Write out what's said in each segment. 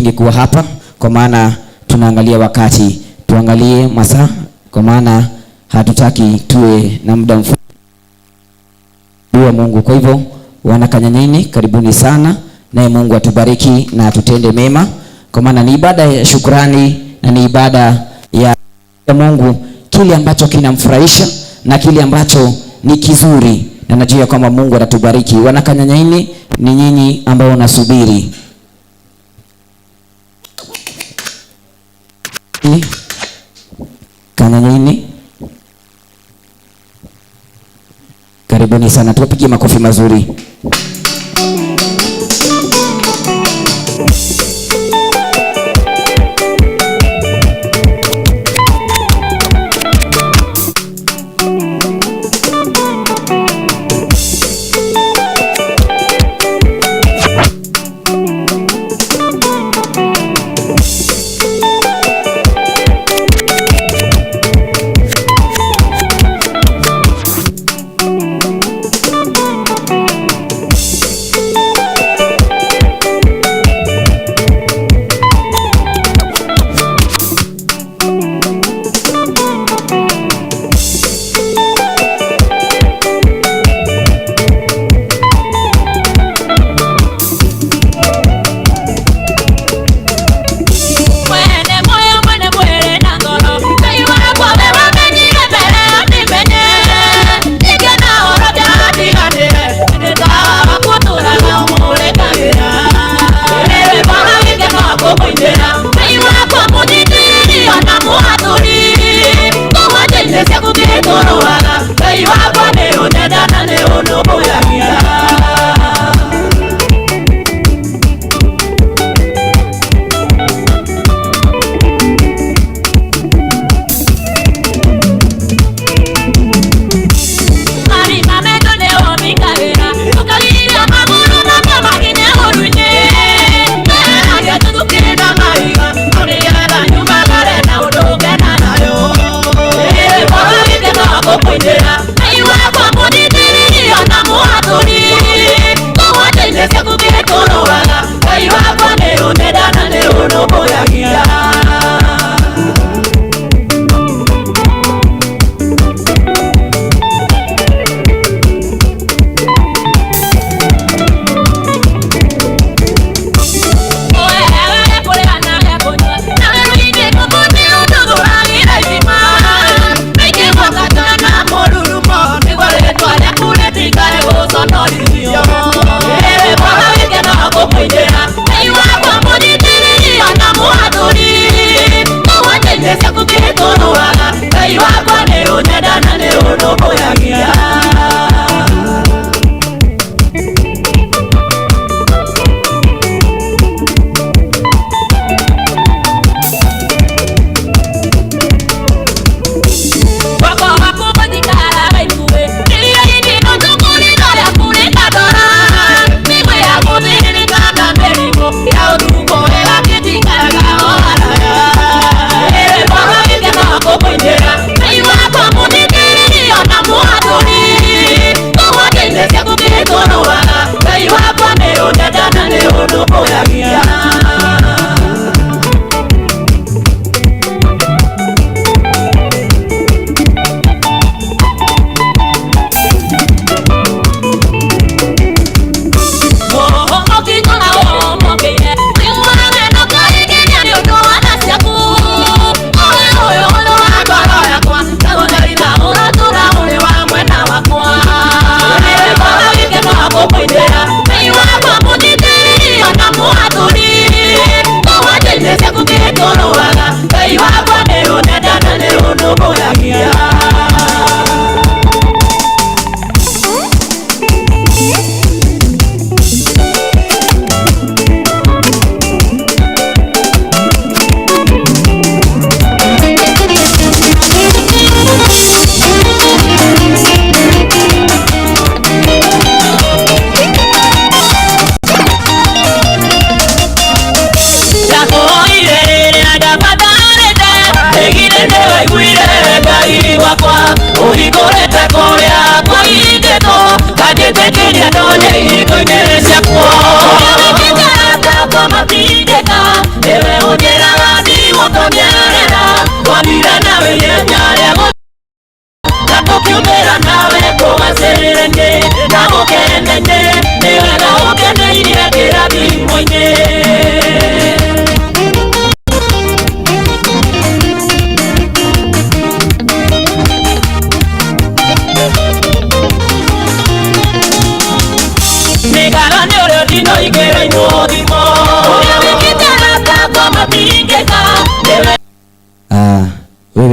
Tungekuwa hapa kwa maana tunaangalia wakati, tuangalie masaa, kwa maana hatutaki tuwe na muda mfupi wa Mungu. Kwa hivyo wana Kanyanyeni, karibuni sana, naye Mungu atubariki na atutende mema, kwa maana ni ibada ya shukrani na ni ibada ya Mungu, kile ambacho kinamfurahisha na kile ambacho ni kizuri, na najua kwamba Mungu atatubariki. Wana Kanyanyeni, ni nyinyi ambao wanasubiri Kanyanyeni, karibuni sana, tuwapigie makofi mazuri.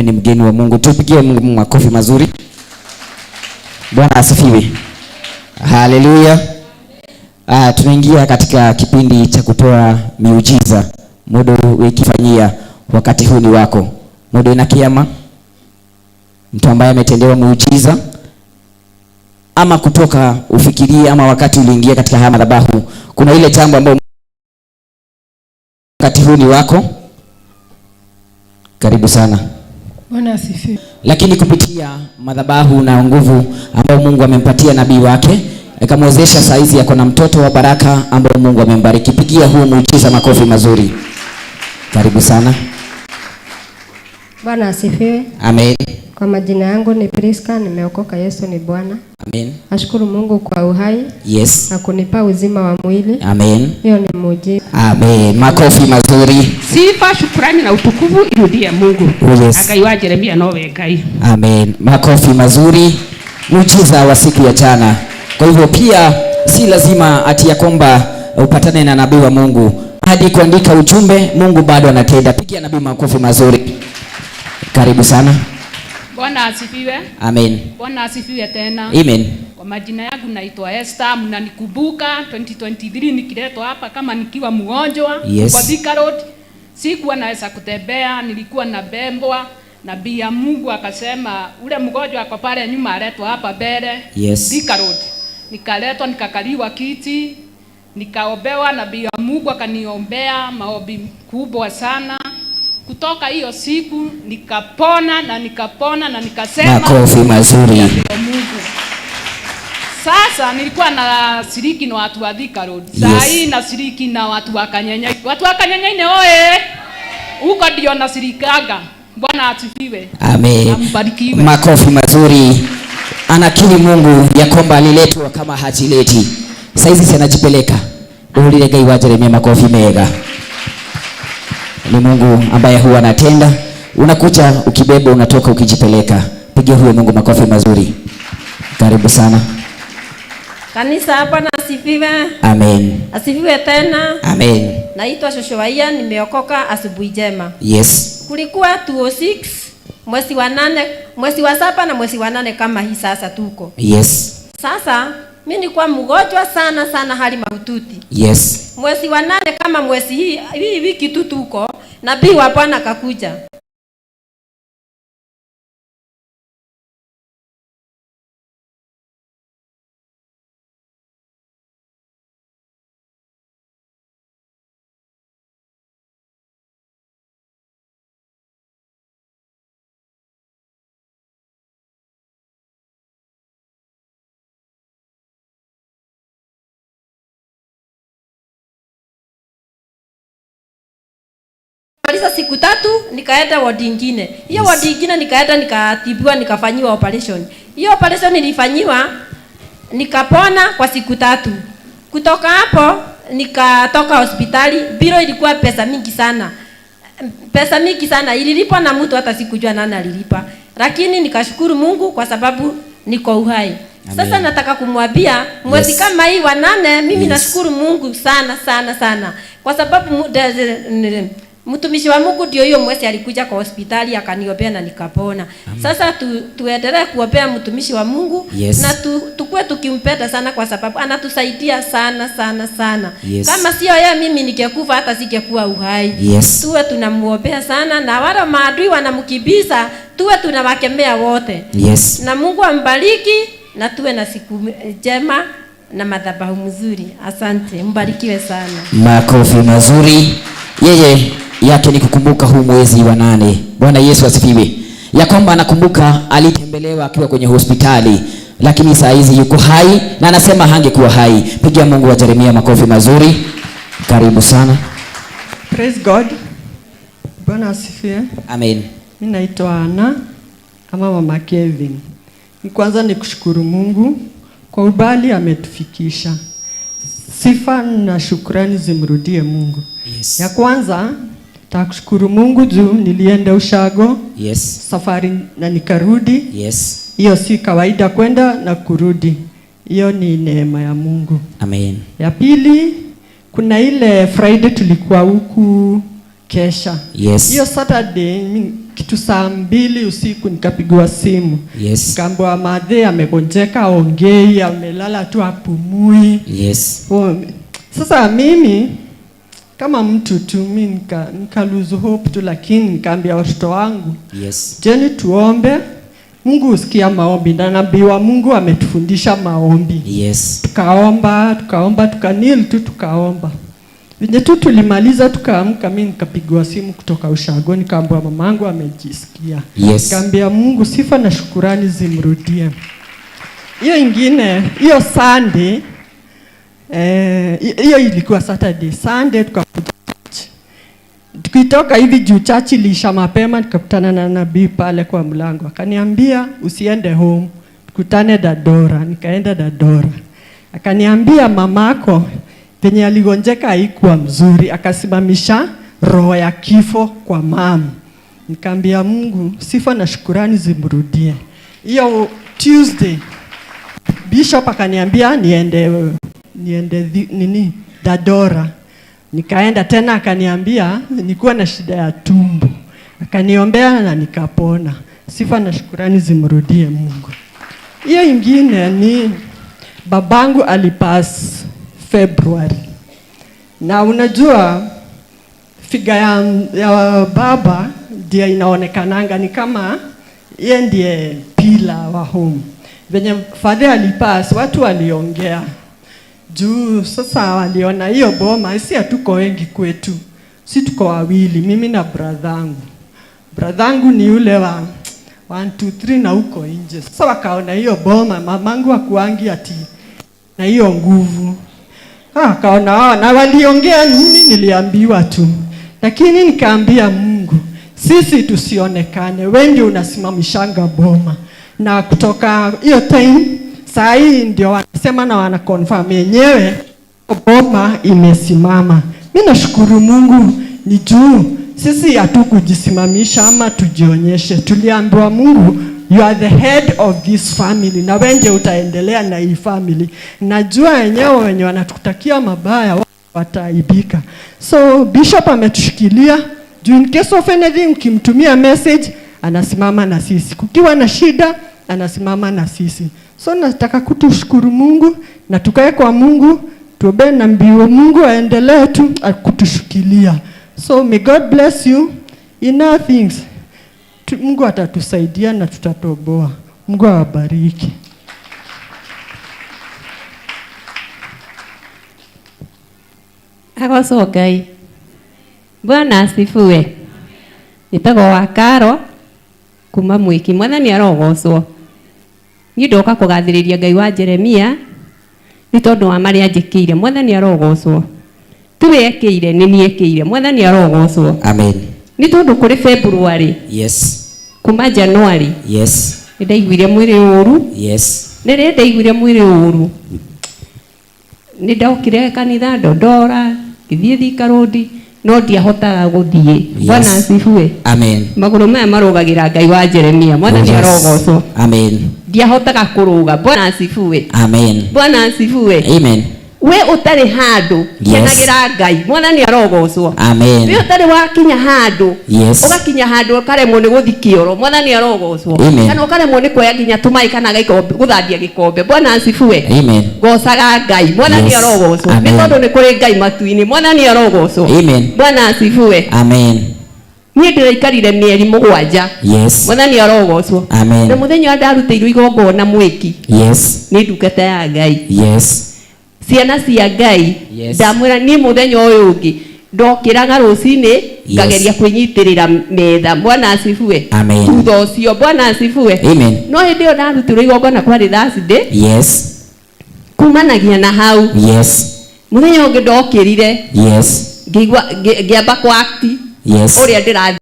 Huyo ni mgeni wa Mungu. Tupigie Mungu makofi mazuri. Bwana asifiwe. Haleluya. Tunaingia katika kipindi cha kutoa miujiza. Muda wikifanyia wakati huu ni wako. Muda ina kiama. Mtu ambaye ametendewa muujiza ama kutoka ufikirie ama wakati uliingia katika haya madhabahu, kuna ile jambo ambayo wakati huu ni wako. Karibu sana. Bwana asifiwe. Lakini kupitia madhabahu na nguvu ambayo Mungu amempatia nabii wake, ikamwezesha saizi yako na mtoto wa baraka ambao Mungu amembariki. Pigia huu muujiza makofi mazuri. Karibu sana. Bwana asifiwe. Amen. Kwa majina yangu ni Priska, nimeokoka, Yesu ni Bwana. Amen. Nashukuru Mungu kwa uhai. Yes. Na kunipa uzima wa mwili. Amen. Hiyo ni muujiza. Amen. Makofi mazuri. Sifa, shukrani na utukufu irudie Mungu. Oh, yes. Ngai wa Jeremia nowe Ngai. Amen. Makofi mazuri. Muujiza wa siku ya jana. Kwa hivyo pia si lazima ati ya kwamba upatane na nabii wa Mungu hadi kuandika ujumbe, Mungu bado anatenda. Pigia nabii makofi mazuri. Karibu sana. Bwana asifiwe. Amen. Bwana asifiwe tena. Amen. Kwa majina yangu naitwa Esther, mnanikumbuka 2023 nikiletwa hapa kama nikiwa mgonjwa. Yes. Kwa Thika Road. Sikuwa naweza kutembea, nilikuwa nabembwa. Nabii ya Mungu akasema ule mgonjwa ako pale nyuma aletwa hapa mbele. Yes. Thika Road. Nikaletwa nikakaliwa kiti, nikaombewa, nabii ya Mungu akaniombea maombi kubwa sana. Kutoka hiyo siku nikapona na nikapona na nikasema makofi mazuri. Mungu. Sasa nilikuwa na shiriki na watu wa Thika Road. Saa Yes. hii na shiriki na watu wa Kanyenya. Watu wa Kanyenya oe. Huko ndio nashirikaga. Bwana asifiwe. Amen. Ambarikiwe. Makofi mazuri. Anakiri Mungu ya kwamba aliletwa kama hajileti. Saizi si anajipeleka. Ulile Ngai wa Jeremia makofi mega. Ni Mungu ambaye huwa anatenda. Unakuja ukibeba, unatoka ukijipeleka. Pigia huyo Mungu makofi mazuri. Karibu sana. Kanisa hapa na asifiwe. Amen. Asifiwe tena. Amen. Naitwa Shoshoaia, nimeokoka, asubuhi njema. Yes. Kulikuwa 206 mwezi wa 8, mwezi wa 7 na mwezi wa 8 kama hii sasa tuko. Yes. Sasa mimi nilikuwa mgonjwa sana sana, hali mahututi. Yes. Mwezi wa 8 kama mwezi hii wiki tu tuko, nabii wa Bwana akakuja. Maliza siku 3 nikaenda ward nyingine. Hiyo Yes. ward nyingine nikaenda nikatibiwa, nikafanyiwa operation. Hiyo operation nilifanyiwa nikapona kwa siku 3. Kutoka hapo nikatoka hospitali, bilo ilikuwa pesa mingi sana. Pesa mingi sana ililipwa na mtu hata sikujua nani alilipa. Lakini nikashukuru Mungu kwa sababu niko uhai. Amen. Sasa nataka kumwambia mwezi Yes. kama hii wa 8 mimi Yes. nashukuru Mungu sana sana sana. Kwa sababu mtumishi wa Mungu ndio hiyo mwezi alikuja kwa hospitali akaniombea na nikapona. Amen. Sasa tuendelee kuombea mtumishi wa Mungu. Yes. Na tukue tukimpenda sana kwa sababu anatusaidia sana sana sana. Yes. Kama sio yeye mimi ningekufa hata singekuwa uhai. Yes. Tuwe tunamuombea sana na wale maadui wanamkimbiza tuwe tunawakemea wote. Yes. Na Mungu ambariki na tuwe na siku njema na madhabahu mzuri. Asante, mbarikiwe sana. Makofi mazuri. Yeye yake ni kukumbuka huu mwezi wa 8. Bwana Yesu asifiwe. Ya kwamba anakumbuka alitembelewa akiwa kwenye hospitali, lakini saa hizi yuko hai na anasema hangekuwa hai. Pigia Mungu wa Jeremia makofi mazuri. Karibu sana. Praise God. Bwana asifiwe. Amen. Mimi naitwa Anna ama Mama Kevin. Ni kwanza ni kushukuru Mungu kwa ubali ametufikisha. Sifa na shukrani zimrudie Mungu. Yes. Ya kwanza takushukuru Mungu juu nilienda ushago. Yes. Safari na nikarudi. Yes. Hiyo si kawaida kwenda na kurudi. Hiyo ni neema ya Mungu. Amen. Ya pili, kuna ile Friday tulikuwa huku kesha. Yes. Hiyo Saturday kitu 2:00 usiku nikapigiwa simu. Yes. Nikaambiwa madhe amegonjeka, ongei, amelala tu apumui. Yes. Sasa mimi kama mtu tu mimi nika lose hope tu, lakini nikaambia watoto wangu, yes, jeni tuombe. Mungu husikia maombi, na nabii wa Mungu ametufundisha maombi. Yes. Tukaomba, tukaomba, tukanil tu tukaomba. Venye tu tulimaliza tukaamka, mimi nikapigwa simu kutoka ushago, nikaambiwa mamangu amejisikia. Yes. Nikaambia Mungu sifa na shukurani zimrudie. Hiyo ingine, hiyo Sunday, hiyo ilikuwa Saturday. Sunday tukakuja church. Tukitoka hivi juu church iliisha mapema, nikakutana na nabii pale kwa mlango. Akaniambia usiende home, tukutane Dadora. Nikaenda Dadora. Akaniambia mamako penye aligonjeka haikuwa mzuri, akasimamisha roho ya kifo kwa mama. Nikaambia Mungu sifa na shukurani zimrudie. Hiyo Tuesday Bishop akaniambia niende nini Dadora. Nikaenda tena, akaniambia nilikuwa na shida ya tumbo. Akaniombea na nikapona. Sifa na shukurani zimrudie Mungu. Hiyo ingine ni babangu alipass February. Na unajua figa ya baba ndiye inaonekananga ni kama yeye ndiye pillar wa home. Venye father alipass, watu waliongea. Juu sasa waliona hiyo boma, si hatuko wengi kwetu. Si tuko wawili, mimi na bradhangu. Bradhangu ni yule wa 1 2 3 na huko nje. Sasa wakaona hiyo boma, mamangu hakuangi ati na hiyo nguvu. Akaona na waliongea, mimi niliambiwa tu. Lakini nikaambia Mungu, sisi tusionekane, wewe ndio unasimamishanga boma. Na kutoka hiyo time saa hii ndio wanasema na wana confirm yenyewe boma imesimama. Mimi nashukuru Mungu ni juu sisi hatukujisimamisha ama tujionyeshe. Tuliambiwa Mungu, you are the head of this family, na wewe ndio utaendelea na hii family. Najua wenyewe wenye wanatukutakia mabaya wataibika. So Bishop ametushikilia juu in case of anything ukimtumia message anasimama na sisi. Kukiwa na shida anasimama na sisi. So nataka kutushukuru Mungu na tukae kwa Mungu, tuombe na mbiu Mungu aendelee tu kutushikilia. So may God bless you in all things. Mungu atatusaidia na tutatoboa. Mungu awabariki. Agocwo Ngai. Bwana asifiwe. Nitagwo wa Karo kuma Mwiki. Mwathani arogocwo. Niĩ ndoka kũgathĩrĩria Ngai wa Jeremia nĩ tondũ wa marĩa anjĩkĩire. Mwathani arogocwo. Tiwe ekĩire, nĩ niĩ ekĩire. Mwathani arogocwo. Amen. Nĩ tondũ kũrĩ February. Yes. Kuma January. Yes. Nĩ ndaiguire mwĩrĩ ũru. Yes. Nĩ rĩrĩa ndaiguire mwĩrĩ ũru, nĩ ndokire kanitha Ndondora, ngĩthiĩ Thika Road, no ndiahotaga gũthiĩ. Bwana asifiwe. Amen. Magũrũ maya marũgagĩra Ngai wa Jeremia. Mwathani arogocwo. Amen. Ndiahotaga kũrũga. Bwana asifiwe. Amen. Bwana asifiwe. Amen. We ũtarĩ handũ, kenagĩra Ngai. Mwathani arogocwo. Amen. We ũtarĩ wakinya handũ, yes, ũgakinya handũ ũkaremwo nĩ gũthiĩ kĩoro. Mwathani arogocwo. Kana ũkaremwo nĩ kuoya nginya tũmaĩ kana gũthambia gĩkombe. Bwana asifiwe. Amen. Gocaga Ngai. Mwathani arogocwo. Nĩ tondũ nĩ kũrĩ Ngai matu-inĩ. Mwathani arogocwo. Amen. Bwana asifiwe. Amen. Niĩ ndĩraikarire mĩeri 7. Yes. Mwathani arogocwo. Amen. Na mũthenya ũrĩa ndarutĩirwo igongona Mwiki. Yes. Nĩ ndungata ya Ngai. Yes. Ciana cia Ngai. Yes. Ndamwĩra niĩ mũthenya ũyũ ũngĩ ndokĩraga rũcinĩ ngageria kwĩnyitĩrĩra metha. Bwana asifiwe. Amen. Thutha ũcio Bwana asifiwe. Amen. No hĩndĩ ĩyo ndarutĩirwo igongona kwarĩ Thursday. Yes. Kumanagia na hau. Yes. Mũthenya ũngĩ ndokĩrire. Yes. Ngĩigua ngĩamba kwa act. Yes. Ũrĩa ndĩrathiĩ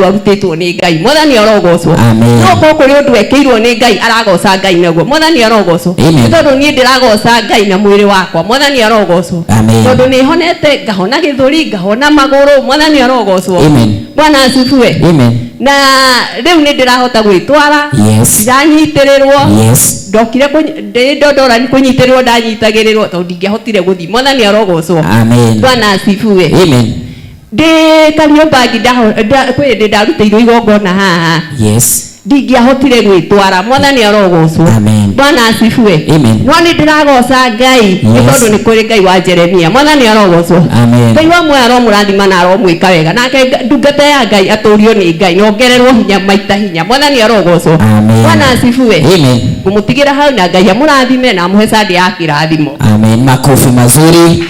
andu arutitwo ni Ngai. Mwathani arogocwo. No ko kuri undu ekeirwo ni Ngai aragoca Ngai naguo. Mwathani arogocwo. Tondu nie ndiragoca Ngai na mwiri wakwa. Mwathani arogocwo. Tondu ni honete ngahona githuri ngahona maguru. Mwathani arogocwo. Bwana asifiwe. Na riu ni ndirahota gwitwara. Ndiranyitirirwo. Ndokire ndi ndondora ni kunyitirirwo ndanyitagirirwo tondu ndingĩahotire guthii. Mwathani arogocwo. Bwana asifiwe. Ndi Kariobangi kwi ndi ndarutĩirwo igongona haha. Ndingĩahotire gwĩtwara. Mwathani arogocwo. Bwana asifiwe. No nĩ ndĩragoca Ngai nĩ tondũ nĩ kũrĩ Ngai wa Jeremia. Mwathani arogocwo. Ngai wa muoyo aromũrathima na aromwĩka wega. Nake ndungata ya Ngai atũrio nĩ Ngai na ongererwo hinya maita hinya. Mwathani arogocwo. Bwana asifiwe. Ngũmũtigĩra hau na Ngai amũrathime na amũhe sandi ya kĩrathimo. Amen. Makofi mazuri.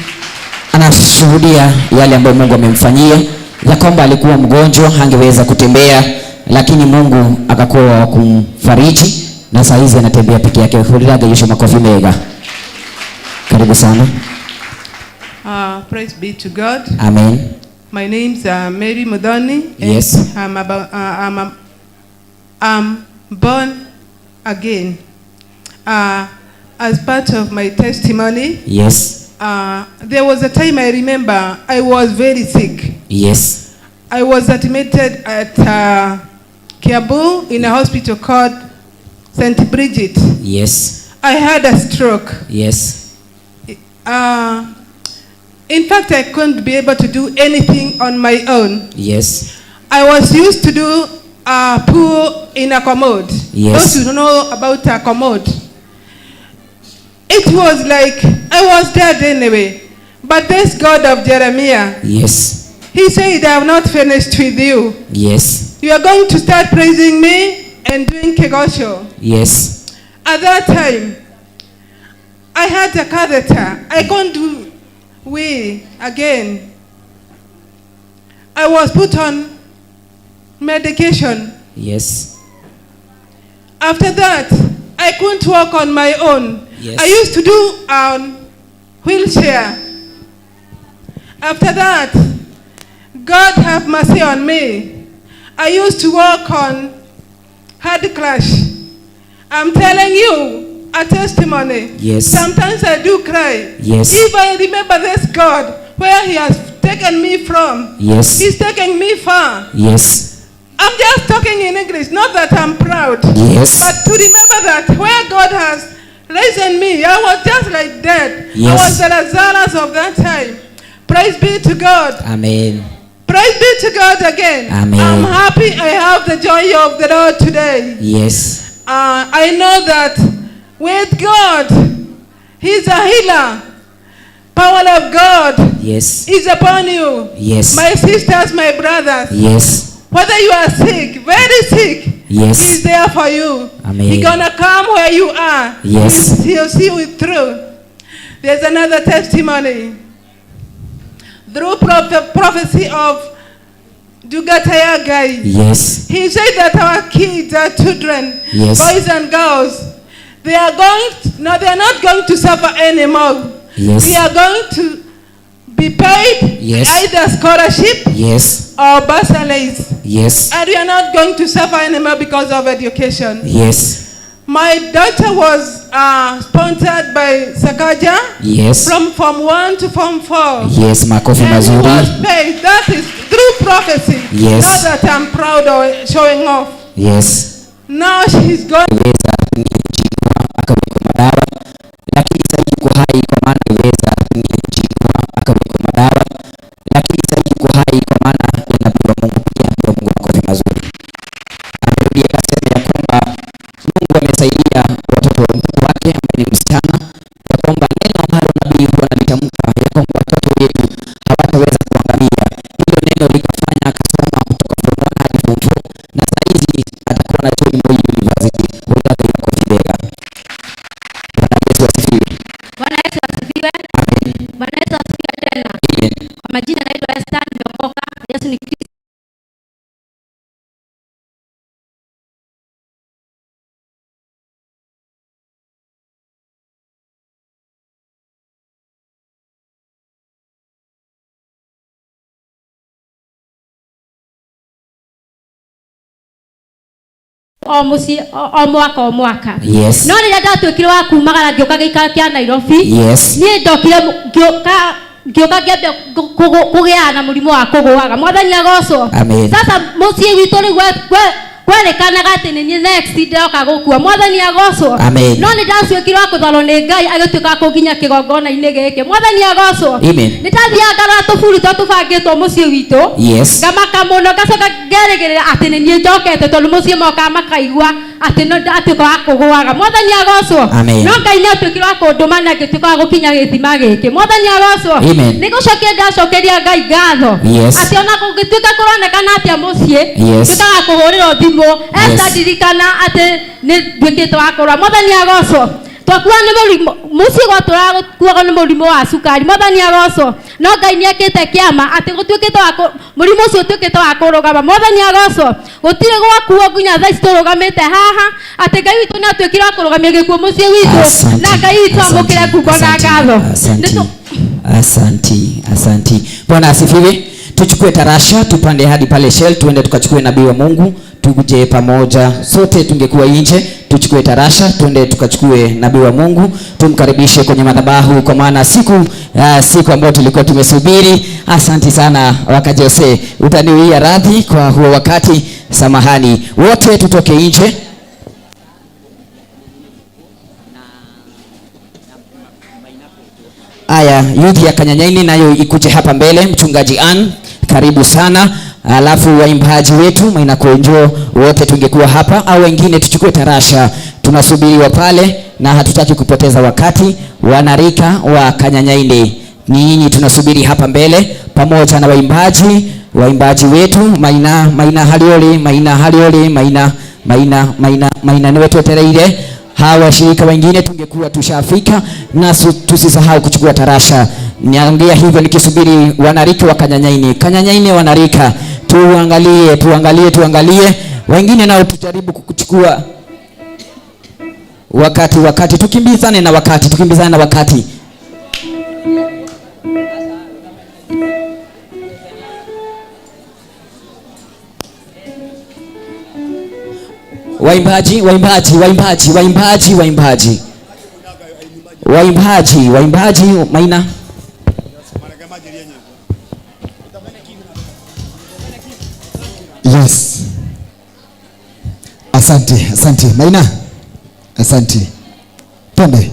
Anashuhudia yale ambayo Mungu amemfanyia, ya kwamba alikuwa mgonjwa hangeweza kutembea, lakini Mungu akakuwa wa kumfariji na saa hizi anatembea peke yake. Huriraga Yesu makofi mega. Karibu sana. Praise be to God. Amen. My name's Mary Mudhoni. Yes. I'm born again. As part of my testimony. Yes. There was a time I remember I was very sick. Yes. I was admitted at Kiambu in a hospital called St. Bridget. Yes. I had a stroke. Yes. In fact, I couldn't be able to do anything on my own. Yes. I was used to do poo in a commode. Yes. Those who know about a commode. It was like I was dead anyway. But this God of Jeremiah, yes, he said, I have not finished with you. Yes. You are going to start praising me and doing kegosho. Yes. At that time, I had a catheter. I can't do wee again. I was put on medication. Yes. After that, I couldn't walk on my own. Yes. I used to do wheelchair. After that, God have mercy on me. I used to walk on hard crash. I'm telling you a testimony. Yes. Sometimes I do cry. Yes. If I remember this God, where he has taken me from. Yes. He's taken me far. Yes. I'm just talking in English, not that I'm proud. Yes. But to remember that where God has risen me, I was just like that. Yes. I was the Lazarus of that time. Praise be to God. Amen. Praise be to God again. Amen. I'm happy I have the joy of the Lord today. Yes. I know that with God, He's a healer. Power of God, yes, is upon you. Yes. My sisters, my brothers. Yes. Whether you are sick, very sick, yes, He's there for you. Amen. He's gonna come where you are. Yes. He'll see you through. There's another testimony. Through prophecy of Dugatayagai. Yes. He said that our kids, our children, yes, boys and girls, they are going to, no, they are not going to suffer anymore. Yes. They are going to be paid, yes, either scholarship, yes, or bursaries. Yes. And we are not going to suffer anymore because of education. Yes. My daughter was sponsored by Sakaja. Yes. From Form 1 to Form 4. Yes, makofi and mazuri. Was paid. That is through prophecy. Yes. Not that I'm proud or showing off. Yes. Now she's gone. Majina naitwa Esther, nimeokoka. Yesu ni Kristo. o muciĩ o mwaka o mwaka. Yes. No rĩrĩa ndatuĩkire wa kumagara ngĩũka gĩikaro kĩa Nairobi, Yes. niĩ ndokire ngĩũka ngĩambia kũgĩa na mũrimũ wa kũgũaga. Mwathani agocwo. Amen. Sasa mũciĩ witũ rĩu kwerekanaga atĩ nĩ niĩ next ndĩroka gũkua. Mwathani agocwo. Amen. No nĩ ndacuĩkire wa kũtwarwo nĩ Ngai agĩtuĩka wa kũnginya kĩgongona-inĩ gĩkĩ. Mwathani agocwo. Amen. Nĩ ndathiaga ngarora tũburi tũrĩa tũbangĩtwo mũciĩ witũ. Yes. Ngamaka mũno ngacoka ngerĩgĩrĩra atĩ nĩ niĩ njokete tondũ mũciĩ mokaga makaigua atĩ no ndatuĩka wa kũgũaga. Mwathani agocwo. Amen. No Ngai nĩ atuĩkire wa kũndũma na ngĩtuĩka wa gũkinya gĩthima gĩkĩ. Mwathani agocwo. Amen. Nĩ gũcokia ndacokeria Ngai ngatho. Yes. Atĩ ona kũngĩtuĩka kũronekana atĩa mũciĩ, Yes. tuĩkaga kũhũrĩrwo thimũ. Esther, Yes. ndirikana atĩ nĩ nduĩkĩte wa kũrwara. Mwathani agocwo. Twakua nĩ mũrimũ mũciĩ gwatũraga gũkuagwo nĩ mũrimũ wa cukari. Mwathani agocwo. No Ngai nĩ ekĩte kĩama atĩ gũtuĩkĩte wa mũrimũ ũcio ũtuĩkĩte wa kũrũgama. Mwathani agocwo. Gũtirĩ gwakuo nginya thaa ici tũrũgamĩte haha atĩ Ngai witũ nĩ atuĩkire wa kũrũgamia gĩkuũ mũciĩ witũ na Ngai witũ amũkĩre nguo na ngatho. Asanti. Asanti, asanti. Bwana asifiwe. Tuchukue tarasha tupande hadi pale Shell, tuende tukachukue nabii wa Mungu, tuje pamoja sote. Tungekuwa nje, tuchukue tarasha tuende tukachukue nabii wa Mungu, tumkaribishe kwenye madhabahu, kwa maana siku ambayo tulikuwa tumesubiri. Asanti sana waka Jose, utaniwia radhi kwa huo wakati, samahani. Wote tutoke nje. Aya, youth ya Kanyanyaini nayo ikuje hapa mbele. Mchungaji Ann, karibu sana. Alafu waimbaji wetu Maina Konjo wote tungekuwa hapa, au wengine tuchukue tarasha, tunasubiriwa pale na hatutaki kupoteza wakati. Wanarika wa Kanyanyaini ni nyinyi tunasubiri hapa mbele pamoja na waimbaji wetu Maina, Maina Halioli, Maina Halioli, Maina, Maina, Maina, Maina ni wetu tereire. Hawa washirika wengine tungekuwa tushafika, na tusisahau kuchukua tarasha. Niambia hivyo nikisubiri wanarika wa Kanyanyaini. Kanyanyaini wanarika, tuangalie, tuangalie, tuangalie. Wengine nao tujaribu kuchukua wakati tukimbizane na wakati, tukimbizane na wakati. Waimbaji, waimbaji, waimbaji, waimbaji, waimbaji. Waimbaji, waimbaji, Maina. Yes. Asante, asante. Maina. Asante. Twende.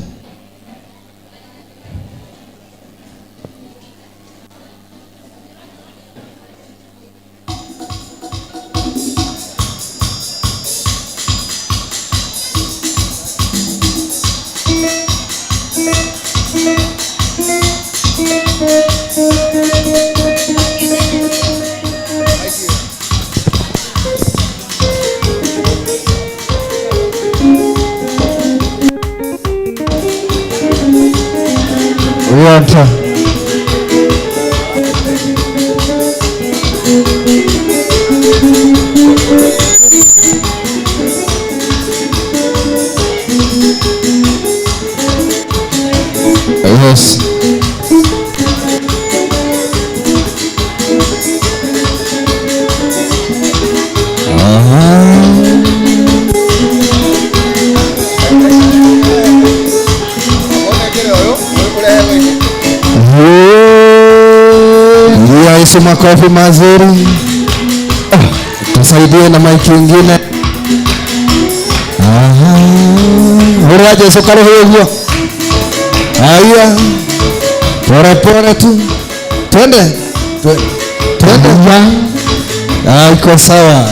Water. Yes. Yesu, makofi mazuri. Tusaidie na maiki ingine. Hura Yesu karo hiyo. Haya. Pole pole tu. Twende. Twende. Ah, iko sawa.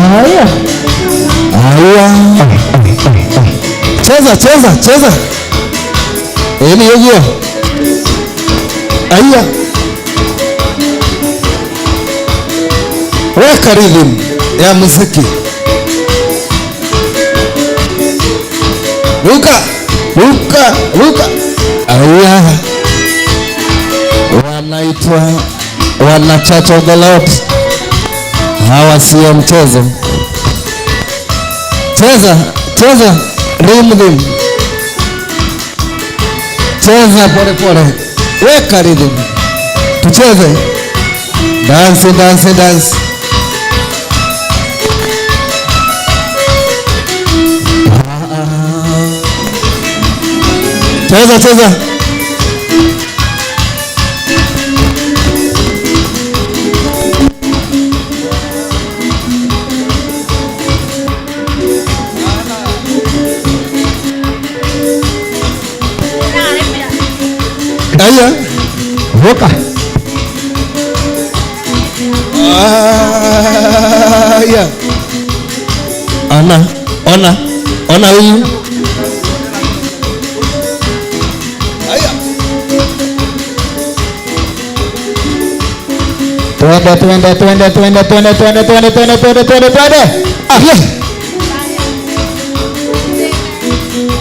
Haya. Haya. Cheza, cheza, cheza. Eli hiyo. Haya. Weka rhythm ya muziki. Ruka, ruka, ruka. Aya. Wanaitwa wana Church of the Lord. Hawa sio mchezo. Cheza, cheza rhythm. Cheza pole pole. Weka rhythm. Tucheze. Dance, dance, dance. Cheza cheza. Aya. Ruka. Aya. Ona, ona, ona huyu. Aya. Twende twende twende twende twende twende twende twende twende twende twende. Ah.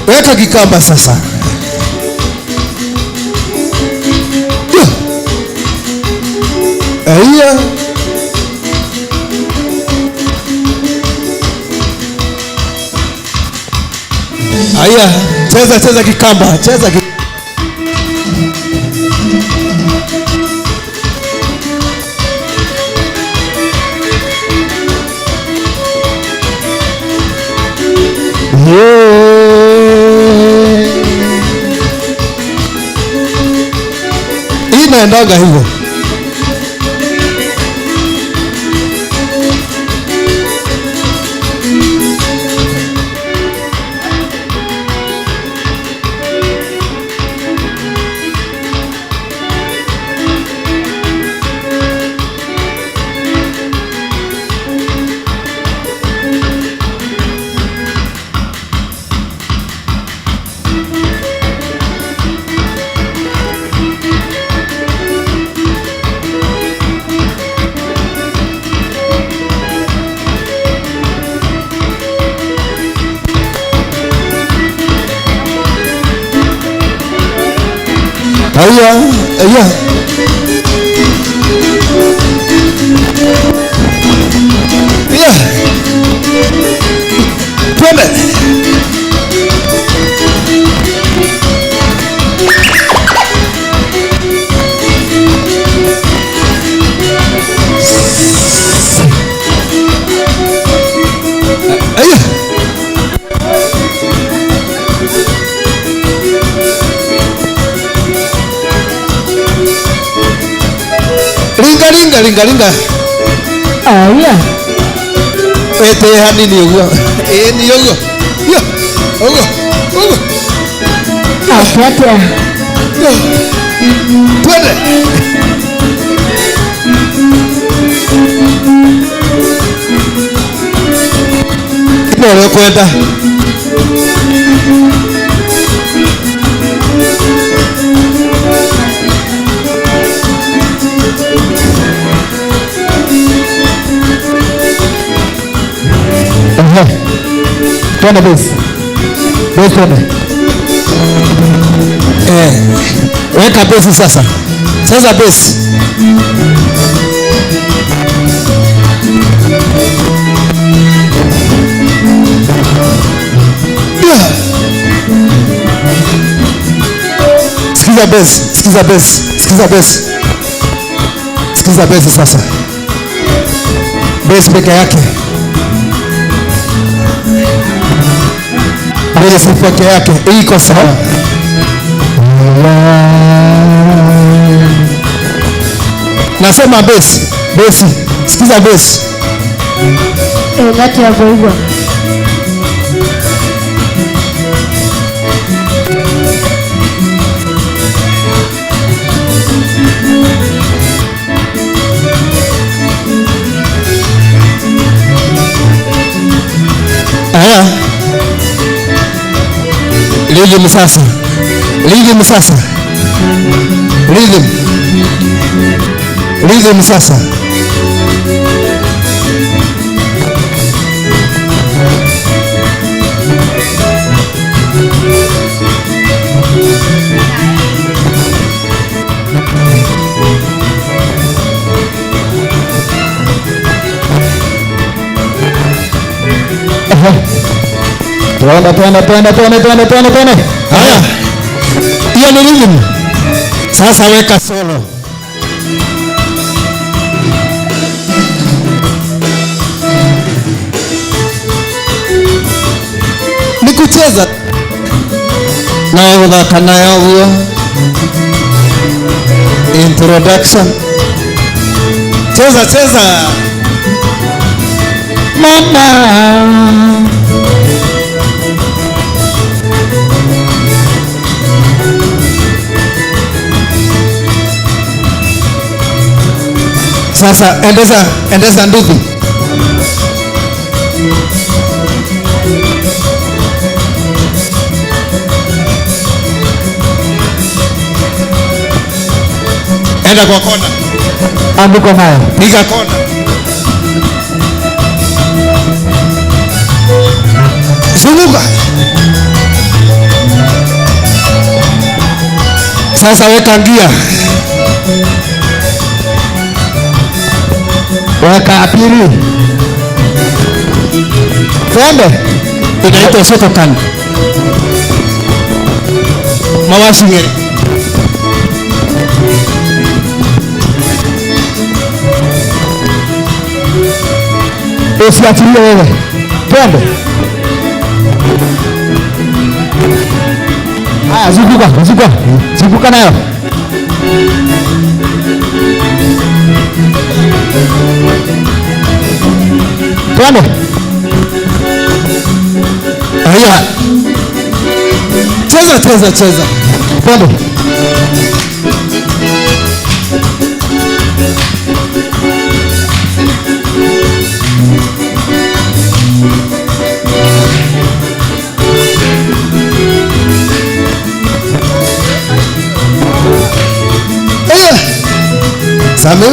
Weka kikamba sasa. Aya. Aya, cheza cheza kikamba, cheza kikamba. Inaendaga hivyo. Aya, aya. Ya. Twende. Aya. Ringa ringa ringa ringa. Aya. Ete hanini ugo. Eh ni ugo. Yo. Ugo. Ugo. Atia. Twende. Ndio kwenda. Twende basi. Basi twende. Weka basi sasa. Sasa basi. Sikiza basi, sikiza basi, sikiza basi. Sikiza basi sasa. Basi peke yake. Basi peke yake iko sawa. Nasema basi, basi, sikiza basi. Ngati ya boigwa. Aya. Rhythm sasa. Rhythm sasa. Rhythm. Rhythm sasa. Twende twende twende twende twende twende twende. Haya. Hiyo ni rhythm. Sasa weka solo. Ni kucheza. No gũthaka nayo ũguo. Introduction. Cheza cheza. Mama. Sasa endeza endeza nduthi. Enda kwa kona. Anguka nayo. Piga kona. Zunguka. Sasa weka ngia. Weka pili. Twende. Inaitwa Shotokan. Mawashingere. Usiachilie wewe. Twende. Haya, zunguka, zunguka. Zunguka nayo. Twende. Haya. Cheza cheza cheza. Twende. Sami.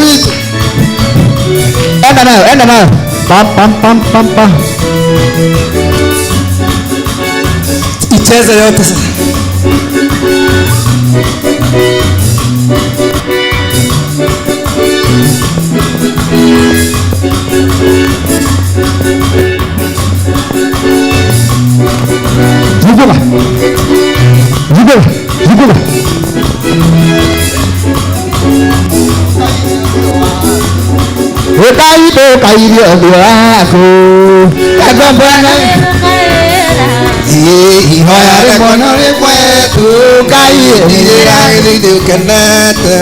Enda nayo, enda nayo. Pam pam pam pam pam. Icheze yote sasa. Zunguka. Zunguka, zunguka. Ukai wako. Kagombana. Ihoya rĩmwe rĩmwe Ngai ndirĩra gĩthithi ũkenete.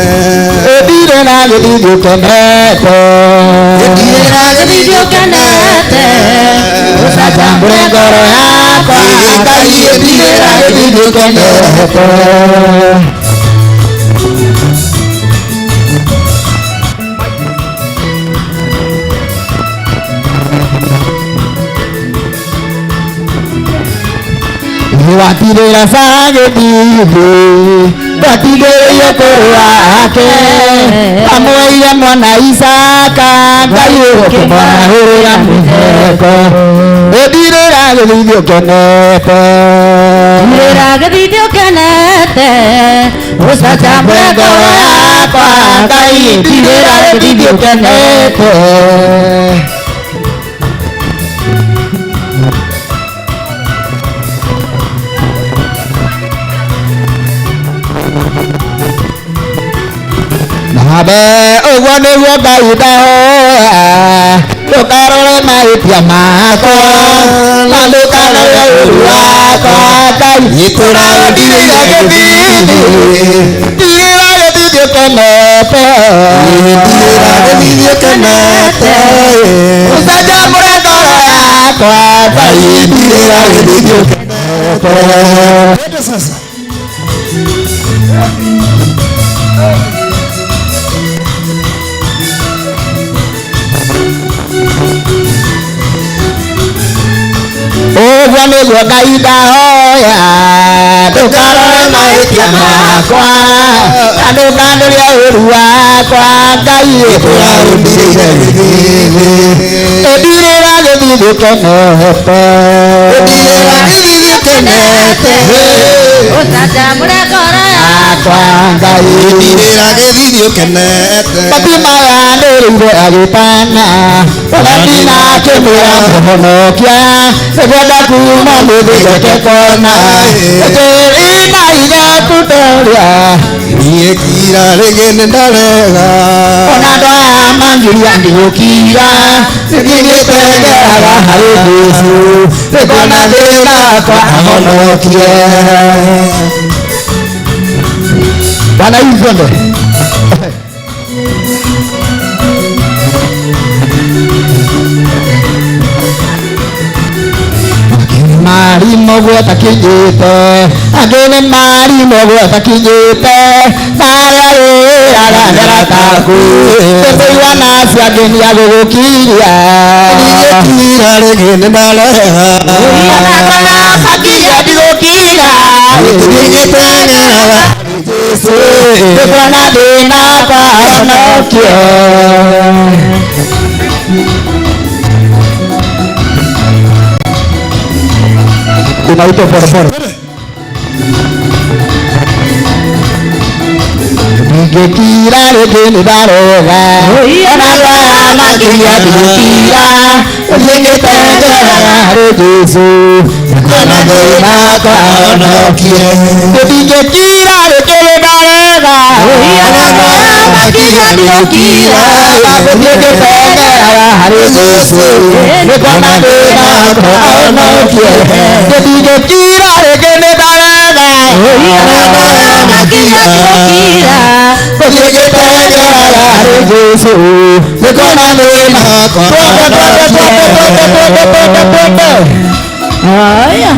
Ndirĩra gĩthithi ũkenete. Ndirĩra gĩthithi ũkenete. Ũcacambũre ngoro yakwa. Ngai ndirĩra gĩthithi ũkenete. Watirĩra cagĩthithi watirĩire ũkũrũ wake amwĩire mwana Isaka Ngai ũkĩmwahũrĩra mĩtheko ndirĩra gĩthithi ũkenete ndirĩra gĩthithi ũkenete ũcacambũre ngoro yakwa Ngai ndirĩra gĩthithi ũkenete. Nabe ũguo nĩguo Ngai ndahoya ndũkarore mahĩtia makwa na ndũkarore ũũru wakwa Ngai Ndirĩra gĩthithi ndirĩra gĩthithi ũkenete ndirĩra gĩthithi ũkenete ũcanjamũre ngoro yakwa Ngai ndirĩra gĩthithi ũkenete. Twende sasa. Ũguo nĩguo Ngai ndahoya ndũkarore mahĩtia makwa na ndũkanũrie ũũru wakwa Ngai Ndirĩra gĩthithi ndirĩra gĩthithi ũkenete ndirĩra gĩthithi ũkenete ũcanjamũre ngoro yakwa Ngai ndirĩra gĩthithi ũkenete. Fatima yanĩrĩire agĩtana Ũgatina akĩmwĩra mũhonokia nĩngwenda kuma mũthĩ njoke kuona ĩtĩri na igakutoria Niĩ kira Ndingĩkira rĩngĩ nĩndarega. Ona andũ aya mangiria ndigũkira, nĩngĩtengeraga harĩ Jesũ, nĩngona thĩna wakwa ahonokie. Bwana hizi twende. Marimo gwetakinyĩte, angĩ nĩ marimo gwetakinyĩte, marĩa wĩraga nderataku, tũkũigua nacio angĩ nĩ agũgũkiria. Ndingĩkira rĩngĩ nĩndarega. Makinya ndigũkira, Nĩngĩtengeraga Jesũ, nĩkuona thĩna wakwa ahonokio. Unaitwa polepole. Ndingĩkira rĩngĩ nĩndarega, ona andũ aya mangiria ndigũkira, nĩngĩtengeraga harĩ Jesũ, nĩkuona thĩna wakwa ahonokie. Ndingĩkira rĩngĩ nĩndarega, ona andũ aya mangiria ndigũkira, nĩngĩtengeraga harĩ Jesũ, nĩkuona thĩna wakwa ahonokie. Ndingĩkira rĩngĩ nĩndarega, ona andũ aya mangiria ndigũkira, nĩngĩtengeraga harĩ Jesũ, nĩkuona thĩna wakwa. Twende, twende, twende, twende, twende, twende, twende. Haya.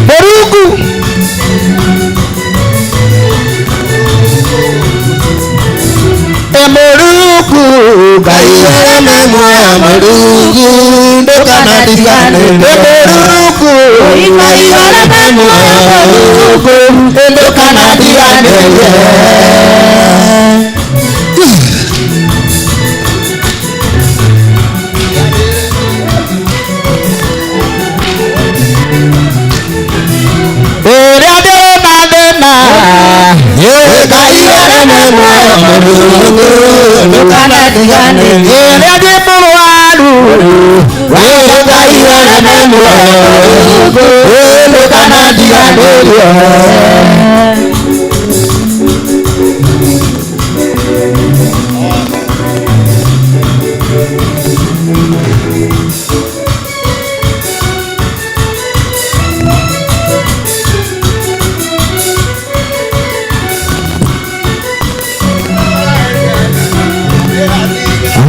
Mũrungu. E Mũrungu Ngai ũrĩa nĩ muoyo Mũrungu ndũkanatiganĩrie. E Mũrungu Ngai ũrĩa nĩ muoyo Mũrungu ndũkanatiganĩrie. Rĩrĩa ndĩna thĩna, Ngai ũrĩa nĩ muoyo Mũrungu ndũkanatiganĩrie. Rĩrĩa ndĩ mũrwaru, Ngai ũrĩa nĩ muoyo Mũrungu ndũkanatiganĩrie.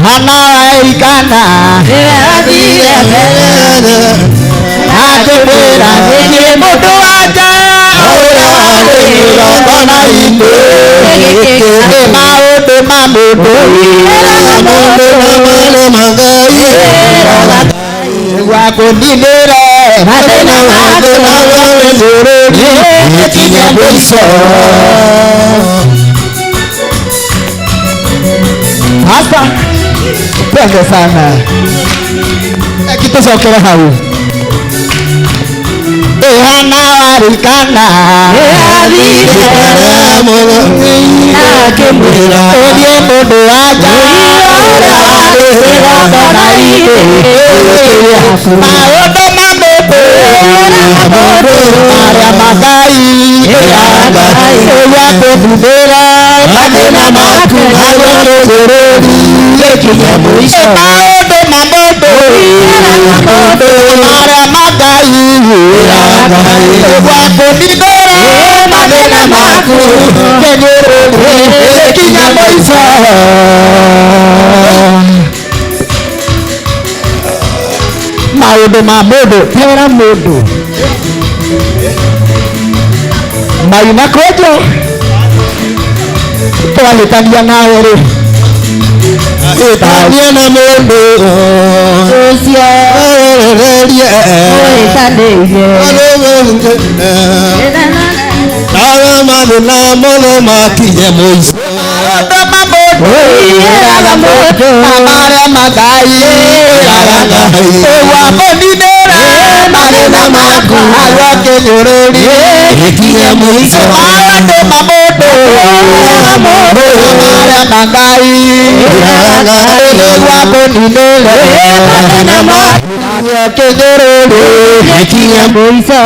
Hana Elikana akĩmwĩra niĩ mũndũ wa nja ũrĩa warĩ igongona-inĩ, nĩ maũndũ ma mũndũ gwakũninĩre mathĩna maku nginya mũico. Hapa twende sana, ekitũcokere hau. Ĩhana warikana ũthiĩ mũndũ wa nja ũrĩa warĩ igongona-inĩ, maũndũ ma mũndũ marĩa ma Ngai ũgakũhuthĩra mathĩna maku maũndũ ma mũndũ marĩa ma Ngai ũgakũnithĩra mathĩna maku nginya mũico. Maũndũ ma mũndũ tera mũndũ maina kwenjo twahĩtania nawe rĩ Hĩtania na mũndũ ũcio werererie ũhĩtanĩirie nawe mathĩna mothe makinye mũico. Maũndũ ma mũndũ mũndũ ĩraga mũndũ marĩa magai ĩraga Ngai wakũninĩra mathĩna maku agwakĩnyũrũri Gĩkinya mũico maũndũ ma mũndũ marĩa magai ĩraga Ngai wakũninĩra mathĩna maku agwakĩnyũrũri Gĩkinya mũico.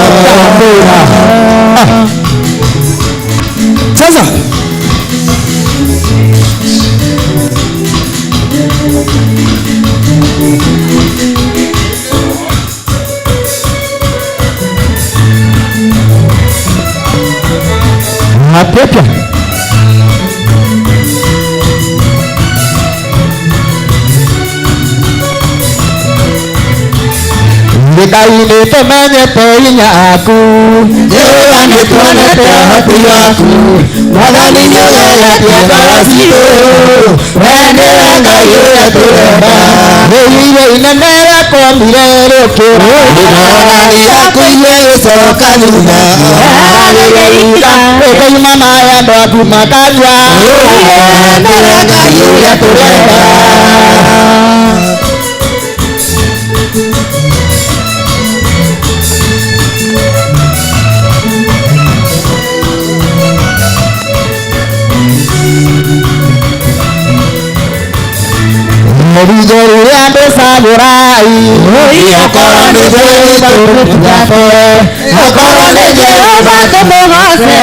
Sasa Mapepya. Ngai nĩtũmenyete hinya aku Jehova nĩtuonete ũhoti waku Mwathani nĩũgeretie ngoro citũ we nĩwe Ngai ũrĩa tũrenda Rĩire inene rĩakwamire rĩũkĩra Mwathani yaku igĩgĩcoka thutha Rĩkoima maĩ andũ aku makanyua nĩwe Ngai ũrĩa tũrenda. Mũrigo rĩrĩa ndĩcagũrai Okorwo nĩ Jehova okorwo nĩ Jehova tũmũgoce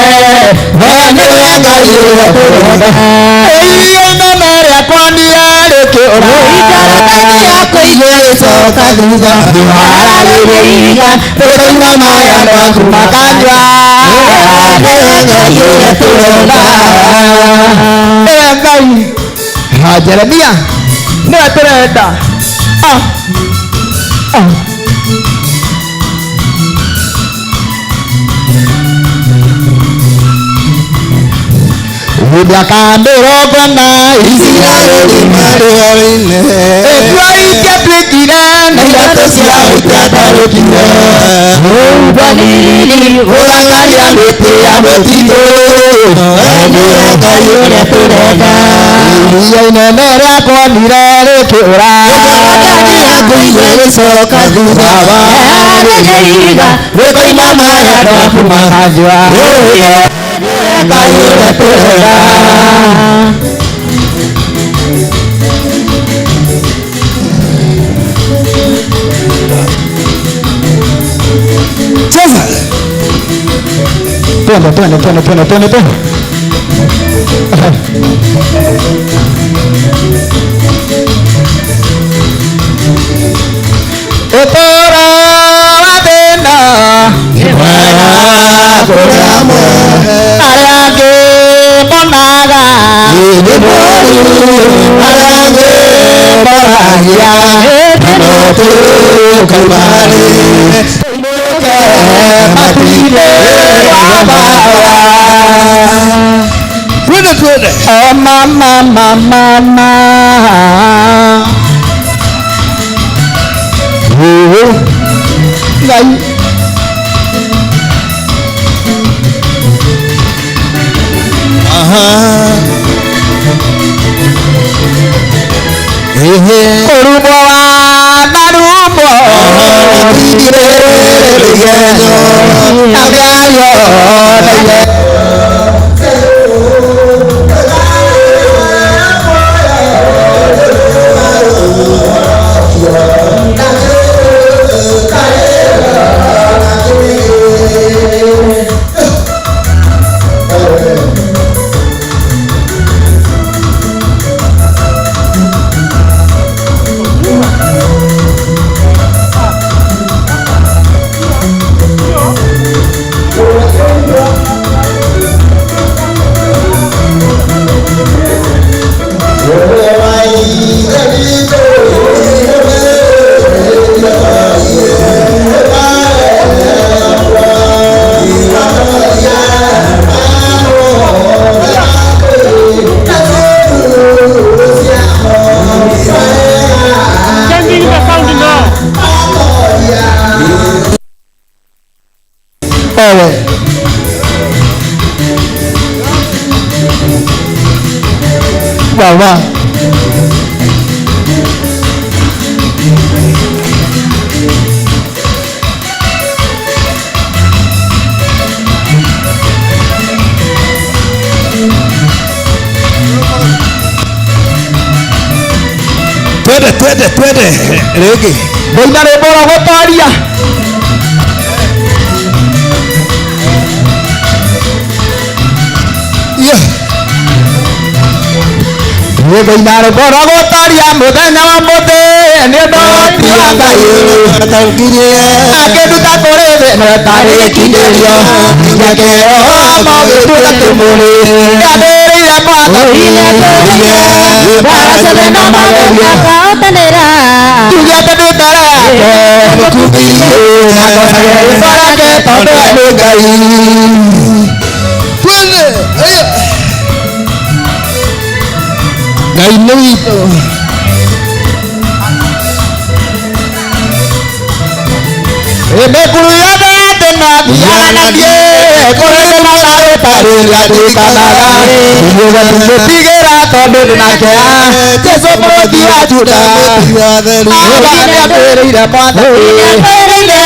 we nĩwe Ngai ũrĩa tũrenda. Iria inene rĩakwamire rĩkĩũra Ndarakathi yaku igĩgĩcoka thutha wararĩire ihiga rĩkoima maĩ andũ aku makanyua nĩwe Ngai ũrĩa tũrenda. Nĩwe Ngai ha Jeremia nĩwe tũrenda. Ah. Ah. Mĩaka mĩrongo ĩna Isiraeli marĩ werũ-inĩ Ĩtua itiatuĩkire na iratũ ciao itiatarũkire ũrakaria mĩtĩ ya mũtitũ we nĩwe Ngai ũrĩa tũrenda. Iria inene rĩakwamire rĩkĩũra Ndarakathi yaku igĩgĩcoka thutha wararĩire ihiga rĩkoima maĩ andũ aku makanyua Ngai ũrĩa tũrenda. Cheza. Twende twende twende twende twende twende. Ũtũũro wa thĩna Nĩ mwega kũrĩ amwe arĩa angĩ monaga nĩ mũũru arĩa angĩ moragia no tũkauma rĩ tũinũke matu-inĩ wa Baba. Twende twende. Oh mama mama mama. Oh, Ngai. Aha. Ehe. Kũrumwo wa marumwo na mĩario na iye. Twende twende twende rĩngĩ. Ndaina rwĩmbo rwa gũtooria. Yeah. Ndaina rwĩmbo rwa gũtooria mũthenya wa mũthĩ nĩ ũndũ wa Ngai. Akĩnduta kũrĩ thĩ na ĩtarĩkinyĩrio. Njakĩroha mogĩtuĩka kĩmũrĩ. Nĩandĩrĩire Mwathani. Mbara ciothe na magerio akahotanĩra. Njuge atĩ ndĩ mbere yake. Agocage rĩĩtwa rĩake tondũ we nĩ Ngai. Twende. Aya. Ngai nĩ witũ. Mĩkuru yothe ya thĩ no thiaga na niĩ kũrĩ na thayũ ũtarĩ ndirikanaga. Nĩgũtigĩra tondũ ndĩ nake Jesũ mũrũthi wa Juda. Aba nĩatwĩrĩire Mwathani. Nĩatwĩrĩire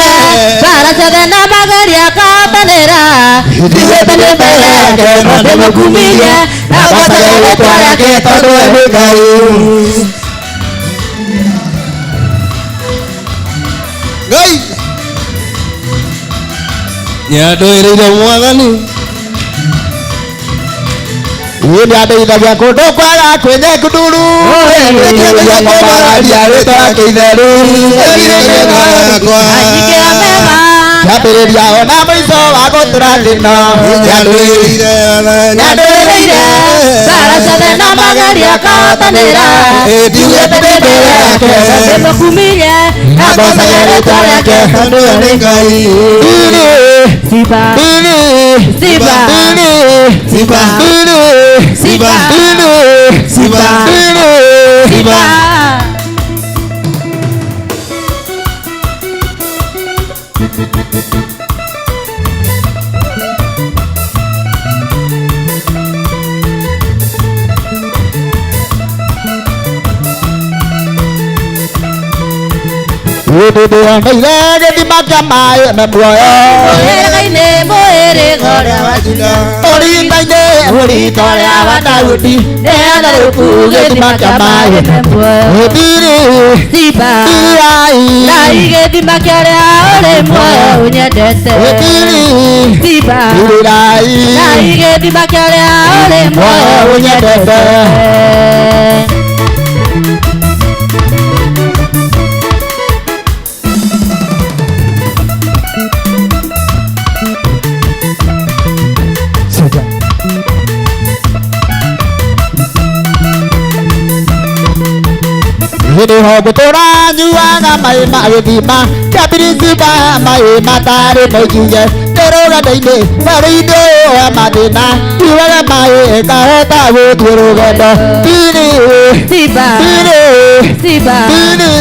mbara ciothe na magerio akahotanĩra. Njuge atĩ ndĩ mbere yake no ndĩmũkumie na ngocage rĩĩtwa rĩake tondũ we nĩ Ngai. Ngai. Nĩandũĩrĩire Mwathani. Niĩ nĩandeithagia kũndũ kwega kwĩ nyeku nduru. Nĩkĩmararia rĩĩtwa rĩake itheru. Anjĩkĩra mema. Kĩambĩrĩria ona mũico wa gũtũra thĩna. Nĩandũĩrĩire Nĩandũĩrĩire mbara ciothe na magerio akahotanĩra. Njuge atĩ ndĩ mbere yake ndĩmũkumie na ngocage rĩĩtwa rĩake tondũ we nĩ Ngai. Sifa. Sifa. Sifa. Sifa. Sifa. Sifa. Nĩndĩoneire gĩthima kĩa maĩ me muoyo. Mũhĩrĩga-inĩ mũhĩrĩga ũrĩa wa Juda. Mũringa-inĩ mũringa ũrĩa wa Daudi. Nĩana rĩu gĩthima kĩa maĩ me muoyo. Thiri. Sifa. Thirai. Ngai gĩthima kĩa ũrĩa ũrĩ muoyo ũnyendete. Thiri. Sifa. Thirai. Ngai gĩthima kĩa ũrĩa ũrĩ muoyo ũnyendete. Hĩndĩ ho ngũtũra nyuaga maĩ ma gĩthima kĩa Birisiba maĩ matarĩ moikirie ndĩ rũgendo-inĩ werũ-inĩ ũyũ wa mathĩna nyuaga maĩ ngahota gũthiĩ rũgendo. Thiri. Sifa. Thiri. Sifa. Thiri.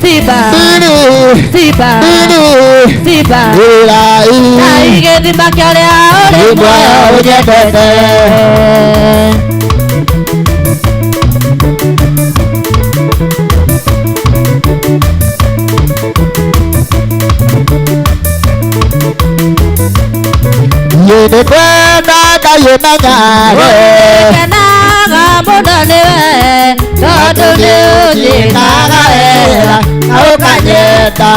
Sifa. Thiri. Sifa. Thiri. Sifa. Thirai. Ngai gĩthima kĩa ũrĩa ũrĩ muoyo ũnyendete. Nĩngwenda Ngai ũmenyage. Ngenaga mũno nĩwe tondũ nĩũnjĩkaga wega na ũkanyenda.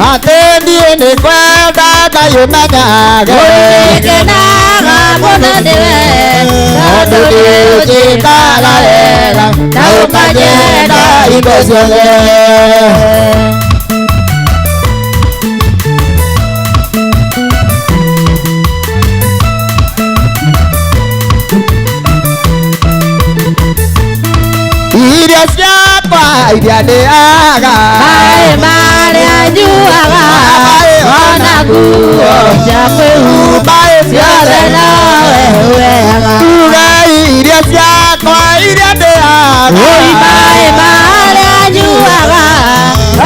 Atĩ niĩ nĩngwenda Ngai ũmenyage. Ngenaga mũno nĩwe tondũ nĩũnjĩkaga wega na ũkanyenda hingo ciothe. Irio ciakwa iria ndĩaga. Maĩ marĩa nyuaga ona nguo cia kwĩhumba ciothe nowe ũheaga. Tuge irio ciakwa iria ndĩaga. Oi maĩ marĩa nyuaga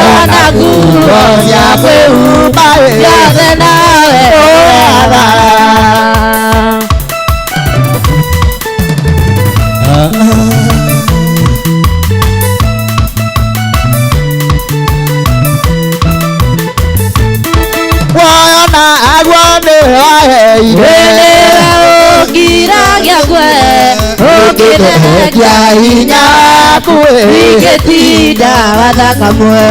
ona nguo cia kwĩhumba ciothe nowe ũheaga. Wona aguo nĩwe waheire. Nĩwe Ũkiragia kwe Ũkĩrekia hinya waku Ingĩtinda wathaka mwe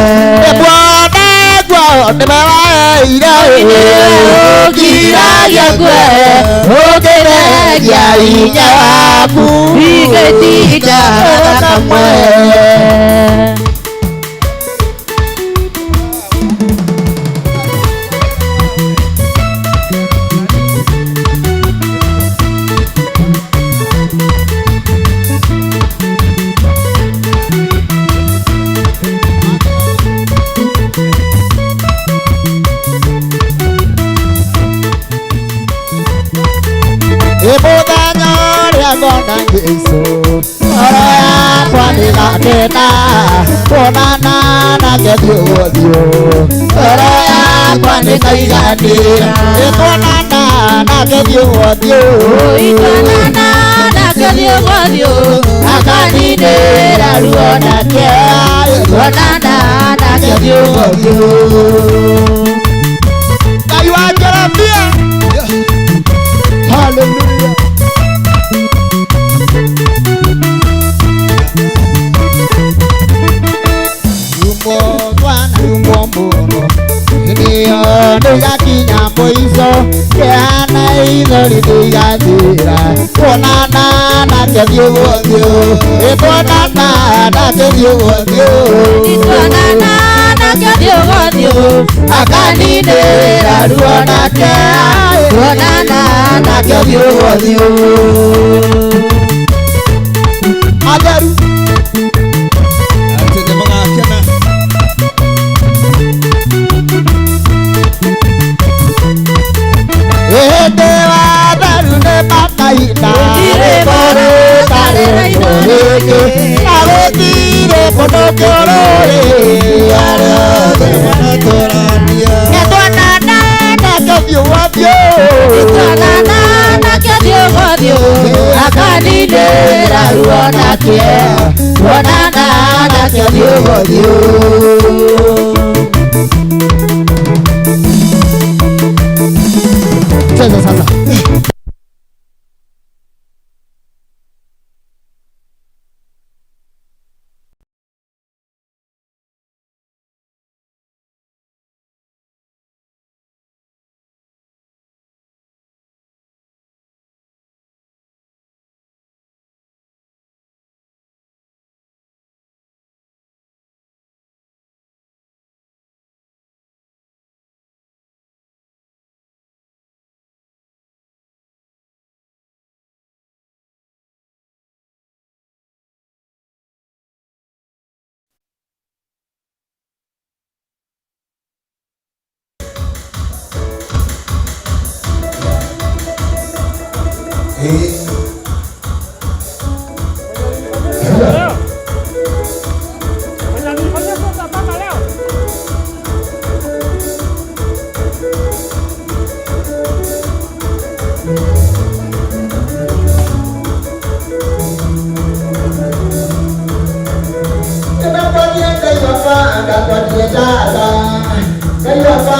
Bwana guo nĩmewaeire Ũkiragia kwe Ũkĩrekia hinya waku Ingĩtinda wathaka mwe. Mũthenya ũrĩa ngona Jesũ ngoro yakwa nĩgakena kuonana nake thiũ ũthiũ ngoro yakwa nĩkaiganĩra ĩkuonana nake thiũ ũthiũ Ĩkuonana nake thiũ ũthiũ akaninĩra ruo na kĩeha ĩkuonana nake thiũ ũthiũ. Ngai wa Jeremia. Hallelujah. Yumo mwana yumo mbono Niyo nĩgakinya mũico kĩeha na ithori nĩigathira kuonana nake thiũ ũthiũ ĩkuonana nake thiũ ũthiũ Ĩkuonana nake thiũ ũthiũ akaninĩra ruo na kĩeha ĩkuonana nake thiũ ũthiũ. Atheru atĩ nĩmagakena. Hĩndĩ wa theru nĩmakaina rĩmbo rĩtarĩ rĩngĩ na gũtirĩ kũndũ kĩũrũrĩ arĩa othe manatũrania nĩtuonana nake ũthiũ ũthiũ Ĩkuonana nake ũthiũ ũthiũ akaninĩra ruo na kĩeha kuonana nake ũthiũ ũthiũ. Cheza sasa. Ngai wakwa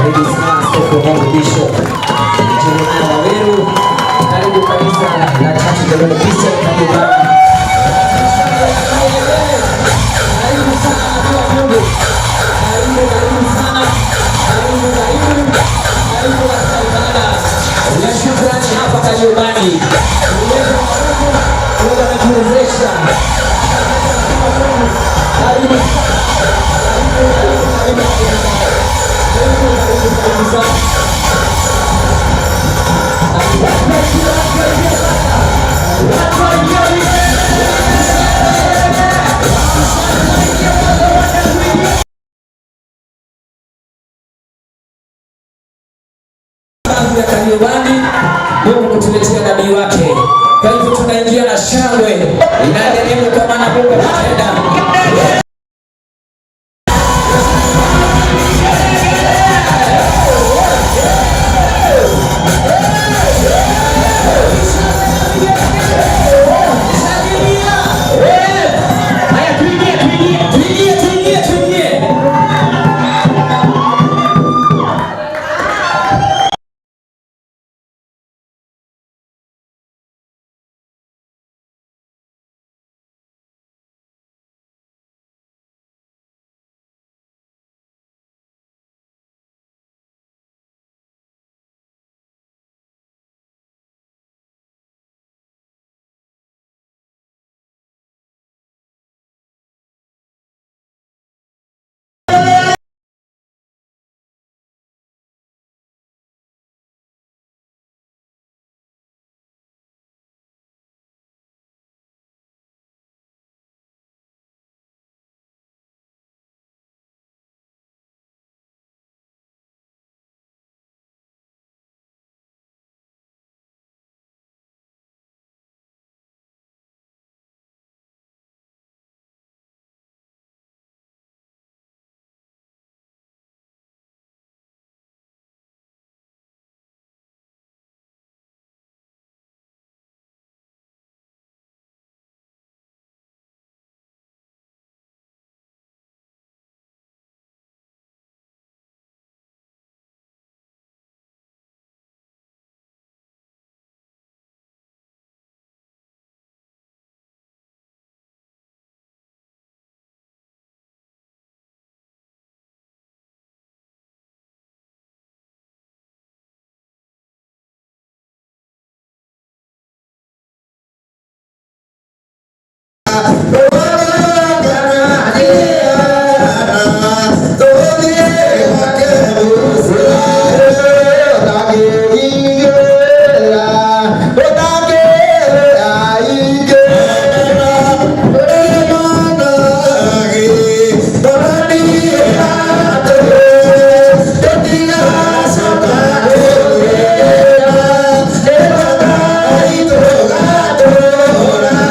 Karibu sana Askofu wa Mungu Bishop Jeremiah Waweru. Karibu kanisa la Church of the Lord Christian Karibu. Karibu sana nabii wa Mungu. Karibu, karibu sana. Karibu, karibu. Karibu katika ibada ya shukrani hapa Kariobani. Uwezo wa Mungu, Mungu ametuwezesha. Karibu. Karibu, karibu, karibu. Karibu, karibu, karibu sana. Watu waingie. Ya Kariobani, Mungu kutuletea nabii wake. Kwa hivyo tunaingia na shangwe inaderimu kwa maana Mungu ametenda. Haya, tuingie, tuingie, tuingie, tuingie, tuingie.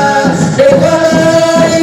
Thank you.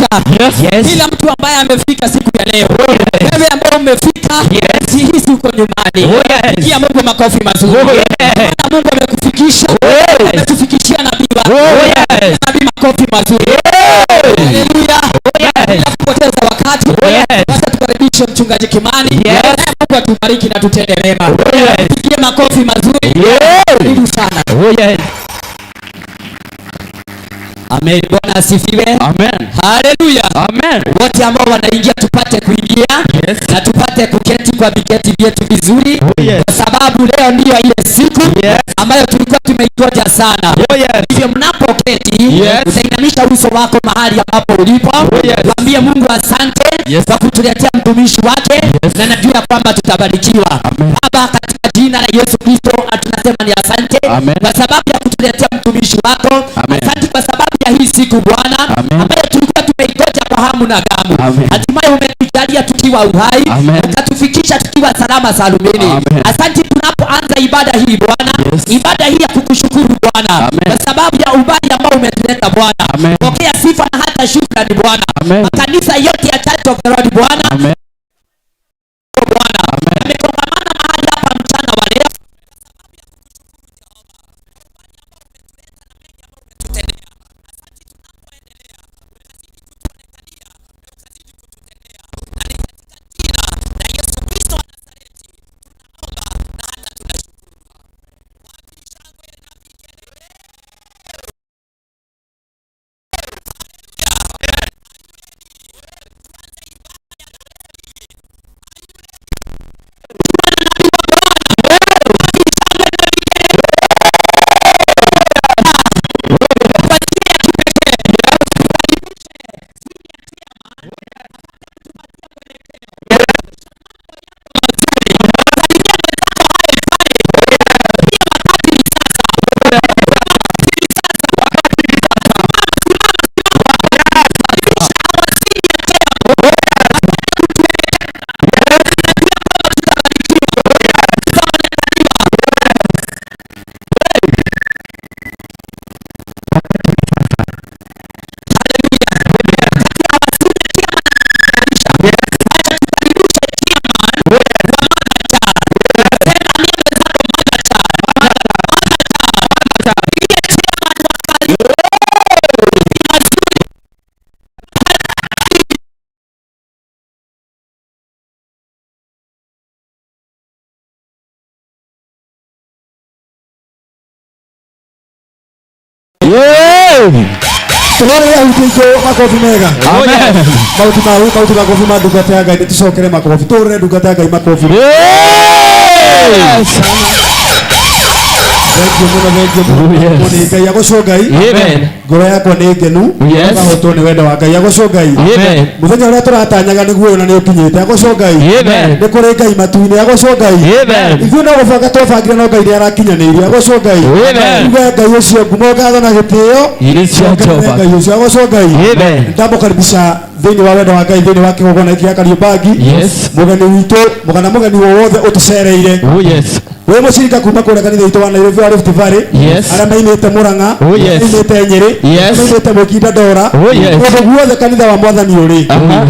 Tunakaribisha kila mtu ambaye amefika siku ya leo. Wewe ambao umefika, jihisi uko nyumbani. Pigia Mungu makofi mazuri. Maana Mungu amekufikisha, ametufikishia nabii wake. Nabii makofi mazuri. Haleluya. Bila kupoteza wakati, sasa tukaribishe mchungaji Kimani. Mungu atubariki na tutende mema. Pigie makofi mazuri. Karibu sana. Amen. Bwana asifiwe. Amen. Haleluya. Amen. Wote ambao wanaingia tupate kuingia na tupate kuketi kwa viketi vyetu vizuri, kwa sababu leo ndiyo ile siku ambayo tulikuwa tumeingoja sana. Hivyo mnapoketi, utainamisha uso wako mahali ambapo ulipo, mwambie Mungu asante kwa kutuletea mtumishi wake, na najua kwamba tutabarikiwa. Baba, katika jina la Yesu Kristo tunasema ni asante kwa sababu ya kutuletea mtumishi wako. Asante kwa sababu ya hii siku Bwana ambayo tulikuwa tumeingoja kwa hamu na gamu. Hatimaye umetujalia tukiwa uhai, ukatufikisha tukiwa salama salumini. Asante tunapoanza ibada hii Bwana, ibada hii ya kukushukuru Bwana kwa sababu ya ubali ambao umetuleta Bwana. Pokea sifa na hata shukrani Bwana. Makanisa yote ya Church of the Lord Bwana, Bwana yamekongamana mahali hapa mchana wa leo. Tuhore ahutĩitũ makobi mega. Amen. Mauti mau mauti makobi ma ndungata ya Ngai, nĩtũcokere makobi, tũhũrĩre ndungata ya Ngai makobi. Thengiũ mũno, thengiũ mũno. Nĩ Ngai agocwo Ngai. Amen. Ngoro yakwa nĩ ngenu. Ngahotwo nĩ wendo wa Ngai agocwo Ngai. Amen. Mũthenya ũrĩa tũratanyaga nĩguo ũyũ na nĩ ũkinyĩte agocwo Ngai. Amen. Nĩ kũrĩ Ngai matu-inĩ agocwo Ngai. Amen. Ithuĩ no gũbanga twabangire no Ngai nĩ arakinyanĩirie agocwo Ngai. Amen. Uge Ngai ũcio ngumo ngatho na gĩtĩo. Irĩ cia Jehova. Ngai ũcio agocwo Ngai. Amen. Ndamũkaribisha thĩinĩ wa wendo wa Ngai thĩinĩ wa kĩgongona gĩkĩ gĩa Kariobangi. Mũgeni witũ kana mũgeni wowothe ũtũcereire. Wĩ mũcirika kuma kũrĩa kanitha witũ wa Nairobi wa Rift Valley, arĩa mainĩte Murang'a, mainĩte Nyĩrĩ, mainĩte Mũkinda Ndora, kũndũ guothe kanitha wa Mwathani ũrĩ.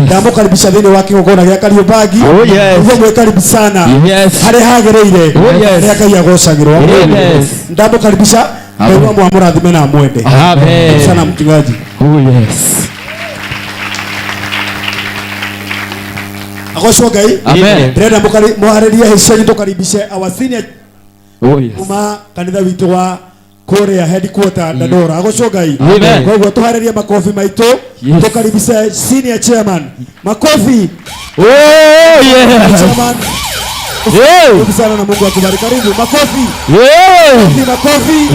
Ndamũkaribisha thĩinĩ wa kĩgongona gĩa Kariobangi. Nĩguo mwĩkaribu sana harĩa hagĩrĩire, harĩa Ngai agocagĩrwo. Ndamũkaribisha Ngai wa mwamũrathime na amwende. Sana mchungaji. Agocwo Ngai. Ndĩrenda mũharĩrie hĩ cianyu tũkaribishe our senior kuma kanitha witũ wa kũrĩa headquarter Dandora. Agocwo Ngai. Koguo tũharĩrie makobi maitũ tũkaribishe senior chairman. Makofi. Chairman. Karibu sana na Mungu akubariki. Karibu. Makofi. Makofi.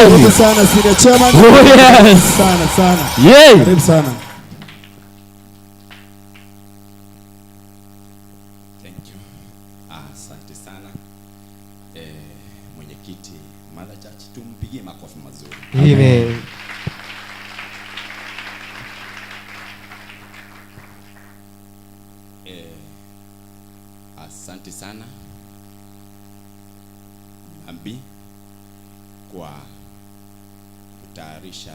Karibu sana senior chairman. Sana sana. Karibu sana. Asante sana mwenyekiti Mother Church, tumpigie makofi mazuri. Amen. Asante sana Ambi kwa kutayarisha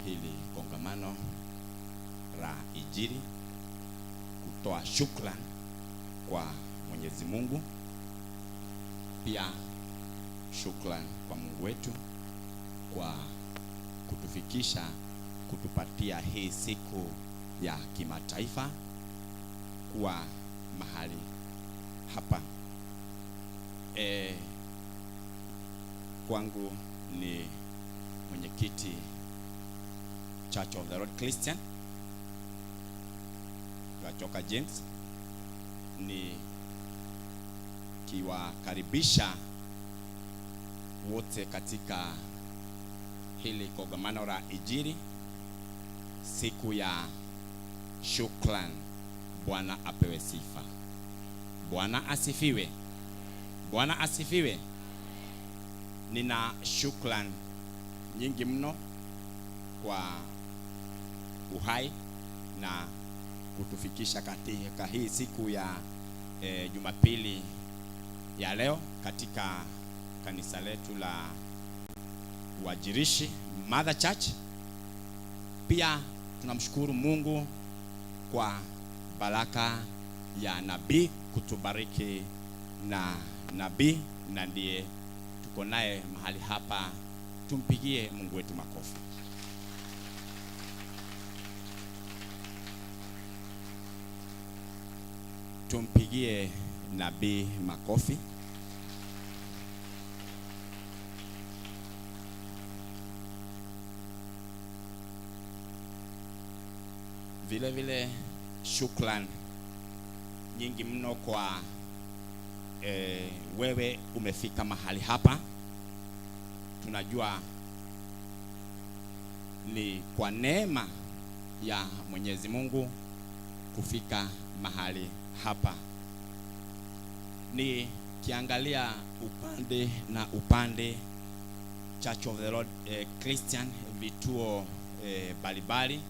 hili kongamano. Kongamano la Injili, kutoa shukrani kwa Mwenyezi Mungu, pia shukrani kwa Mungu wetu kwa kutufikisha, kutupatia hii siku ya kimataifa kuwa mahali hapa. Kwangu ni mwenyekiti Church of the Lord Christian Gachoka James, ni kiwakaribisha wote katika hili kongamano la Injili, siku ya shukran. Bwana apewe sifa. Bwana asifiwe. Bwana asifiwe. Nina shukran nyingi mno kwa uhai na kutufikisha katika hii siku ya Jumapili ya leo katika kanisa letu la Uajirishi Mother Church. Pia tunamshukuru Mungu kwa baraka ya nabii kutubariki na nabii, na ndiye tuko naye mahali hapa. Tumpigie Mungu wetu makofi. Tumpigie nabii makofi. Vile vile shukran nyingi mno kwa wewe umefika mahali hapa. Tunajua ni kwa neema ya Mwenyezi Mungu kufika mahali hapa. Nikiangalia upande na upande, Church of the Lord Christian, vituo mbalimbali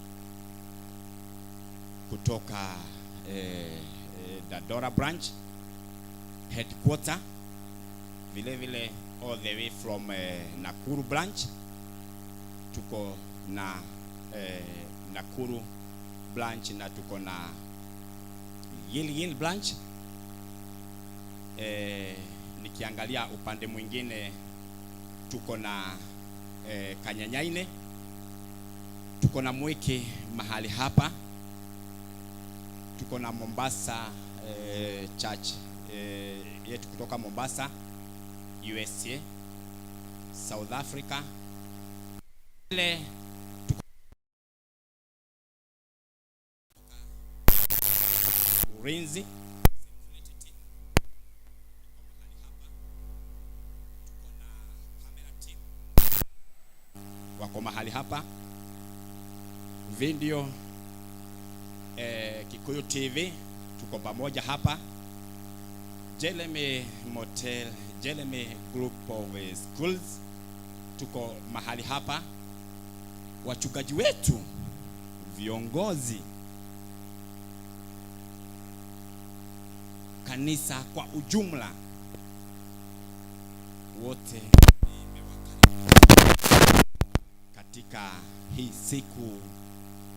kutoka Dandora branch headquarter, vile vile all the way from Nakuru branch, tuko na Nakuru branch na tuko na Gilgil branch. Nikiangalia upande mwingine tuko na Kanyanyaine, tuko na Mwiki mahali hapa, tuko na Mombasa church yetu kutoka Mombasa, USA, South Africa. Ile tuko Urinzi, wako mahali hapa, video Kikuyu TV tuko pamoja hapa, Jeremy Motel, Jeremy Group of Schools tuko mahali hapa, wachungaji wetu, viongozi kanisa kwa ujumla, wote nimewakaribisha katika hii siku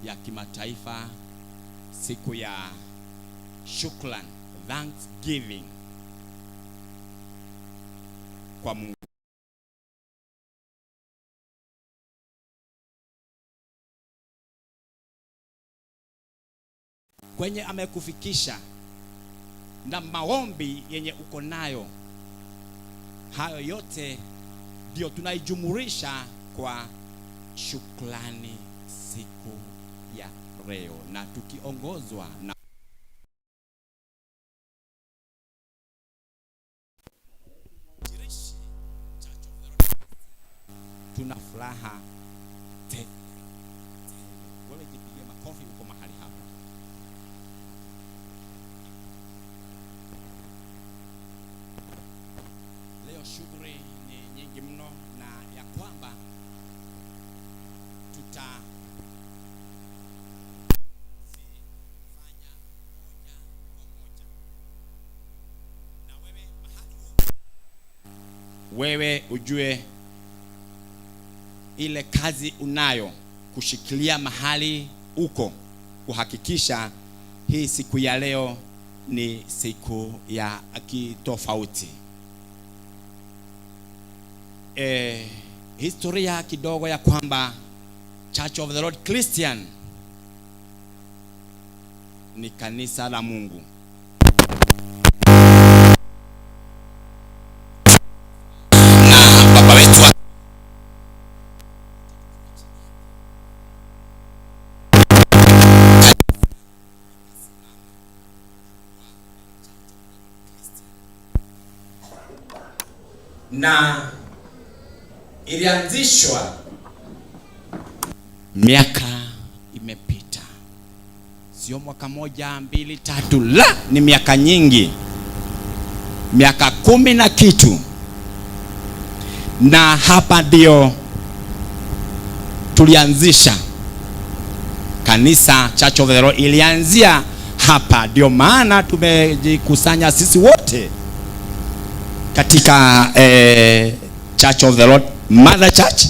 ya kimataifa, siku ya shukran, thanksgiving kwa Mungu. Kwenye amekufikisha na maombi yenye uko nayo, hayo yote ndio tunaijumurisha kwa shukrani siku ya leo, na tukiongozwa na tuna furaha tele. Wewe jipigie makofi uko mahali hapa. Leo shughuli ni nyingi mno, na ya kwamba tuta zifanya moja kwa moja. Na wewe mahali uko, wewe ujue ile kazi unayo kushikilia mahali uko kuhakikisha hii siku ya leo ni siku ya kitofauti. Historia kidogo ya kwamba Church of the Lord Christian ni kanisa la Mungu. Na baba wetu na ilianzishwa miaka imepita, sio mwaka moja mbili tatu, la, ni miaka nyingi, miaka 10 na kitu. Na hapa ndio tulianzisha kanisa. Church of the Lord ilianzia hapa, ndio maana tumejikusanya sisi wote katika Church of the Lord Mother Church,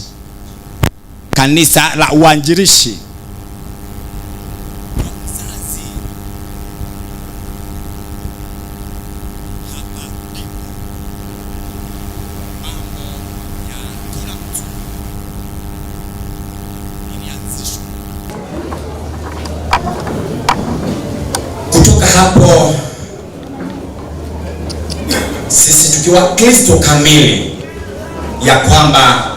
kanisa la uanjilishi. Kutoka hapo sisi tukiwa Kristo kamili, ya kwamba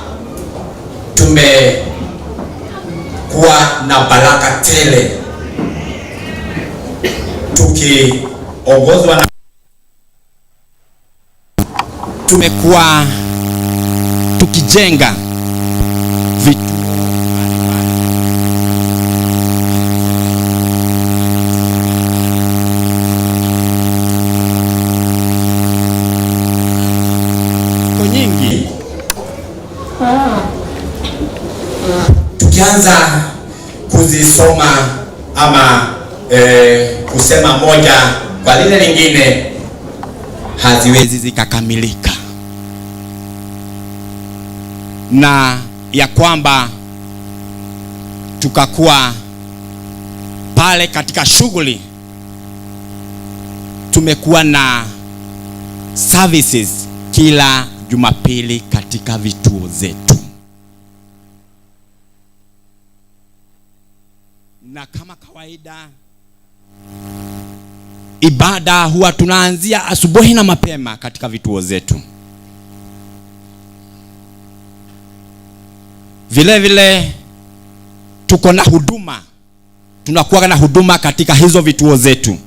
tumekuwa na baraka tele tukiongozwa na, tumekuwa tukijenga vitu nyingi, tukianza kuzisoma ama kusema moja kwa lile lingine haziwezi zikakamilika, na ya kwamba tukakuwa pale katika shughuli, tumekuwa na services kila Jumapili katika vituo zetu. Na kama kawaida ibada huwa tunaanzia asubuhi na mapema katika vituo zetu. Vile vile tuko na huduma, tunakuwa na huduma katika hizo vituo zetu.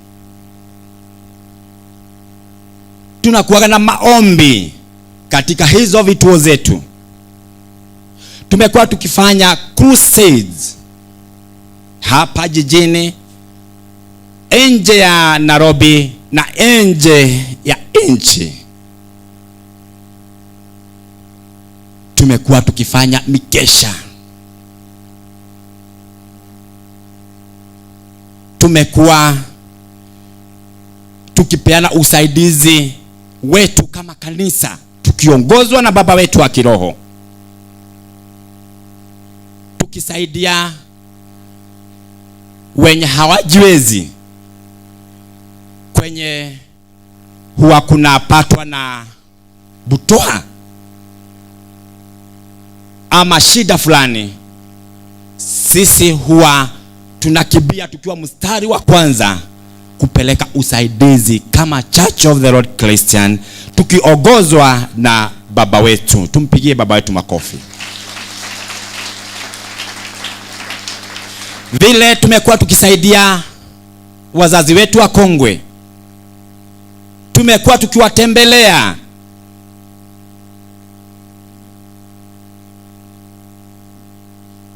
Tunakuwa na maombi katika hizo vituo zetu. Tumekuwa tukifanya crusades hapa jijini, nje ya Nairobi na nje ya nchi. Tumekuwa tukifanya mikesha. Tumekuwa tukipeana usaidizi wetu kama kanisa, tukiongozwa na baba wetu wa kiroho, tukisaidia wenye hawajiwezi, kwenye huwa kunapatwa na butoa ama shida fulani, sisi huwa tunakibia tukiwa mstari wa kwanza kupeleka usaidizi kama Church of the Lord Christian, tukiongozwa na baba wetu. Tumpigie baba wetu makofi. Vile tumekuwa tukisaidia wazazi wetu wa kongwe, tumekuwa tukiwatembelea.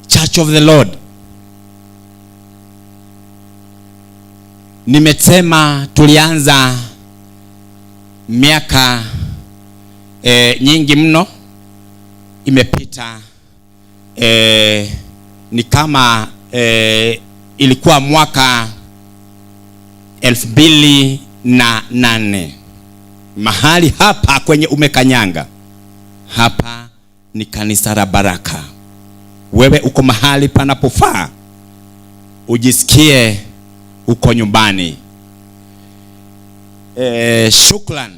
Church of the Lord, nimesema tulianza miaka nyingi mno imepita. Ni kama ilikuwa mwaka 2008. Mahali hapa kwenye umekanyanga hapa ni kanisa la Baraka. Wewe uko mahali panapofaa, ujisikie uko nyumbani. Shukran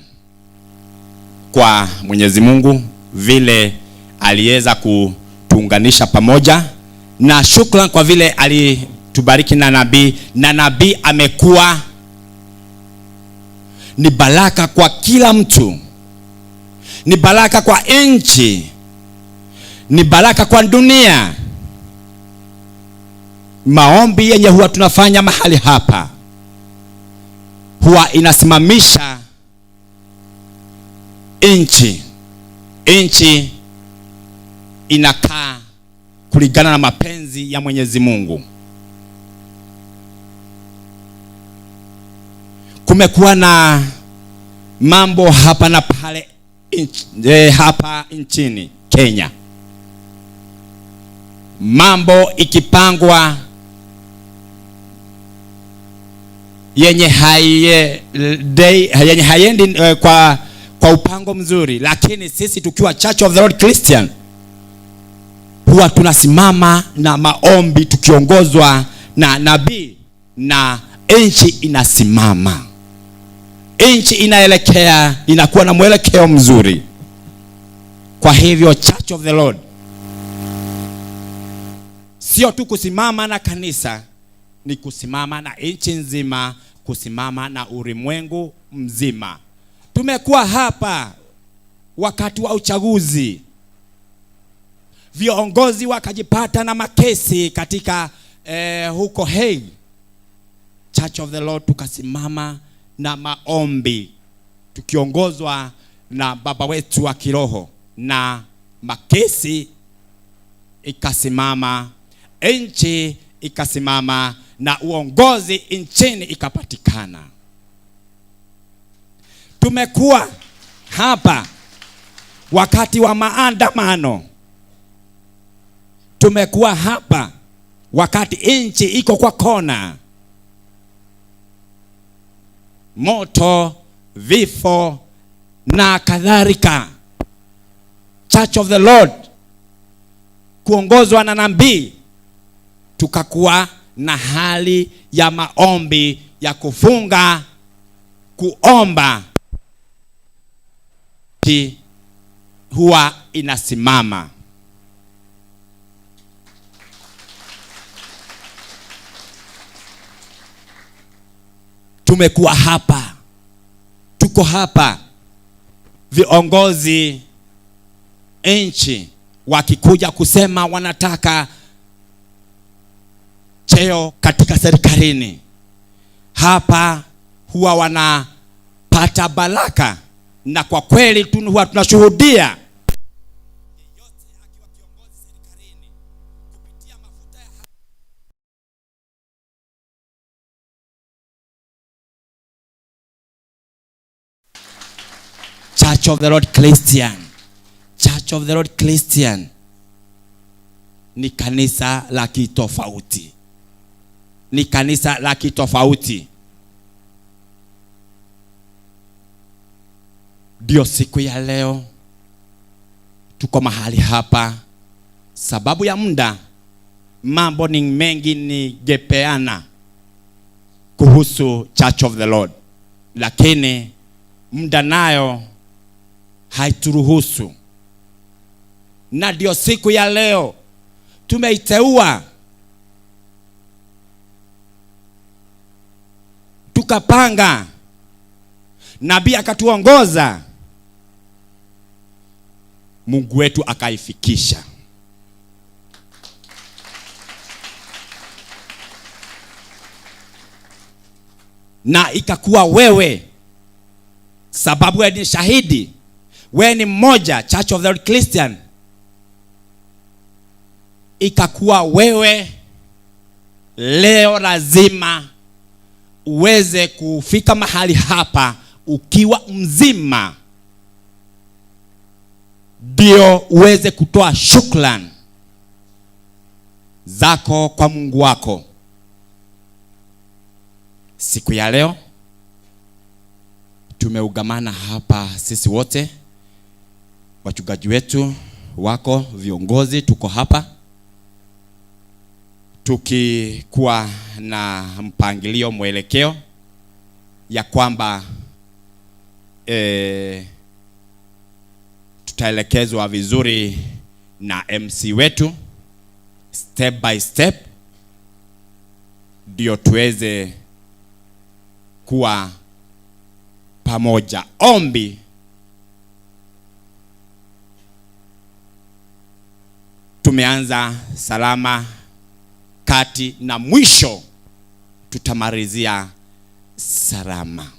kwa Mwenyezi Mungu vile aliweza kutuunganisha pamoja, na shukran kwa vile alitubariki na nabii, na nabii amekuwa ni baraka kwa kila mtu, ni baraka kwa nchi, ni baraka kwa dunia. Maombi yenye huwa tunafanya mahali hapa huwa inasimamisha nchi. Nchi inakaa kulingana na mapenzi ya Mwenyezi Mungu. Kumekuwa na mambo hapa na pale hapa nchini Kenya. Mambo ikipangwa yenye haiendi kwa upango mzuri, lakini sisi tukiwa Church of the Lord Christian huwa tunasimama na maombi tukiongozwa na nabii, na nchi inasimama, nchi inaelekea, inakuwa na mwelekeo mzuri. Kwa hivyo Church of the Lord sio tu kusimama na kanisa, ni kusimama na nchi nzima, kusimama na ulimwengu mzima. Tumekuwa hapa wakati wa uchaguzi, viongozi wakajipata na makesi katika huko Hague. Church of the Lord tukasimama na maombi tukiongozwa na baba wetu wa kiroho, na makesi ikasimama, nchi ikasimama, na uongozi nchini ikapatikana. Tumekuwa hapa wakati wa maandamano, tumekuwa hapa wakati nchi iko kwa kona, moto, vifo na kadhalika. Church of the Lord kuongozwa na nabii, tukakuwa na hali ya maombi ya kufunga, kuomba, huwa inasimama. Tumekuwa hapa, tuko hapa, viongozi nchi wakikuja kusema wanataka cheo katika serikalini, hapa huwa wanapata baraka, na kwa kweli huwa tunashuhudia yeyote akiwa kiongozi serikalini kupitia mafuta ya Church of the Lord Christian. Church of the Lord Christian ni kanisa la kitofauti, ni kanisa la kitofauti. Ndio siku ya leo tuko mahali hapa, sababu ya muda, mambo ni mengi ningepeana kuhusu Church of the Lord, lakini muda nayo haituruhusu. Na ndio siku ya leo tumeiteua, tukapanga, nabii akatuongoza, Mungu wetu akaifikisha. Na ikakuwa wewe, sababu wewe ni shahidi, wewe ni mmoja Church of the Lord Christian, ikakuwa wewe leo lazima uweze kufika mahali hapa ukiwa mzima, ndio uweze kutoa shukrani zako kwa Mungu wako. Siku ya leo tumeugamana hapa sisi wote, wachungaji wetu wako, viongozi, tuko hapa. Tukikuwa na mpangilio, mwelekeo ya kwamba tutaelekezwa vizuri na MC wetu step by step, ndio tuweze kuwa pamoja. Ombi, tumeanza salama, kati na mwisho tutamalizia salama.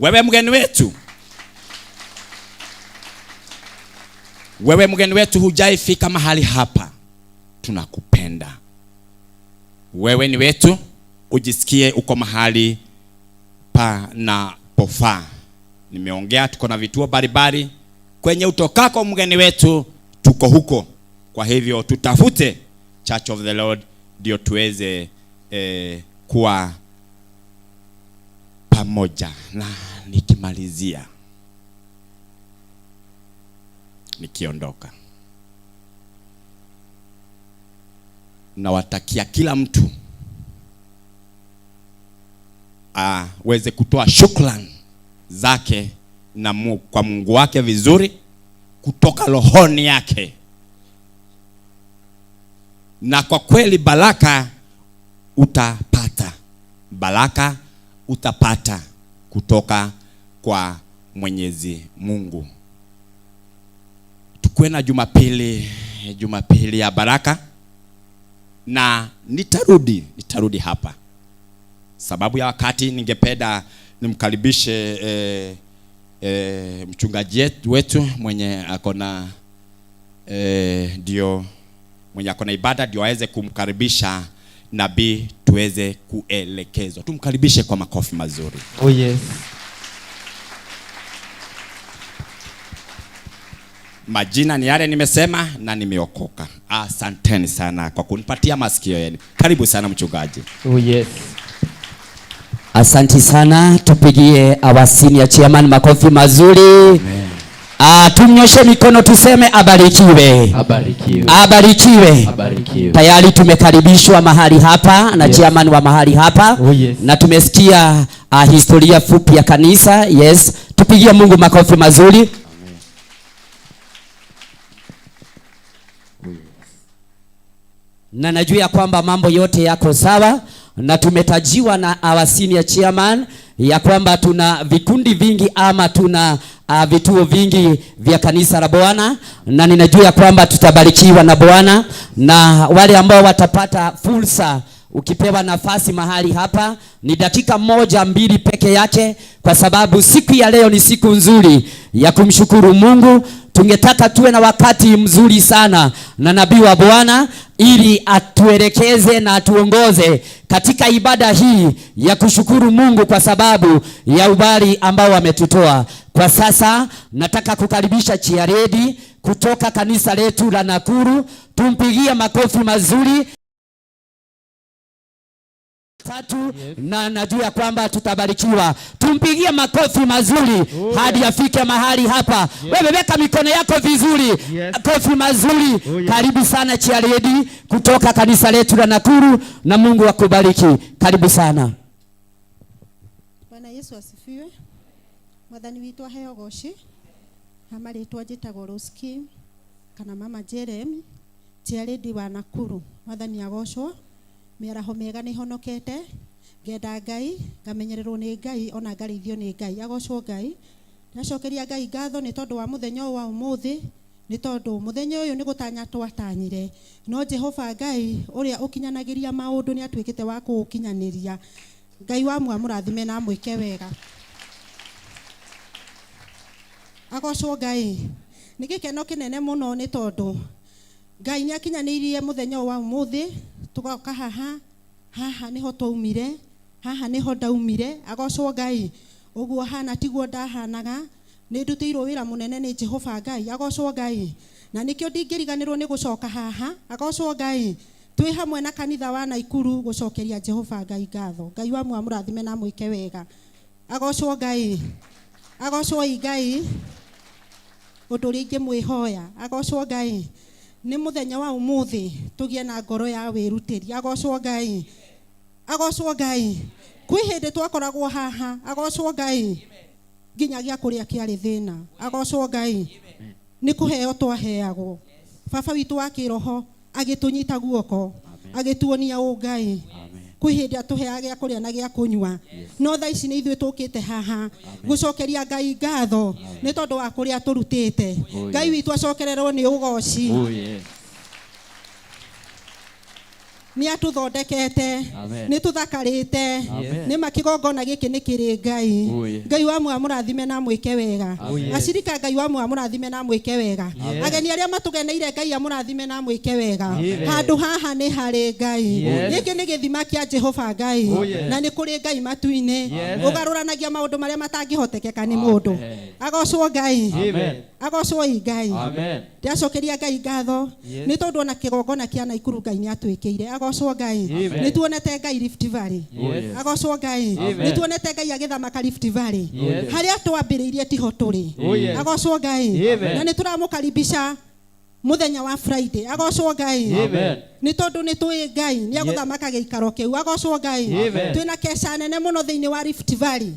Wewe mgeni wetu, wewe mgeni wetu hujaifika mahali hapa, tunakupenda. Wewe ni wetu, ujisikie uko mahali panapofaa. Nimeongea, tuko na vituo mbalimbali kwenye utokako mgeni wetu, tuko huko. Kwa hivyo tutafute Church of the Lord ndio tuweze kuwa pamoja. Na nikimalizia, nikiondoka, nawatakia kila mtu aweze kutoa shukrani zake na kwa Mungu wake vizuri kutoka rohoni yake. Na kwa kweli baraka utapata, baraka utapata kutoka kwa Mwenyezi Mungu. Tukuwe na Jumapili, Jumapili ya baraka, na nitarudi hapa. Sababu ya wakati, ningependa nimkaribishe mchungaji wetu mwenye akona ndio mwenye akona ibada, ndio aweze kumkaribisha nabii tuweze kuelekezwa. Tumkaribishe kwa makofi mazuri. Oh yes. Majina ni yale nimesema na nimeokoka. Asanteni sana kwa kunipatia masikio yenu. Karibu sana mchungaji. Oh yes. Asante sana, tupigie our senior chairman makofi mazuri. Tumnyoshe mikono tuseme abarikiwe. Abarikiwe. Abarikiwe. Abarikiwe. Tayari tumekaribishwa mahali hapa na Yes. chairman wa mahali hapa. Oh, yes. Na tumesikia historia fupi ya kanisa. Yes. Tupigie Mungu makofi mazuri. Na najua ya kwamba mambo yote yako sawa, na tumetajiwa na our senior chairman ya kwamba tuna vikundi vingi ama tuna vituo vingi vya kanisa la Bwana, na ninajua ya kwamba tutabarikiwa na Bwana, na wale ambao watapata fursa, ukipewa nafasi mahali hapa ni dakika 1-2 peke yake, kwa sababu siku ya leo ni siku nzuri ya kumshukuru Mungu. Tungetaka tuwe na wakati mzuri sana na nabii wa Bwana ili atuelekeze na atuongoze katika ibada hii ya kushukuru Mungu kwa sababu ya ubali ambao ametutoa. Kwa sasa nataka kukaribisha Chiaredi kutoka kanisa letu la Nakuru. Tumpigie makofi mazuri. Tatu, Yes. Na najua kwamba tutabarikiwa. Tumpigie makofi mazuri hadi afike mahali hapa. Yes. Wewe weka mikono yako vizuri. Yes. Makofi mazuri. Oh, yes. Karibu sana Chiaredi kutoka kanisa letu la Nakuru, na Mungu akubariki. Karibu sana. Bwana Yesu asifiwe. Mwathani witũ aheo goci. Hama rĩtwa njĩtagwo Roski kana Mama Jeremy, Chiaredi wa Nakuru. Mwathani agocwo. Mĩaraho mĩega nĩ honokete, ngenda Ngai, ngamenyererwo nĩ Ngai, ona ngarĩithio nĩ Ngai. Agocwo Ngai. Ndacokeria Ngai ngatho nĩ tondũ wa mũthenya ũyũ wa ũmũthĩ, nĩ tondũ mũthenya ũyũ nĩ gũtanya twatanyire, no Jehova Ngai ũrĩa ũkinyanagĩria maũndũ nĩ atuĩkĩte wa kũũkinyanĩria. Ngai wa mwamũrathime na amwĩke wega. Agocwo Ngai. Nĩ gĩkeno kĩnene mũno nĩ tondũ Ngai nĩ akinyanĩirie mũthenya ũyũ wa ũmũthĩ, tugoka haha, haha niho twaumire, haha niho ndaumire. Agocwo Ngai. Ũguo hana tiguo ndahanaga, nĩ ndutĩirwo wĩra mũnene nĩ Jehova Ngai. Agocwo Ngai. Na nĩkĩo ndingĩriganĩrwo nĩ gũcoka haha. Agocwo Ngai. Twĩ hamwe na kanitha wa Nakuru gũcokeria Jehova Ngai ngatho. Ngai wa mwamũrathime na amwĩke wega. Agocwo Ngai. Agocwo Ngai. Ũndũ ũrĩa ingĩmwĩhoya. Agocwo Ngai. Nĩ mũthenya wa ũmũthĩ tũgĩe na ngoro ya wĩrutĩri. Agocwo Ngai. Agocwo Ngai. Kwĩ hĩndĩ twakoragwo haha. Agocwo Ngai. Nginya gĩa kũrĩa kĩarĩ thĩna. Agocwo Ngai. Nĩ kũheo twaheagwo. Baba witũ wa kĩroho agĩtũnyita guoko, agĩtuonia ũngai. Kwĩ hĩndĩ atũheaga gĩa kũrĩa na gĩa kũnyua. No thaa ici nĩ ithuĩ tũkĩte haha gũcokeria Ngai ngatho nĩ tondũ wa kũrĩa tũrutĩte. Ngai witũ acokererwo nĩ ũgoci. Nĩ atũthondekete, nĩ tũthakarĩte, nĩ ma kĩgongona gĩkĩ nĩ kĩrĩ Ngai. Ngai wa muoyo amũrathime na amwĩke wega. Acirika Ngai wa muoyo amũrathime na amwĩke wega. Ageni arĩa matũgeneire Ngai amũrathime na amwĩke wega. Handũ haha nĩ harĩ Ngai. Gĩkĩ nĩ gĩthima kĩa Jehova Ngai. Na nĩ kũrĩ Ngai matu-inĩ. Ũgarũranagia maũndũ marĩa matangĩhotekeka nĩ mũndũ. Agocwo Ngai. Agocwo Ngai. Ndĩracokeria Ngai ngatho nĩ tondũ ona kĩgongona kĩa Naikuru Ngai nĩ atwĩkĩire. Agocwo Ngai. Nĩ tuonete Ngai Rift Valley. Agocwo Ngai. Nĩ tuonete Ngai agĩthamaka Rift Valley. Harĩa twambĩrĩirie tiho tũrĩ. Agocwo Ngai. Na nĩ tũramũkaribisha mũthenya wa Friday. Agocwo Ngai. Nĩ tondũ nĩ tũĩ Ngai nĩ agũthamaka gĩikaro kĩu. Agocwo Ngai. Twĩna keca nene mũno thĩinĩ wa Rift Valley.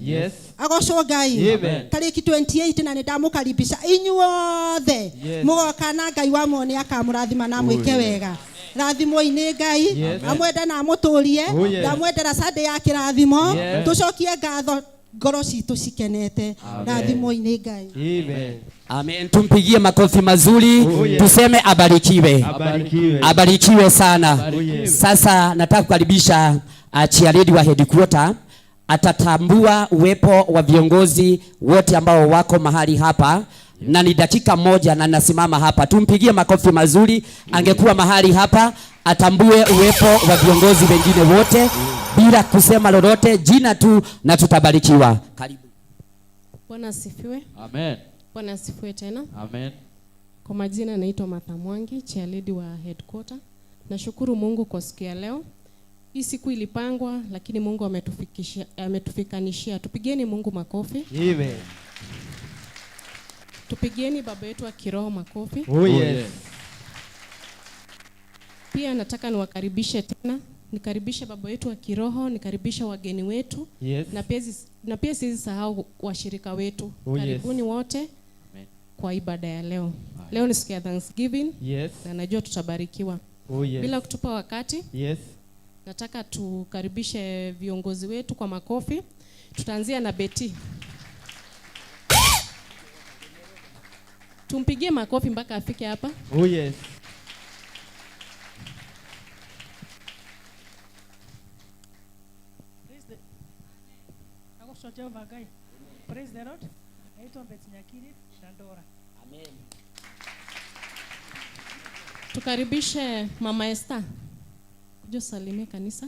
Agocwo Ngai. Tarĩki 28 na nĩ ndamũkaribisha inyuothe. Mũgoka na Ngai wa muoyo nĩ akamũrathima na amwĩke wega. Rathimwo-inĩ Ngai, amwende na amũtũrie. Ndamwendera Sunday ya kĩrathimo. Tũcokie ngatho ngoro citũ cikenete. Rathimwo-inĩ Ngai. Amen. Tumpigie makofi mazuri. Tuseme abarikiwe. Abarikiwe. Abarikiwe sana. Abarikiwe. Sasa nataka kukaribisha chairlady wa headquarter. Atatambua uwepo wa viongozi wote ambao wako mahali hapa. Na ni dakika moja na nasimama hapa. Tumpigie makofi mazuri. Angekuwa mahali hapa atambue uwepo wa viongozi wengine wote bila kusema lolote, jina tu na tutabarikiwa. Karibu. Bwana asifiwe. Amen. Bwana asifiwe tena. Amen. Kwa majina naitwa Martha Mwangi, chairlady wa headquarter. Nashukuru Mungu kwa siku ya leo. Hii siku ilipangwa lakini Mungu ametufikanishia. Tupigieni Mungu makofi. Amen. Tupigieni baba yetu wa kiroho makofi. Oh yes. Pia nataka niwakaribishe tena, nikaribishe baba yetu wa kiroho, nikaribishe wageni wetu. Na pia siwezi sahau washirika wetu. Karibuni wote. Amen. Kwa ibada ya leo. Leo ni siku ya Thanksgiving. Na najua tutabarikiwa. Bila kutupa wakati. Nataka tukaribishe viongozi wetu kwa makofi. Tutaanzia na Betty. Tumpigie makofi mpaka afike hapa. Oh yes. Praise the Lord. Naitwa Betty Nyakiri Dandora. Amen. Tukaribishe Mama Esther. Kuja salimia kanisa.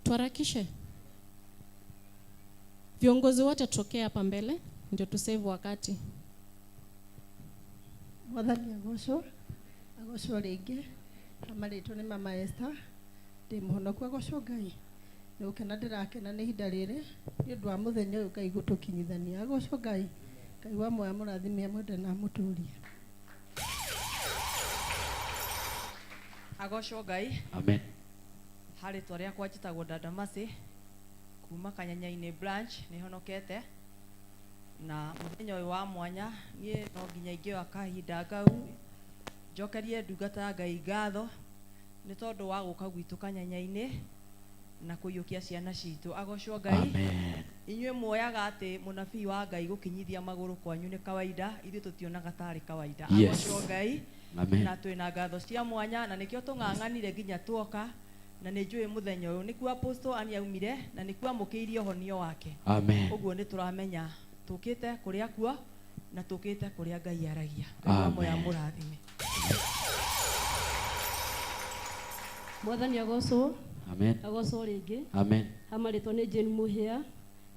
Tuharakishe. Viongozi wote tutokee hapa mbele ndio tusave wakati. Mwathani agocwo, agocwo rĩngĩ. Amarĩtwo nĩ Mama Esther. Ndĩ mũhonoku agocwo Ngai. Nĩ gũkena ndĩrakena nĩ ihinda rĩrĩ nĩ ũndũ wa mũthenya ũyũ Ngai gũtũkinyithania. Agocwo Ngai. Ngai wa muoyo amũrathime, amwende na amũtũrie. Agocwo Ngai. Amen. Harĩ rĩtwa rĩakwa njĩtagwo Dada Mercy kuma Kanyanya-inĩ branch, nĩhonokete. Na mũthenya ũyũ wa mwanya niĩ no nginya ingĩoya kahinda kau njokerie ndungata ya Ngai ngatho nĩ tondũ wa gũka gwitũ Kanyanya-inĩ na kũiyũkia ciana citũ. Agocwo Ngai. Amen. Inyuĩ muoyaga atĩ mũnabii wa Ngai gũkinyithia magũrũ kwanyu nĩ kawaida, ithuĩ tũtionaga tarĩ kawaida. Agocwo Ngai. Amen. Na twĩna ngatho cia mwanya na nĩkĩo tũng'ang'anire nginya tuoka. Na nĩ njũĩ mũthenya ũyũ nĩkuo Apostle Ann aumire na nĩkuo amũkĩirie ũhonio wake. Amen. Ũguo nĩ tũramenya tũkĩte kũrĩa kuo na tũkĩte kũrĩa Ngai aragia. Ngai wa muoyo amũrathime. Mwathani agocwo. Amen. Agocwo rĩngĩ. Amen. Amarĩtwo nĩ Jane Mũhĩa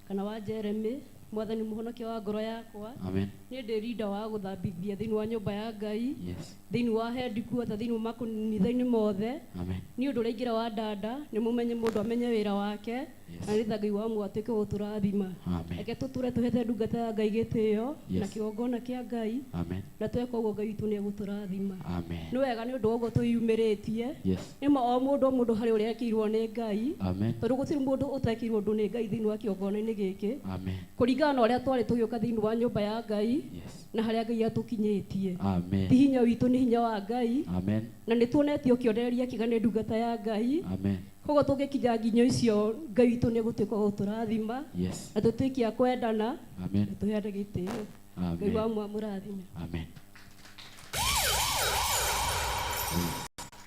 kana wa Jeremy Mwathani mũhonokia wa ngoro yakwa. Amen. Niĩ ndĩ rinda wa gũthambithia thĩinĩ wa nyũmba ya Ngai. Yes. Thĩinĩ wa headquarter, thĩinĩ wa makanitha-inĩ mothe. Amen. Nĩ ũndũ ũrĩa ingĩra wa dada nĩ mũmenye mũndũ amenye wĩra wake. Yes. Na nĩgetha Ngai wa muoyo atuĩke gũtũrathima. Amen. Reke tũtũre tũhete ndungata ya Ngai gĩtĩo Yes. na kĩgongona kĩa Ngai. Amen. Na tweka ũguo Ngai witũ nĩ egũtũrathima. Amen. Nĩ wega nĩ ũndũ wa ũguo twĩyumĩrĩtie. Yes. Nĩ ma o mũndũ o mũndũ harĩ ũrĩa ekĩirwo nĩ Ngai. Amen. Tondũ gũtirĩ mũndũ ũtekĩirwo ũndũ nĩ Ngai thĩinĩ wa kĩgongona-inĩ gĩkĩ. Amen. Kũringana na ũrĩa twarĩ tũgĩũka thĩinĩ wa nyũmba ya Ngai. Yes. Na harĩa Ngai atũkinyĩtie. Amen. Ti hinya witũ nĩ hinya wa Ngai. Amen. Na nĩ tuonetio kĩonereria kĩega nĩ ndungata ya Ngai. Amen. Koguo tũngĩkinya nginyo icio Ngai witũ nĩ egũtuĩka wa gũtũrathima. Yes. Na tũtuĩke a kwendana. Amen. Na tũheane gĩtĩo. Amen. Ngai wa mũamũrathime. Amen.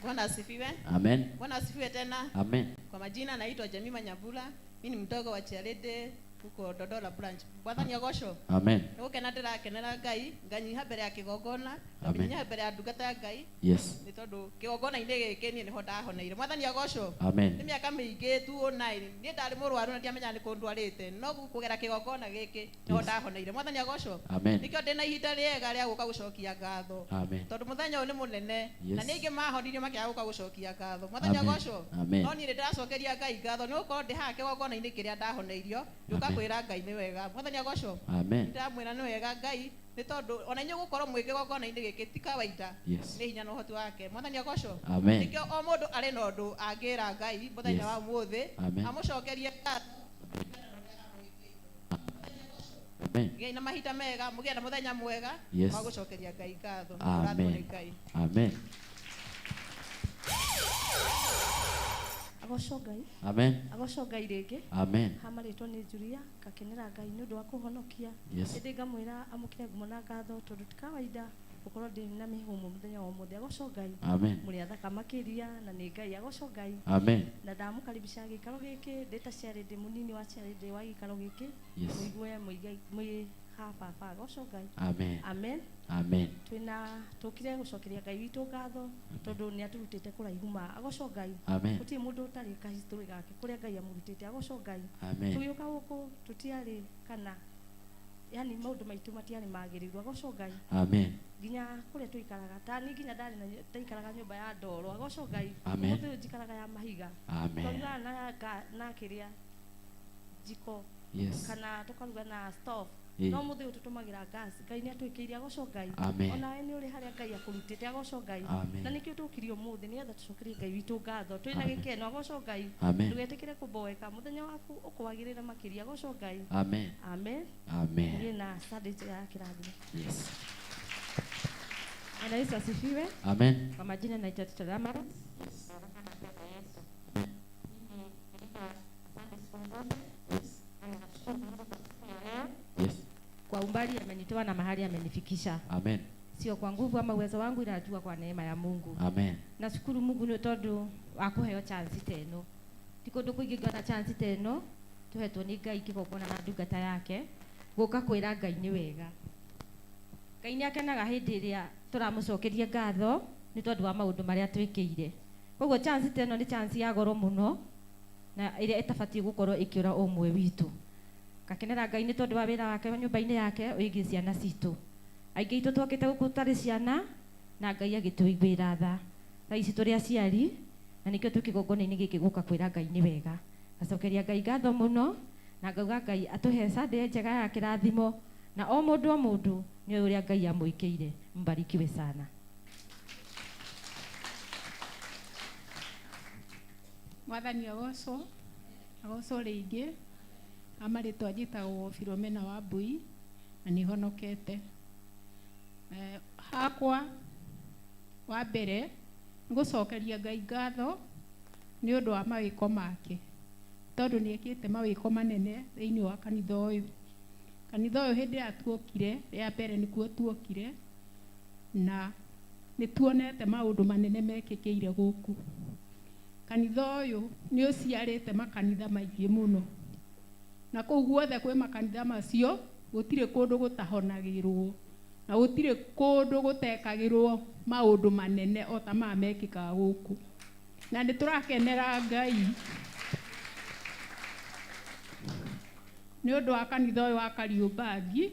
Bwana asifiwe. Amen. Bwana asifiwe tena. Amen. Kwa majina naitwa Jemima Nyambura. Mimi ni mdogo wa Chiarede huko Dodola branch. Mwathani agocwo. Amen. Nĩgũkena ndĩrakenera Ngai, nganyiha mbere ya kĩgongona, Amen. nganyiha mbere ya ndungata ya Ngai. Yes. Nĩ tondũ kĩgongona-inĩ gĩkĩ niĩ nĩho ndahoneire. Mwathani agocwo. Amen. Nĩ mĩaka mĩingĩ 2009 niĩ ndarĩ mũrwaru na ndiamenyaga nĩ kũ ndwarĩte, no kũgera kĩgongona gĩkĩ nĩho Yes. ndahoneire. Mwathani agocwo. Amen. Nĩkĩo ndĩna ihinda rĩega rĩa gũka gũcokia ngatho. Amen. Tondũ mũthenya ũyũ nĩ mũnene Yes. na nĩ aingĩ mahonirio makĩaga gũka gũcokia ngatho. Mwathani Amen. agocwo. Amen. No niĩ nĩ ndĩracokeria Ngai ngatho nĩ gũkorwo ndĩ haha kĩgongona-inĩ kĩrĩa ndahoneirio, ngĩũka Amen. kwĩra Ngai nĩ wega. Mwathani agocwo. Amen. Ndĩramwĩra nĩ wega Ngai nĩ tondũ ona inyuĩ gũkorwo mwĩ kĩgongona-inĩ gĩkĩ ti kawaida. Yes. Nĩ hinya na ũhoti wake. Mwathani agocwo. Amen. Nĩkĩo o mũndũ arĩ na ũndũ angĩra Ngai mũthenya Yes. wa ũmũthĩ Amen. amũcokerie ngatho. Amen. Gĩai na mahinda mega, mũgĩe na mũthenya mwega Yes. wa gũcokeria Ngai ngatho. Mũrathimwo nĩ Amen. Ngai. Amen. Agocwo Ngai. Amen. Agocwo Ngai rĩngĩ. Amen. Ha marĩtwa nĩ Julia, ngakenera Ngai nĩ ũndũ wa kũhonokia. Yes. Ĩndĩ ngamwĩra amũkĩre ngumo na ngatho tondũ ti kawaida gũkorwo ndĩ na mĩhũmũ mũthenya wa ũmũthĩ. Agocwo Ngai. Amen. Mũrĩ athaka makĩria na nĩ Ngai. Agocwo Ngai. Amen. Na ndamũkaribisha gĩikaro gĩkĩ ndĩ ta chairlady mũnini wa chairlady wa gĩikaro gĩkĩ. Yes. Mũigue mwĩ ha baba. Agocwo Ngai. Amen. Amen. Amen. Twĩna tũkire gũcokeria Ngai witũ ngatho tondũ nĩ atũrutĩte kũraihu ma. Agocwo Ngai. Amen. Gũtirĩ mũndũ ũtarĩ kahistory gake kũrĩa Ngai amũrutĩte. Agocwo Ngai. Amen. Tũgĩũka gũkũ tũtiarĩ kana yani maũndũ maitũ matiarĩ magĩrĩru. Agocwo Ngai. Amen. Nginya kũrĩa tũikaraga ta niĩ nginya ndarĩ na ndaikaraga nyũmba ya ndoro. Agocwo Ngai. Amen. Ũmũthĩ ũyũ njikaraga ya mahiga. Amen. Twarugaga na kĩrĩa jiko. Yes. Kana tũkaruga na stove. Ĩĩ. No mũthĩ ũyũ tũtũmagĩra gas. Ngai nĩ atwĩkĩire. Agocwo Ngai. Amen. Onawe nĩ ũrĩ harĩa Ngai akũrutĩte. Agocwo Ngai. Amen. Na nĩkĩo tũkire ũmũthĩ nĩgetha tũcokerie Ngai witũ ngatho. Twĩna Amen. gĩkeno. Agocwo Ngai. Amen. Ndũgetĩkĩre kũmboeka. Mũthenya waku ũkwagĩrĩre makĩria. Agocwo Ngai. Amen. Amen. Amen. Niĩ na Sunday njega ya kĩrathimo. Yes. Bwana Yesu asifiwe. Amen. Kwa majina naitwa Tito Damaris. Yes. Kwa umbali amenitoa na mahali amenifikisha. Amen. Sio kwa nguvu ama uwezo wangu, ila najua kwa neema ya Mungu. Amen. Nashukuru Mungu nĩ tondũ wa kũheo chance ta ĩno. Ti kũndũ kũingĩ ngĩona chance ta ĩno tũhetwo nĩ Ngai kĩgongona na ndungata yake gũka kwĩra Ngai nĩ wega. Ngai nĩ akenaga hĩndĩ ĩrĩa tũramũcokeria ngatho nĩ tondũ wa maũndũ marĩa twĩkĩire. Koguo chance ta ĩno nĩ chance ya goro mũno na ĩrĩa ĩtabatiĩ gũkorwo ĩkĩũra ũmwe witũ. Ngakenera Ngai nĩ tondũ wa wĩra wake nyũmba-inĩ yake wĩgiĩ ciana citũ. Aingĩ aitũ twokĩte gũkũ tũtarĩ ciana na Ngai agĩtũiguĩra tha. Thaa ici tũrĩ aciari na nĩkĩo twĩ kĩgongona-inĩ gĩkĩ gũka kwĩra Ngai nĩ wega. Ngacokeria Ngai ngatho mũno na ngauga Ngai atũhe Sunday njega ya kĩrathimo na o mũndũ o mũndũ nĩ ũrĩa Ngai amwĩkĩire. Mbarikiwe sana. Mwathani agocwo, agocwo rĩngĩ. Amarĩtwa njĩtagwo Filomena wa Mbui na nĩ honokete. Hakwa wa mbere nĩ gũcokeria Ngai ngatho nĩ ũndũ wa mawĩko make, tondũ nĩ ekĩte mawĩko manene thĩinĩ wa kanitha ũyũ. Kanitha ũyũ hĩndĩ ĩrĩa tuokire rĩa mbere nĩkuo tuokire na nĩ tuonete maũndũ manene mekĩkĩire gũkũ. Kanitha ũyũ nĩ ũciarĩte makanitha maingĩ mũno, na kũu guothe kwĩ makanitha macio gũtirĩ kũndũ gũtahonagĩrwo na gũtirĩ kũndũ gũtekagĩrwo maũndũ manene o ta maya mekĩkaga gũkũ, na nĩ tũrakenera Ngai. Nĩ ũndũ wa kanitha ũyũ wa Kariũmbangi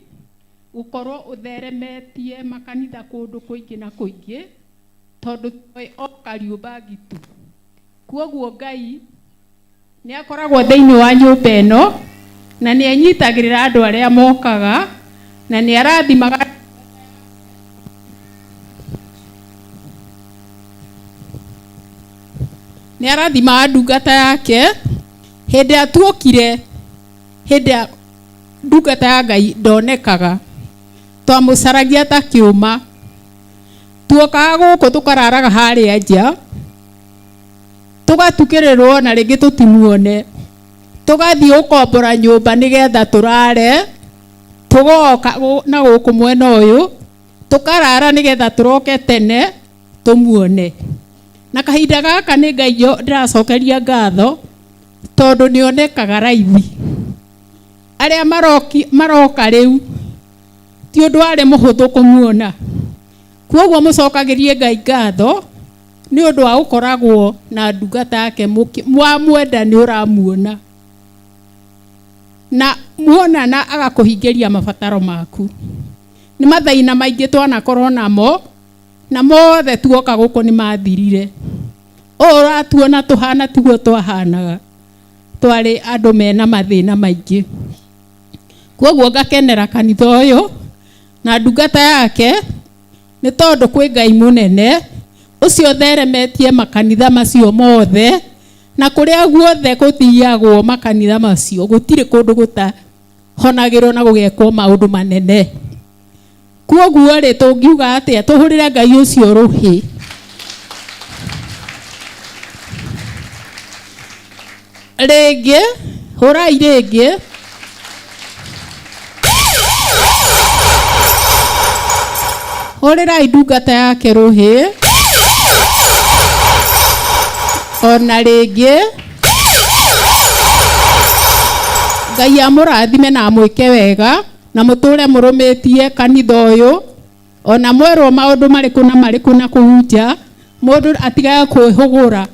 gũkorwo ũtheremetie makanitha kũndũ kũingĩ na kũingĩ, tondũ twĩ o Kariũmbangi tu. Kwoguo Ngai nĩ akoragwo thĩinĩ wa nyũmba ĩno na nĩ anyitagĩrĩra andũ arĩa mokaga na nĩ arathimaga nĩ arathimaga ndungata yake. Hĩndĩ ĩrĩa tuokire, hĩndĩ ya ndungata ya Ngai ndonekaga, twamũcaragia ta kĩũma. Tuokaga gũkũ tũkararaga harĩa nja, tũgatukĩrĩrwo na rĩngĩ tũtimuone, tũgathiĩ gũkombora nyũmba nĩgetha tũrare, tũgoka na gũkũ mwena ũyũ tũkarara nĩgetha tũroke tene tũmuone. Na kahinda gaka nĩ Ngai ndĩracokeria ngatho tondũ nĩonekaga raithi. Arĩa maroka rĩu ti ũndũ warĩ mũhũthũ kũmuona. Kwoguo mũcokagĩrie Ngai ngatho nĩ ũndũ wa gũkoragwo na ndungata yake, wamwenda nĩ ũramuona na muonana agakũhingĩria mabataro maku. Nĩ mathĩna maingĩ twanakorwo namo na mothe tuoka gũkũ nĩ mathirire. Ũũ ũratuona tũhana tiguo twahanaga, twarĩ andũ mena mathĩna maingĩ. Kwoguo ngakenera kanitha ũyũ na ndungata yake nĩ tondũ kwĩ Ngai mũnene ũcio ũtheremetie makanitha macio mothe, na kũrĩa guothe gũthiagwo makanitha macio gũtirĩ kũndũ gũtahonagĩrwo na gũgekwo maũndũ manene. Kwoguo rĩ, tũngiuga atĩa? Tũhũrĩre Ngai ũcio rũhĩ. Rĩngĩ, hũrai rĩngĩ. Hũrĩrai ndungata yake rũhĩ. Ona rĩngĩ. Ngai amũrathime na amwĩke wega na mũtũre mũrũmĩtie kanitha ũyũ. Ona mwerwo maũndũ marĩkũ na marĩkũ na kũu nja, mũndũ atigage kwĩhũgũra.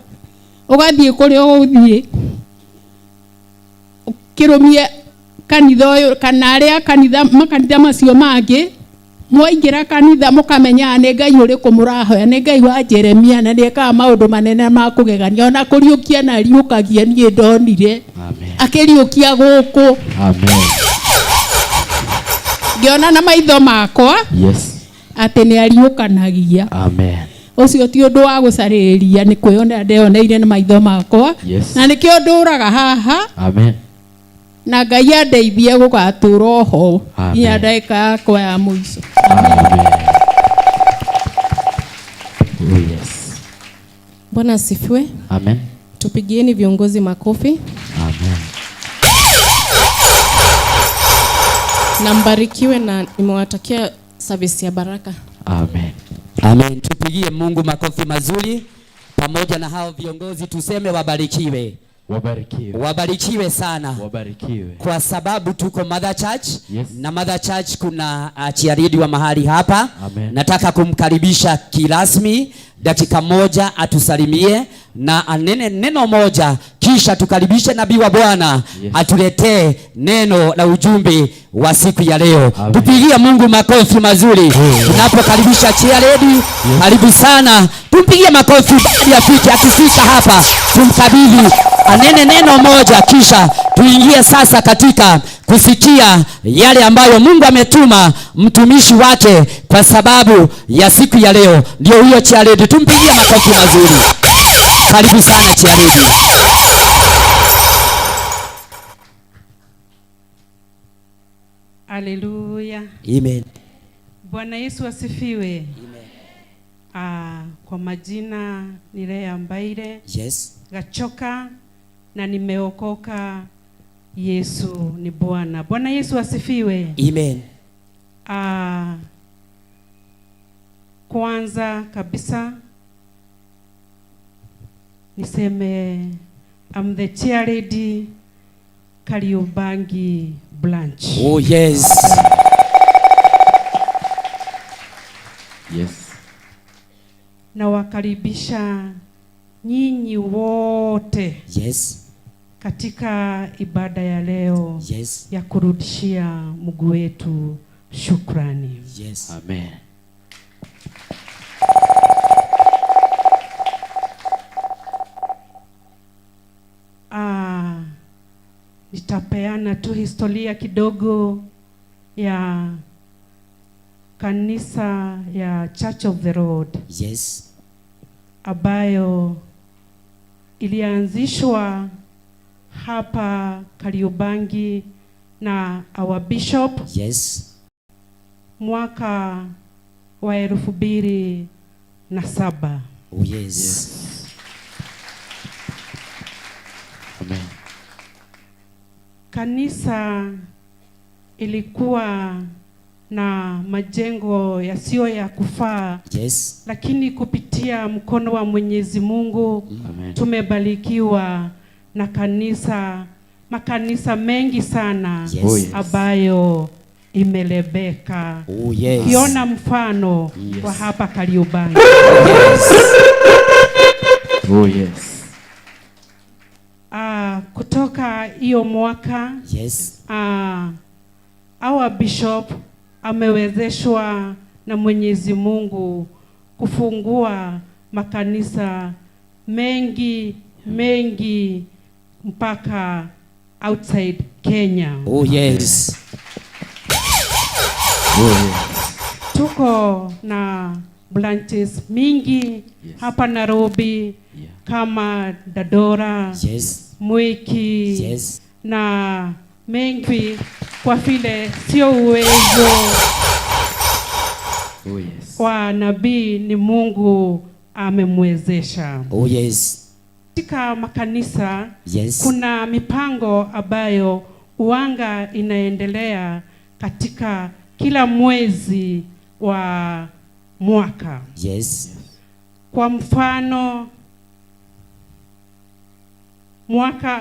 Ũgathiĩ kũrĩa ũgũthiĩ, ũkĩrũmie kanitha ũyũ kana arĩa kanitha makanitha macio mangĩ. Mwaingĩra kanitha mũkamenya nĩ Ngai ũrĩkũ mũrahoya, nĩ Ngai wa Jeremia na nĩekaga maũndũ manene ma kũgegania. Ona kũriũkia na ariũkagia niĩ ndonire akĩriũkia gũkũ. Amen. Ngĩona na maitho makwa atĩ nĩ ariũkanagia. Amen. Ũcio ti ũndũ wa gũcarĩria, nĩ kwĩyonera ndeyoneire na maitho makwa. Na nĩkĩo ndũraga haha. Amen. Na Ngai andeithie gũgatũra oho nginya ndagĩka yakwa ya mũico. Amen. Oh, yes. Bwana asifiwe. Amen. Tupigieni viongozi makofi. Amen. Na mbarikiwe na nimewatakia service ya baraka. Amen. Amen. Tupigie Mungu makofi mazuri pamoja na hao viongozi, tuseme wabarikiwe. Wabarikiwe. Wabarikiwe sana. Wabarikiwe. Kwa sababu tuko Mother Church. Yes. Na Mother Church kuna chiaridi wa mahali hapa. Amen. Nataka kumkaribisha kirasmi dakika moja atusalimie na anene neno moja, kisha tukaribishe nabii wa Bwana atuletee neno la ujumbe wa siku ya leo. Tupigie Mungu makofi mazuri tunapokaribisha chairlady. Karibu sana, tumpigie makofi baada ya fika. Akifika hapa tumkabidhi anene neno moja, kisha tuingie sasa katika kusikia yale ambayo Mungu ametuma mtumishi wake kwa sababu ya siku ya leo. Ndio huyo chairlady, tumpigie makofi mazuri. Karibu sana chairlady. Haleluya. Amen. Bwana Yesu asifiwe. Amen. Kwa majina ni Lea Mbaire. Yes. Gachoka na nimeokoka. Yesu ni Bwana. Bwana Yesu asifiwe. Amen. Kwanza kabisa niseme I'm the chair lady Kariobangi branch. Oh yes. Yes. Na wakaribisha nyinyi wote. Yes. katika ibada ya leo Yes. ya kurudishia Mungu wetu shukrani. Yes. Amen. Nitapeana tu historia kidogo ya kanisa ya Church of the Lord. Yes. Ambayo ilianzishwa hapa Kariobangi na our bishop. Yes. Mwaka wa 2007. Oh yes. Yes. Amen. Kanisa ilikuwa na majengo yasiyo ya kufaa. Yes. Lakini kupitia mkono wa Mwenyezi Mungu, Amen. Tumebarikiwa na makanisa mengi sana. Yes. Oh, yes. Ambayo imelebeka. Oh, yes. Kiona mfano Yes. wa hapa Kariobangi. Yes. Oh, yes. Kutoka hiyo mwaka, Yes. Our bishop amewezeshwa na Mwenyezi Mungu kufungua makanisa mengi mengi mpaka outside Kenya. Oh yes. Oh, yes. Tuko na branches mingi Yes. hapa Nairobi, Yeah. kama Dandora, Yes. Mwiki, Yes. na mengi, kwa vile sio uwezo Oh, yes. wa nabii, ni Mungu amemwezesha. Oh yes. Katika makanisa, Yes. kuna mipango ambayo uanga inaendelea katika kila mwezi wa mwaka. Yes. Kwa mfano,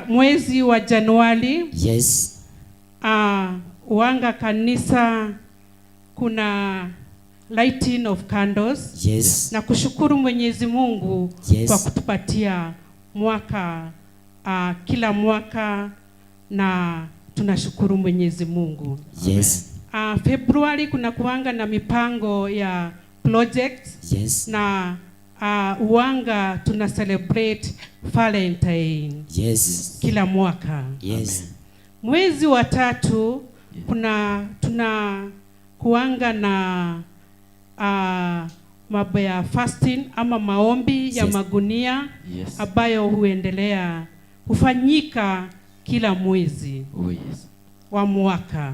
mwezi wa Januari, Yes. Uanga kanisa kuna lighting of candles. Yes. Na kushukuru Mwenyezi Mungu Yes. kwa kutupatia mwaka, kila mwaka, na tunashukuru Mwenyezi Mungu. Yes. Februari kuna kuanga na mipango ya projects. Yes. Na uanga tuna celebrate Valentine. Yes. Kila mwaka. Yes. Mwezi wa 3 tuna kuanga na mambo ya fasting ama maombi ya Yes. magunia. Yes. Ambayo hufanyika kila mwezi. Oh, yes. Wa mwaka.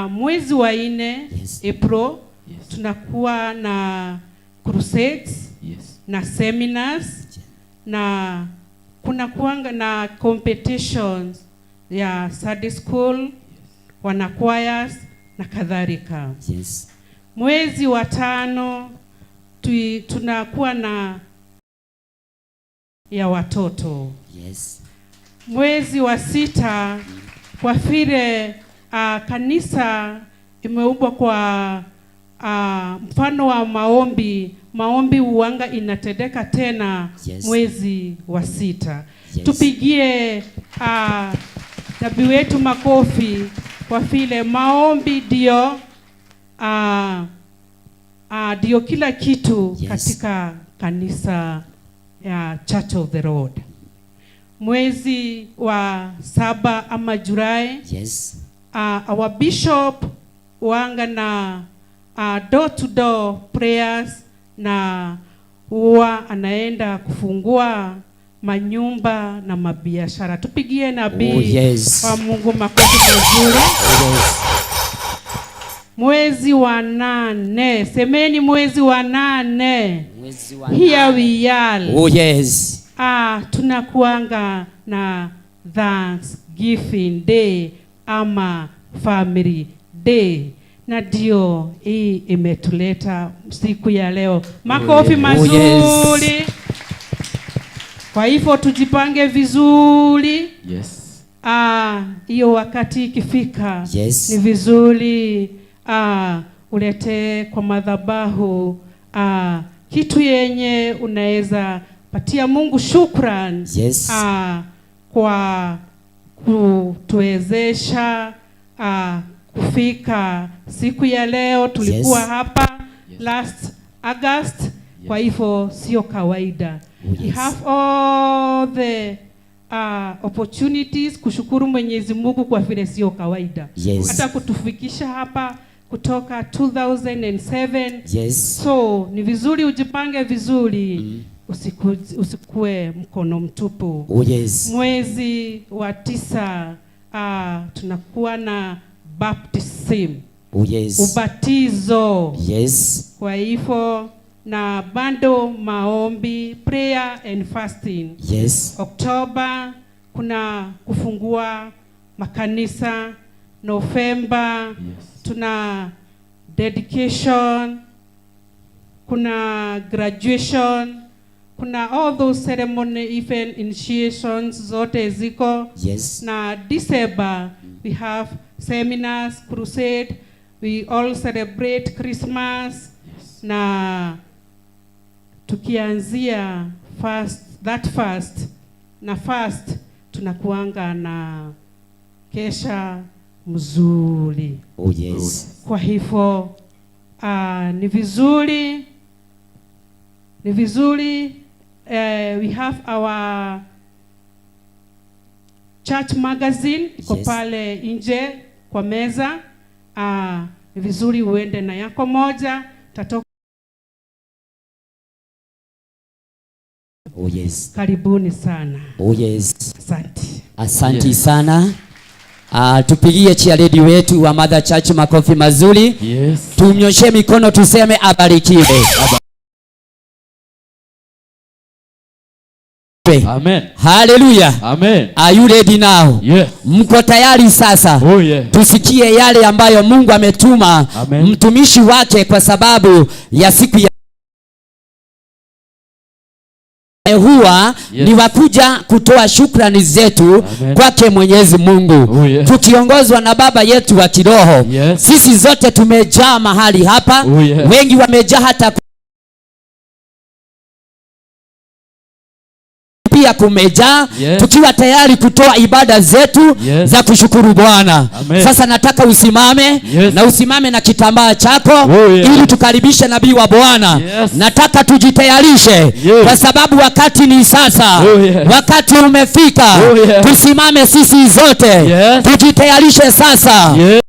Mwezi wa 4, Yes. April, Yes. tunakuwa na crusades. Yes. Na seminars. Yes. Na kuna kuanga na competitions ya Sunday school, Yes. wana choirs na kadhalika. Yes. Mwezi wa 5 tunakuwa na ya watoto. Yes. Mwezi wa 6, kwa vile kanisa imeumbwa kwa mfano wa maombi, maombi uanga inatendeka tena. Yes. Mwezi wa 6. Yes. Tupigie nabii wetu makofi kwa vile maombi ndio kila kitu. Yes. Katika kanisa ya Church of the Lord. Mwezi wa 7 ama Julai, Yes. Our bishop wanga na door to door prayers, na huwa anaenda kufungua manyumba na mabiashara. Tupigie nabii Oh, yes. wa Mungu makofi mazuri. Oh, yes. Mwezi wa 8, semeni mwezi wa 8. Mwezi wa Here 8. we are. Oh, yes. Tunakuanga na Thanksgiving Day ama Family Day, na ndio hii imetuleta siku ya leo. Makofi Oh, yes. mazuri. Kwa hivyo tujipange vizuri. Yes. Hiyo wakati ikifika, Yes. ni vizuri ulete kwa madhabahu kitu yenye unaweza patia Mungu shukran. Yes. kwa kutuwezesha kufika siku ya leo. Tulikuwa hapa last August. Kwa hivyo sio kawaida. We have all the opportunities kushukuru Mwenyezi Mungu kwa vile sio kawaida. Hata kutufikisha hapa kutoka 2007. So ni vizuri ujipange vizuri. Usikue mkono mtupu. Oh, yes. Mwezi wa 9 tunakuwa na baptism. Oh, yes. Ubatizo. Yes. Kwa hivyo na bado maombi, prayer and fasting. Yes. Oktoba kuna kufungua makanisa. Novemba tuna dedication, kuna graduation, kuna all those ceremony, even initiations zote ziko. Yes. Na December we have seminars, crusade, we all celebrate Christmas. Yes. Na tukianzia fast, that fast na fast tunakuanga na kesha mzuri. Oh, yes. Kwa hivyo ni vizuri we have our church magazine iko pale nje kwa meza. Ni vizuri uende na yako moja tatoka. Oh, yes. Karibuni sana. Oh, yes. Asante. Asante sana. Tupigie chairlady wetu wa Mother Church makofi mazuri. Yes. Tumnyoshe mikono tuseme abarikiwe. Amen. Hallelujah. Amen. Are you ready now? Yes. Mko tayari sasa? Oh, yeah. Tusikie yale ambayo Mungu ametuma mtumishi wake kwa sababu ya siku ya huwa ni wakuja kutoa shukrani zetu kwake Mwenyezi Mungu. Oh, yes. Tukiongozwa na baba yetu wa kiroho. Yes. Sisi zote tumejaa mahali hapa. Oh, yes. Wengi wamejaa hata pia kumejaa. Yes. Tukiwa tayari kutoa ibada zetu za kushukuru Bwana. Sasa nataka usimame na usimame na kitambaa chako ili tukaribishe nabii wa Bwana. Yes. Nataka tujitayarishe kwa sababu wakati ni sasa. Oh, yes. Wakati umefika. Oh, yes. Tusimame sisi zote. Yes. Tujitayarishe sasa. Yes.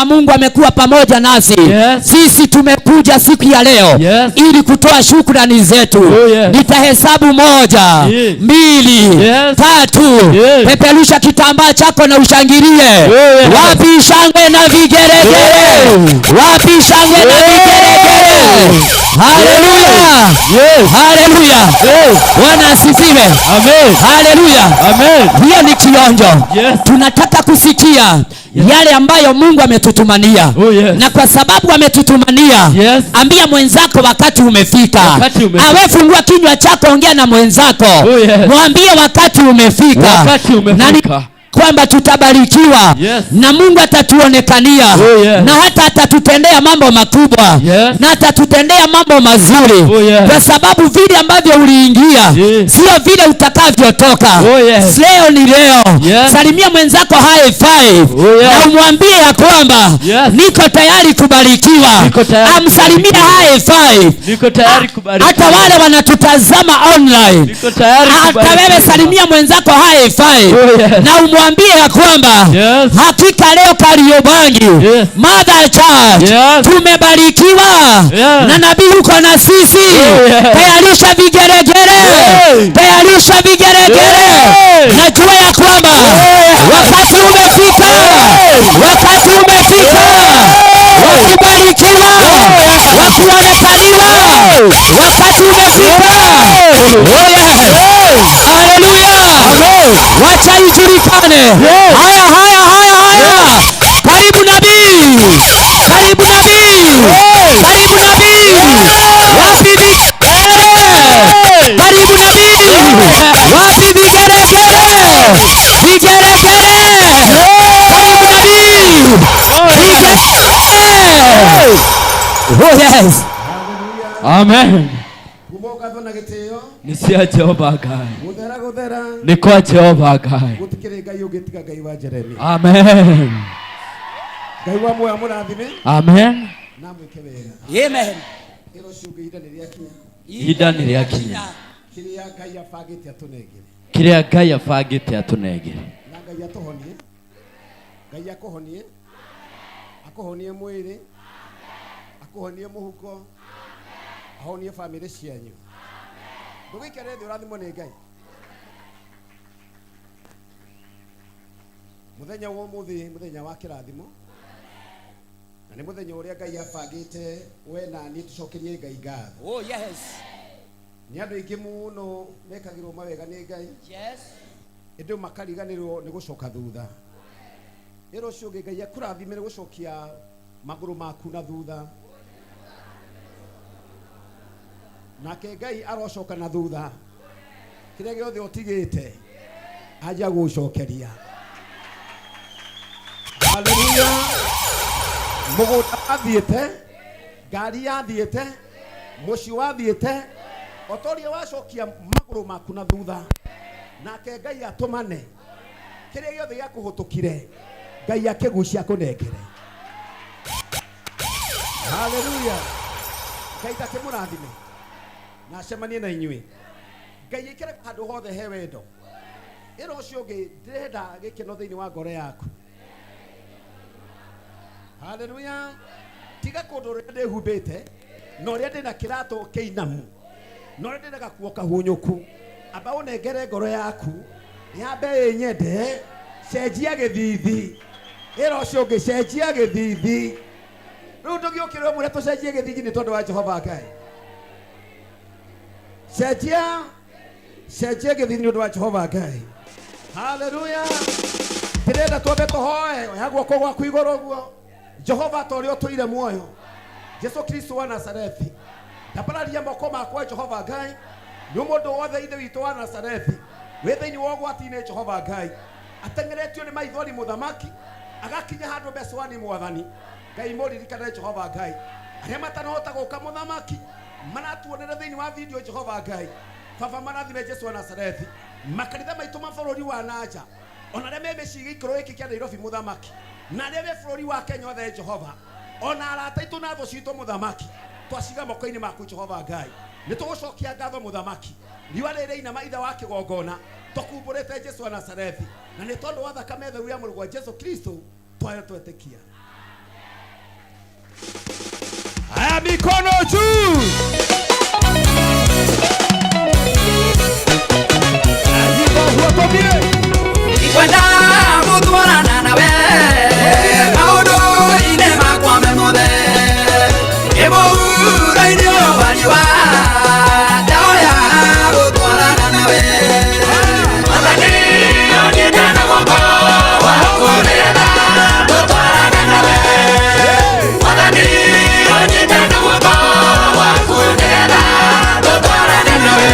Mungu amekuwa pamoja nasi. Yes. Sisi tumekuja siku ya leo ili kutoa shukrani zetu. Oh, yes. Nitahesabu 1, 2, 3. Yes. Peperusha kitambaa chako na ushangilie. Oh, yes. Wapi shangwe na vigeregere? Yes. Wapi shangwe na vigeregere? Hallelujah. Yes. Hallelujah. Yes. Bwana asifiwe. Amen. Hallelujah. Amen. Hiyo ni kionjo. Yes. Tunataka kusikia yale ambayo Mungu ametutumania. Oh, yes. Na kwa sababu ametutumania, Yes. ambia mwenzako wakati umefika. Wakati umefika. Awe fungua kinywa chako, ongea na mwenzako. Oh, yes. Mwambie wakati umefika. Wakati umefika. Na ni kwamba tutabarikiwa. Yes. Na Mungu atatuonekania. Oh, yes. Na hata atatutendea mambo makubwa. Yes. Na atatutendea mambo mazuri. Oh, yes. Kwa sababu vile ambavyo uliingia, Yes. sio vile utakavyotoka. Oh, yes. Leo ni leo. Yes. Salimia mwenzako high five. Oh, yes. Na umwambie ya kwamba Yes. niko tayari kubarikiwa. Niko tayari Amsalimie kubarikiwa. high five. Niko tayari kubarikiwa. Hata wale wanatutazama online. Niko tayari Hata kubarikiwa. wewe salimia mwenzako high five. Oh, yes. Na umwambie ya kwamba Yes. hakika leo Kariobangi, Yes. Mother Church, Yes. tumebarikiwa. Yes. Na nabii yuko na sisi. Oh, yes. Tayarisha vigeregere. Hey. Tayarisha vigeregere. Hey. Najua ya kwamba Hey. wakati umefika. Hey. Wakati umefika. Hey. Wakubarikiwa. Hey. Wakuonekaniwa. Hey. Wakati umefika. Hey. Oh, yes. Hey. Hallelujah. Amen. Wacha ijulikane. Yes. Haya, haya, haya, haya. Karibu nabii. Karibu nabii. Hey. Karibu nabii. Wapi vigeregere? Hey. Karibu nabii. Wapi vigeregere? Vigeregere. Karibu nabii. Hey. Oh, yes. Amen. Kumbuka na gĩtĩo. Nĩ cia Jehova Ngai. Gũthera gũthera. Nĩ kwa Jehova Ngai. Gũtikĩrĩ Ngai ũngĩ tiga Ngai wa Jeremia. Amen. Ngai wa muoyo amũrathime. Amen. Na amwĩke wega. Amen. Ĩro ũcio ũngĩ ihinda nĩ rĩakinya. Ihinda nĩ rĩakinya. Kĩrĩa Ngai abangĩte atũnengere. Kĩrĩa Ngai abangĩte atũnengere. Na Ngai atũhonie. Ngai akũhonie. Akũhonie mwĩrĩ. Akũhonie mũhuko. Ahonie bamĩrĩ cianyu. Ndũgĩikare thĩ ũrathimwo nĩ Ngai. Mũthenya wa ũmũthĩ mũthenya wa kĩrathimo. Na nĩ mũthenya ũrĩa Ngai abangĩte we na niĩ tũcokerie Ngai ngatho. Oh yes. Nĩ andũ aingĩ mũno mekagĩrwo mawega nĩ Ngai. Yes. Ĩndĩ makariganĩrwo nĩ gũcoka thutha. Ĩro ũcio ũngĩ Ngai akũrathime nĩ gũcokia magũrũ maku na thutha. Nake Ngai arocoka na thutha. Kĩrĩa gĩothe ũtigĩte aja gũcokeria. Haleluya. Mũgũnda wathiĩte, ngari yathiĩte, mũciĩ wathiĩte, o ta ũrĩa wacokia magũrũ maku na thutha, nake Ngai atũmane kĩrĩa gĩothe gĩakũhũtũkire, Ngai akĩgucia akũnengere. Haleluya. Ngai ndakĩmũrathime na acemanie na inyuĩ. Ngai aikare handũ hothe he wendo. Ĩro ũcio ũngĩ ndĩrenda gĩkeno thĩinĩ wa ngoro yaku. Haleluya. Tiga kũndũ ũrĩa ndĩhumbĩte na ũrĩa ndĩna kĩratũ kĩinamu na ũrĩa ndĩna gakuo kahunyũku. Amba ũnengere ngoro yaku yambe ĩnyende. Cenjia gĩthithi. Ĩra ũcio ũngĩ cenjia gĩthithi. Rĩu ndũgĩũkĩre ũmwĩre tũcenjie gĩthithi nĩ tondũ wa Jehova Ngai. Cenjia cenjia gĩthithi nĩ ũndũ wa Jehova Ngai. Haleluya. Ndĩrenda twambe tũhoe. Oya guoko gwaku igũrũ ũguo. Jehova ta ũrĩa ũtũire muoyo, Jesu Kristo wa Nazarethi, ndambararia moko makwa Jehova Ngai nĩ mũndũ wothe ithe witũ wa Nazarethi wĩ thĩinĩ wa ũgwati-inĩ Jehova Ngai ateng'eretio nĩ maithori mũthamaki agakinya handũ mecwani mwathani Ngai mũririkane Jehova Ngai arĩa matanahota gũka mũthamaki maratuonera thĩinĩ wa video Jehova Ngai baba marathime Jesu wa Nazarethi makanitha maitũ ma bũrũri wa nanja ona arĩa me mĩciĩ gĩikũrũ gĩkĩ kĩa Nairobi mũthamaki na arĩa me bũrũri wa Kenya othe Jehova ona arata aitũ na thũ citũ mũthamaki twaciga moko-inĩ maku Jehova Ngai nĩ tũgũcokia ngatho mũthamaki riũa rĩrĩ inama ithe wa kĩgongona tũkumbũrĩte Jesu wa Nazarethi na nĩ tondũ wa thakame theru ya mũrũ wa Jesu Kristo twayo twetĩkia. Haya, mikono juu. Ikwenda gũtwarana nawe maũndũ-inĩ makwa me mothe ĩmũhura-inĩ ũyũ wa riũa ndaoya gũtwarana nawe Mwathani ũnyite na guoko waku nĩgetha tũtwarane nawe Mwathani ũnyite na guoko waku nĩgetha tũtwarane nawe.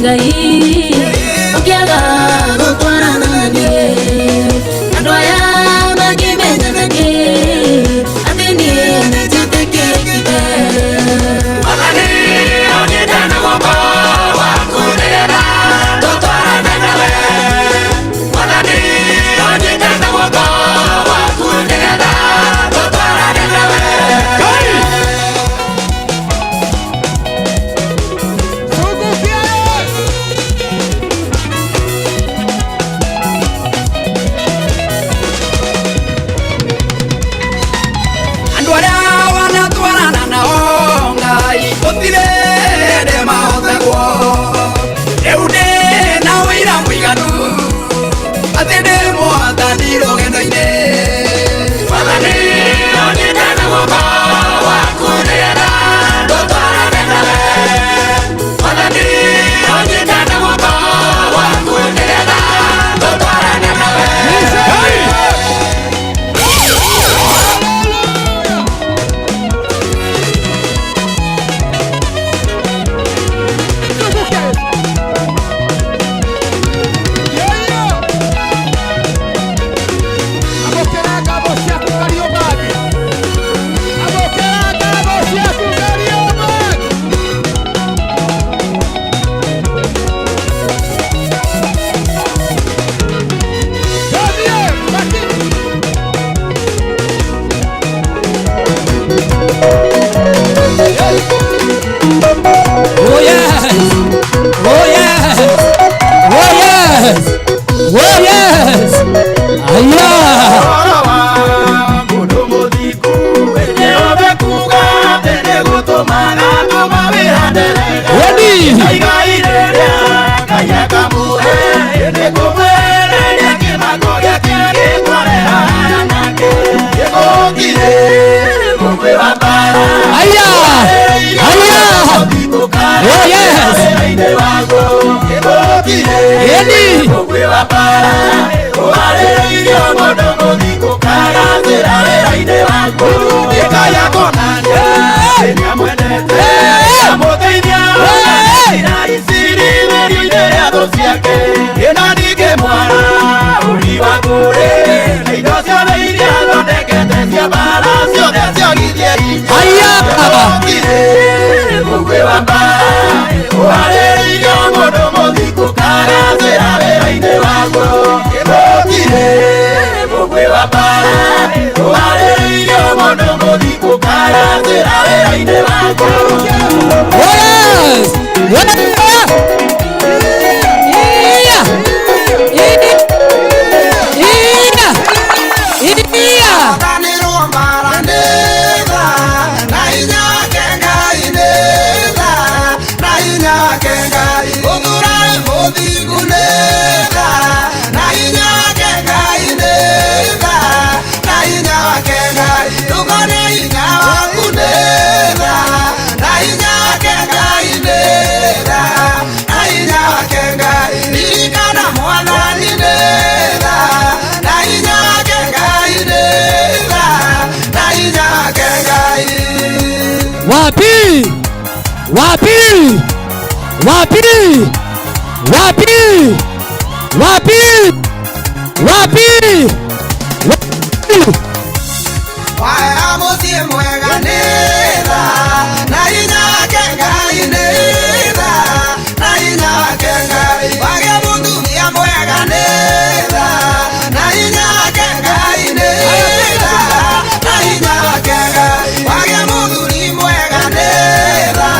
Ngai ũkĩaga gũtwarana niĩ andũ aya mangĩmenya nakĩ atĩ niĩ nĩnjĩtĩkĩrĩkĩte. Mwathani ũnyite na guoko waku nĩgetha tũtwarane nawe. Mwathani ũnyite na guoko waku nĩgetha tũtwarane nawe. Andũ arĩa wanatwarana nao Ngai gũtirĩ hĩndĩ mahotagwo. Rĩu ndĩ na ũira mũiganu atĩ ndĩ Mwathani rũgendo-inĩ. Mwathani ũnyite na guoko waku nĩgetha tũtwarane nawe. Mwathani ũnyite na guoko waku nĩgetha tũtwarane nawe. Oh yes! Oh yes! Oh yes! Oh yes! Aya! Wadi! Aya! Aya! Oh yes! Eni! Yes! Wapi? Wapi? Wapi? Wapi? Wapi? Wapi? Wapi? Waya muthie mwega nĩtha na hinya wake Ngai nĩtha na hinya wake Ngai wage mũtumia mwega nĩtha na hinya wake Ngai nĩtha na hinya wake Ngai wage mũthuri mwega nĩtha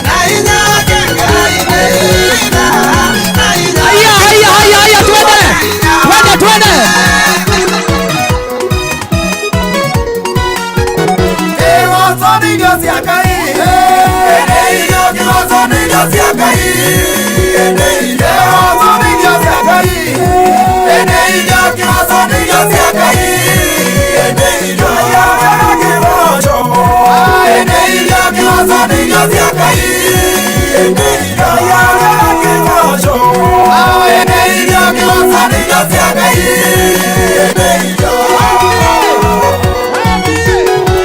na hinya wake Ngai nĩtha na hinya. Haya, haya, haya, haya, twende! Twende, twende!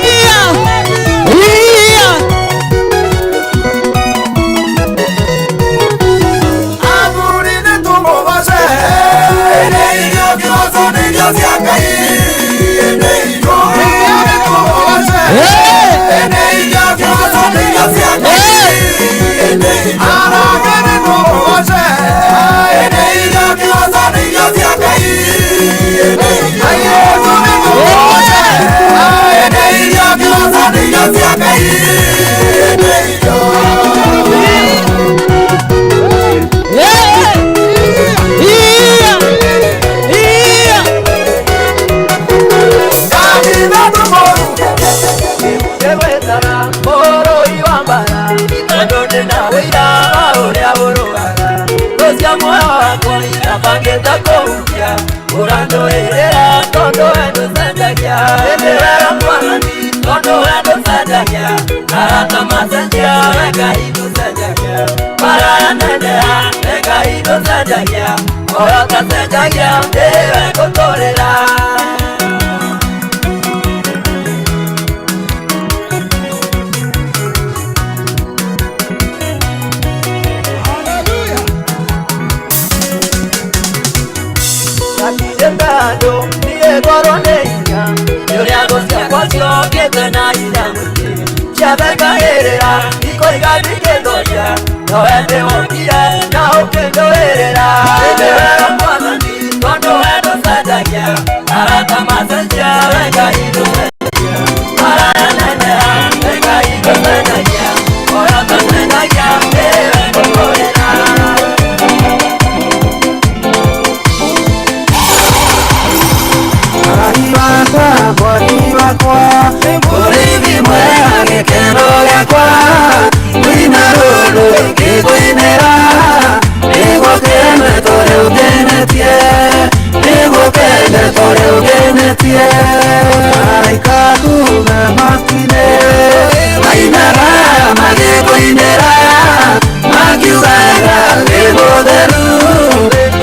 Yeah! Ngĩgwĩtaga mũrũi wa mbara, tondũ ndĩna ũira wa ũrĩa ũrũaga. Thũ cia muoyo wakwa irabangĩte kũhukia, ũrandũĩrĩra tondũ we ndũcenjagia. Ĩndĩ wega Mwathani, tondũ we ndũcenjagia. Arata macenjia, we Ngai ndũcenjagia. Maraya neneha, we Ngai ndũcenjagia. Moyo ũtacenjagia, nĩwe ngũtũrĩra. Bado niĩ ngorwo nĩ hinya nĩ ũrĩa thũ ciakwa ciokĩte na hinya mũingĩ ciathekagĩrĩra ikoiga ndingĩtooria nowe ndĩhokire na ũkĩndũĩrĩra. Ĩndĩ wega Mwathani tondũ we ndũcenjagia, arata macenjia we Ngai ndũcenjagia, maraya neneha we Ngai ndũcenjagia, moyo ũtacenjagia nĩwe ngũtũrĩra. Mũrĩithi mwega gĩkeno gĩakwa, ngũina rũrũ ngĩkũinĩra, nĩgũkene tũrĩ ũngenetie, nĩgũkene tũrĩ ũngenetie. Araika kuga matu-inĩ, mainaga magĩkũinĩra, makiugaga wĩ mũtheru,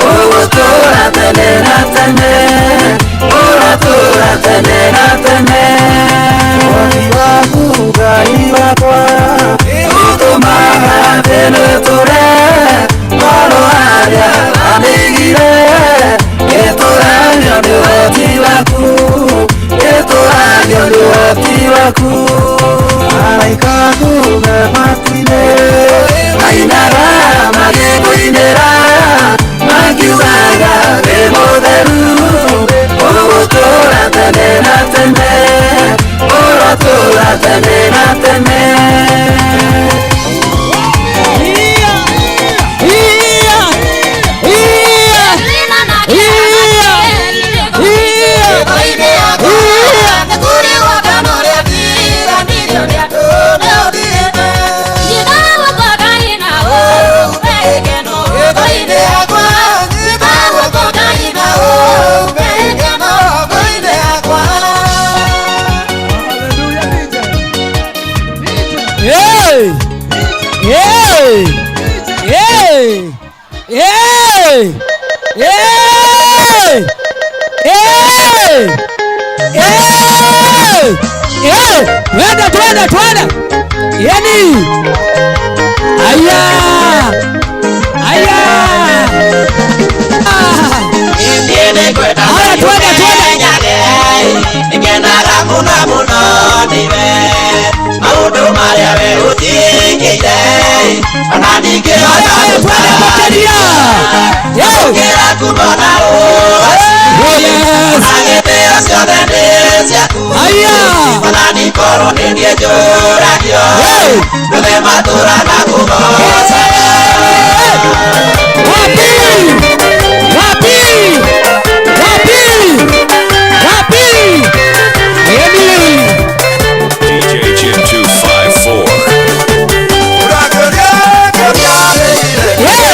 ũgũtũũra tene na tene, ũratũũra tene na tene. Mwathi waku Ngai wakwa, ũtũmaga thĩna ĩtũre, ngoro harĩa wamĩigire, ĩtũranio nĩ ũhoti waku, ĩtũranio nĩ ũhoti waku. Araika kuga matu-inĩ, mainaga magĩkũinĩra, makiugaga wĩ mũtheru, ũgũtũũra tene na tene, ũratũũra tene na tene. Hey! Hey! Hey! Hey! Hey! Hey! Hey! Hey! Twende, twende, twende! Yani! Aya! Aya! Aya, twende, twende! Nikenaga mũno mũno nĩwe maũndũ marĩa we ũnjĩkĩire, ona ndingĩhota gũtaarĩria. Gũkĩra kuona ũũ, ona gĩtĩo ciothe nĩ ciaku, ona nikorwo nĩ niĩ njũragio, ndũthe matũra na kũgooca. Wapi? Wapi? Wapi? Wapi? Emi! DJ Jim 254. Hey!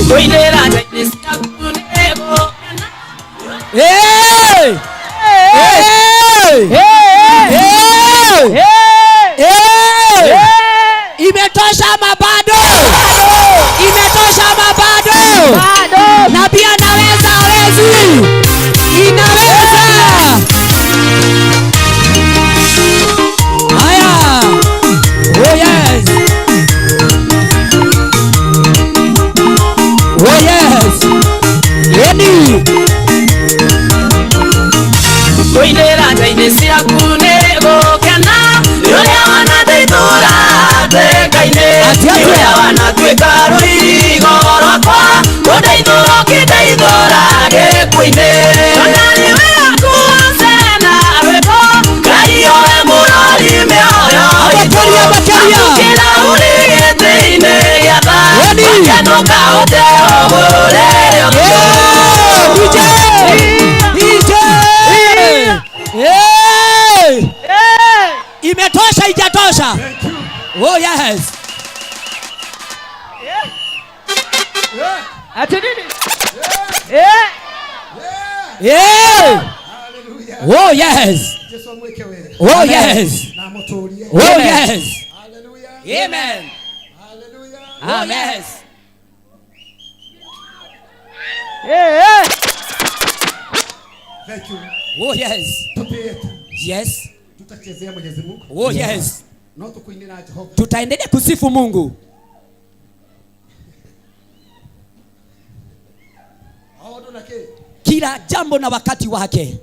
Kũinĩra nja-inĩ ciaku nĩgũkena. Hey! Hey! Hey! Hey! Imetosha ama bado? Imetosha ama bado? Nabii anaweza, hawezi? Inaweza. Haya. Oh yes. Oh yes. Ready. Kũinĩra nja-inĩ ciaku nĩgũkena. Nĩ ũrĩa wanandeithũra hatĩka-inĩ. Nĩ ũrĩa wanatuĩka rũirigo rwakwa. Kũndeithũra ũkĩndeithũra gĩkuũ-inĩ. Ona nĩwe akuocena rwĩmbo. Ngai ũwe mũrori mĩoyo itũ. Amũkĩra ũrĩ gĩtĩ-inĩ gĩa tha. Wakenũka ũteũgũrĩre ũthiũ. DJ! DJ! Hey! Imetosha, ijatosha? Oh yes. Ati nini? Yeah. Oh yes. Jesu amwĩke wega. Oh yes. Na amũtũũrie. Oh yes. Hallelujah. Amen. Hallelujah. Oh yes. Thank you. Oh yes. Tũtĩĩte. Yes. Tutachezea Mwenyezi Mungu. Oh yes. No tukuinĩra Jehova. Tutaendelea kusifu Mungu. O ũndũ na kĩ? Kila jambo na wakati wake.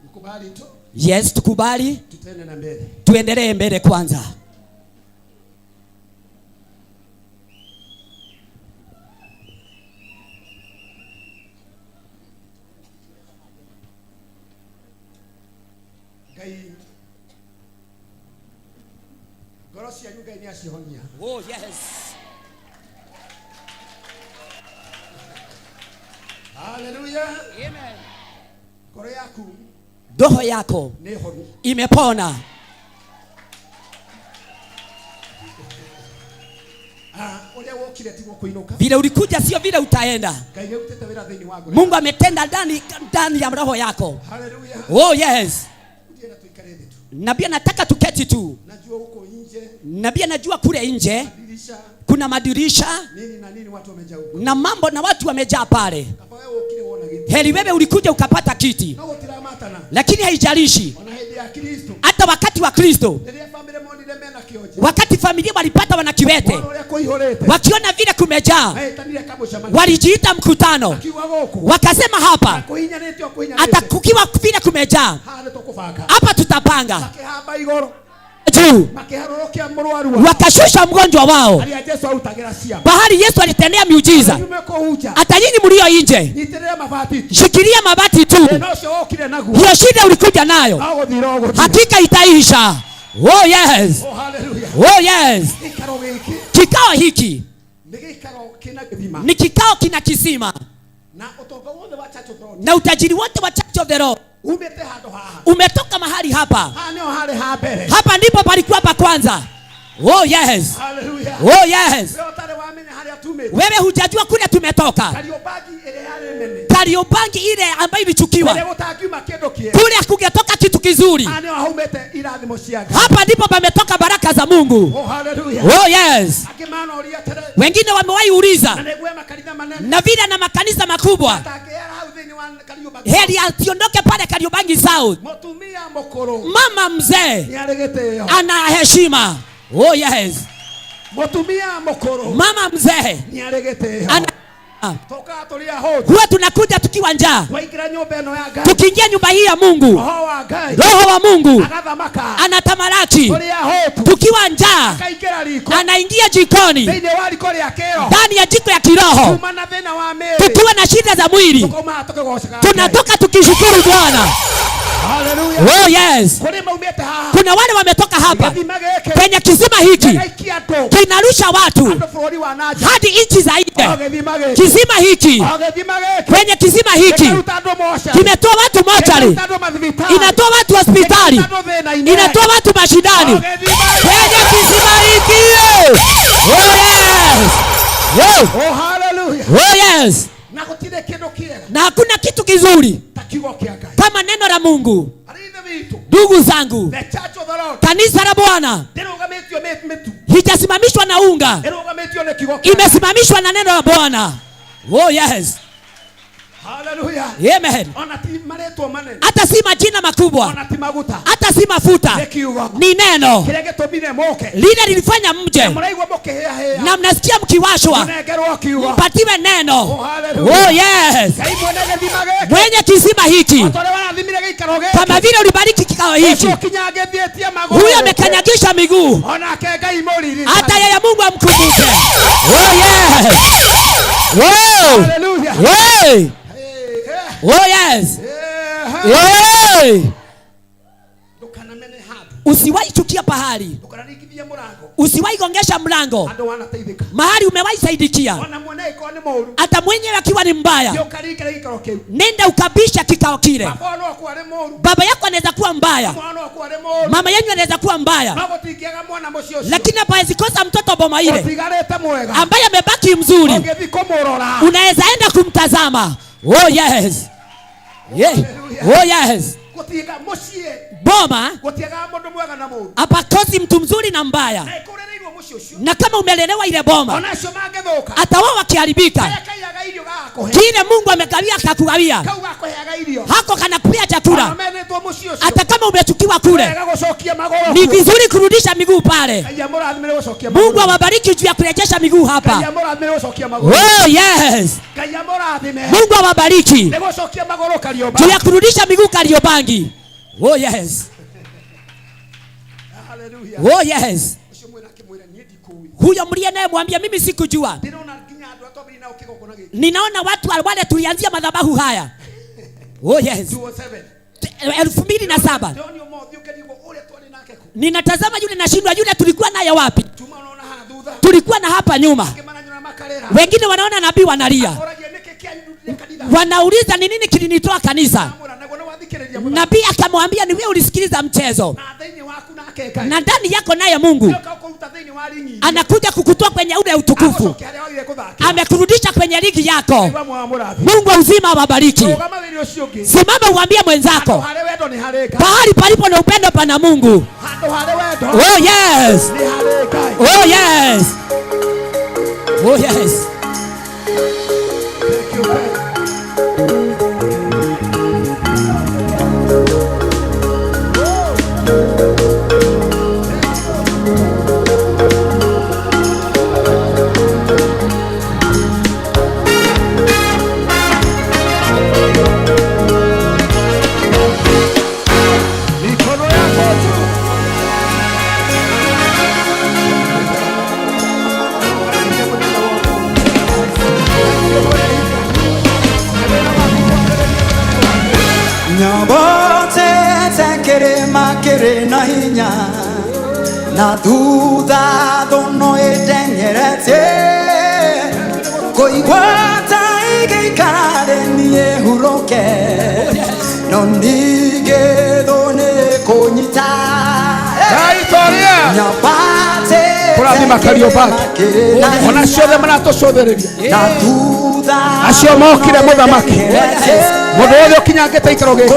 Mkubali tu. Yes, tukubali. Tutende na mbele. Tuendelee mbele kwanza. Ngai ngoro cianyu Ngai nĩacihonia. Oh yes. Hallelujah. Amen. Ngoro yaku Roho yako nĩ honu. imepona. Ah, ũrĩa wokire tiguo kũinũka. Vile ulikuja sio vile utaenda. Ngai nĩarutĩte wĩra thĩinĩ wa ngoro. Mungu ametenda ndani ya roho yako. Hallelujah. Oh yes. Ndiye tuikare thĩ tu. Nabii anataka tuketi tu. Najua huko nje Nabii anajua kule nje dirisha kuna madirisha nini na nini watu wamejaa huko. na mambo na watu wamejaa pale. Kaba wewe wokire wona gĩtĩ. Heri wewe ulikuja ukapata kiti, No gũtiramatana. lakini haijalishi. Ona hĩndĩ ya Kristo. Hata wakati wa Kristo, Rĩrĩa famĩlĩ monire mena kĩonje. wakati familia walipata wanakiwete, Wona ũrĩa kũihũrĩte. wakiona vile kumejaa, Metanire kamũcemanio. walijiita mkutano, Akiuga gũkũ. wakasema hapa Kũhinyanĩte o kũhinyanĩte. hata kukiwa vile kumejaa, Haha nĩtũkũbanga. hapa tutapanga Makĩhamba igũrũ. juu. Makĩharũrũkia mũrwaru wao. Wakashusha mgonjwa wao Harĩa Jesu arutagĩra ciama. pahali Yesu alitendea miujiza. Inyuĩ kũu nja. Hata nyinyi mlio nje, Nyitĩrĩra mabati tu. shikilia mabati tu. Thĩna ũcio wokire naguo. Hiyo shida ulikuja nayo No gũthira ũgũthira. hakika itaisha. Oh yes. Oh hallelujah. Oh yes. Gĩikaro gĩkĩ Kikao hiki nĩ gĩikaro kĩna gĩthima. ni kikao kina kisima, Na ũtonga wothe wa Church of the Lord na utajiri wote wa Church of the Lord umĩte handũ haha. umetoka mahali hapa. Haha nĩho harĩ ha mbere. Hapa ndipo palikuwa pa kwanza. Oh yes. Hallelujah. Oh yes. Wewe ũtarĩ wamenya harĩa tumĩte. Wewe hujajua kule tumetoka. Kariobangi ĩrĩa yarĩ nene. Kariobangi ile ambayo ilichukiwa, Kũrĩa gũtangiuma kĩndũ kĩega. kule hakungetoka kitu kizuri. Haha nĩho haumĩte irathimo cia Ngai. Hapa ndipo pametoka baraka za Mungu. Oh hallelujah. Oh yes. Angĩ manoria atĩrĩ. Wengine wamewahi Na uliza, nĩgue makanitha manene. na vile na makanisa makubwa, Atangĩara hau thĩinĩ wa Kariobangi. heri asiondoke pale Kariobangi South. Mũtumia mũkũrũ Mama mzee nĩarĩ gĩtĩo. ana heshima. Oh yes. Mũtumia mũkũrũ Mama mzee nĩarĩ gĩtĩo. ana Tũkaga tũrĩ ahũtu. huwa tunakuja tukiwa njaa, Twaingĩra nyũmba ĩno ya Ngai. tukiingia nyumba hii ya Mungu, Roho wa Ngai Roho wa Mungu agathamaka. anatamalaki. Tũrĩ ahũtu. Tukiwa njaa, Akaingĩra riko. anaingia jikoni, Thĩinĩ wa riko rĩa kĩroho. ndani ya jiko ya kiroho. Kuma na thĩna wa mĩĩrĩ. Tukiwa na shida za mwili, Tũkaumaga tũkĩgoocaga Ngai. tunatoka tukishukuru Bwana. Hallelujah. Oh yes. Kũrĩ maumĩte haha. Kuna wale wametoka hapa Gĩthima gĩkĩ kwenye kisima hiki gĩgaikia andũ. kinarusha watu Andũ bũrũri wa na nja. hadi nchi za O nje. gĩthima gĩkĩ. Kisima hiki, O gĩthima gĩkĩ. kwenye kisima hiki Gĩkaruta andũ mocarĩ. kimetoa watu mochari, Gĩkaruta andũ mathibitarĩ. inatoa watu hospitali, Gĩkaruta andũ thĩna-inĩ. inatoa watu mashindani O gĩthima kwenye kisima hiki. Oh yes. Oh. Oh, hallelujah. Oh yes. Na gũtirĩ kĩndũ kĩega Na hakuna kitu kizuri ta kiugo kĩa Ngai. kama neno la Mungu. Arĩ ithe witũ, Ndugu zangu, the church of the Lord kanisa la Bwana ndĩrũgamĩtio mĩtu, hijasimamishwa na unga, ĩrũgamĩtio nĩ kiugo kĩa Ngai. imesimamishwa na neno la Bwana. Oh yes. Hallelujah. Amen. Ona ti marĩtwa manene, Hata si majina makubwa, ona ti maguta, hata si mafuta, nĩ kiugo ni neno kĩrĩa gĩtũmire mũke lile lilifanya mje na mũraigua mũkĩhĩahĩa na mnasikia mkiwashwa, mũnengerwo kiugo. mpatiwe neno. Oh, hallelujah. Oh yes. Ngai mwene gĩthima gĩkĩ, Mwenye kisima hiki, o ta ũrĩa warathimire gĩikaro gĩkĩ, kama vile ulibariki kikao hiki, ũcio ũkinyangĩthĩtie magũrũ, huyo amekanyagisha miguu, onake Ngai mũririkane. hata yeye Mungu amkumbuke. Oh yes. Oh. Hallelujah. Hey. Oh yes. Hey. Ndũkanamene handũ, Usiwahi chukia pahali, ndũkanaringithie mũrango usiwahi gongesha mlango andũ wanateithĩka, mahali umewahi saidikia, ona mwene ĩkorwo nĩ mũũru, hata mwenyewe akiwa ni mbaya, thiĩ ũkaringĩre gĩikaro kĩu. nenda ukabisha kikao kile. Baba no akuwa arĩ mũũru, Baba yako anaweza kuwa mbaya, mwana no akuwa arĩ mũũru, mama yenyu anaweza kuwa mbaya, no gũtingĩaga mwana mũciĩ ũcio lakini hapawezi kosa mtoto boma ile ũtigarĩte mwega, ambaye amebaki mzuri, ũngĩthiĩ kũmũrora unaweza enda kumtazama. Oh yes. Yeah. Oh yes. gũtiga mũciĩ Boma gũtiagaga mũndũ mwega na mũũru, hapakosi mtu mzuri na mbaya, na ĩkũrĩrĩirwo mũciĩ ũcio, na kama umelelewa ile boma, ona acio mangĩthũka, hata wao wakiharibika, karĩa kaiyaga irio gagakũhe, kile Mungu amegawia akakugawia, kau gakũheaga irio, hako kanakupea ona chakula, menetwo mũciĩ ũcio, hata kama umechukiwa kule, wega gũcokia magũrũ ni kuo. vizuri kurudisha miguu pale. Ngai amũrathime gũcokia Mungu magũrũ. awabariki juu ya kurejesha miguu Ngai hapa. amũrathime gũcokia magũrũ. Oh yes. Ngai amũrathime Mungu awabariki nĩ gũcokia magũrũ Kariobangi. juu ya kurudisha miguu Kariobangi. Oh yes. Hallelujah. Oh yes. Ũcio mwĩra akĩmwĩra niĩ ndikũĩ. Huyo mliye naye mwambia mimi sikujua. Ndĩrona nginya andũ arĩa twambĩrĩirie nao kĩgongona gĩkĩ. Ninaona watu wale tulianzia madhabahu haya. Oh yes. 207. 2007. Ndĩronio mothiũ ũkĩrigwo ũrĩa twarĩ nake kũ. Ninatazama yule nashindwa, yule tulikuwa naye wapi? Tuma unaona haha thutha. Tulikuwa na hapa nyuma. Angĩ maranyona makarĩra. Wengine wanaona nabii wanalia. Akoragia nĩkĩ kĩandutire kanitha. Wanauliza ni nini kilinitoa kanisa. Amwĩra naguo nĩ wathikĩrĩria mũthako. Nabii akamwambia ni wewe ulisikiliza mchezo. Na thĩinĩ waku nake Ngai. Na ndani yako naye Mungu Nĩoka gũkũruta thĩinĩ wa ringi. anakuja kukutoa kwenye ule utukufu. Agũcokia harĩa wagire gũthakĩra. Amekurudisha kwenye ligi yako. Ngai amũrathime. Mungu wa uzima awabariki. Rũgama wĩra ũcio ũngĩ. Simama uambie mwenzako, Handũ harĩ wendo nĩ harĩ Ngai. pahali palipo na upendo pana Mungu. Handũ harĩ wendo Oh yes. nĩ harĩ Ngai. Oh yes. Oh yes. Thank you, Ben. Mikono yako juu. Nyobotete kĩrĩma kĩrĩ na hinya na thutha thũno ĩteng'eretie kũigua ta ĩgĩikara thĩ niĩ hurũke no ningĩ thũ nĩ kũnyita. Ndaitoria. Nyabatĩte Kũrathima Kariobangi. kĩrĩma kĩrĩ na Ona acio othe maratũcũthĩrĩria, na thutha acio mokire mũthamaki, mũndũ wothe ũkinyangĩte ikaro gĩkĩ,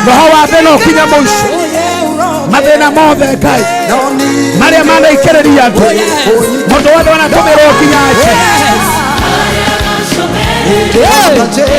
roho wa thĩ no ũkinya mũico, mathĩna mothe Ngai marĩa manaikĩrĩria andũ, mũndũ wothe wanatũmĩrwo nginya nja. Oh yes.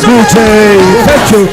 DJ, thank you.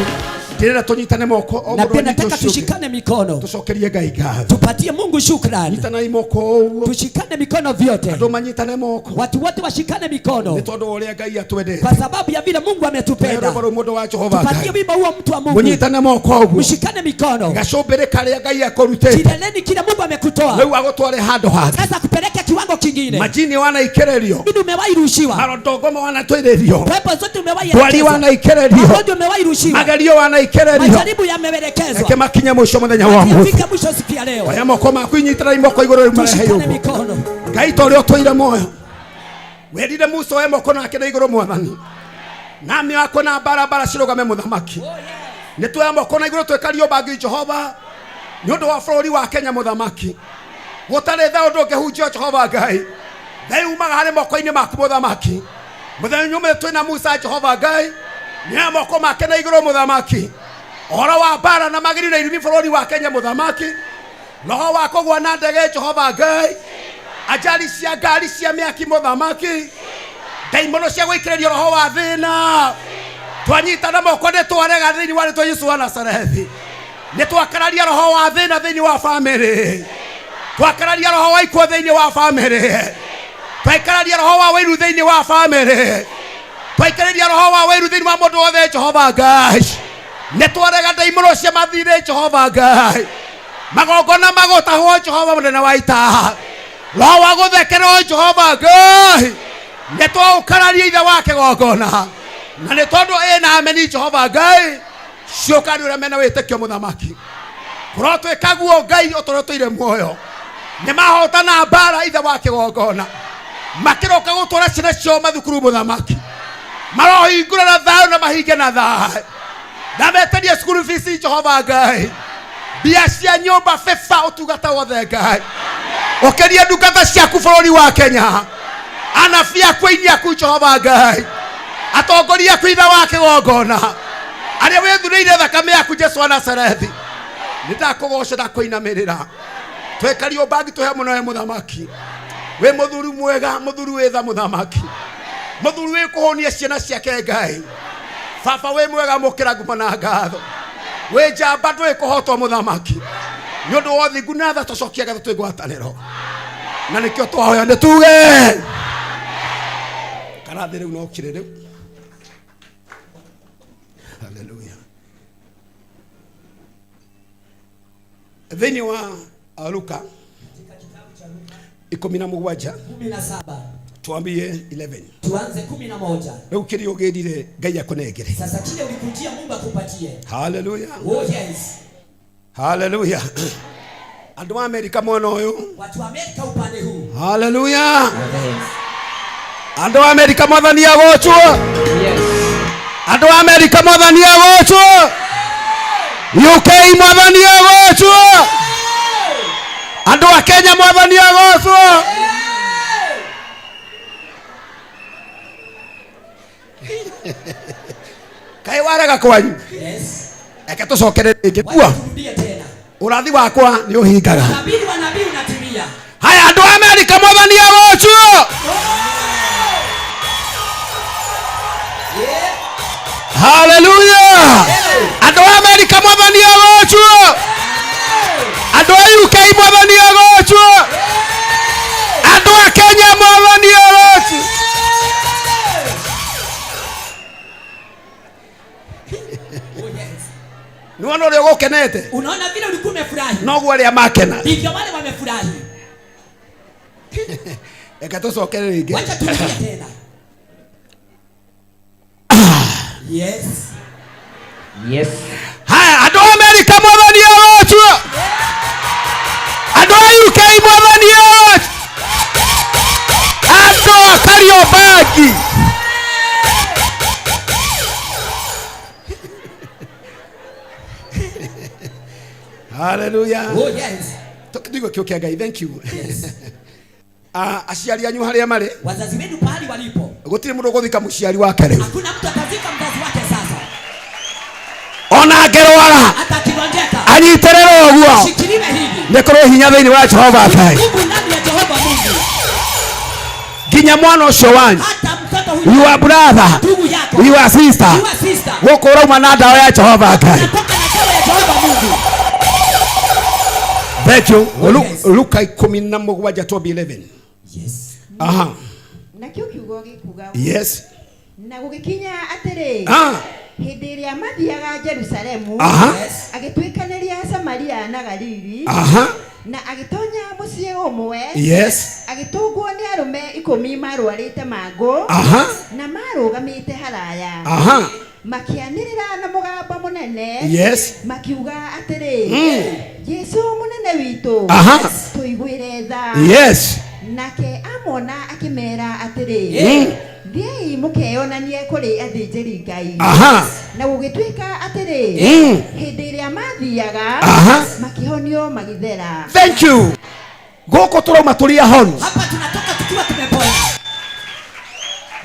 Ndĩrenda tũnyitane moko o Na mũndũ pia anyite nataka ũcio ũngĩ. tushikane mikono. Tũcokerie Ngai ngatho. Tupatie Mungu shukrani. Nyitanai moko ũguo. Tushikane mikono vyote. Andũ manyitane moko. Watu wote washikane mikono. Nĩ tondũ wa ũrĩa Ngai atwendete. Kwa sababu ya vile Mungu ametupenda. Rwĩmbo rũu mũndũ wa Jehova Tupatie Ngai. wimbo huo mtu wa Mungu. Mũnyitane moko ũguo. Mshikane mikono. Gacũmbĩrĩ karĩa Ngai akũrutĩte. Kileleni kile Mungu amekutoa. Rĩu agũtware handũ hangĩ. Sasa kupeleka kiwango kingine. Majini wanaikererio. Mimi umewahi rushiwa. Marodongo wanatwĩrĩrio. Pepo zote umewahi Ndwari elekezwa. wanaikererio. Magonjwa umewahi rushiwa. Magerio wanaikererio. Majaribu yameelekezwa. Reke makinye mũico mũthenya wa ũmũthĩ. Fika mwisho siku ya leo. Oya moko maku inyitĩrĩrai moko igũrũ rĩu marehe Tushikane ũguo. mikono. Ngai ta ũrĩa ũtũire muoyo. Werire Musa oe moko nake na igũrũ mwathani. Na mĩako na barabara cirũgame mũthamaki. Nĩ tuoya moko na igũrũ twĩkario bangi Jehova. Nĩ ũndũ wa bũrũri wa Kenya mũthamaki. Gũtarĩ tha ũndũ ũngĩhunjio Jehova Ngai. Ngai umaga harĩ moko-inĩ maku mũthamaki. Mũthenya ũmwe twĩna Musa Jehova Ngai. Nĩ moko make na igũrũ mũthamaki. Ũhoro wa mbara na magiri na irumi bũrũri wa Kenya mũthamaki. Roho wa kũgũa na ndege Jehova Ngai. Ajali cia ngari cia mĩaki mũthamaki. Ndaimono cia gũikĩrĩrio roho wa thĩna. Twanyitana moko nĩ twarega thĩinĩ wa rĩtwa Yesu wa Nazarethi. Nĩ twakararia roho wa thĩna thĩinĩ wa famĩlĩ. Twakararia roho wa ikuũ thĩinĩ wa famĩlĩ. Twaikararia roho wa wĩiru thĩinĩ wa famĩlĩ. Twaikararia roho wa wĩiru thĩinĩ wa mũndũ wothe Jehova Ngai. Nĩ twarega ndaimono cia mathirĩ Jehova Ngai. Magongona magũtahwo Jehova mũnene wa ita. Roho wa gũthekerwo Jehova Ngai. Nĩ twaũkararia ithe wa kĩgongona. Na nĩ tondũ ĩna ameni Jehova Ngai. Ciũkani ũrĩa mena wĩtĩkio mũthamaki. Kũrotwĩka guo Ngai ũtũrĩa ũtũire muoyo. Nĩ mahotana mbara ithe wa kĩgongona. Makĩroka gũtwara ciana ciao mathukuru mũthamaki. Marohingũra na thayũ na mahinge na thayũ. Na meterie school fees Jehova Ngai. Mbia cia nyũmba beba ũtungata wothe Ngai. Ũkĩrie ndungata ciaku bũrũri wa Kenya. Anabii aku aini aku Jehova Ngai. Atongoria aku ithe wa kĩgongona. Arĩa wĩthurĩire thakame yaku Jesu wa Nazarethi. Nĩ ndakũgoca ndakũinamĩrĩra. Twekario bangi tũhe mũno we mũthamaki. Wĩ mũthuri mwega, mũthuri wĩ tha mũthamaki. Mũthuri wĩ kũhũnia ciana ciake Ngai. Baba wĩ mwega mũkĩra ngumo na ngatho. Wĩ njamba ndũĩ kũhotwo mũthamaki. Nĩ ũndũ wa ũthingu na tha tũcokia ngatho twĩ ngwatanĩro. Na nĩkĩo twahoya nĩ tuge. Karathĩ rĩu no ũkire rĩu. Hallelujah. Thĩinĩ wa Luka 17 17. tuambie 11. Tuanze 11. Rĩu kĩrĩa ũgĩrire Ngai akũnengere. Sasa kile ulikujia Mungu akupatie. Hallelujah. Oh yes. Hallelujah. Andũ a Amerika mwena ũyũ. Watu wa Amerika upande huu. Hallelujah. Andũ a Amerika mwathani agocwo. Yes. Andũ a Amerika mwathani agocwo. UK mwathani agocwo. Andũ a Kenya mwathani agocwo. Kaĩ warega kwanyu. Yes. Eke tũcokere rĩngĩ kua. Turudie tena. Ũrathi wakwa nĩ ũhingaga. Utabiri wa nabii unatimia. Haya andũ a Amerika mwathani agocwo. Hallelujah. Andũ a Amerika mwathani agocwo. Andũ a UK mwathani agocwo. Andũ a Kenya mwathani agocwo. Nĩ wona ũrĩa ũgũkenete? Unaona vile ulikuwa umefurahi. Noguo arĩa makena. Ndivyo wale wamefurahi. Reke tũcokere rĩngĩ. Wacha turudie tena. Yes. Yes. Haya andũ a Amerika mwathani agocwo. Andũ a UK mwathani agocwo. Andũ a Kariobangi. Hallelujah. Oh yes. Tukiigua kĩo kĩa Ngai. Thank you. Yes. Aciari anyu harĩa marĩ. Wazazi wenu pahali walipo. Gũtirĩ mũndũ ũgũthika mũciari wake rĩu. Hakuna mtu atazika mzazi wake sasa. Ona angĩrwara. Hata akigonjeka. Anyitĩrĩre ũguo. Shikiliwe hivi. Nĩ kũrĩ hinya thĩinĩ wa Jehova Ngai. Nguvu ndani ya Jehova Mungu. Nginya mwana ũcio wanyu. Hata mtoto huyu. Your brother. Ndugu yako. yako. Your sister. Your sister. Gũkũ ũrauma na ndawa ya Jehova Ngai. Unatoka na dawa ya Jehova Mungu. Thank you. Luka 17 12. Yes. Aha. Nakĩo kiugo gĩkuga ũũ. Yes. Na gũgĩkinya atĩrĩ, Ah. hĩndĩ ĩrĩa mathiaga Jerusalemu, Aha. agĩtuĩkanĩria Samaria na Galili, Aha. na agĩtonya mũciĩ ũmwe, Yes. agĩtũngwo nĩ arũme 10 marwarĩte mangũ, Aha. na marũgamĩte haraya, Aha. makĩanĩrĩra na mũgambo mũnene, Yes. makiuga atĩrĩ, Jesũ mũnene witũ, Aha. tũiguĩre tha. Yes. Nake amona akĩmera atĩrĩ, thiĩi mũkeyonanie kũrĩ athĩnjĩri Ngai. Aha. Na gũgĩtuĩka atĩrĩ, hĩndĩ ĩrĩa mathiaga, Aha. makĩhonio magĩthera. Thank you. Gũkũ tũrauma tũrĩ ahonu. Hapa tunatoka tukiwa tumepona.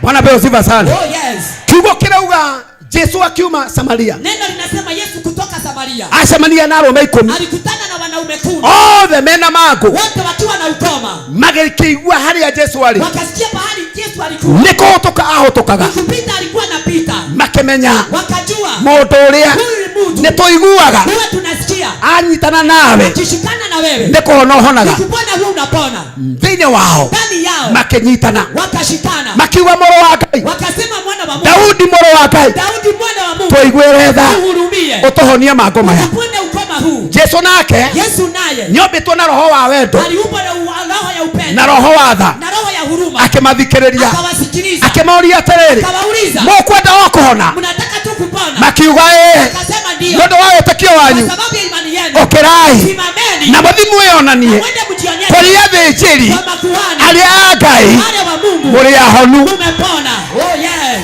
Bwana pewe sifa sana. Oh yes. Kiugo kĩrauga Jesu akiuma Samaria. Neno linasema Yesu kutoka Samaria Acemania na arũme 10. alikutana na wanaume 10. Othe mena mangũ. Wote wakiwa na ukoma. Magĩkĩigua harĩa Jesu arĩ. Wakasikia pahali Yesu alikuwa. Nĩ kũhũtũka ahũtũkaga. Kupita alikuwa anapita. Makĩmenya Wakajua mũndũ ũrĩa huyu ni mtu. nĩ tũiguaga Huwa tunasikia anyitana nawe akishikana na wewe nĩ kũhona ũhonaga. Nikupona huwa unapona. Thĩinĩ wao Ndani yao makĩnyitana wakashikana. makiuga mũrũ wa Ngai, Wakasema mwana wa Mungu. Daudi mũrũ wa Ngai, Daudi mwana wa Mungu. tũiguĩre tha, Tuhurumie. ũtũhonie mangũ maya. Tupone ukoma huu. Jesu nake Yesu naye nĩombĩtwo na roho wa wendo aliumbwa na roho ya upendo na roho wa tha, na roho ya huruma. akĩmathikĩrĩria Akawasikiliza. akĩmoria atĩrĩrĩ, Akawauliza, mũkwenda o kũhona? mnataka tu kupona? Makiuga ĩĩ, Akasema ndio. nĩ ũndũ wa wĩtĩkio wanyu Kwa sababu ya imani yenu. ũkĩrai Simameni na mũthiĩ mwĩonanie na mwende mjionyeshe kũrĩ athĩnjĩri kwa makuhani arĩa a Ngai wale wa Mungu mũrĩ ahonu. Mumepona. Oh yes.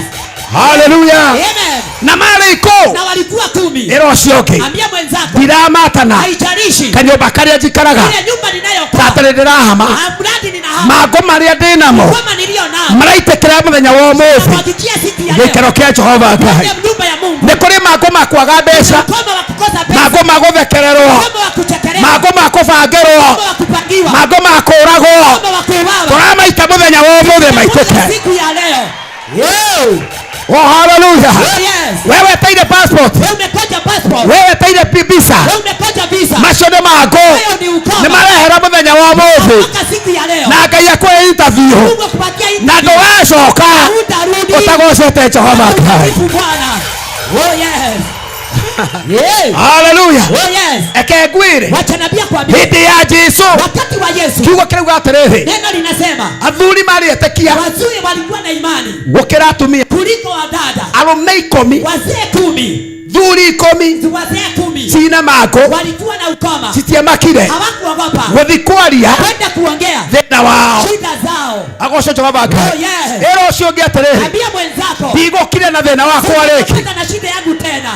Haleluya. Amen. Na marĩ ikũ Na walikuwa 10. ĩra ũcio ũngĩ Ambia mwenzako ndiramatana haijalishi kanyũmba karĩa njikaraga ile nyumba ninayokaa tatarĩ ndĩrahama mradi ninahama mangũ marĩa ndĩnamo kama nilio nao maraitĩkĩra mũthenya wa ũmũthĩ namwagikia siku ya leo gĩikaro kĩa Jehova Ngai. Kwenye nyumba ya Mungu Nĩ kũrĩ mangũ ma kwaga mbeca, ukoma wa kukosa pesa, mangũ ma gũthekererwo, ukoma wa kuchekelewa, mangũ ma kũbangĩrwo, ukoma wa kupangiwa, mangũ ma kũũragwo. ukoma wa kuuawa. Tũramaita mũthenya wa ũmũthĩ maitĩke. Siku ya leo. Oh, hallelujah. Oh, yes. Wewe teire passport. Wewe umekoja passport. Wewe teire visa. Wewe umekoja visa. Macio nĩ mangũ. Hayo ni ukoma. Nĩ marehera mũthenya wa ũmũthĩ. Mpaka siku ya leo. Na Ngai akũhe interview. Mungu akupatia interview. Na ndũgacoka Hutarudi. ũtagocete Jehova Ngai. Sifu Bwana. Oh yes. Yeah. Hallelujah. Oh yes. Eke ngwĩre Wacha nabii akwambie. hĩndĩ ya Jesu Wakati wa Yesu. kiugo kĩrauga atĩrĩrĩ, Neno linasema athuri marĩ etĩkia wazee walikuwa na imani gũkĩra atumia kuliko wadada. Arũme 10, Wazee 10, thuri 10 wazee 10 cina mangũ walikuwa na ukoma, citiamakire hawakuogopa gũthiĩ kwaria kwenda kuongea thĩna wao. shida zao. Agocwo Jehova Ngai. Oh, yes. Ĩra ũcio ũngĩ atĩrĩrĩ, Ambia mwenzako ndigũkira na thĩna wakwa rĩngĩ, sitapata na shida yangu tena.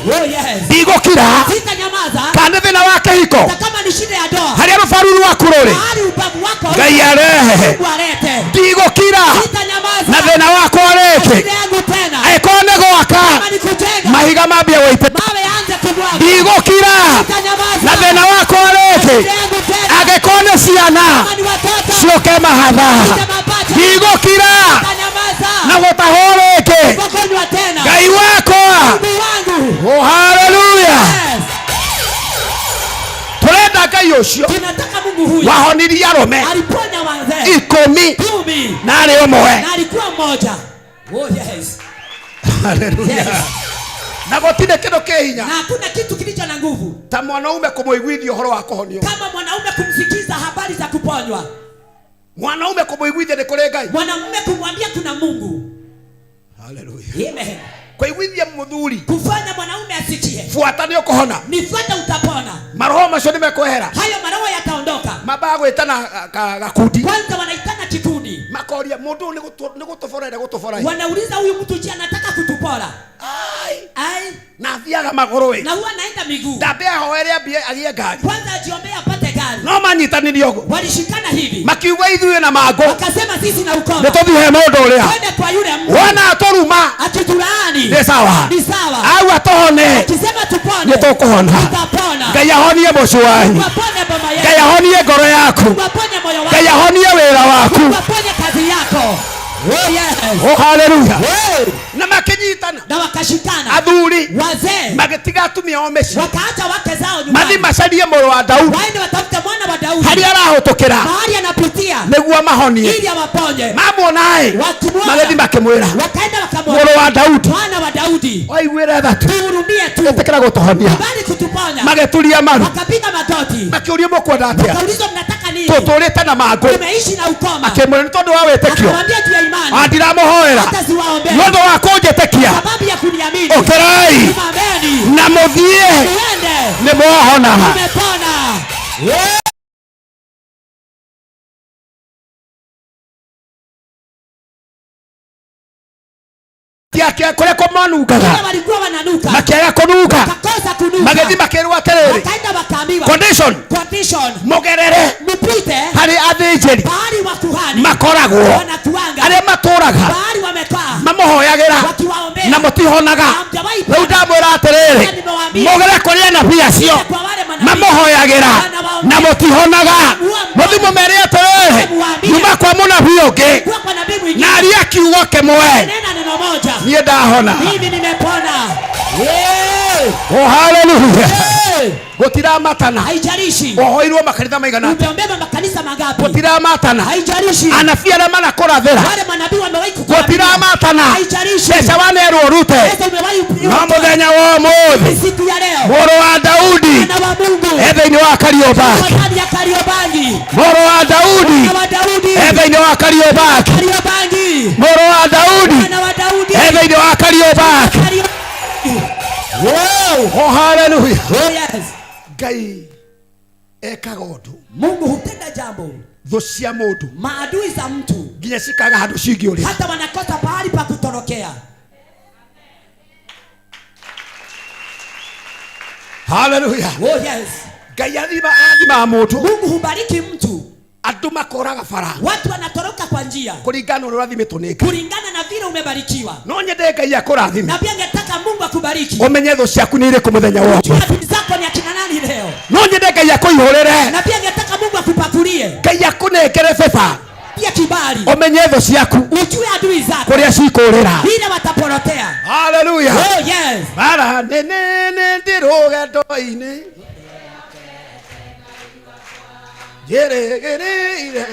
Oh yes. ndigũkira Sitanyamaza kana nĩ thĩna wa kĩhiko hata kama ni shida ya ndoa. harĩa rũbaru rwaku rũrĩ Mahali ubavu wako Ngai arehe. Mungu alete. Ndigũkira Sitanyamaza na thĩna wakwa na rĩngĩ, shida yangu tena. angĩkorwo nĩ gwaka Kama ni kujenga mahiga mambie gũitĩka, mawe yaanze kumwaga. ndigũkira Sitanyamaza na thĩna wakwa na rĩngĩ, shida yangu tena. angĩkorwo nĩ ciana Kama ni watoto ciũke mahatha, Sita mapacha. ndigũkira Sitanyamaza na gũtahwo rĩngĩ, kupokonywa tena. Ngai wakwa. Mungu wangu. Oh, haleluya. Yes. Tũrenda Ngai ũcio Tunataka Mungu huyu wahonirie arũme aliponya wazee 10 10 na arĩ ũmwe. na alikuwa mmoja. Oh yes. Haleluya. Yes. Na gũtirĩ kĩndũ kĩ hinya Na hakuna kitu kilicho na nguvu ta mwanaume kũmũiguithia ũhoro wa kũhonio. kama mwanaume kumsikiza habari za kuponywa. Mwanaume kũmũiguithia nĩ kũrĩ Ngai. Mwanamume kumwambia kuna Mungu. Haleluya. Amen. Kũiguithia mũthuri Kufanya mwanaume asikie. buata nĩ ũkũhona, Nifuate utapona. maroho macio nĩ mekwehera. Hayo maroho yataondoka. Mambaga gwĩtana gakundi, Kwanza wanaitana kikundi. makoria mũndũ ũyũ nĩ gũtũbora ere gũtũbora ĩ. Wanauliza huyu mtu je, anataka kutupora? Ai. Ai. Na athiaga magũrũ ĩ. Na huwa anaenda miguu. Ndambe ahoere ambie agĩe ngari. Kwanza ajiombee apate gari. No manyitanire ũguo. Walishikana hivi. Makiuga ithuĩ na mangũ. Wakasema sisi na ukoma. Nĩ tũthiĩ he mũndũ ũrĩa. Twende kwa yule mtu. Wona atũruma. Akitulaani. Nĩ sawa. Ni sawa. Au atũhone. Akisema tupone. Nĩ tũkũhona. Tutapona. Ngai ahonie mũciĩ wanyu. Mungu aponye boma yetu. Ngai ahonie ngoro yaku. Mungu aponye moyo wako. Ngai ahonie wĩra waku. Mungu aponye kazi yako. Oh yes. Oh haleluya. Hey. Na makinyitana Na wakashikana. Athuri Wazee magĩtiga atumia ao mĩciĩ wakaacha wake zao nyumbani. mathi macarie mũrũ wa Daudi Waende watafute mwana wa Daudi. harĩa arahũtũkĩra Mahali anapitia nĩguo mahonie ili awaponye. mamuona-ĩ Wakimwona magĩthiĩ makĩmwĩra wakaenda wakamwona mũrũ wa Daudi mwana wa Daudi, waiguĩre tha tu tuhurumie tu, ĩtĩkĩra gũtũhonia kubali kutuponya. Magĩturia maru Wakapiga magoti, makĩũrio mũkwenda atĩa wakaulizwa mnataka nini? Tũtũrĩte na mangũ Tumeishi na ukoma. Akĩmwĩra nĩ tondũ wa wĩtĩkio Akamwambia juu ya imani, andiramũhoera hata siwaombee nĩ ũndũ wa kũnjĩtĩkia sababu ya kuniamini. Ũkĩrai Simameni na mũthiĩ muende, nĩ mwohona. Mmepona. Kũrĩa kũmanungaga Kule walikuwa wananuka, makĩaga kũnunga wakakosa kunuka, magĩthiĩ makĩrwo atĩrĩrĩ wakaenda wakaambiwa condition condition, mũgerere mpite harĩ athĩnjĩri pahali wa kuhani makoragwo wanakuanga, arĩa matũraga pahali wamekaa mamũhoyagĩra wakiwaombea na mũtihonaga na hamjawahi rĩu ndamwĩra atĩrĩrĩ Nimewaambia. mũgere kũrĩ anabii acio kwa wale manabii mamũhoyagĩra na mũtihonaga mũthi mũmere atĩrĩrĩ nyuma kwa mũnabii ũngĩ kuwa kwa nabii mwingine na aria kiugo kĩmwe nena neno moja, niĩ ndahona. Mimi nimepona. Oh haleluya. Hey! Gũtiramatana Haijalishi ũhoirwo makanitha maigana atĩa. umeombewa makanisa mangapi, Gũtiramatana haijalishi anabii arĩa manakũrathĩra wale manabii wamewahi kukuambia, gũtiramatana haijalishi mbeca wanerwo ũrute pesa umewahi no mũthenya wa ũmũthĩ siku ya leo, mũrũ wa Daudi mwana wa Mungu e thĩinĩ wa yuko Kariobangi ndani ya Kariobangi, mũrũ wa Daudi mwana wa Daudi e thĩinĩ wa Kariobangi Kariobangi, mũrũ wa Daudi mwana wa Daudi e thĩinĩ wa Kariobangi. Kariobangi. Oh haleluya. Oh yes, Ngai ekaga ũndũ Mungu hutenda jambo, thũ cia mũndũ maadui za mtu nginya cikaga handũ cingĩũrĩra. hata wanakosa pahali pa kutorokea. Haleluya. Oh yes, Ngai athimaga mũndũ Mungu hubariki mtu, andũ makoraga bara watu wanatoroka kwa njia kũringana na ũrĩa ũrathimĩtwo nĩ Ngai. kulingana na vile umebarikiwa. No nyende Ngai akũrathime Na pia ngetaka Mungu akubariki, ũmenye thũ ciaku nĩ irĩkũ mũthenya wa ujue ũmũthĩ. adui zako ni akina nani leo, No nyende Ngai akũihũrĩre na pia ngetaka Mungu akupakulie Ngai akũnengere beba pia kibali, ũmenye thũ ciaku ujue adui zako kũrĩa cikũrĩra. vile wataporotea. Haleluya. Oh yes, Bara nene ndĩ rũgendo-inĩ njĩrĩgĩrĩire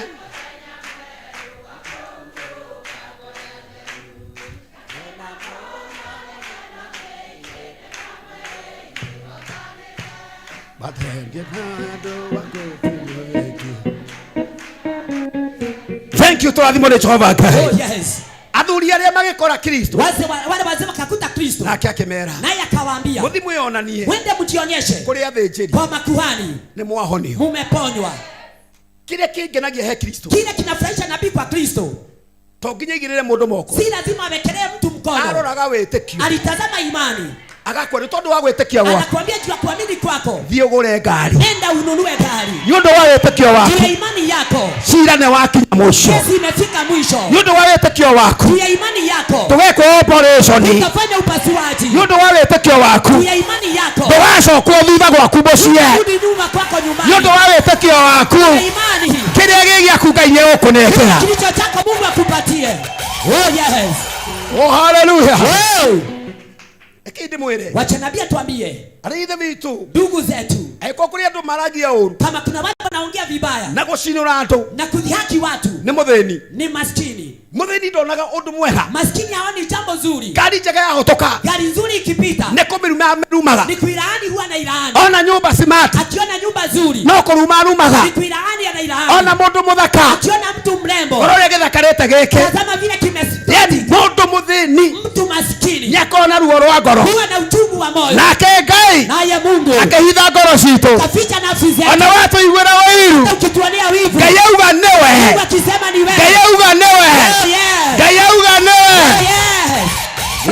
Thank you tũrathimwo nĩ Jehova Ngai. oh yes. Athuri arĩa magĩkora Kristo Wale wazee wakakuta Kristo, nake akĩmera naye akawaambia, mũthi mwĩonanie mwende mjionyeshe kũrĩ athĩnjĩri kwa makuhani, nĩ mwahonio. mumeponywa. Kĩrĩa kĩngenagia he Kristo Kile kinafurahisha nabii kwa Kristo, to nginya aigĩrĩre mũndũ moko, si lazima awekelee mtu mkono. aroraga wĩtĩkio Alitazama imani, agakwĩra nĩ tondũ wa gwĩtĩkia gwaku anakuambia juu ya kuamini kwako, thiĩ ũgũre ngari nenda ununue gari. nĩ ũndũ wa wĩtĩkio Juu ya waku imani yako, cira nĩ wakinya mũico kesi imefika mwisho. nĩ ũndũ wa wĩtĩkio waku Juu ya imani yako tũgekwo operation nĩ utafanya upasuaji. ũndũ wa wĩtĩkio waku Juu ya imani yako ndũgacokwo thutha gwaku mũciĩ rudi nyuma kwako nĩ nyumbani. ũndũ wa wĩtĩkio waku Juu ya imani kĩrĩa gĩ gĩaku Ngai nĩegũkũnengera. kilicho chako Mungu akupatie. Oh yes. Oh haleluya. Oh. Reke ndĩmwĩre Wacha nabii atuambie, arĩa ithe witũ ndugu zetu, angĩkorwo kũrĩ andũ maragia ũru kama kuna watu wanaongea vibaya na gũcinũra andũ na kudhihaki watu, nĩ mũthĩni. ni maskini. Mũthĩni ndonaga ũndũ mwega. Maskini haoni jambo zuri. Ngari njega yahũtũka Gari nzuri ikipita nĩ kũmĩruma amĩrumaga. ni kuilaani, huwa na ilaani. Ona nyũmba smart Akiona nyumba nzuri no kũruma arumaga. ni kuilaani, ana ilaani. Ona mũndũ mũthaka Akiona mtu mrembo, ũrĩa ũrĩa gĩthakarĩte gĩkĩ tazama vile kime yani mũndũ mũthĩni mtu maskini nĩakorwo na ruo rwa ngoro huwa na uchungu wa moyo, nake Ngai naye Mungu akĩhitha ngoro citũ kaficha nafsi zetu. ona we tũiguĩra ũiru Hata ukituonea wivu, Ngai auga nĩwe. Mungu akisema ni wewe. Ngai auga nĩwe. Oh, yes. Ngai auga nĩwe. Oh, yes.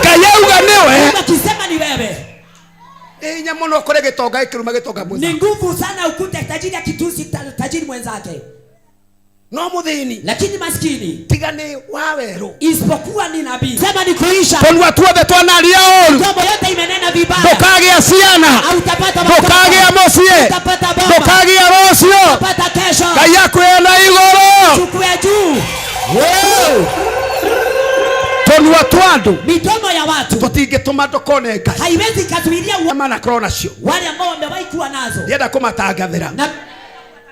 Ngai auga nĩwe. Mungu akisema ni wewe. Nĩ hinya mũno kũrĩ gĩtonga gĩkĩruma gĩtonga Ni mwenzake nguvu sana ukute tajiri akitusi tajiri mwenzake. No muthini lakini maskini tiga ni wa weru isipokuwa ni nabii. Sema ni kuisha. Tondũ tuothe twanaria ũru. Mdomo yote imenena vibaya. Ndũkagĩa ciana. Hautapata watoto. Ndũkagĩa mũciĩ. Utapata boma. Ndũkagĩa rũciũ. Utapata kesho. Ngai akwĩe na igũrũ. Chukue juu. Tũnua twa andũ, Midomo ya watu tũtingĩtũma ndũkone Ngai. Haiwezi ikazuilia manakorwo nacio. Wale ambao wamewahi kuwa nazo. Ndienda kũmatangathĩra Na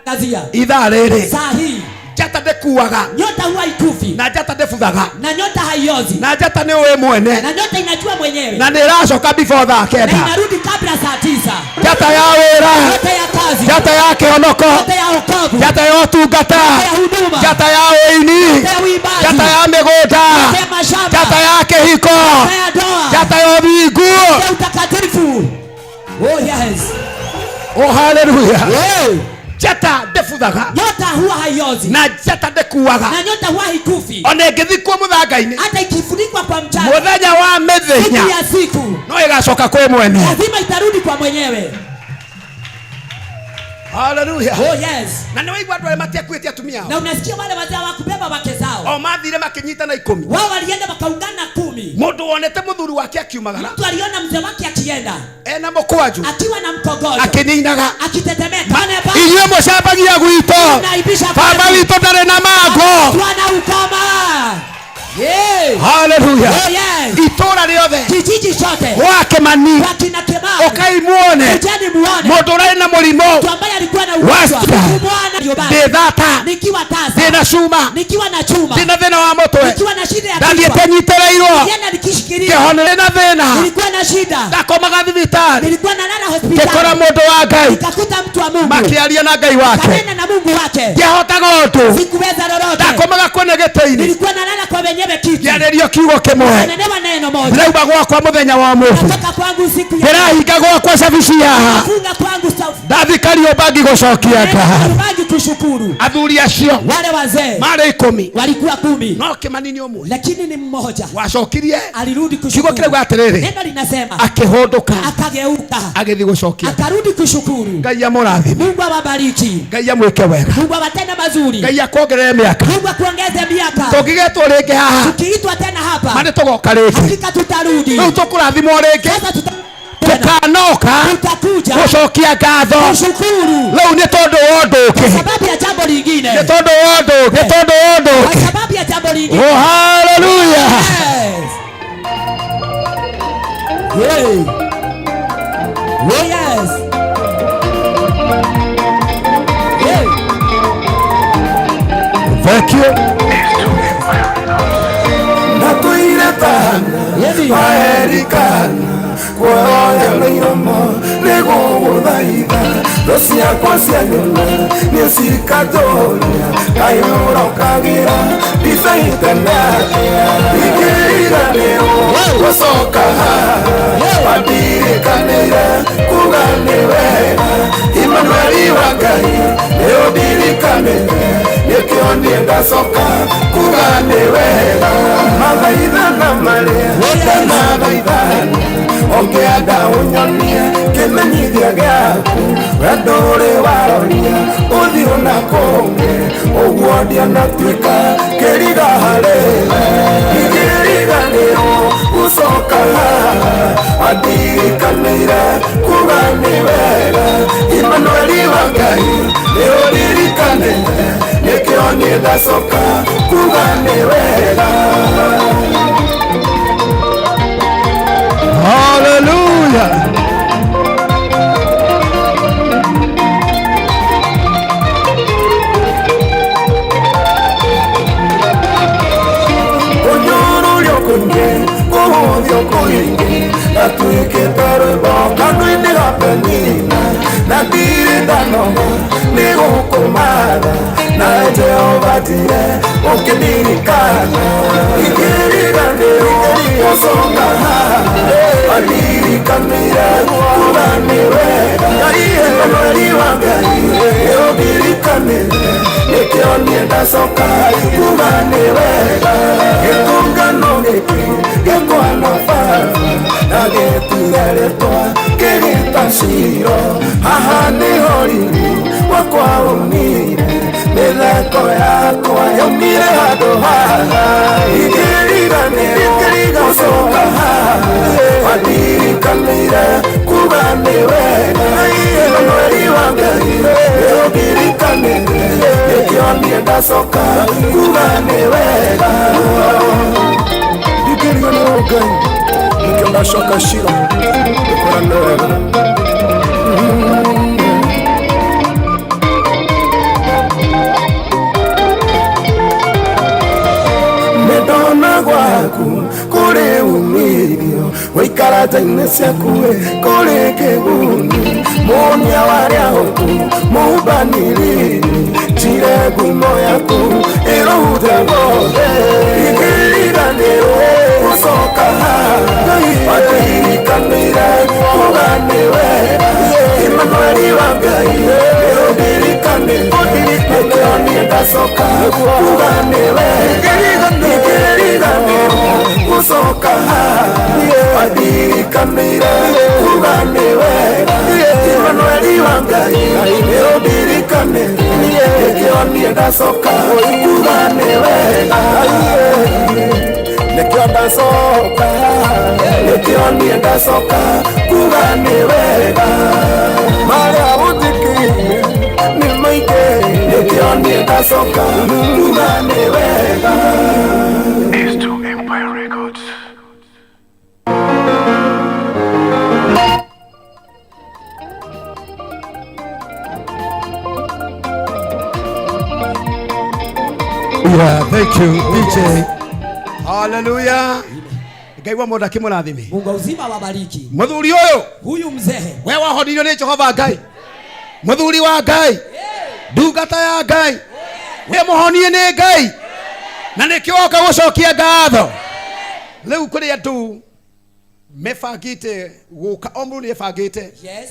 kazia. Ithaa rĩrĩ, Saa hii njata ndĩkuaga, nyota huwa ikufi, na njata ndĩbuthaga, na nyota haiozi, na njata nĩ ũĩ mwene, na nyota inajua mwenyewe, na nĩ ĩracoka before thaa na 9. inarudi kabla saa 9. Njata ya wĩra, Nyota ya kazi, njata ya kĩhonoko, nyota ya wokovu, njata ya ũtungata, nyota ya huduma, njata ya ũini, nyota ya uimbaji, njata ya mĩgũnda, nyota ya mashamba, njata ya kĩhiko, nyota ya ndoa, njata ya ũthingu, nyota ya utakatifu. Oh yes. Oh hallelujah. Yeah. Njata ndĩbuthaga, nyota huwa haiozi, na njata ndĩkuaga, na nyota huwa haikufi. Ona ĩngĩthikwo mũthanga-inĩ, hata ikifunikwa kwa mchanga, mũthenya wa mĩthenya, siku ya siku, no ĩgacoka kwĩ mwene, lazima itarudi kwa mwenyewe. Hallelujah. Oh yes. Na nĩ waigua andũ arĩa matiakuĩte atumia ao. Na unasikia wale wazee hawakubeba wake zao. O mathire makĩnyitana 10. Wao walienda wakaungana 10. Mũndũ wonete mũthuri wake akiumagara. Mtu aliona mzee wake akienda. Ena mũkwanju. Akiwa na mkogojo. Akĩninaga. Akitetemeka. Inyuĩ mũcambagia gwitũ. Baba witũ ndarĩ na mangũ. Twana ukoma. Yeah. Hallelujah. Oh yes. Itũra rĩothe. Kijiji chote. Gwa Kĩmani. Kwa kina Kimani. Ũkai muone. Kujeni muone. Mũndũ ũrarĩ na mũrimũ. Mtu ambaye alikuwa na ugonjwa. Ndĩ thata. Nikiwa tasa. Ndĩ na cuma. Nikiwa na chuma. Ndĩ na thĩna wa mũtwe. Nikiwa na shida ya kichwa. Ndathiĩte nyitĩrĩirwo. Nilienda nikishikilia. Ngĩhonere na thĩna. Nilikuwa na shida. Ndakomaga thibitarĩ. Nilikuwa nalala hospitali. Ngĩkora mũndũ wa Ngai. Nikakuta mtu wa Mungu. Makĩaria na Ngai wake. Kanena na Mungu wake. Ndiahotaga ũndũ. Sikuweza lolote. Ndakomaga kwene gĩtĩ-inĩ. Nilikuwa nalala kwa wenyewe kiti. Ngĩarĩrio kiugo kĩmwe. Nenewa neno moja. Ndĩrauma gwakwa mũthenya wa ũmũthĩ. Natoka kwangu siku ya. Ndĩrahinga gwakwa cabici haha. Nafunga kwangu safi. Ndathi Kariobangi gũcokia ngatho. Kariobangi kushukuru. Athuri acio wale wazee marĩ 10, walikuwa 10, no Kĩmani nĩ ũmwe, lakini ni mmoja wacokirie. Alirudi kushukuru. Kiugo kĩrauga atĩrĩrĩ, neno linasema akĩhũndũka, akageuka, agĩthiĩ gũcokia, akarudi kushukuru. Ngai amũrathime. Mungu awabariki. Ngai amwĩke wega. Mungu awatende mazuri. Ngai akuongerere mĩaka. Mungu akuongeze miaka. Tũngĩgetwo rĩngĩ haha, tukiitwa tena hapa, ma nĩ tũgoka rĩngĩ, hakika tutarudi. Rĩu tũkũrathimwo rĩngĩ. Sasa Tukanoka tutakuja gũcokia ngatho, kushukuru. Rĩu nĩ tondũ wa ũndũ ũngĩ, kwa sababu ya jambo lingine, nĩ tondũ wa ũndũ ũngĩ, nĩ tondũ wa ũndũ ũngĩ, kwa sababu ya jambo lingine. Oh hallelujah. Yes. Yeah. Oh yes. Yeah. Thank you. Natuire tana waerikana kuoya mĩromo nĩgũgũthaitha thũ ciakwa cianyona nĩcikatũria kaĩ ũrokagĩra ndibei tene atĩa ingĩriganĩrwo gũcoka haha wandirikanĩire kuga nĩ wega Imanueli wa Ngai nĩũndirikanĩte nĩkĩo niĩ ndacoka kuga nĩ wega mathaithana marĩa ndanathaithana ũngĩenda ũnyonie kĩmenyithia gĩaku wendo ũrĩ waroria ũthiũ na kũngĩ ũguo ndianatuĩka kĩriga harĩ we ingĩriganĩrwo gũcoka haha wandirikanĩire kuga nĩ wega Imanueli wa Ngai nĩũndirikanĩte nĩkĩo niĩ ndacoka kuga nĩ wega. Hallelujah. Kũnyũrũrio kũingĩ kũhũthio kũingĩ gatuĩkĩte rwĩmbo kanua-inĩ ga Penina na ndirĩ ndanoga nĩ gũkũmatha nawe Jehova ndirĩ ũkĩndirikana ingĩriganĩrwo gũcoka haha wandirikanĩire kuga nĩ wega Imanueli wa Ngai nĩũndirikanĩte nĩkĩo niĩ ndacoka kuga nĩ wega gĩtũngano gĩkĩ gĩkwa na baba na gĩtuire rĩtwa kĩgĩta Shilo haha nĩho riri wakwa umire mĩtheko yakwa yaumire handũ haha ingĩriganĩrwo gũcoka haha wandirikanĩire kuga nĩ wega Imanueli wa Ngai nĩũndirikanĩte nĩkĩo niĩ ndacoka kuga nĩ wega. Ngai nĩkĩo ndacoka Shilo ngũkwĩra nĩ wega. Nĩndona gwaku kũrĩ umithio gũikara nja-inĩ ciaku kũrĩ kĩguni mũnia warĩa hoku mũmbanĩrĩri njire ngumo yaku ĩrũhute wothe ingĩriganĩrwo gũcoka haha wakwĩrikanĩire kuga nĩ wega Emmanueli wa Ngai nĩũndirikane nĩkĩo niĩ ndacoka kuga nĩ wega ingĩriganĩrwo gũcoka haha wandirikanĩire kuga nĩ wega Emmanueli wa Ngai nĩũndirikane nĩkĩo niĩ ndacoka kuga nĩ wega nĩkĩo ndacoka nĩkĩo niĩ ndacoka kuga nĩ wega marĩa ũnjĩkĩire nĩ maingĩ nĩkĩo niĩ ndacoka kuga nĩ wega. S2 Empire Records. Yeah, thank you DJ. Hallelujah. Ngai wa mũndũ akĩmũrathime. Mungu wa uzima wabariki. Mũthuri ũyũ, Huyu mzee we wahonirio nĩ Jehova Ngai. Mũthuri wa Ngai. Ndungata ya Ngai. We mũhonie nĩ Ngai. Na nĩkĩo woka gũcokia ngatho. Rĩu kũrĩ andũ mebangĩte gũka, o mũndũ nĩebangĩte. Yes.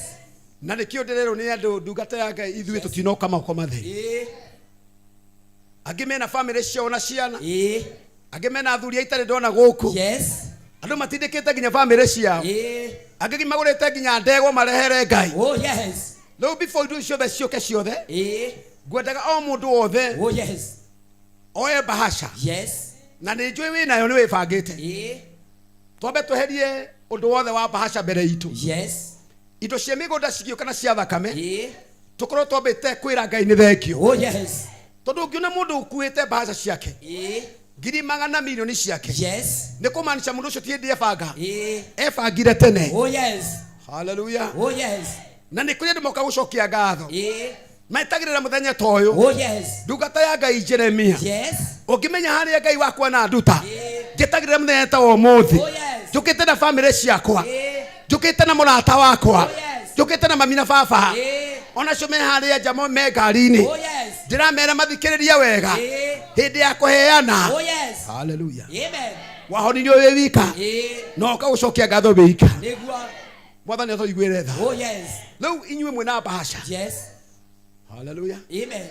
Na nĩkĩo ndĩrerwo nĩ andũ ndungata ya Ngai ithuĩ tũtinoka moko matheri. Angĩ mena family ciao na ciana. Angĩ mena athuri aitarĩ ndona gũkũ. Yes. Andũ matindĩkĩte nginya family ciao. Angĩ magũrĩte nginya ndegwa marehere Ngai. Oh yes. Rĩu before indo ciothe ciũke ciothe, ngwendaga o mũndũ wothe Oh yes. oe bahasha. Yes. Na nĩ njũĩ wĩnayo nĩ wĩbangĩte. Twambe tweherie ũndũ wothe wa bahasha mbere itũ. Yes. Indo cia mĩgũnda cigĩũka na cia thakame, tũkorwo twambĩte kwĩra Ngai nĩ thengio. Oh yes. Tondũ ũngĩona mũndũ ũkuĩte bahasha ciake ngiri magana milioni ciake, Yes. nĩ kũmaanisha mũndũ ũcio ti hĩndĩ ebanga, ebangire tene. Oh yes. Hallelujah. Oh yes. Na nĩ kũrĩ andũ moka gũcokia ngatho metagĩrĩra mũthenya ta ũyũ. Oh yes. Ndungata ya Ngai Jeremia, Yes. ũngĩmenya harĩa Ngai wakwa na nduta, njĩtagĩrĩra mũthenya ta wa ũmũthĩ. Oh yes. Njũkĩte na family ciakwa, njũkĩte na mũrata wakwa, njũkĩte na mami na baba, onacio me harĩa nja me ngari-inĩ. Oh yes. Ndĩramera mathikĩrĩrie wega hĩndĩ ya kũheana. Oh yes. Hallelujah. Amen. Wahonirio wĩ wika na ũka gũcokia ngatho wĩ wika. Nĩguo. Mwathani atũiguĩre tha. Oh yes. Rĩu inyuĩ mwĩna bahasha. Yes. Hallelujah. Amen.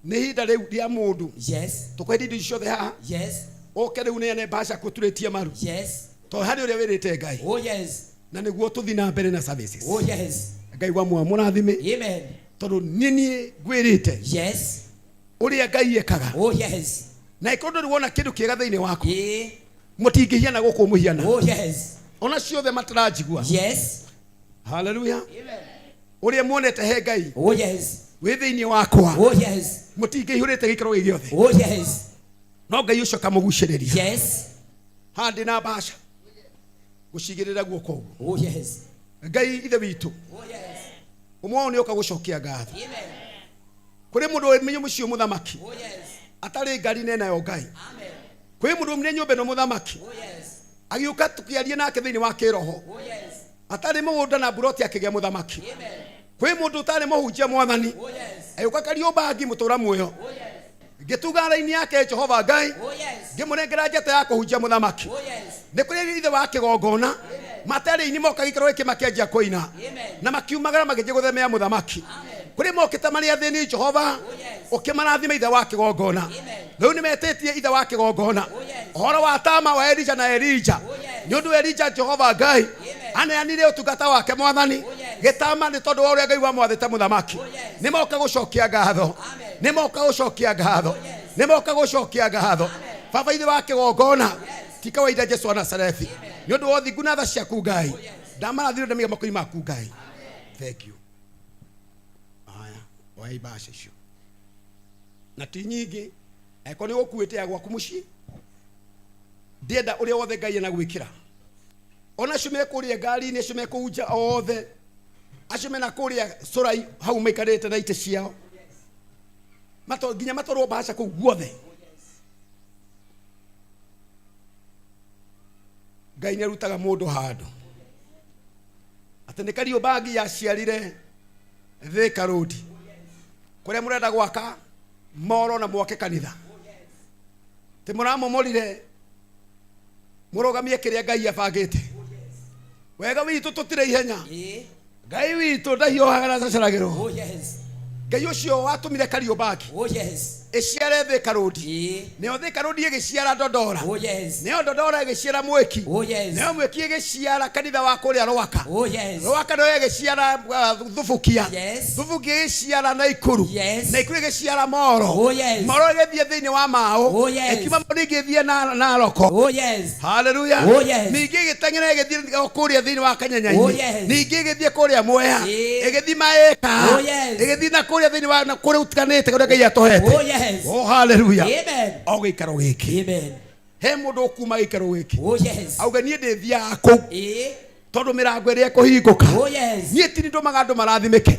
Nĩ ihinda rĩu rĩa mũndũ. Yes. Tũkwendia indo ici ciothe haha. Yes. Ũke rĩu ũneane bahasha kũturĩtie maru. Yes. Tondũ harĩ ũrĩa wĩrĩte Ngai. Oh yes. Na nĩguo tũthiĩ na mbere na services. Oh yes. Ngai wa mũrathime. Amen. Tondũ niĩ niĩ ngwĩrĩte. Yes. Ũrĩa Ngai ekaga. Oh yes. Na ĩkorwo ndũrĩ wona kĩndũ kĩega thĩinĩ waku, mũtingĩhiana gũkũ mũhiana. Oh yes. Ona ciothe mataranjigua. Yes. Hallelujah. Amen. Ũrĩa muonete he Ngai. Oh yes. Wĩ thĩinĩ wakwa. Oh yes. Mũtingĩihũrĩte gĩikaro gĩ gĩothe. Oh yes. No Ngai ũcio akamũgucĩrĩria. Yes. Haha ndĩ na bahasha gũcigĩrĩra guoko ũguo. Oh yes. Ngai ithe witũ. Oh yes. Ũmwe wao nĩ oka gũcokia ngatho. Amen. Kũrĩ mũndũ wĩ mũciĩ mũthamaki. Oh yes. Atarĩ ngari nenayo Ngai. Amen. Kwĩ mũndũ ũmwe nyũmba ĩno mũthamaki. Oh yes. Agĩũka tũkĩaria nake thĩinĩ wa kĩroho. Oh yes. Atarĩ mũgũnda na mburoti akĩgĩa mũthamaki. Amen. Kwĩ mũndũ ũtarĩ mũhunjia mwathani. Oh yes. Agĩũka Kariũmbangi mũtũra muoyo. Oh yes. Ngĩtuga raini yake Jehova Ngai. Oh yes. Ngĩmũnengera njata ya kũhunjia mũthamaki. Oh yes. Nĩ kũrĩ ithe wa kĩgongona matarĩ-inĩ moka gĩikaro gĩkĩ makĩanjia kũina na makiumagara magĩthiĩ gũthemea mũthamaki. Kũrĩ mokĩte marĩ athĩni Jehova ũkĩmarathima ithe wa kĩgongona. Rĩu nĩmetĩtie ithe wa kĩgongona ũhoro wa tama wa Elija na Elija. Nĩ ũndũ Elija Jehova Ngai aneanire ũtungata wake mwathani gĩtama nĩ tondũ wa ũrĩa Ngai wamwathĩte mũthamaki. Nĩ moka gũcokia ngatho. Nĩ moka gũcokia ngatho. Nĩ moka gũcokia ngatho. Baba ithe wa kĩgongona ti kawaida Jesu wa Nazarethi nĩ ũndũ wa ũthingu na tha ciaku Ngai ndamarathire ndamiga moko-inĩ maku Ngai. Thank you. Aya, oya ibasha icio na ti nyingĩ angĩkorwo nĩ ũkuĩte ya gwaku mũciĩ Ndienda uria wothe Ngai anagwikira. Ona acio me kuria ngari-inĩ, acio me kũu nja othe, acio mena kuria curai hau maikarĩte na itĩ ciao, nginya matwarwo mbaca kũu guothe. Ngai nĩarutaga mũndũ handũ atĩ nĩ Kariobangi yaciarire Thika Road kũrĩa mũrenda gwaka moro na mwake kanitha, tĩ mũramomorire mũrũgamie kĩrĩa Ngai abangĩte. Wega witũ tũtirĩ ihenya, Ngai witũ ndahiũhaga na ndaceragĩrwo. Ngai ũcio watũmire Kariobangi ĩciare Thika Road, nĩyo Thika Road ĩgĩciara Dodora, nĩyo Dodora ĩgĩciara Mwĩki, nĩyo Mwĩki ĩgĩciara kanitha wa kũrĩa Rwaka, Rwaka nĩyo ĩgĩciara Thubukia, Thubukia ĩgĩciara Naikuru, Naikuru ĩgĩciara Moro, Moro ĩgĩthiĩ thĩinĩ wa Mau, ĩkiuma Mau ningĩ ĩthiĩ Naroko. Haleluya. Ningĩ ĩgĩteng'era ĩgĩthiĩ kũrĩa thĩinĩ wa Kanyanyainĩ, ningĩ ĩgĩthiĩ kũrĩa Mwea, ĩgĩthiĩ Maĩka, ĩgĩthiĩ na kũrĩa thĩinĩ wa kũrĩa ũtiganĩte kũrĩa Ngai atũhete. Oh, hallelujah. Amen. O gĩikaro gĩkĩ. Amen. He mũndũ ũkuma gĩikaro gĩkĩ. Oh, yes. Auga niĩ ndĩthiaga kũu. Tondũ mĩrango ĩrĩa ĩkũhingũka. Oh, yes. Niĩ ti ndũmaga andũ marathimĩke.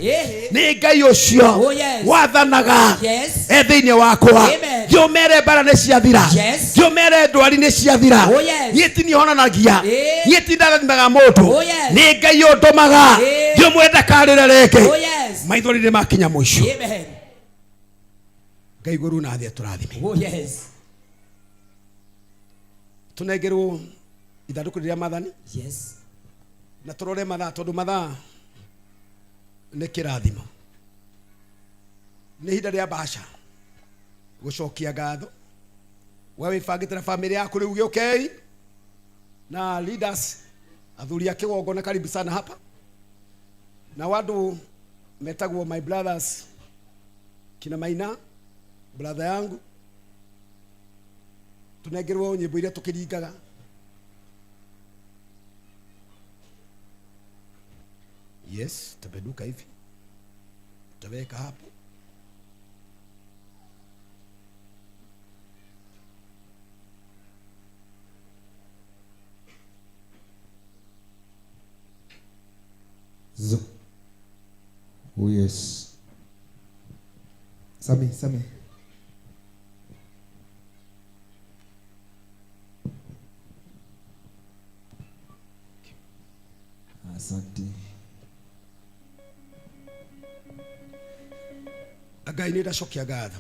Nĩ Ngai ũcio Oh, yes. wathanaga Yes. e thĩinĩ wakwa. Amen. Thiĩ ũmere mbara nĩ ciathira. Yes. Thiĩ ũmere ndwari nĩ ciathira. Oh, yes. Niĩ ti niĩ honanagia. Niĩ ti ndathimaga mũndũ. Oh, yes. Nĩ Ngai ũndũmaga. Thiĩ ũmwĩre ndakarĩre rĩngĩ. Oh, yes. Maithori nĩ makinya mũico. Amen. Ngai igũrũ na thĩ atũrathime. Oh, yes. Tũnengerwo ithandũkũ rĩrĩa mathani. Yes. Na tũrore mathaa tondũ mathaa nĩ kĩrathimo. Nĩ ihinda rĩa mbaca gũcokia ngatho. We wĩbangĩte na bamĩrĩ yaku rĩu gĩũkei na leaders athuri a kĩgongona karibu sana hapa na wandũ metagwo my brothers kina Maina brother yangu tunengerwo nyimbo iria tukiringaga. Yes, tapeduka hivi tutaweka hapo. Z. Oh yes. Sami, Sami. Asante. Ngai nĩ ndacokia ngatho.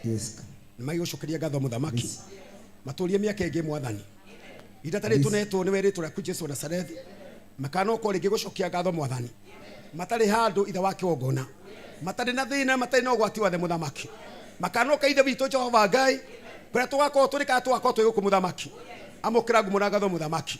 Yes. Nĩ magĩgũcokeria ngatho mũthamaki. Matũrie mĩaka ĩngĩ mwathani. Ihinda ta rĩrĩ tũnetwo nĩ werĩtwo rĩaku Jesu wa Nazarethi. Makanoka rĩngĩ gũcokia ngatho mwathani. Matarĩ handũ ithe wa kĩgongona. Matarĩ na thĩna, matarĩ na ũgwati wothe mũthamaki. Makanoka ithe witũ Jehova Ngai. Kũrĩa tũgakorwo tũrĩ kana tũgakorwo twĩ gũkũ mũthamaki. Amũkĩra ngumo na ngatho mũthamaki.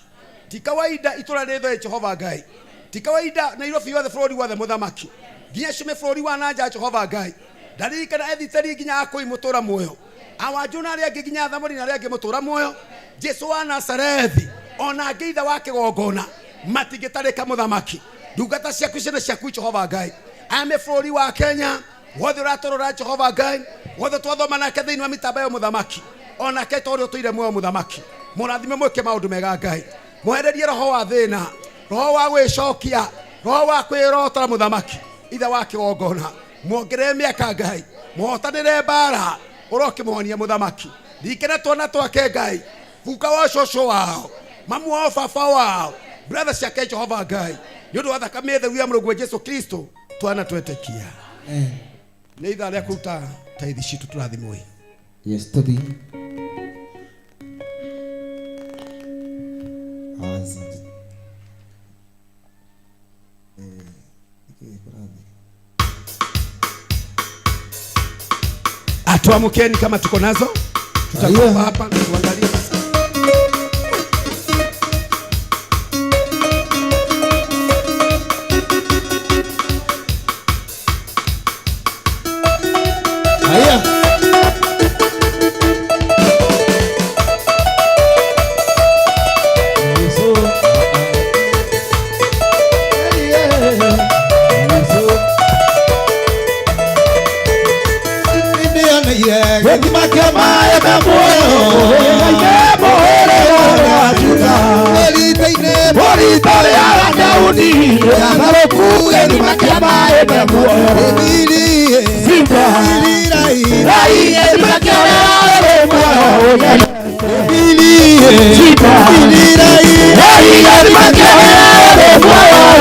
Ti kawaida itũra rĩthwe Jehova Ngai. Ti kawaida Nairobi yothe bũrũri wothe mũthamaki. Nginya cume bũrũri wa nanja Jehova Ngai. Ndarikana ethiteri nginya akũi mũtũra muoyo. Awanjũ na arĩa angĩ nginya athamori na arĩa angĩ mũtũra muoyo. Jesu wa Nazarethi ona angĩ ithe wa kĩgongona matingĩtarĩka mũthamaki. Ndungata ciaku ciana ciaku Jehova Ngai. Aya me bũrũri wa Kenya wothe ũratũrora Jehova Ngai wothe twathoma nake thĩinĩ wa mĩtambo ya mũthamaki onake tondũ ũtũire muoyo mũthamaki. Mũrathime mwĩke maũndũ mega Ngai. Mwehererie roho wa thĩna, roho wa gwĩcokia, roho wa kwĩrotora mũthamaki. Ithe wa kĩgongona muongerere mĩaka Ngai, mũhotanĩre mbara ũrokĩmũhonia mũthamaki. Ririkana twana twake Ngai, guka wa cũcũ wao, mamu wao, baba wao, brother ciake Jehova Ngai, nĩ ũndũ wa thakame theru ya mũrũguo Jesu Kristo twana twetĩkia. Nĩ ithaa rĩa kũruta taithi citũ tũrathimwo. Yes, tũthiĩ. Asante. Atuamkeni kama tuko nazo. Tutakuwa hapa tuangalie sasa. Haya. Mũrito rĩa Daudi rĩatharũku gĩthima kĩa maĩ me muoyo Simba Rai gĩthima kĩa maĩ me muoyo Simba Rai gĩthima kĩa maĩ me muoyo.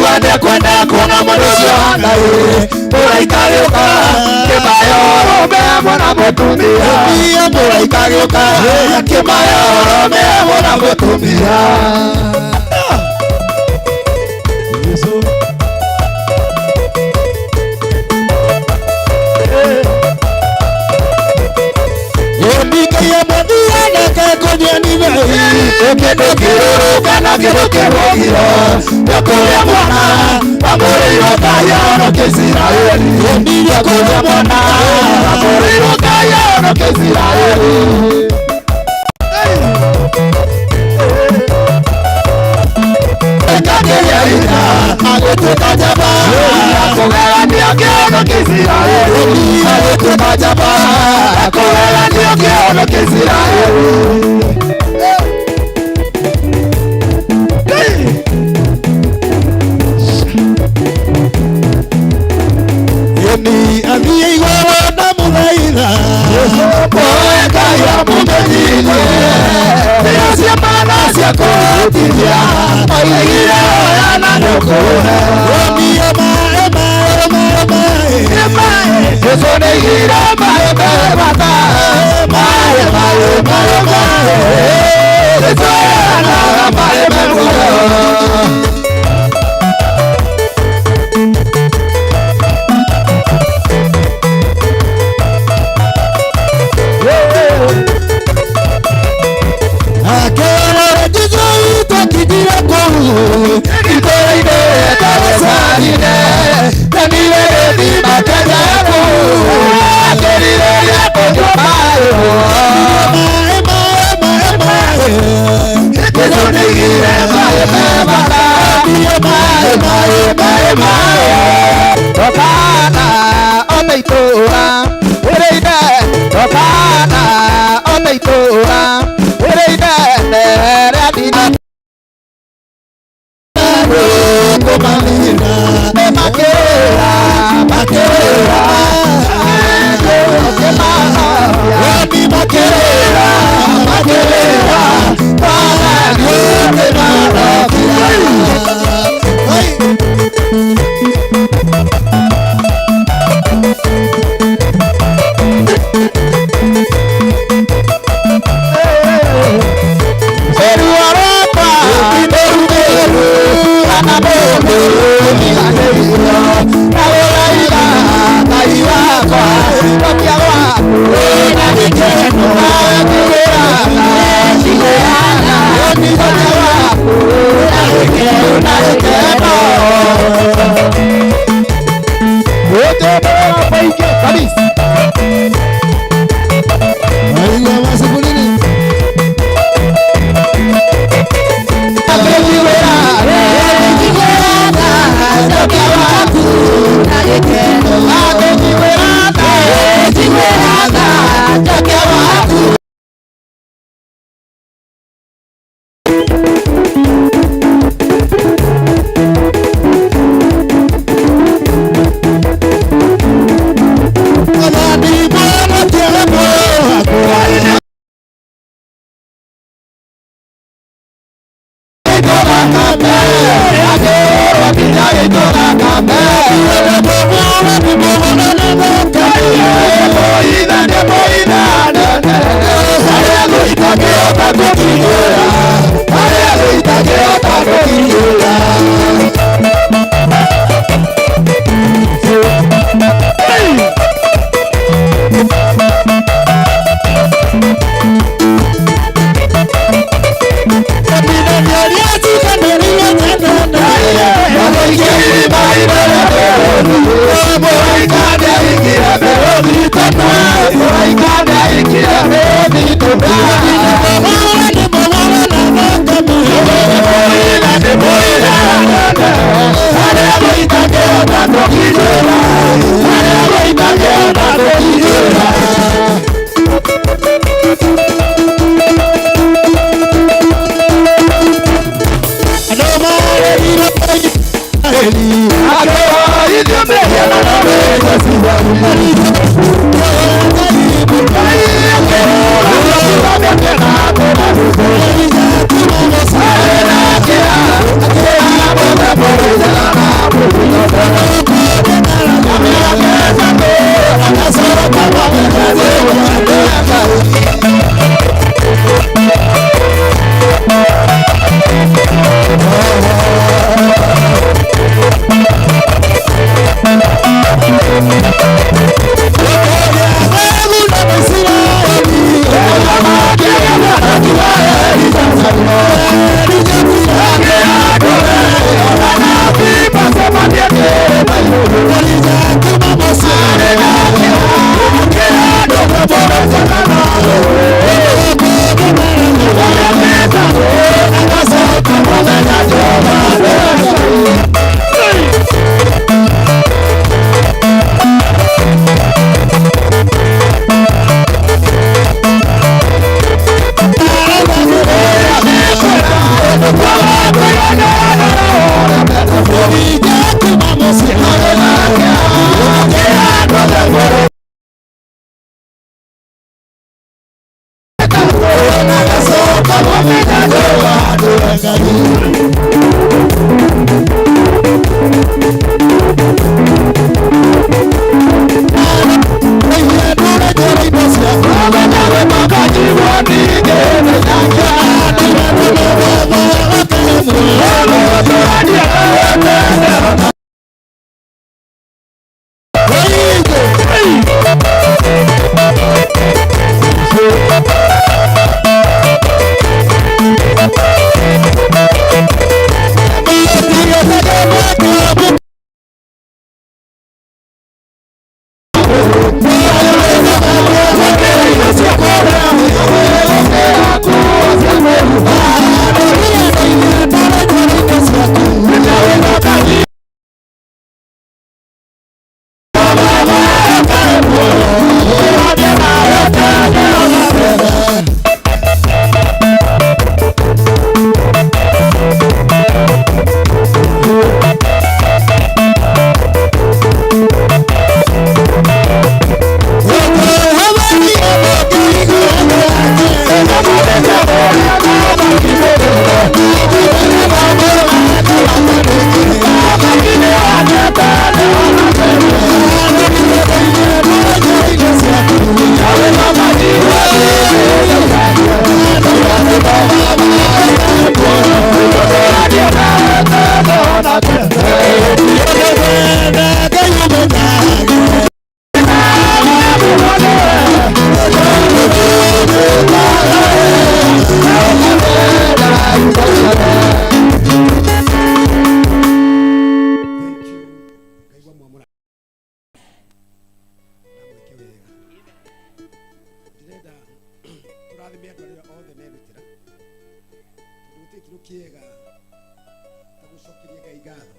Akiuga nĩekwenda kuona mũndũ ũcio wa Ngai. Mũraika agĩũka kĩmahe ũrũme hamwe na mũtumia. Mũraika agĩũka kĩmahe ũrũme hamwe na mũtumia. Kĩndũ kĩrũrũka na kĩndũ kĩrũgiro nĩkũrĩa mwana wamũrĩirwo Ngai ahonoke Isiraeli. Nĩkũrĩa mwana wamũrĩirwo Ngai ahonoke Isiraeli. Ĩkakĩria hinya agĩtuĩka njamba akũgeganio kĩhonoke Isiraeli. Agĩtuĩka njamba akũgeganio kĩhonoke Isiraeli.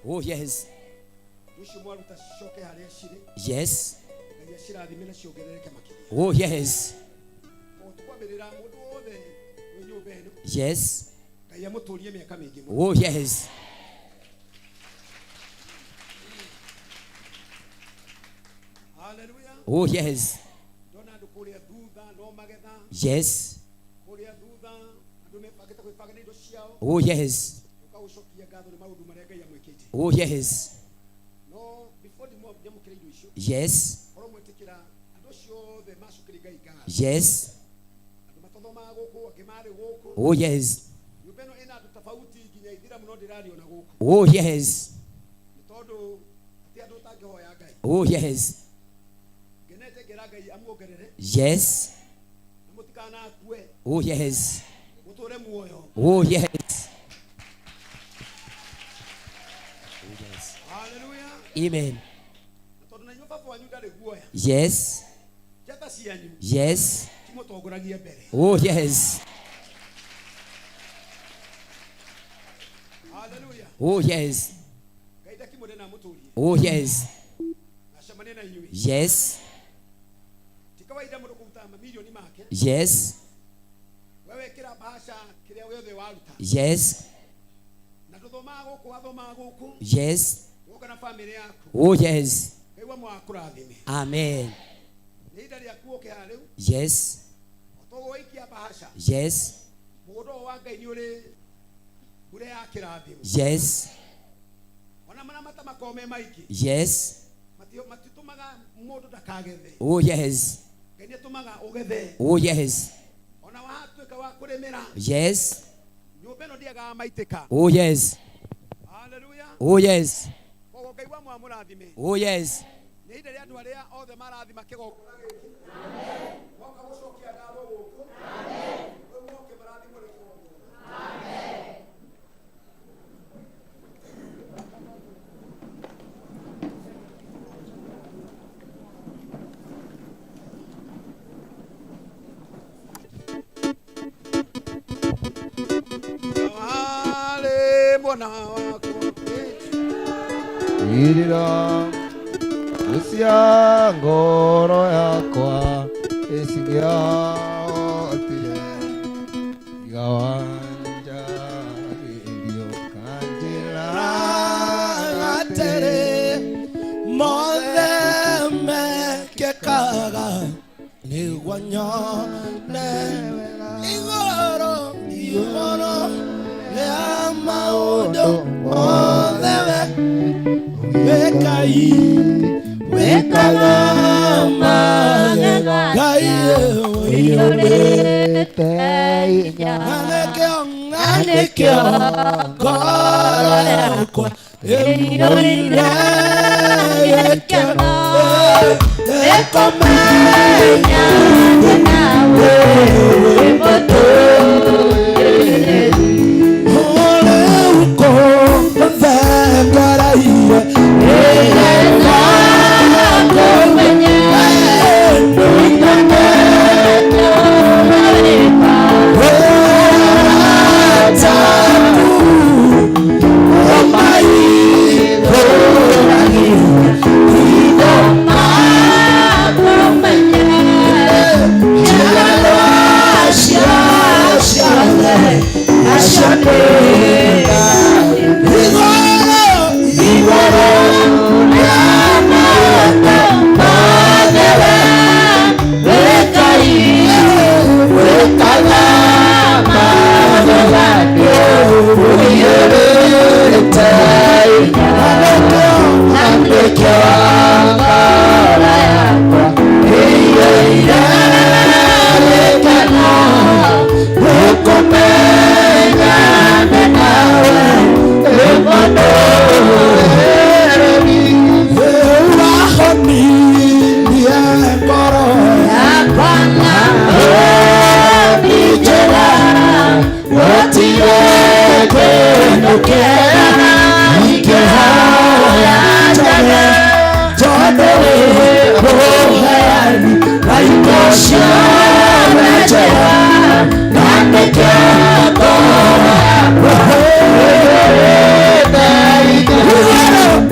Oh yes. Yes. Oh yes. Yes. Oh yes. Oh yes. Yes. Oh yes. Oh yes. Yes. Yes. Oh yes. Oh yes. Oh yes. Yes. Oh yes. Oh yes. Oh yes. Amen. Yes. Yes. Oh yes. Oh yes. Oh yes. Yes. Yes. Yes. Yes. Oh yes. Amen. Yes. Yes. Yes. Mathĩna marĩa matamakorwo me maingĩ. Yes. Matitũmaga mũndũ ndakagethe. Oh yes. Ngai nĩatũmaga ũgethe. Oh yes. Ona watuĩka wa kũrĩmĩra. Yes. Nyũmba ĩno ndĩagaga maitĩka. Oh yes. Hallelujah. Oh yes. Koguo Ngai wa mwamũrathime. Oh yes. Nĩ ihinda rĩa andũ arĩa othe marathima kĩgongona gĩkĩ. Moka gũcokia ngatho gũkũ. Rĩu moke marathimwo nĩ kĩgongona. Wale mwana wako Irira usia ngoro yakwa isigiaotire igawanja irio kanjira atere mothe mekekaga nĩguo nyone igũrũ igũrũ rĩa maũndũ mothe we Ngai wĩkaga magega Ngai ũiyũrĩte hinya na nĩkĩo ngoro yakwa ĩiyũire gĩkeno ĩkũmenya nawe wĩ mũtũũrĩrĩri ũkũthengeraire nĩgetha ngũmenye nĩngũmenya wĩka taku ũmaihũragia Kũmenya njiarwa cia ciothe nacio nĩ igũrũ igũrũ rĩa maũndũ mothe we Ngai wĩkaga magegania ũiyũrĩte hinya na nĩkĩo ngoro yakwa ĩiyũire gĩkeno nĩkũmenya nĩ nawe wĩ mũtũũrĩrĩri wahonirie ngoro yakwa na ũnjĩra gũtirĩ kĩndũ kĩega ingĩhoya njage tondũ wĩ mũheani wa indo ciothe njega na nĩkĩo ngoro yakwa ĩiyũrĩte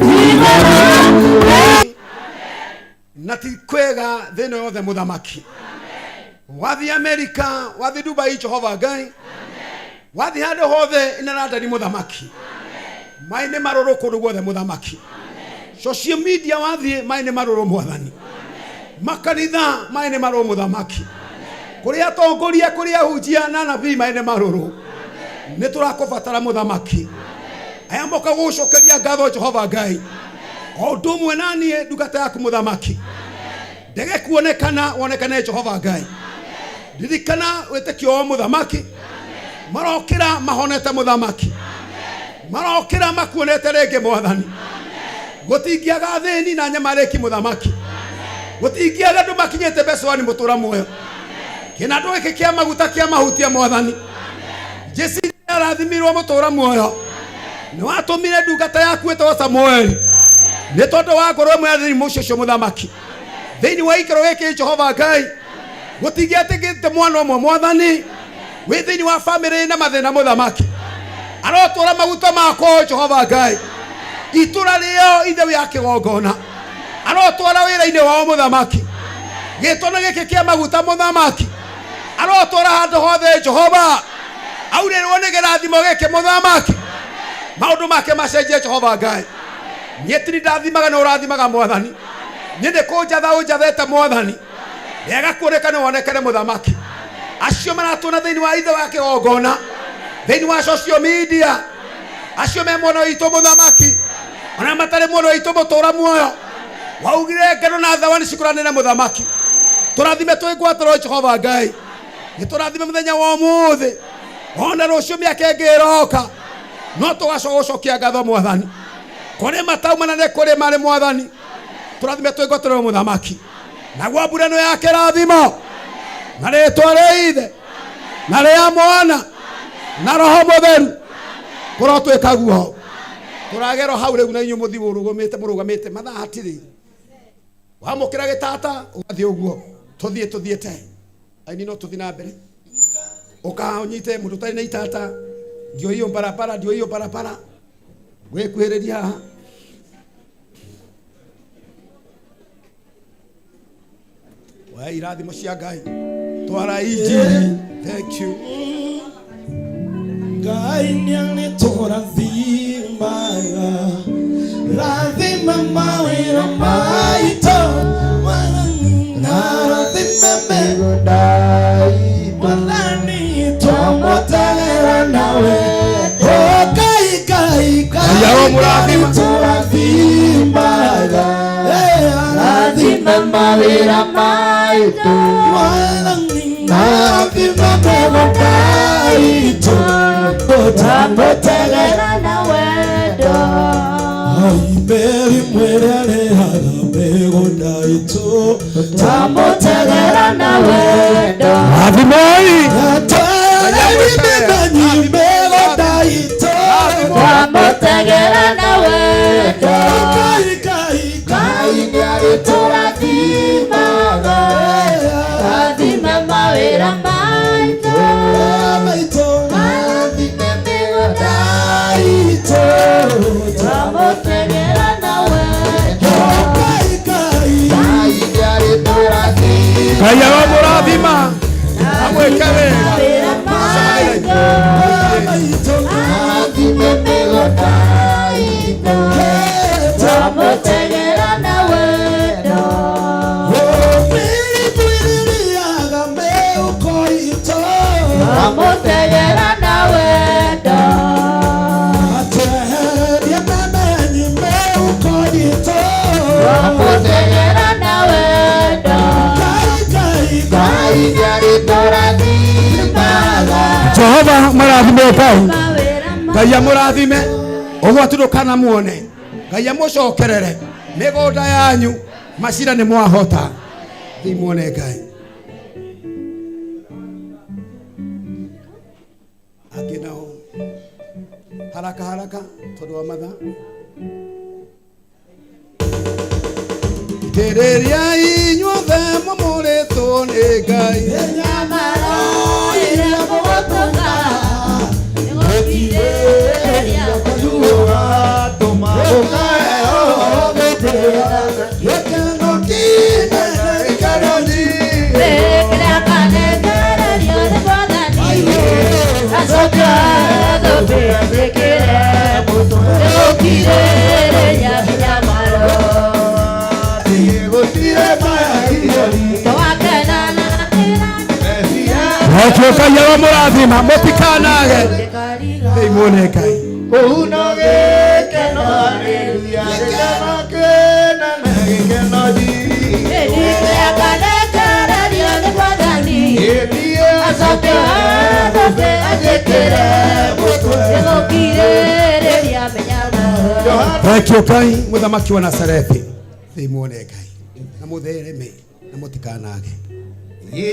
hinya na ti kwega thĩ ĩno yothe mũthamaki. Wathiĩ Amerika, wathiĩ Dubai Jehova Ngai, wathiĩ handũ hothe ina London mũthamaki, maĩ nĩ marũrũ kũndũ guothe mũthamaki, social media wathiĩ maĩ nĩ marũrũ mwathani, makanitha maĩ nĩ marũrũ mũthamaki, kũrĩ atongoria kũrĩ ahunjia na anabii maĩ nĩ marũrũ. Nĩ tũrakũbatara mũthamaki. Aya moka gũgũcokeria ngatho Jehova Ngai, o ũndũ ũmwe na niĩ ndungata yaku mũthamaki, ndege kuonekana wonekane Jehova Ngai. Ririkana wĩtĩkio wa mũthamaki, marokĩra mahonete mũthamaki, marokĩra makuonete rĩngĩ mwathani. Gũtingĩaga thĩni na nyamarĩki mũthamaki, gũtingĩaga andũ makinyĩte becwani mũtũra muoyo. Kĩnandũ gĩkĩ kĩa maguta kĩa mahutia mwathani, Jesi arathimirwo mũtũra muoyo, nĩ watũmire ndungata yaku ĩtagwo Samueli nĩ tondũ wa ngoro ĩmwe ya thĩinĩ mũciĩ ũcio mũthamaki. Thĩinĩ wa gĩikaro gĩkĩ Jehova Ngai, gũtingĩatĩkĩte mwana ũmwe mwathani wĩ thĩinĩ wa bamĩrĩ na mathĩna mũthamaki, arotwara maguta makwa Jehova Ngai itũra rĩo ithe wĩ kĩgongona, arotwara wĩra-inĩ wao mũthamaki, gĩtona gĩkĩ kĩa maguta mũthamaki, arotwara handũ hothe Jehova, aurĩrwo nĩ kĩrathimo gĩkĩ mũthamaki, maũndũ make macenjie Jehova Ngai. Niĩ ti ndathimaga na ũrathimaga mwathani, niĩ nĩ kũnjatha ũnjathete mwathani, rĩaga kuoneka nĩ wonekane mũthamaki. Acio maratuona thĩinĩ wa ithe wa kĩgongona, thĩinĩ wa social media, acio me mwena witũ mũthamaki, Ona matarĩ muono witũ mũtũra muoyo. Waugire ngeno na thawani cikũranĩre mũthamaki. Tũrathime twĩ ngwatĩro Jehova Ngai. Nĩ tũrathime mũthenya wa ũmũthĩ. Ona rũciũ mĩaka ĩngĩ ĩroka. No tũgacoka ngatho mwathani. Kũrĩ mataumana nĩ kũrĩ marĩ mwathani. Tũrathime twĩ ngwatĩro mũthamaki. Naguo mbura ĩno ya kĩrathimo. Na rĩtwa rĩa ithe. Na rĩa mwana. Na roho mũtheru. Kũrotwĩka guo. Tũragerwo hau rĩu na inyuĩ mũthiĩ mũrũgamĩte mũrũgamĩte mathaa hatirĩ. Wamũkĩra gĩtata ũgathiĩ ũguo. Tũthiĩ tũthiĩte. Aini no tũthiĩ na mbere. Ũka ũnyite mũndũ ũtarĩ na itata. Ndio hiyo barabara, ndio hiyo barabara. Wĩkuhĩrĩria haha. Wa irathimo cia Ngai. Twara injiri. Thank you. Ngai nĩarĩtũrathimaga rathima mawĩra maitũ na rathime mĩgũnda itũ Mwathani twamũtegera nawe O Ngai Ngai Ngai nĩarĩtũrathimaga rathima mawĩra maitũ Mwathani rathima mĩgũnda itũ twamũtegera na wendo. Meri mwere haga mĩgũnda itũ Twamũtegera na wendo. Rathimoi. Mĩgũnda itũ Twamũtegera na wendo. Ngai Ngai Ngai nĩarĩtũrathimaga. Rathima mawĩra maitũ. Maitũ Rathime mĩgũnda itũ Twamũtegera na wendo. Ngai Ngai Ngai nĩarĩtũrathimaga. Ngai aromũrathima. Amwĩke wega. Mawĩra maitũ. Maitũ Rathime mĩgũnda itũ. Twamũtegera na wendo. Twamũtegera na wendo. Twamũtegera na wendo. Ngai nĩarĩtũrathimaga. Jehova marathime Ngai. Mawĩra Ngai amũrathime. Ũgwati ndũkanamuone. Ngai amũcokerere. Mĩgũnda yanyu macira nĩ mwahota. Thiĩ muone Ngai. Angĩ nao haraka haraka tondũ wa mathaa. Thikĩrĩria inyuothe mũmũrĩtwo nĩ Ngai. Mĩnyamaro ĩrĩa mũgũtũnga nĩgũkirĩrĩria Kĩrĩa kanekererio nĩ Mwathani acoke thũmbĩ ĩkĩre mũtwe nĩgũkirĩrĩria mĩnyamaro Twakena na Thank you Ngai aromũrathima mũtikanage. Thiĩ muone Ngai. Kĩrĩa kanekererio nĩ Mwathani acoke thũmbĩ ĩkĩre mũtwe nĩgũkirĩrĩria mĩnyamaro Thank you Ngai mũthamaki wa Nazarethi. Thiĩ muone Ngai. Na mũthereme na mũtikanage.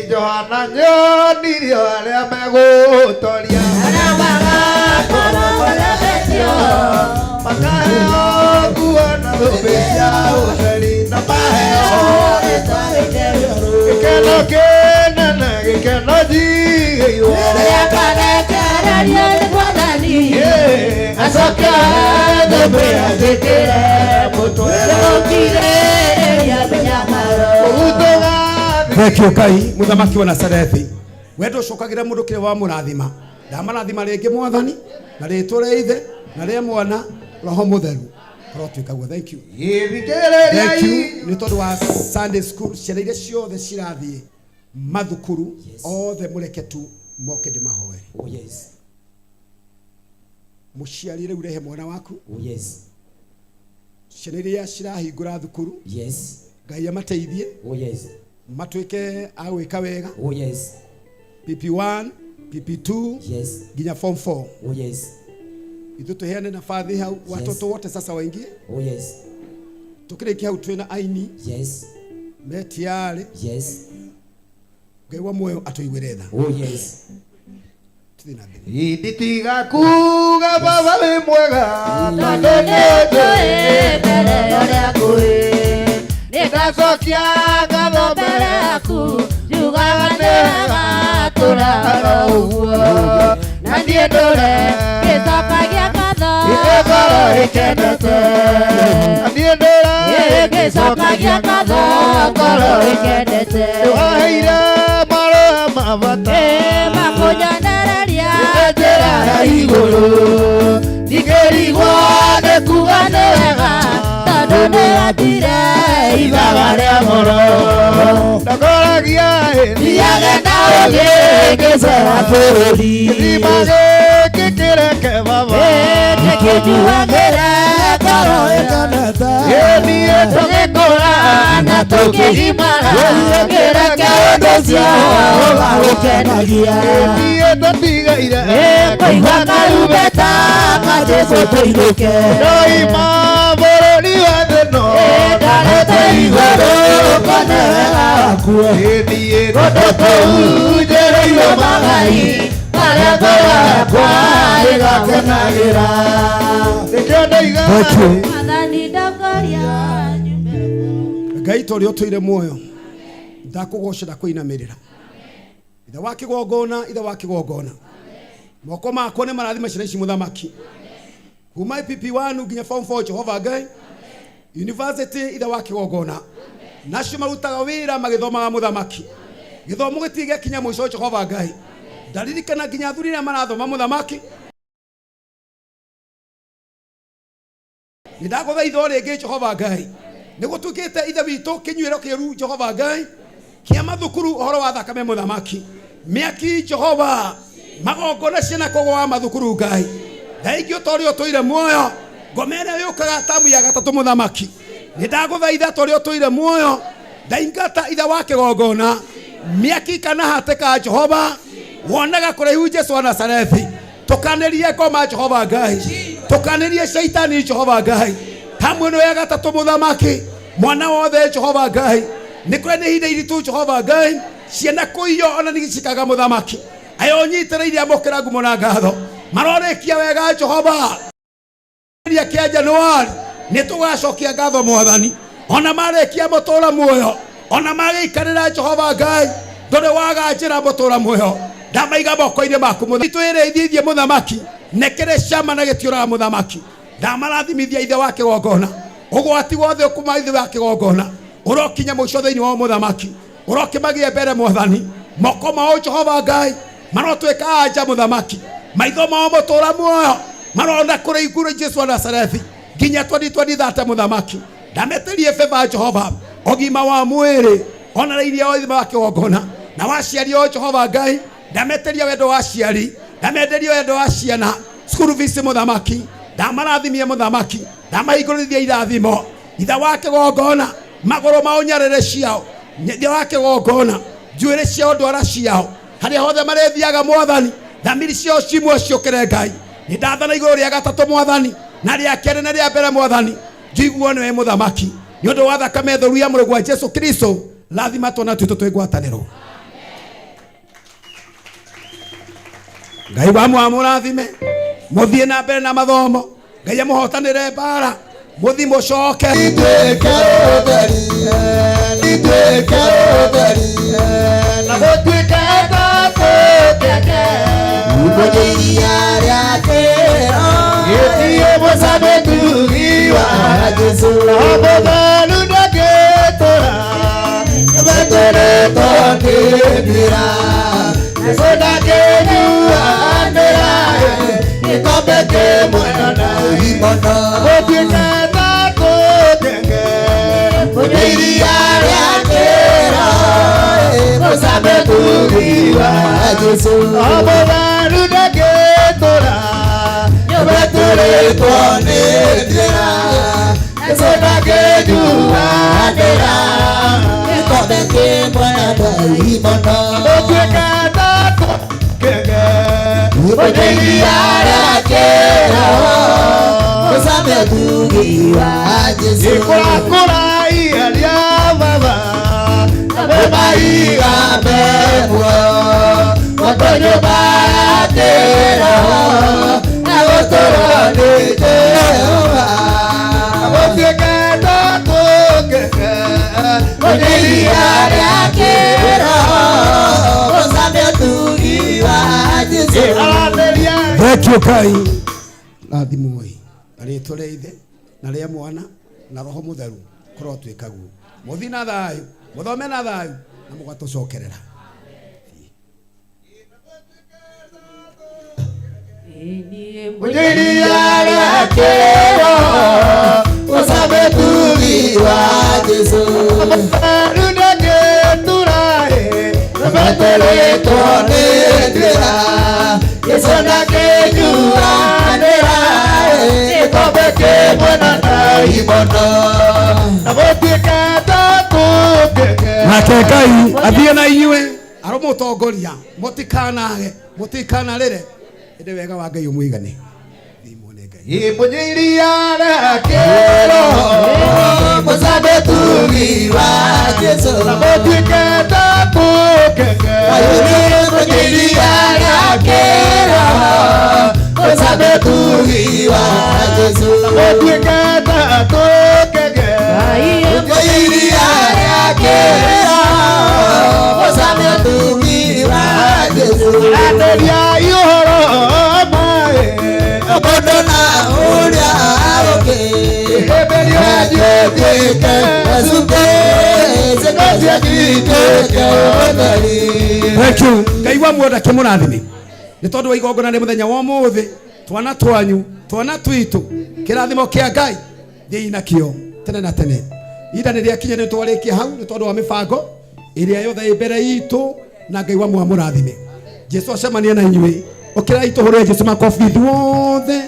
Johana nyonirio arĩa megũtoria Arĩa magakorwo makaheo nguo na thũmbĩ cia ũtheri na maheo gĩkeno kĩnene gĩkeno njigĩirwo Kĩrĩa kanekererio nĩ Mwathani acoke thũmbĩ ĩkĩre mũtwe nĩgũkirĩrĩria mĩnyamaro Thank you Ngai mũthamaki wa Nazarethi. We ndũcokagĩra mũndũ kĩrĩa wamũrathima. Ndamarathima rĩngĩ mwathani na rĩtwa rĩa ithe na rĩa mwana roho mũtheru. Kũrotwĩka guo. Thank you. Thank you nĩ tondũ wa Sunday school ciana iria ciothe cirathiĩ mathukuru othe mũreke tu moke ndĩmahoere. Oh yes. Mũciari rĩu rehe mwana waku. Oh yes. Ciana iria cirahingũra thukuru. Yes. Ngai amateithie. Oh yes. Matuĩke a gwĩka wega. Oh yes. PP1, PP2. Yes. Nginya form 4. Oh yes. Ithuĩ tuheane nabathi hau watoto wote sasa waingie. Oh yes. Tukĩrĩkia hau twĩna aini. Yes. Metiarĩ. Yes. Ngai wa muoyo atũiguĩre tha. Oh yes. Nditiga kuga baba wĩ mwega tondũ nĩnjũĩ mbere ũrĩa kũrĩ nĩndacokia ngatho mbere yaku njugaga nĩ wega tũraga ũguo na niĩ ndũre ngĩcokagia ngatho ngoro ĩkenete na niĩ ndũre ngĩcokagia ngatho ngoro ĩkenete nĩwaheire marũa ma bata makũnyonereria njĩra ya igũrũ ndingĩrigwo nĩ kuga nĩ wega tondũ nĩwendire ithaga rĩa goro ndakoragia thiage na ũngĩ ngĩcera bũrũri gĩthima gĩkĩ kĩreke baba ndĩkĩnyuagĩre ngoro ĩkenete niĩ tũgĩkũra na tũkĩgimara kĩreke ũndũ ũcio ũgagũkenagia niĩ tũtigaire kũigua karumbeta ka Jesũ tũinũke ndoima bũrũri wa thĩ no ndarete igũrũ kone wega waku niĩ kũndũ kũu njereirwo magai marĩa ngoro yakwa ĩgakenagĩra nĩkĩo ndoiga Mwathani ndongoria Ngai ta ũrĩa ũtũire muoyo ndakũgoca ndakũinamĩrĩra ithe wa kĩgongona ithe wa kĩgongona moko makwa nĩ marathima ciana ici mũthamaki kuma PP1 nginya form 4 Jehova Ngai university ithe wa kĩgongona nacio marutaga wĩra magĩthomaga mũthamaki gĩthomo gĩtirĩ gĩakinya mũico Jehova Ngai ndaririkana nginya athuri arĩa marathoma mũthamaki nĩndagũthaitha o rĩngĩ Jehova Ngai nĩgũtuĩkĩte ithe witũ kĩnyuĩro kĩũru Jehova Ngai kĩa mathukuru ũhoro wa thakame mũthamaki mĩaki Jehova magongona ciana kũgũa mathukuru Ngai thaingĩ ta ũrĩa ũtũire muoyo ngoma ĩrĩa yũkaga tamu ya gatatũ mũthamaki nĩndagũthaitha ta ũrĩa ũtũire muoyo ndaingata ithe wa kĩgongona mĩaki kana hatĩka Jehova wonaga kũraihu Jesũ wa Nazarethi tũkanĩrie ngoma Jehova Ngai tũkanĩrie caitani Jehova Ngai tamu ĩno ya gatatũ mũthamaki mwana wothe Jehova Ngai nĩ kũrĩ nĩ ihinda iritũ Jehova Ngai ciana kũiywo ona nĩgĩcikaga mũthamaki ayo nyitĩrĩire amũkĩra ngumo na ngatho marorĩkia wega Jehova kĩa Januari nĩ tũgacokia ngatho mwathani ona marĩkia mũtũra muoyo ona magĩikarĩra Jehova Ngai ndũrĩ waga njĩra mũtũra muoyo ndamaiga moko-inĩ maku twĩrĩithithie mũthamaki nĩkĩrĩ cama na gĩtiũraga mũthamaki ndamarathimithia ithe wa kĩgongona ũgwati wothe ũkuma ithe wa kĩgongona ũrokinya mũico thĩinĩ wa mũthamaki ũrokĩmagie mbere mwathani moko mao Jehova Ngai marotwĩka anja mũthamaki maitho mao mũtũra muoyo marona kũrĩ igũrũ Jesũ wa Nazarethi nginya 2023 mũthamaki ndametĩrie beba Jehova ũgima wa mwĩrĩ ona iria ũgima wa kĩgongona na waciari o Jehova Ngai ndametĩria wendo wa aciari ndamenderia wendo wa ciana school fees mũthamaki ndamarathimie mũthamaki ndamahingũrithie irathimo ithe wa kĩgongona magũrũ mao nyarĩrĩ ciao ithe wa kĩgongona njuĩrĩ ciao ndwara ciao harĩa hothe marĩthiaga mwathani thamiri ciao cimwe ciũkĩre Ngai nĩndathana igũrũ rĩa gatatũ mwathani na rĩa kerĩ na rĩa mbere mwathani njiguo nĩwe mũthamaki nĩ ũndũ wa thakame theru ya mũrũguo wa Jesũ Kristo lathima twana twitũ twĩ ngwatanĩro Ngai wa mũrathime mũthiĩ na mbere na mathomo Ngai amũhotanĩre mbara mũthiĩ mũcoke ituĩke ũtheri ituĩke ũtheri na gũtuĩke ta tũkenge iria rĩa kĩro gĩthiĩ mũcamĩtugi wa Jesũ na mũtheru ndangĩtũra betũrĩtwo nĩ ndĩra Jesũ ndangĩnyuanĩra gĩkombe kĩmwe na imono gũtuĩke ta tũkenge iria rĩa kĩro mũcamĩtugi wa Jesũ na mũtheru ndangĩtũra betũrĩtwo nĩ ndĩra Jesu ndakejuanĩra gĩkombe kĩmwe na ndaimono Gũtuĩke ta tũkenge Mũnyĩria rĩa kĩroho Mũcame ũtugi wa Jesũ Ikũrakũra iria rĩa baba Namo mahiga me muoyo Moto nyũmba ya kĩroho Na gũtũũrwo nĩ Jehova Gũtuĩke ta tũkenge Mũnyĩria rĩa kĩroho Mũcame ũtugi wa Jesũ Aranĩria Thank you Ngai rathimwoi na rĩtwa rĩa ithe na rĩa mwana na roho mũtheru kũrotwĩka guo mũthi na thayũ mũthome na thayũ na mũgatũcokerera. Mũnyĩria rĩa kĩroho Mũcame ũtugi wa Jesũ Beteretwo nĩ nduĩra Jesũ ndakejuanĩra gĩkombe kĩmwe na ndaimono Na gũtuĩke ta tũkenge Nake Ngai athiĩ na inyuĩ aromũtongoria mũtikanage mũtikanarĩre ĩndĩ wega wa Ngai ũmũigane. Mũnyĩria rĩa kĩroho Mũcame ũtugi wa Jesũ Na gũtuĩke ta tũkenge Mũnyĩria rĩa kĩroho Mũcame ũtugi wa Jesũ Na gũtuĩke ta tũkenge Mũnyĩria rĩa kĩroho Mũcame ũtugi wa Jesũ Aranĩria ũhoro maĩ Mũndũ na ũrĩa ũngĩ Ihĩmbĩrio Njuĩke cumbĩ ciĩko cianyu ituĩke ũtheri. Thank you. Ngai wa muoyo ndakĩmũrathime nĩ tondũ wa igongona rĩa mũthenya wa ũmũthĩ twana twanyu twana twitũ kĩrathimo kĩa Ngai thiĩi nakĩo tene na tene. Ihinda nĩ rĩakinya nĩ twarĩkia hau nĩ tondũ wa mĩbango ĩrĩa yothe ĩ mbere itũ na Ngai wa muoyo amũrathime. Jesũ acemanie na inyuĩ. Ũkĩrai tũhũrĩre Jesũ makobi ithuothe.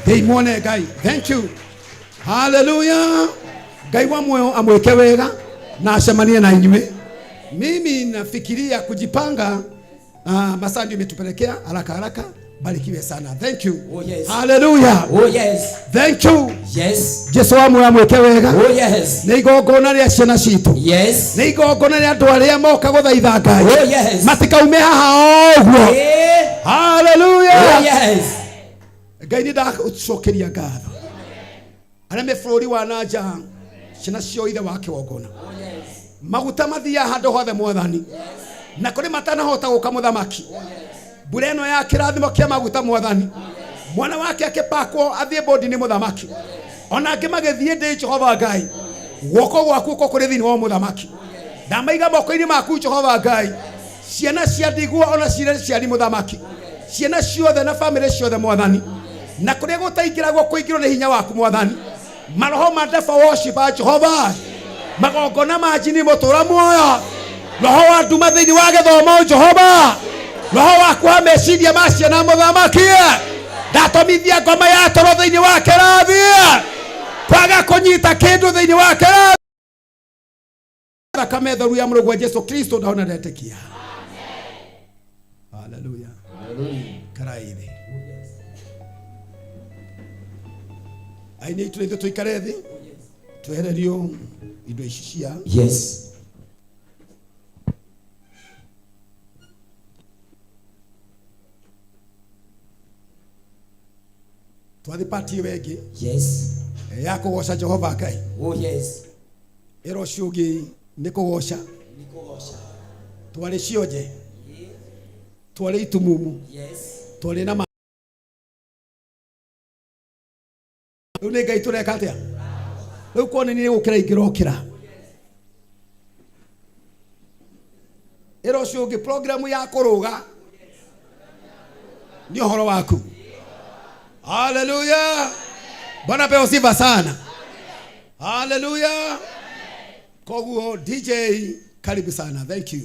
Thiĩi muone Ngai. Thank you. Hallelujah. Ngai wa muoyo amwĩke wega na acemanie na inyuĩ. Mimi nafikiria kujipanga. Masaa ndio imetupelekea haraka haraka. Barikiwe sana. Thank you. Oh yes. Hallelujah. Oh yes. Thank you. Yes. Jesu wa muoyo amwĩke wega. Oh yes. Nĩ igongona rĩa ciana citũ. Yes. Nĩ igongona rĩa andũ arĩa moka gũthaitha Ngai. Oh yes. Matikaume haha o ũguo. Hallelujah. Oh yes. Ngai nĩ ndagũcokeria ngatho. Arĩa me bũrũri wa na nja ciana cio ithe wa kĩgongona. Maguta mathiaga handũ hothe mwathani. Na kũrĩ matanahota gũka mũthamaki. Mbura ĩno ya kĩrathimo kĩa maguta mwathani. Mwana wake akĩpakwo athiĩ bodi nĩ mũthamaki. Ona angĩ magĩthiĩ ndĩ Jehova Ngai. Guoko gwaku kũ kũrĩ thĩinĩ wa mũthamaki. Ndamaiga moko-inĩ maku Jehova Ngai. Ciana cia ndigwa ona cirĩ ciari mũthamaki. Ciana ciothe na bamĩrĩ ciothe mwathani. Na kũrĩa gũtaingĩragwo kũingĩrwo nĩ hinya waku mwathani. Maroho ma devil worship a Jehova. Magongona ma njini mũtũra muoyo. Roho wa nduma thĩinĩ wa gĩthomo Jehova. Roho waku wa meciria ma ciana mũthamaki. Ndatũmithia ngoma ya toro thĩinĩ wa kĩrathi. Kwaga kũnyita kĩndũ thĩinĩ wa kĩrathi. Thakame theru ya mũrũguo Jesu Kristo ndahona ndetĩkia. Hallelujah. Karai thĩ. Aini itũ ithuĩ tũikare thĩ twehererio indo ici cia Yes. Twathi pati ĩyo ĩngĩ. Yes. Ya kũgoca Jehova Ngai. Oh yes. Ĩro ũcio ũngĩ nĩ kũgoca. Nĩ kũgoca. Twarĩ cionje. Twarĩ itumumu. Yes. Twarĩ na Rĩu nĩ Ngai tũreka atĩa? Rĩu kone nĩ gũkĩra ingĩrokĩra. Ĩro ũcio ũngĩ programu ya kũrũga nĩ ũhoro waku. Hallelujah. Bwana pewe sifa sana. Hallelujah. Koguo DJ karibu sana. Thank you.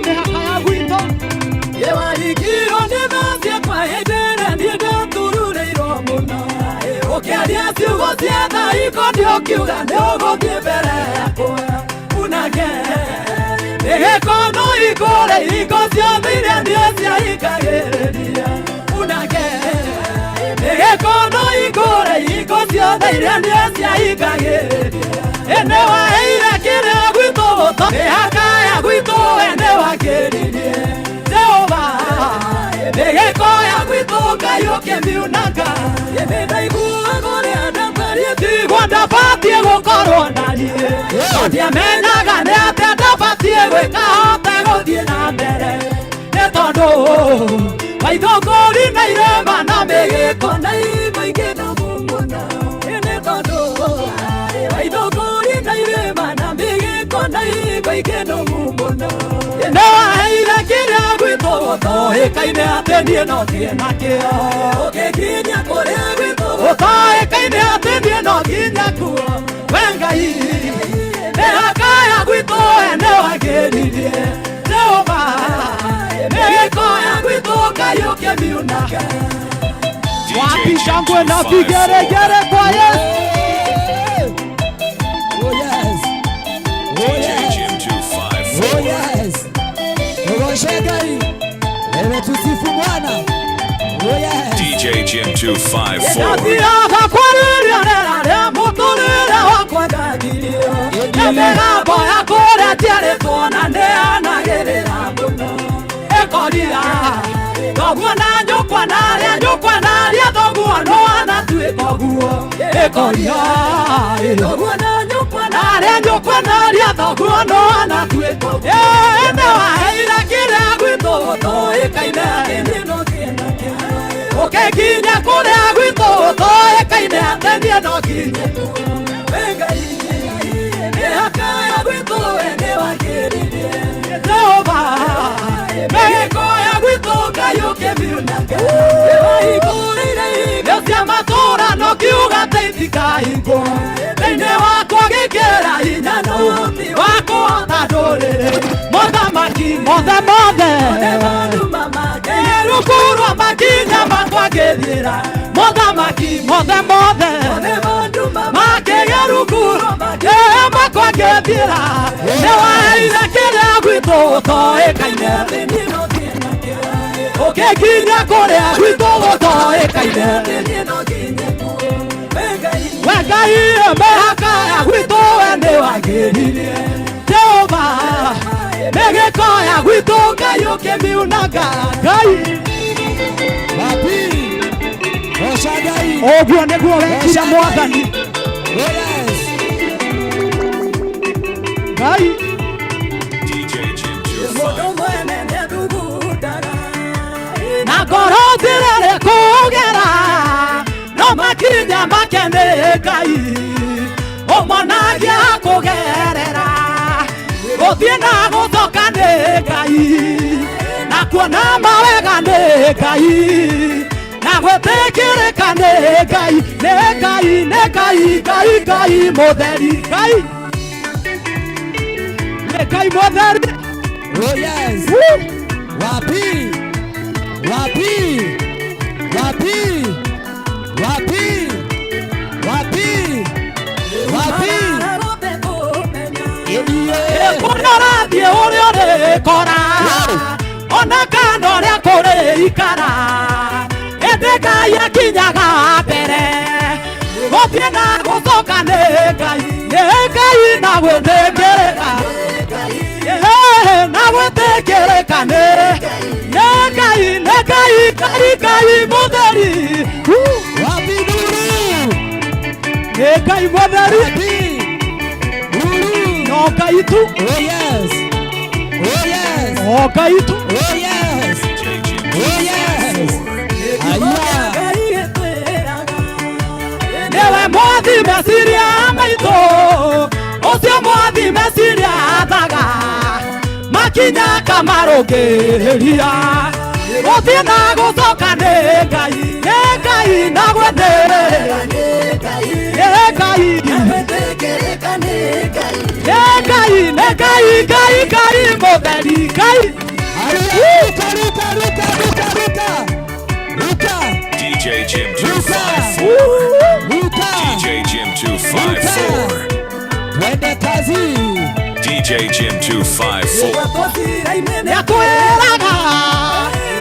Mĩhaka ya gwitũ ĩwahingirwo nĩ thacia kwa hĩndĩ ĩrĩa niĩ ndatururĩirwo mũno. Ũkĩaria ciugo cia tha ikoniĩ ũkiuga nĩ ũgũthiĩ mbere yakwa unage mĩgĩkono ikũre hingo ciothe iria niĩ ciahingagĩrĩria unage mĩgĩkono ikũre hingo ciothe iria niĩ ciahingagĩrĩria ene waheire kĩrĩa gwitũ gũto mĩhaka ya gwitũ ene wakĩririe Jehova mĩgĩko ya gwitũ Ngai ũkĩmiunanga ĩmĩ ndaiguaga ũrĩa ndabariĩ tigwo ndabatiĩ gũkorwo na niĩ no ndiamenyaga nĩ atĩa ndabatiĩ gwĩka hote gũthiĩ na mbere nĩ tondũ maithũngũri na irĩma na mĩgĩko na igo ingĩ na mũmũno nĩ tondũ maithũngũri na irĩma na mĩgĩko na igo ingĩ na mũmũno nĩ waheire kĩrĩa gwitũ gũtoĩkaine atĩ niĩ no thiĩ nakĩo ũgĩkinya kũrĩa gwitũ gũtoĩkaine atĩ niĩ no nginya kuo we Ngai mĩhaka ya gwitũ ene wagĩririe Jehova mĩgĩko ya gwitũ Ngai ũkĩmiunanga. Wapi shangwe na vigeregere kwa Yesu. Oh yes. Oh yes. Oh yes. Ugoce Ngai. Wewe tusifu Bwana. Oh yes. DJ Jim 254. Ndathiaga kwarĩria rĩera rĩa mũtũrĩre wakwa ndagirio nĩ mĩgambo ya kũrĩa njiarĩtwo na nĩanagĩrĩra mũno ĩkoria thoguo na nyũkwa narĩa nyũkwa narĩa thoguo no anatuĩka ũguo ĩkoria thoguo na nyũkwa narĩa nyũkwa narĩa thoguo no anatuĩka ũguo ĩĩ waheire kĩrĩa gwitũ gũtoĩkaine atĩ niĩ no thiĩ nakĩo ũkĩnginya kũrĩa gwitũ gũtoĩkaine atĩ niĩ no nginye kuo we Ngai mĩhaka ya gwitũ we nĩ wagĩririe Jehova mĩgĩko ya gwitũ Ngai ũkĩmiunanga nĩwahingũrĩire ihingo cia matũũra na ũkiuga atĩ itikahingwo thĩinĩ wakwa gĩkĩra hinya na ũhoti wa kũhota ndũrĩrĩ mothamaki mothe mothe rukuru makinya makwa ngĩthiĩra mothamaki mothe mothe makĩgĩa rukuru makwa ngĩthiĩra nĩwaheire kĩrĩa gwitũ gũtoĩkaine atĩ niĩ no thiĩ nakĩo ũkĩnginya kũrĩa gwitũ gũtoĩkaine atĩ niĩ no nginye kuo we Ngai mĩhaka ya gwitũ we nĩwagĩririe Jehova mĩgĩko ya gwitũ Ngai ũkĩmiunanga Ngai. Wapi? Goca Ngai. Ũguo nĩguo wekire Mwathani. Oh yes. Ngai. DJ Jim Mũndũ mwene nĩathugundaga na ngoro njĩra kũgera no makinya make nĩ Ngai ũmonagia kũgerera gũthiĩ na gũcoka nĩ Ngai na kuona mawega nĩ Ngai na gwĩtĩkĩrĩka nĩ Ngai nĩ Ngai nĩ Ngai Ngai Ngai mũtheri Ngai nĩ Ngai mũtheri. Oh yes. Wapi? Wapi? Wapi? Wapi? Wapi? Wapi? Kũrĩa ũrathiĩ ũrĩa ũrĩkora ona kana ũrĩa kũrĩikara ĩndĩ Ngai akinyaga mbere gũthiĩ na gũcoka nĩ Ngai nĩ Ngai na gwĩtĩkĩrĩka na gwĩtĩkĩrĩka nĩ Ngai nĩ Ngai Ngai Ngai mũtheri. Wapi nuru? Nĩ Ngai mũtheri. No Ngai tu. Oh yes. Oh yes. O Ngai tu. Oh yes. Oh yes. Aya. Nĩwe mwathi meciria maitũ ũcio mwathi meciria athaga makinya kamarũngĩrĩria gũthiĩ na gũcoka nĩ Ngai nĩ Ngai na gwĩtĩkĩrĩka nĩ Ngai nĩ Ngai nĩ Ngai Nĩ Ngai Ngai Ngai mũtheri Ngai. Ruka ruka ruka ruka ruka ruka. DJ Jim 254. Ruka. DJ Jim 254. Twende kazi. DJ Jim 254. Nĩatwĩraga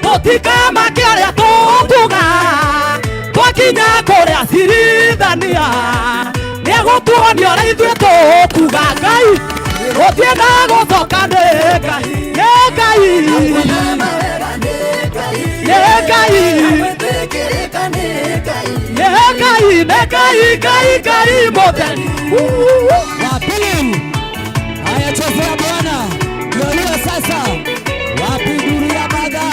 tũtikamake ũrĩa tũkuga twakinya kũrĩa cirithania nĩegũtuonia ũrĩa ithuĩ tũkuga Ngai gũtienda gũcoka nĩ Ngai nĩ Ngai nĩ Ngai nĩ Ngai nĩ Ngai Ngai Ngai mũtheri. Wa pili. Haya, chezea Bwana. Ndio hiyo sasa. Wapi duru ya baga?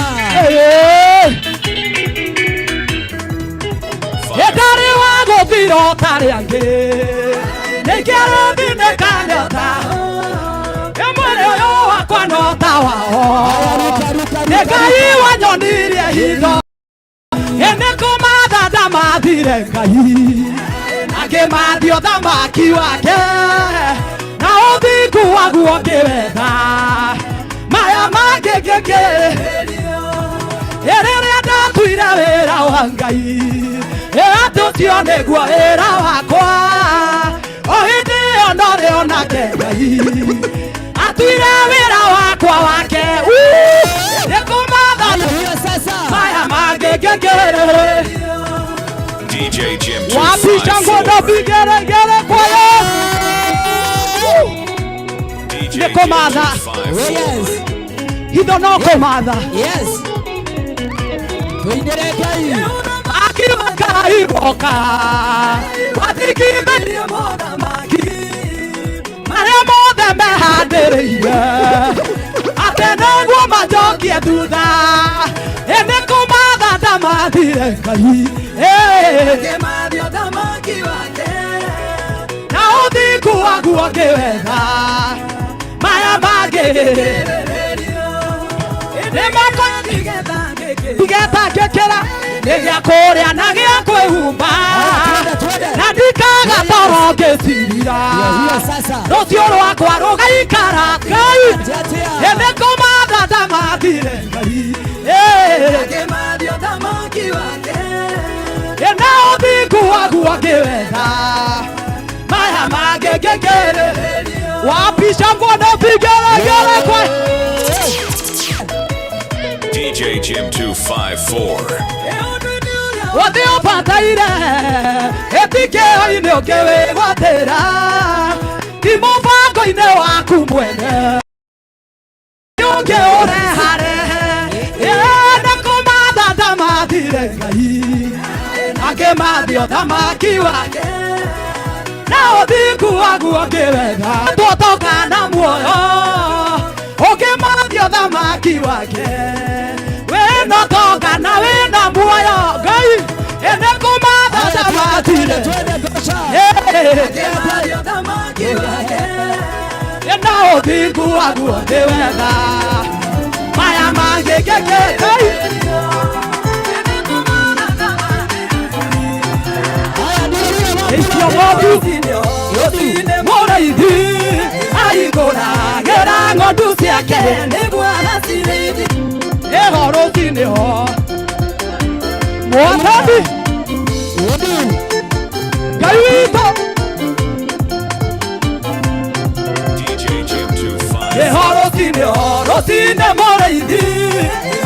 Ndarĩ wa gũthira ũtarĩ angĩ nĩkĩarũthinĩka nyota mwĩrĩ ũyũ wakwa no ta wao nĩ Ngai wanyonirie hitho nĩ kũmatha ndamathire Ngai akĩmathia ũthamaki wake na ũthingu waguo ngĩwetha maya mangĩ ngĩkĩrĩria rĩrĩa ndatuire wĩra wa Ngai atĩ ũcio nĩguo wĩra wakwa o hĩndĩ ĩyo norĩo nake Ngai atuire wĩra wakwa wake nĩ kũmatha maya mangĩ ngĩkĩrĩria. DJ Jim Wapi shangwe na 254. vigelegele kwa Yesu. DJ Nĩ Jim kũmatha 254. hitho no kũmatha. Yes. Tuinire Ngai. Akiuka wathikithĩrie mothamaki marĩa mothe mehandĩrĩire atĩ nĩguo majokie thutha nĩ kũmatha ndamathire Ngai na ũthingu waguo ngĩwetha maya mangĩ nĩmakũtigetangĩkĩra nĩ gĩa kũrĩa na gĩa kwĩhumba na ndikaga toro ngĩcirira rũciũ rwakwa rũgaikara Ngai nĩ kũmatha ndamathire Ngai na ũthingu waguo ngĩwetha maya mangĩ ngĩkĩrĩria. Wapi shangwe na vigelegele kwa DJ Jim 254. Wothe ũbataire ĩtikĩo-inĩ ũngĩwĩgwatĩra ti mũbango-inĩ waku mwene ũngĩ ũreharehe nĩ kũmatha ndamathire Ngai akĩmathia ũthamaki wake na ũthingu waguo ngĩwetha twotoka na muoyo ũkĩmathia ũthamaki wake wĩna ũtonga na wĩna muoyo Ngai nĩ kũmatha ndamathire na ũthingu waguo ngĩwetha maya mangĩ ngĩkĩ Ngai. Icio ng'ondu mũrĩithi ahingũragĩra ng'ondu ciake ĩho rũcinĩ ho Mwathani Ngai witũ DJ Jim 254. ĩho rũcinĩ ho rũcinĩ mũrĩithi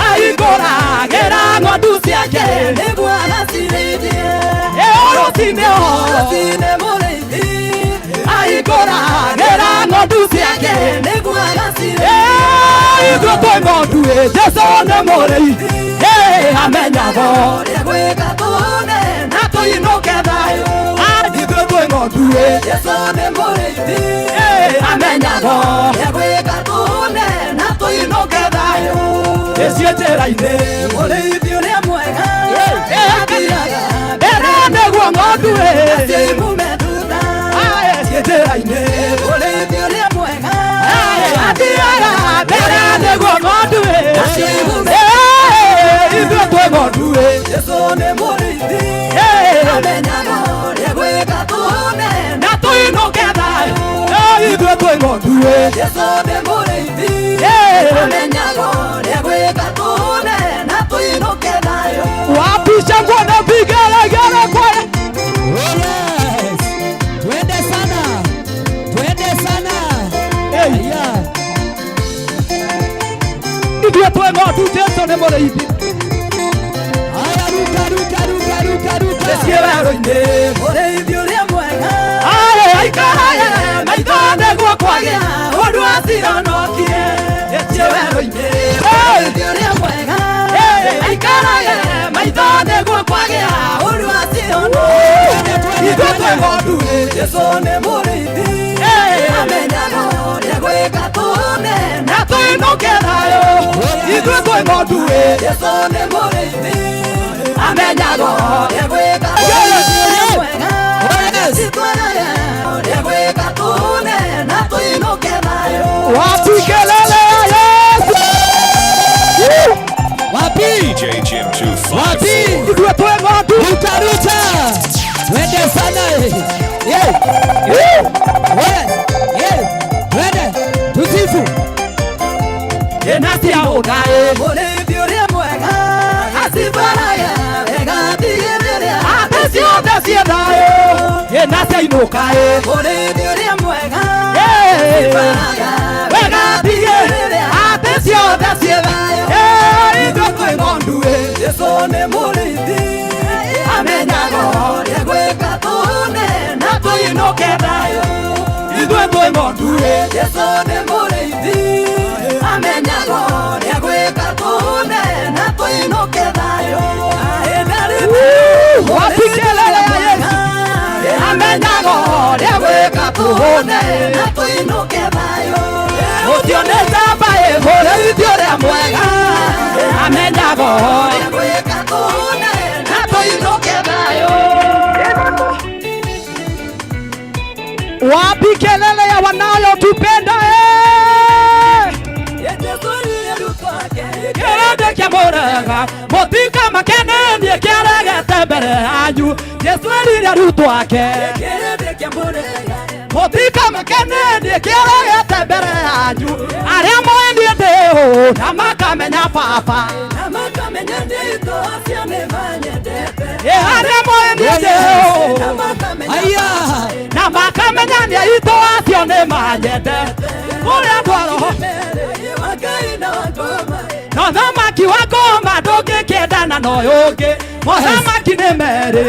ahingũragĩra ng'ondu ciake ĩho rũcinĩ ho ahingũragĩra ng'ondu ciake ithuĩ twĩ ng'ondu ĩ Jesũ nĩ mũrĩithi amenyaga ũrĩa gwĩka tũhũne na tũinũke thayũ ithuĩ twĩ ng'ondu ĩ Jesũ nĩ mũrĩithi amenyaga ũrĩa gwĩka tũhũne na tũinũke thayũ ĩciĩ njĩra-inĩ mũrĩithi ũrĩa mwega athiaga mbere nĩguo ng'ondu ĩ cimume thutha ĩciĩ njĩra-inĩ mũrĩithi ũrĩa mwega athiaga mbere nĩguo ng'ondu ĩ ithuĩ twĩ ng'ondu ĩ Jesũ nĩ mũrĩithi amenyaga ũrĩa gwĩka tũhũne na tũinũke thayũ Ithuĩ twĩ ng'ondu ĩ. Jesũ nĩ mũrĩithi amenyaga ũrĩa gwĩka tũhũne na tũinũke thayũ. Wapi shangwe na vigelegele kwa Oh yes. Twende sana. Twende sana. Yeah. Ithuĩ twĩ ng'ondu Jesũ nĩ mũrĩithi. Haya, ruka ruka ruka ruka ruka. Tũthiĩ werũ-inĩ mũrĩithi ũrĩa mwega aikaraye maitho nĩguo kwagĩa ũndũ acihonokie. Tũthiĩ werũ-inĩ mũrĩithi ũrĩa mwega aikaraye maitho nĩguo kwagĩa ũndũ acihonokie. Ithuĩ twĩ ng'ondu Jesũ nĩ mũrĩithi amenyaga ũrĩa gwĩka tũhũne na tũinũke thayũ. Ithuĩ twĩ ng'ondu Jesũ nĩ mũrĩithi amenyaga ũrĩa gwĩka mwega ũrĩa gwĩka tũhũne na tũinũke thayũ. Wapi kelele ya Yesu? Wapi? DJ Jim 254. Wapi? Ithuĩ twĩ ng'ondu. Ruka ruka. Twende sana. Yeah. Yeah. Yeah. Twende. Tusifu. Ĩna cia ũnaĩ mũrĩithi ũrĩa mwega acibaraga wega atigĩrĩre atĩ ciothe ciĩ thayũ. Ĩna cia inũka ĩ mũrĩithi ũrĩa mwega acibaraga wega atigĩrĩre atĩ ciothe ciĩ thayũ. Ithuĩ twĩ ng'ondu ĩ Jesũ nĩ mũrĩithi amenyaga ũrĩa gwĩka tũhũne na tũinũke thayũ. Ithuĩ twĩ ng'ondu ĩ Jesũ nĩ mũrĩithi amenyaga ũrĩa gwĩka tũhũne na tũinũke thayũ. Wapi kelele ya Yesu? Amenyaga ũrĩa gwĩka tũhũne na tũinũke thayũ. Ũcio nĩ njamba ĩ mũrĩithi ũrĩa mwega amenyaga ũrĩa gwĩka tũhũne na tũinũke thayũ. Wapi kelele ya wanayotupenda kĩrĩndĩ kĩa mũrega mũtika makene niĩ kĩaregete mbere yanyu. Jesũ erire arutwo ake kĩrĩndĩ kĩa mũrega mũtika makene niĩ kĩaregete mbere yanyu. Arĩa moĩ niĩ ndĩ ũ na makamenya baba na makamenya ndĩ itũ acio nĩ manyendete. Arĩa moĩ niĩ ndĩ ũ na makamenya na makamenya nĩ aitũ acio nĩ manyendete. Kũrĩa andũ a roho no thamaki wa ngoma ndũngĩkĩendana na ũyũ ũngĩ. Mũthamaki nĩ merĩ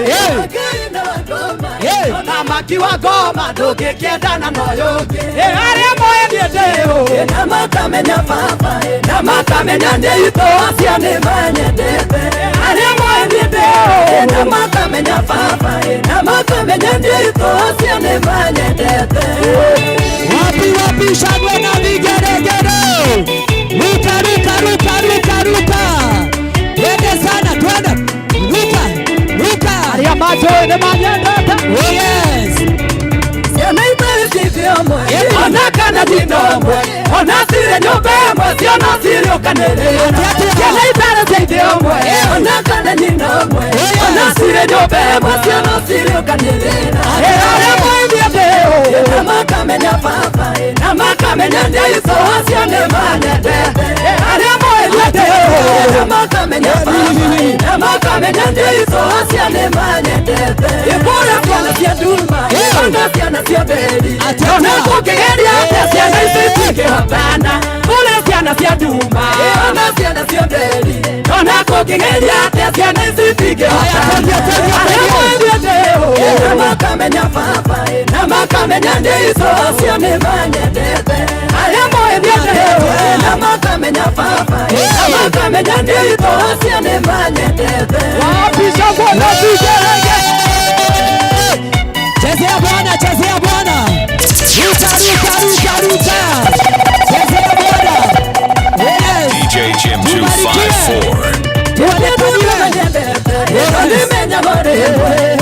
thamaki wa ngoma ndũngĩkĩendana na ũyũ ũngĩ. Arĩa moĩ niĩ ndĩ ũ na makamenya baba na makamenya ndĩ itũ acio nĩ manyendete. Arĩa moĩ niĩ ndĩ ũ na makamenya baba na makamenya ndĩ itũ acio nĩ manyendete. Wapi wapi shangwe na vigelegele. Ruka ruka ruka ruka ruka. Twende sana twende. Ruka ruka. Arĩa manjũĩ nĩ manyendete. Oh yes. Ciana itarĩ ciitũ ĩmwe ona kana nyina ũmwe ona cirĩ nyũmba ĩmwe ciona cirĩũkanĩrĩra. Ciana itarĩ ciitũ ĩmwe ona kana nyina ũmwe ona cirĩ nyũmba ĩmwe ciona cirĩũkanĩrĩra. Arĩa moĩ niĩ ndĩ ũ na makamenya baba na makamenya ndĩ itũ acio nĩ manyendete. Arĩa moĩ niĩ ndĩ ũ na makamenya baba na makamenya ndĩ itũ acio nĩ manyendete. Kũrĩa ciana cia nduma ona ciana cia nderi ona kũngĩgeria atĩa ciana ici itingĩhotana. Kũrĩa ciana cia nduma ona ciana cia nderi ona kũngĩgeria atĩa ciana ici itingĩhotana. Arĩa moĩ niĩ ndĩ ũ na makamenya baba na makamenya ndĩ itũ acio nĩ manyendete. Arĩa moĩ niĩ ndĩ ũ na makamenya baba na makamenya ndĩ itũ acio nĩ manyendete. Wapi shangwe na vigelegele. Chezea Bwana, chezea Bwana. Ruka ruka ruka ruka. Chezea Bwana. Yes. DJ Jim 254.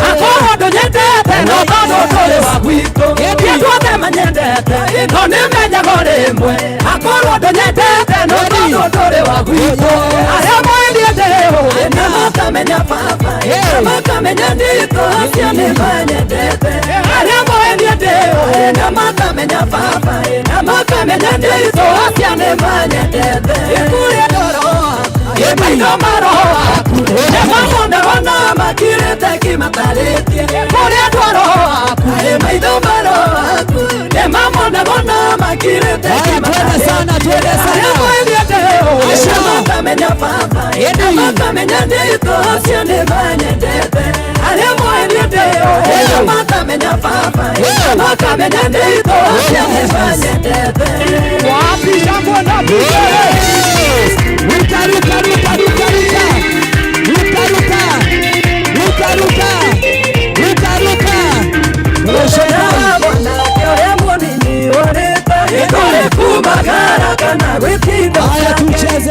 Akorwo ndũnyendete no tondũ ndũrĩ wa gwitũ ithuothe manyendete no nĩmenyaga rĩmwe. Akorwo ndũnyendete no tondũ ndũrĩ wa gwitũ arĩa moĩ niĩ ndĩ ũ na makamenya baba na makamenya ndĩ itũ acio nĩ manyendete. Arĩa moĩ niĩ ndĩũĩ na makamenya baba na makamenya ndĩitũ acia nĩ manyendete kũrĩa ndoro maitho maroho aku nĩmamonaga na makirĩte kĩmatarĩtie kũrĩa ndoro aku maitho maroho aku nĩmamonaga na makirĩte Twende sana, twende sana. kĩmatarĩtie makamenya baba na makamenya ndĩitũ acio nĩ manyendete arĩa moĩ ndĩũĩ makamenya baba na makamenya ndĩitũ acio nĩ manyendete. Wapi shangwe na vigelegele? Ruka, ruka, ruka, ruka, ruka. Ruka, ruka. Ruka, ruka. Ruka, ruka. Haya, tucheze.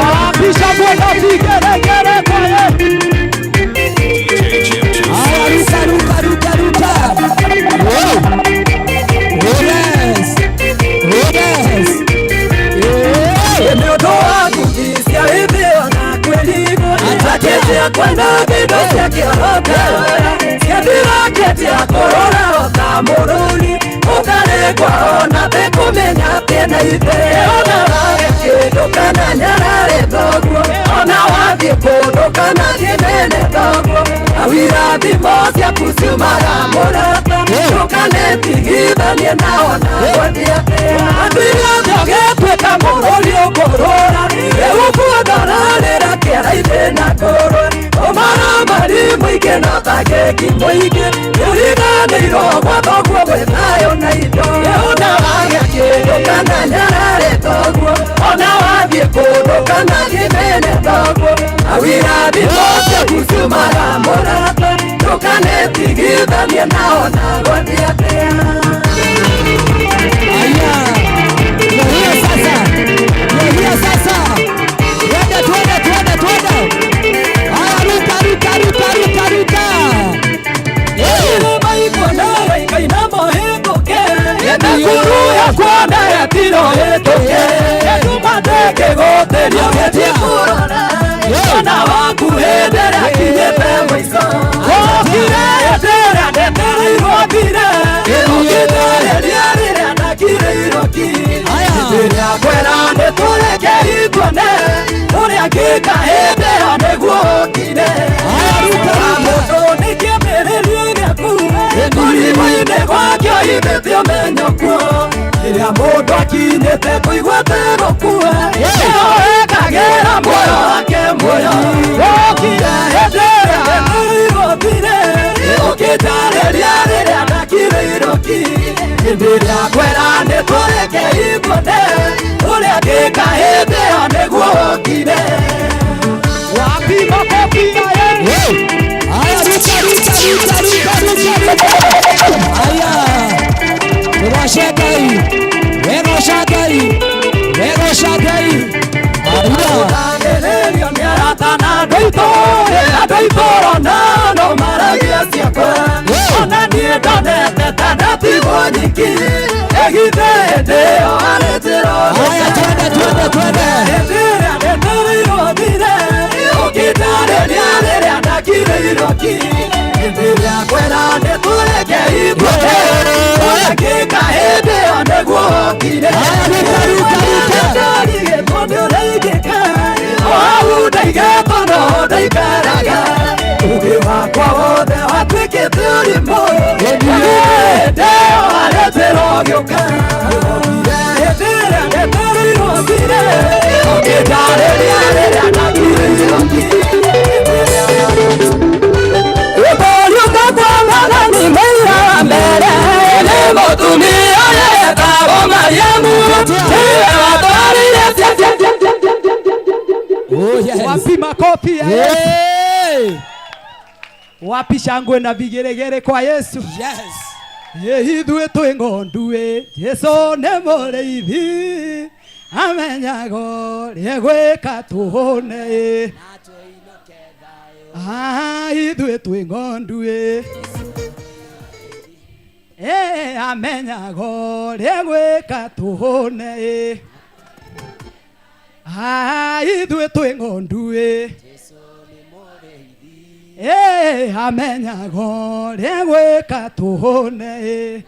Wapi shangwe na vigelegele kwa Yesu? DJ Jim Haya, ruka, ruka, ruka, ruka. Wow. Yes. Yes. Yeah. Nĩ ũndũ wa nguthi cia ithĩo na kwĩrigwo akĩtia kwenda kĩndũ cia kĩoroka ciathirakĩtia kũrora ota mũrũri ũkarĩkwa ona tĩkũmenya atĩ na ithe ona wage kĩndũ kana nyarare thoguo ona wathiĩ kũndũ kana kĩmene thoguo awirathimo ciaku ciumaga mũrata ndũkanetigithanie nao na gũthiĩ athirathe ũgĩtuĩka mũrũri ũkũrũra rĩu kuondoranĩra kĩara-inĩ na kũrũa ũmaramari mũingĩ na tagĩki mũingĩ nĩũriganĩirwo gwa thoguo gwĩ thayũ na indo ona wagĩa kĩndũ kana nyarare thoguo ona wathiĩ kũndũ kana kĩmene thoguo awirathimo ciaku ciumaga mũrata ndũkanetigithanie nao na gũthiĩ atĩa. Haya. Ndio hiyo sasa. Ndio hiyo sasa. Twende, twende, twende, twende. Haya, ruka, ruka, ruka, ruka, ruka. Rĩrĩa mũndũ akinyĩte kũigua tegũkua nĩyo ĩkagĩra muoyo wake muoyo ũkire hĩndĩ ĩrĩa ndetereirwo thire ũkĩnjarĩria rĩrĩa ndakirĩirwo ki hĩndĩ ĩrĩa ngwĩra nĩtũrĩke ituone ũrĩa ngĩka hĩndĩ ĩyo nĩguo ũkire. Wapi makofi na Yesu? Haya, ruka, ruka, ruka, ruka, ruka, ruka. Haya. Wegoca Ngai. Wegoca Ngai. Wegoca Ngai. Haya. Ũtanĩrĩrio nĩ arata na andũ aitũ andũ aitũra na no maragia ciakwa ona niĩ ndonete ta ndatigwo nyiki ĩgithĩ hĩndĩ ĩyo arĩ njĩra Haya, twende, twende, twende. Hĩndĩ ĩrĩa ndetereirwo thire ũkĩnjarĩria rĩrĩa ndakirĩirwo ki hĩndĩ ĩrĩa ngwĩra nĩtũrĩke ituone ũrĩa ngĩka hĩndĩ ĩyo nĩguo ũkire. Haya, ruka, ruka, ruka. Ndarigĩtwo nĩ ũrĩa ingĩka o hau ndaigĩtwo no ndaikaraga ũgĩ wakwa wothe watuĩkĩte ũrimũ hĩndĩ ĩyo harĩ njĩra ũgĩũka hĩndĩ ĩrĩa ndetereirwo thire ũkĩnjarĩria rĩrĩa ndakirĩirwo ki. Ũtoriũka kwa Hey! Wapi shangwe na vigeregere kwa Yesu? Yes. Ithuĩ twĩ ng'ondu ĩ, Jesũ nĩ mũrĩithi, amenyaga ũrĩa egwĩka tũhũne ĩ. Ah, ithuĩ twĩ ng'ondu ĩ. Amenyaga ũrĩa egwĩka tũhũne ĩ. Ah, ithuĩ twĩ ng'ondu ĩ. Amenyaga ũrĩa egwĩka tũhũne ĩ.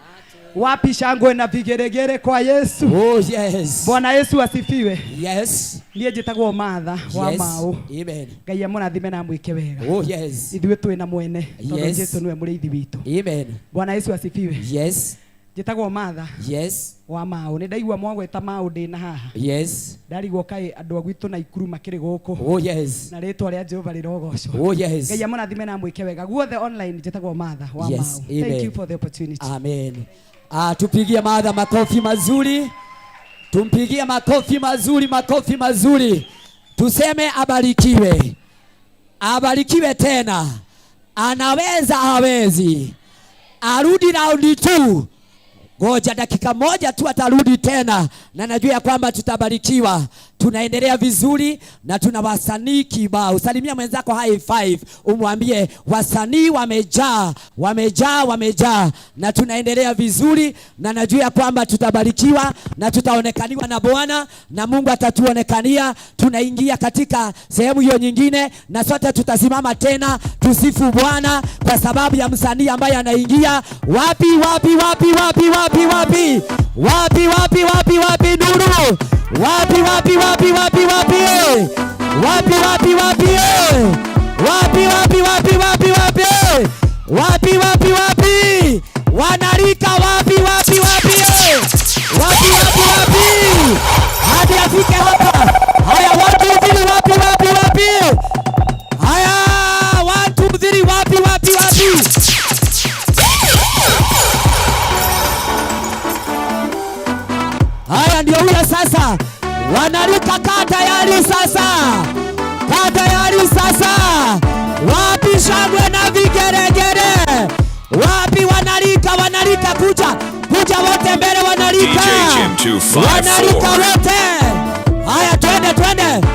Wapi shangwe na vigeregere kwa Yesu? Oh yes. Bwana Yesu asifiwe. Yes. Niĩ njĩtagwo Martha wa Yes. Mau. Amen. Ngai amũrathime na amwĩke wega. Oh yes. Ithuĩ twĩ na mwene tondũ Yes. Jesũ nĩwe mũrĩithi witũ. Amen. Bwana Yesu asifiwe. Yes. Njĩtagwo Martha Yes. wa Mau. Nĩ ndaigua mwagweta Mau ndĩ na haha. Yes. Ndarigwo kaĩ andũ a gwitũ na Ikuru makĩrĩ gũkũ. Oh yes. Na rĩtwa rĩa Jehova rĩrogocwo. Oh yes. Ngai amũrathime na amwĩke wega. Guothe online njĩtagwo Martha wa Yes. Mau. Amen. Thank you for the opportunity. Amen. Tupigie Martha makofi mazuri. Tumpigie makofi mazuri, makofi mazuri. Tuseme abarikiwe. Abarikiwe tena. Anaweza hawezi. Arudi raundi 2. Ngoja dakika moja tu atarudi tena, na najua ya kwamba tutabarikiwa. Tunaendelea vizuri na tuna wasanii kibao. Salimia mwenzako high five, umwambie wasanii wamejaa, wamejaa, wamejaa, na tunaendelea vizuri na najua ya kwamba tutabarikiwa na tutaonekaniwa na Bwana na Mungu atatuonekania. Tunaingia katika sehemu hiyo nyingine na sote tutasimama tena tusifu Bwana kwa sababu ya msanii ambaye anaingia. Wapi wapi wapi wapi wapi wapi wapi wapi wapi wapi nuru? Wapi wapi wapi wapi wapi wapi wapi wapi wapi wapi wapi wapi wapi wapi wapi wapi wanarika wapi wapi wapi wapi wapi wapi hadi afike hapa. Haya, 1 2 3 wapi wapi wapi. Haya, 1 2 3 wapi wapi wapi. Haya, ndio huyo sasa. Wanaruka, kaa tayari sasa. Kaa tayari sasa. Wapi shangwe na vigeregere? Wapi wanarika, wanarika kuja. Kuja wote mbele wanarika. DJ Jim 254. Wanarika wote. Haya, twende twende.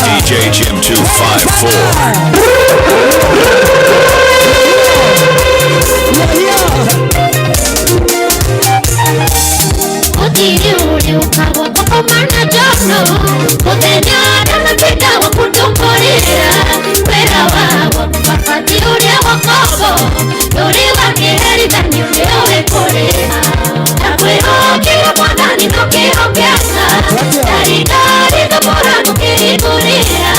DJ Jim 254. Utiri uri ukagwa kukomana jono Muthenya ndamapinda wakutunguria Wĩra wawa mabati ũrĩa wakombo Ndũrĩ wakĩherithanio nĩ ũĩ kũrĩha Ndakwĩhokire mwathani ndũkĩhokeka Ndarindari thũbũra ngũkĩhingũrĩra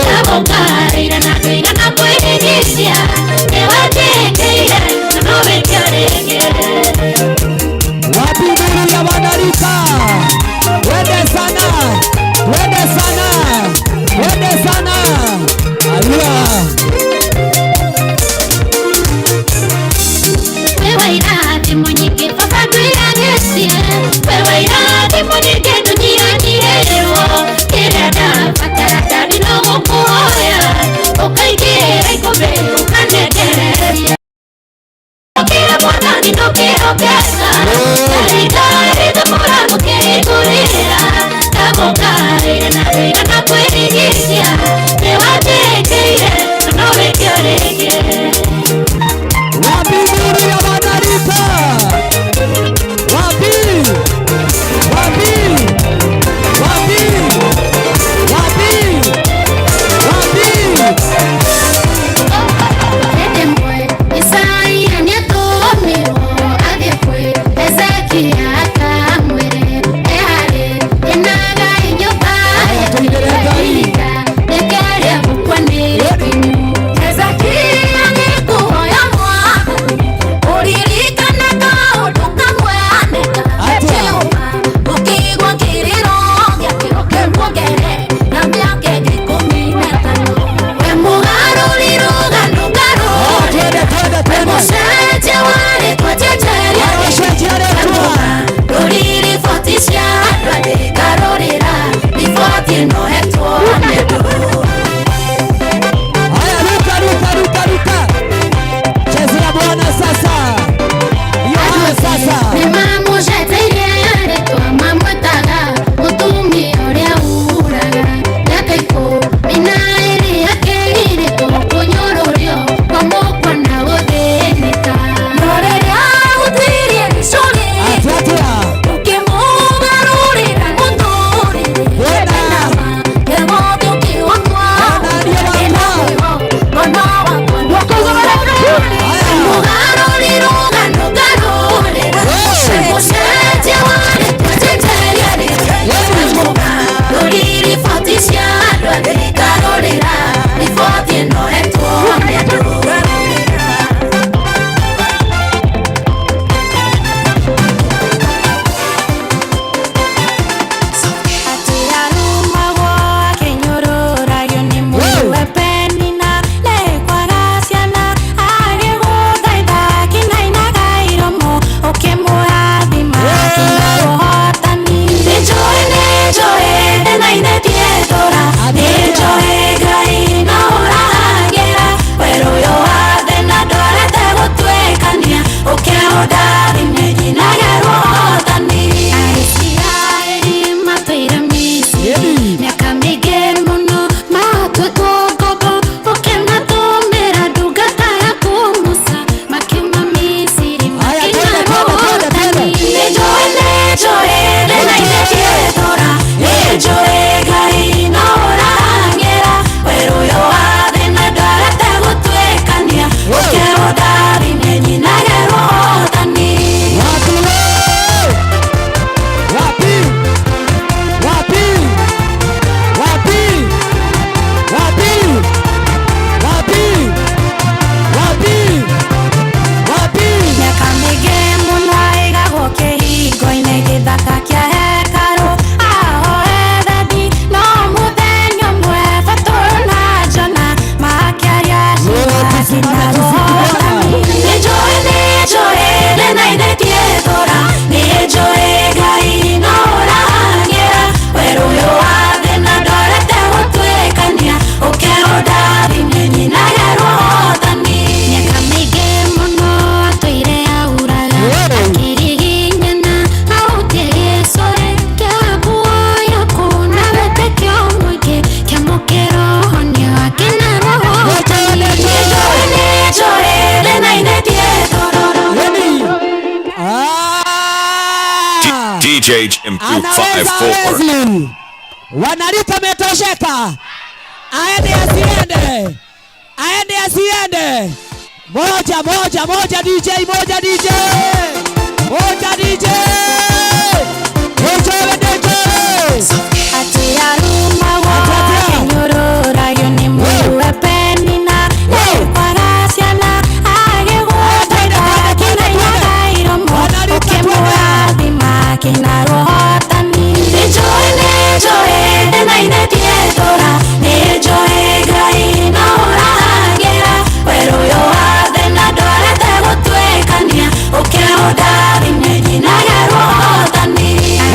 Ndagũkarĩra na ndũigana kwĩhinyicia Nĩwanjĩkĩire na no wĩke rĩngĩ. Wapi nduru ya wanarika? Wende sana, wende sana, wende sana. Ayua. Wewe irathimo nyingĩ baba ndwĩragĩtie. DJ Jim Anaweza 254. hawezi? Wanarika metosheka. Aende asiende? Aende asiende? Moja moja moja DJ, moja DJ. Moja DJ. Moja DJ. Ati arumagwo akĩnyũrũragio nĩ mũrũwe Penina kwaga ciana agĩgũtũka akĩnainaga iromo ũkĩmũrathima akĩina rũhotani. Nĩnjũĩ nĩnjũĩ thĩna-inĩ ndietũra nĩnjũĩ Ngai no ũrahangĩra werũ ũyũ wa thĩna ndwarete gũtuĩkania ũkĩũndathime nyinage rũhotani.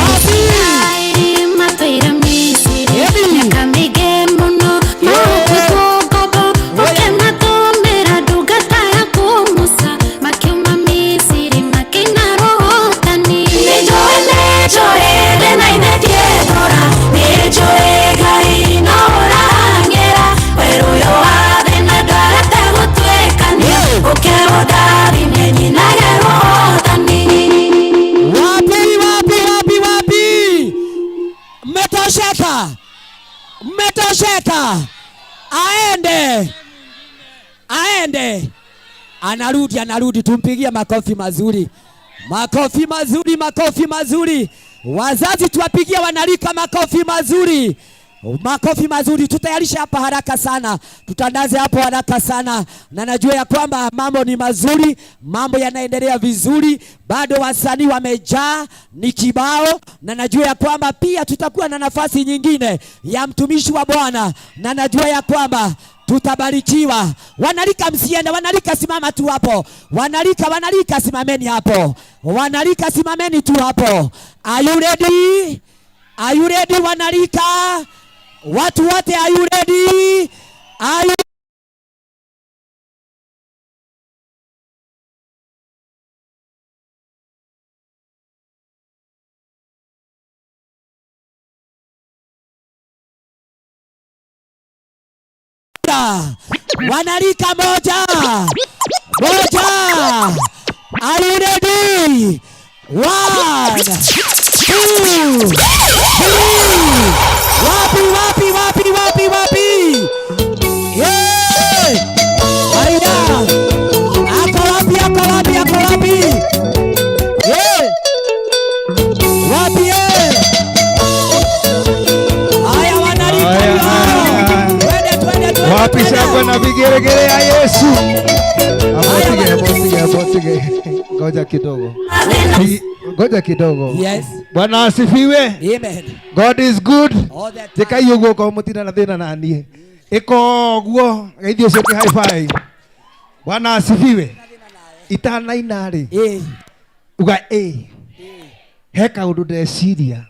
Aisiraeli matũire Misiri mĩaka mĩingĩ mũno makuĩtwo ngombo ũkĩmatũmĩra ndungata yaku Musa makiuma Misiri makĩina rũhotani. Nĩnjũĩ nĩnjũĩ thĩna-inĩ ndietũra nĩnjũĩ Ngai no ũrahangĩra werũ ũyũ wa thĩna ndwarete gũtuĩkania ũkĩũndathime nyinage rũhotani. Wapi wapi wapi wapi? Mmetosheka. Mmetosheka. Aende. Aende. Anarudi anarudi, tumpigie makofi mazuri. Makofi mazuri, makofi mazuri. Wazazi tuwapigie wanarika makofi mazuri. Makofi mazuri. Tutayarisha hapa haraka sana. Tutandaze hapo haraka sana. Na najua ya kwamba mambo ni mazuri, mambo yanaendelea vizuri, bado wasanii wamejaa ni kibao, na najua ya kwamba pia tutakuwa na nafasi nyingine ya mtumishi wa Bwana, na najua ya kwamba tutabarikiwa. Wanarika msiende, wanarika simama tu hapo. Wanarika, wanarika simameni hapo. Wanarika simameni tu hapo. Are you ready? Are you ready wanarika? Watu wote are you ready? Are you Wanarika moja moja. Are you ready? 1 2 3. Wapi wapi wapi wapi wapi? Yeah! Aida. Ako wapi ako wapi ako wapi? Yeah! Wapi eh? Haya wanarika. Twende twende twende. Wapi shangwe na vigeregere ya Yesu. Hapo ngoja kidogo. Ngoja kidogo. Yes. Bwana asifiwe. Amen. God is good. Tikai uguo ko mutina na thina na nie. Iko guo geithio ucio ki high five. Bwana asifiwe. Itanaina ri. Uga he kaundu ndeciria.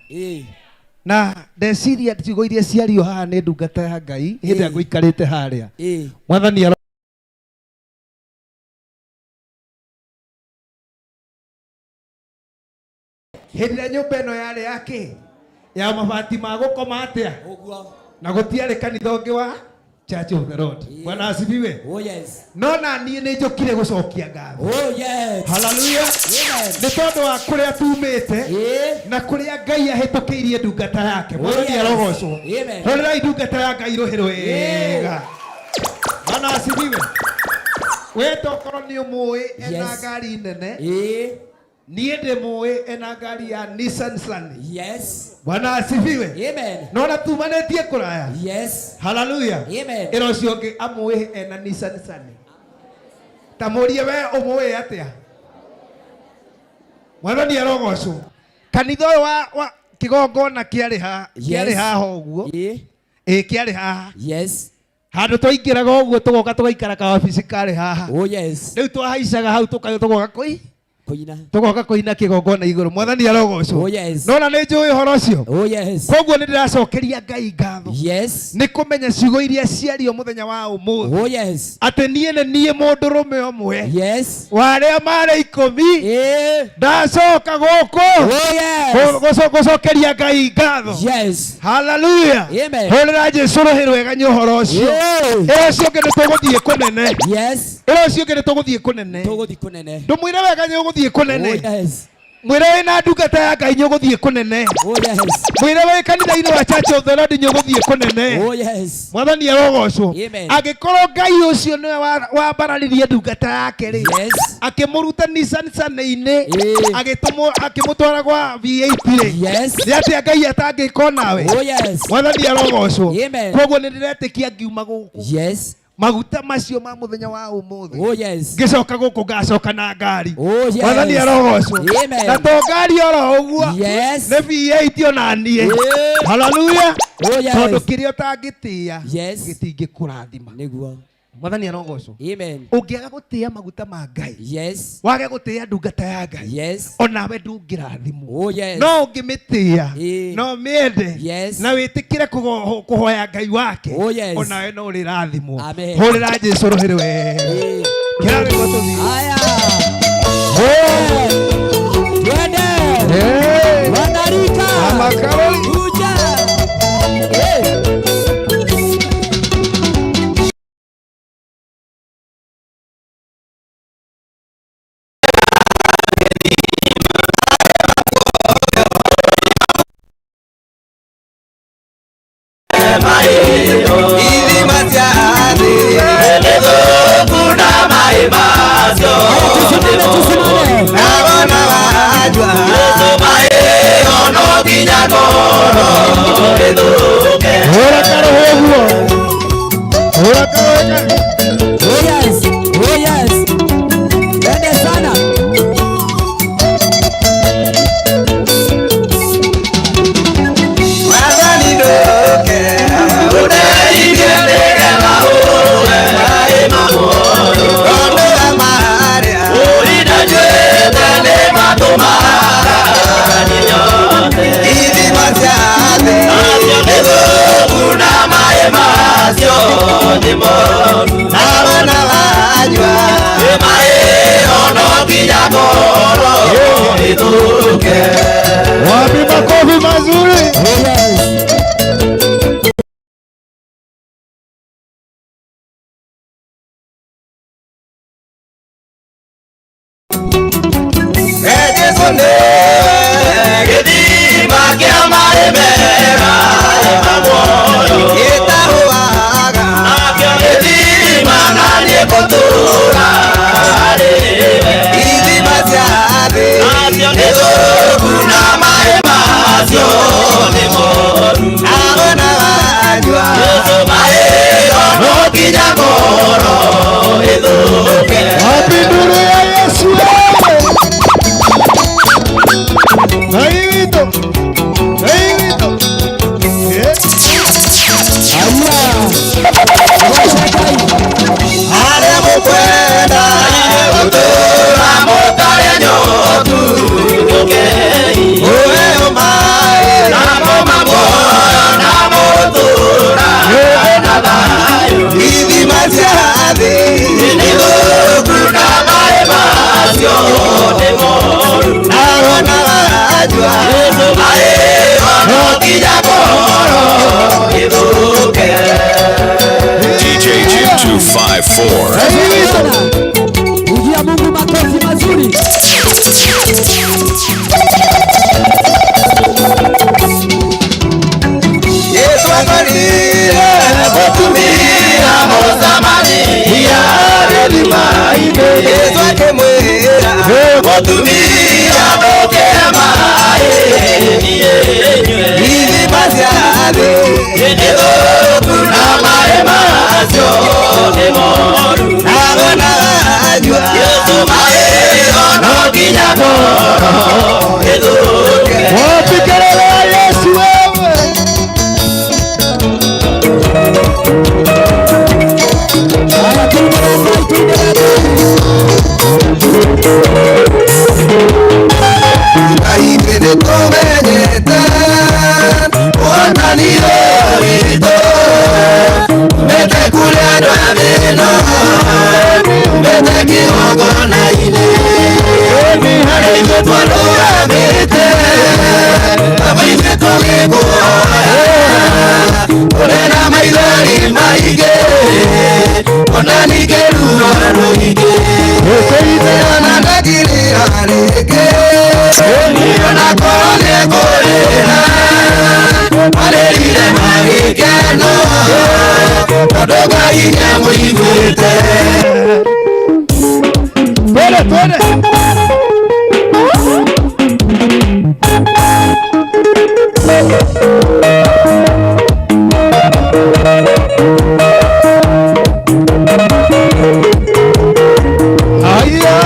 Na ndeciria ciugo iria ciario haha nĩ ndungata ya Ngai hĩndĩ ĩrĩa ngũikarĩte harĩa. Mwathani hĩndĩ ĩrĩa nyũmba ĩno yarĩ yake ya mabati ma gũkoma atĩa na gũtiarĩ kanitha ũngĩ wa Church of the Lord. Bwana asifiwe. Oh yes. No na niĩ nĩ njũkire gũcokia ngatho. Oh yes. Hallelujah. Nĩ tondũ wa kũrĩa tumĩte na kũrĩa Ngai ahĩtũkĩirie ndungata yake. Mwathani arogocwo. Rorerai ndungata ya Ngai rũhĩ rwega. Bwana asifiwe. We tokorwo nĩ ũmũĩ ena ngari nene. Niĩ ndĩmũĩ ena ngari ya Nissan Sunny. Yes. Bwana asifiwe. Amen. Nona tumanĩtie kũraya. Yes. Hallelujah. Amen. Ĩra ũcio ũngĩ amũĩ ena Nissan Sunny. Ta mũrie we ũmũĩ atĩa? Mwathani arogocwo. Kanitha ũyũ wa kĩgongona kĩarĩ haha, kĩarĩ haha ũguo. Ĩĩ kĩarĩ haha. Yes. Handũ twaingĩraga ũguo tũgoka tũgaikara kawabici karĩ haha. Oh yes. Rĩu twahaicaga hau tũgoka kũi kuina tugoka kuina kigongona iguru mwathani arogocwo. Oh yes. Nona nĩ njũĩ ũhoro ũcio. Oh yes. Koguo nĩ ndĩracokeria Ngai ngatho. Yes. Nĩ kũmenya ciugo iria ciario mũthenya wa ũmũthĩ. Oh yes. Atĩ niĩ nĩ niĩ mũndũrũme ũmwe. Yes. Wa arĩa marĩ 10. Ndacoka gũkũ. Oh yes. Gũcokeria Ngai ngatho. Yes. Hallelujah. Amen. Hũrĩra Jesũ rũhĩ rwega nĩ ũhoro ũcio. Ĩra ũcio ũngĩ nĩ tũgũthiĩ kũnene. Yes. Ĩra ũcio ũngĩ nĩ tũgũthiĩ kũnene. Tũgũthiĩ kũnene. Ndũmwĩre wega nĩ ũgũthiĩ kũnene. Oh yes. Mwire wina ndungata ya Ngai nyuguthie kunene. Oh yes. Mwire wi kanitha-ini wa Church of the Lord nyuguthie kunene. Oh yes. Mwathani arogocwo. Amen. Angikorwo Ngai ucio niwe wambararirie ndungata yake ri. Yes. Akimuruta Nissan-inĩ agĩtũmwo akĩmũtwara gwa V8 ri. Yes. Nĩ atĩa Ngai atangĩka nawe. Oh yes. Mwathani arogocwo. Amen. Koguo nĩ ndĩretĩkia ngiuma gũkũ. Yes. Maguta macio ma muthenya wa umuthi. Oh yes. Ngicoka guku ngacoka na ngari. Oh yes. Mwathani arogocwo. Amen. Na to ngari oro uguo. Yes. Nĩ V8 ona niĩ. Hallelujah. Oh yes. Tondu kiria ũtangĩtĩa. Yes. Gĩtingĩkũrathima. Nĩguo. Mwathani arogocwo. Amen. Ũngĩaga gũtĩa maguta ma Ngai. Yes. Wage gũtĩa ndungata ya Ngai. Yes. Onawe ndũngĩrathimwo. Oh yes. No ũngĩmĩtĩa. No mĩende. Yes. Na wĩtĩkĩre kũhoya Ngai wake. Oh yes. Onawe no ũrĩrathimwo. Amen. Hũrĩra Jesũ rũhĩ rwega. Kĩra rwĩmbo tũthiĩ. Haya. Twende. Wanarika. Kuja. Oh yes, oh yes. Twende sana. Wapi makofi mazuri? Wapi nduru ya Yesu? Naito. Naito. DJ Jim 254. Pigia Mungu makofi mazuri. Yesu akalile kutumia mozamani ya maide. Yesu akemwera kutumia bokema ili baziade kuna maema Yesu maero no kinyakoro Tondũ Ngai nĩamũiguĩte. Twende twende. Haya.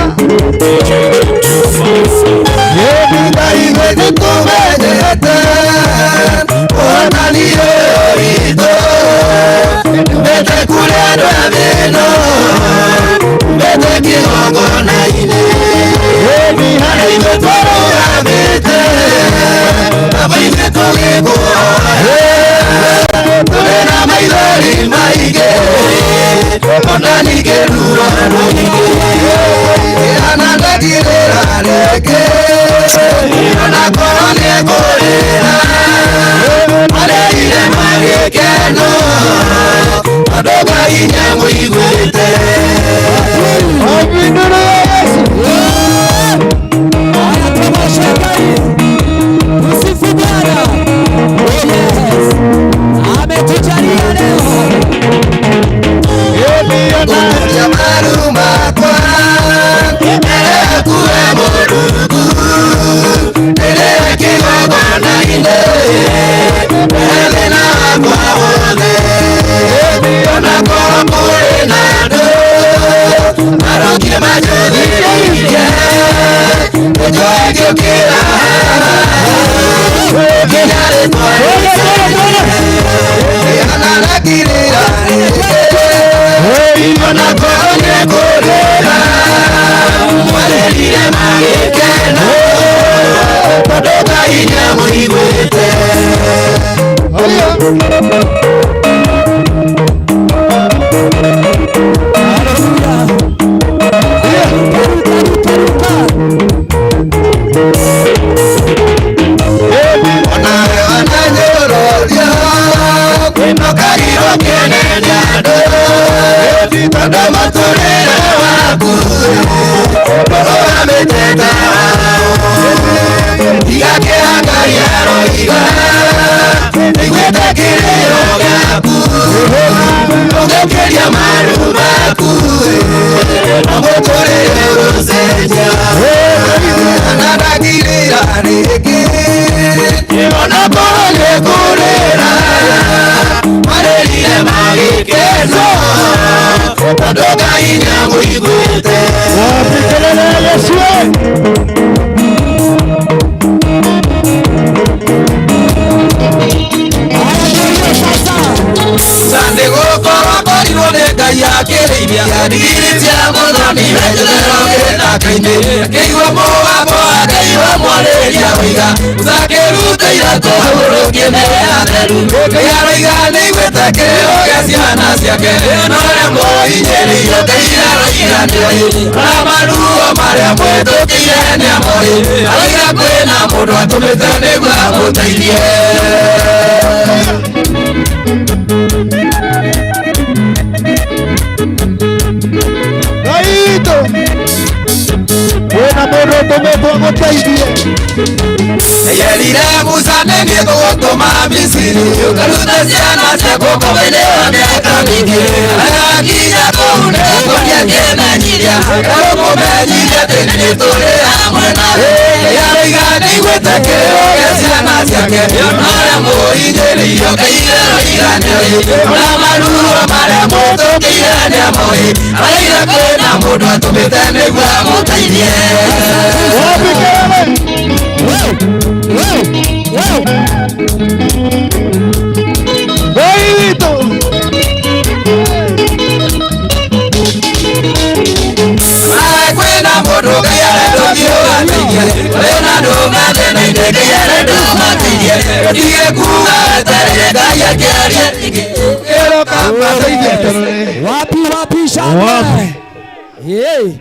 Wapi shangwe?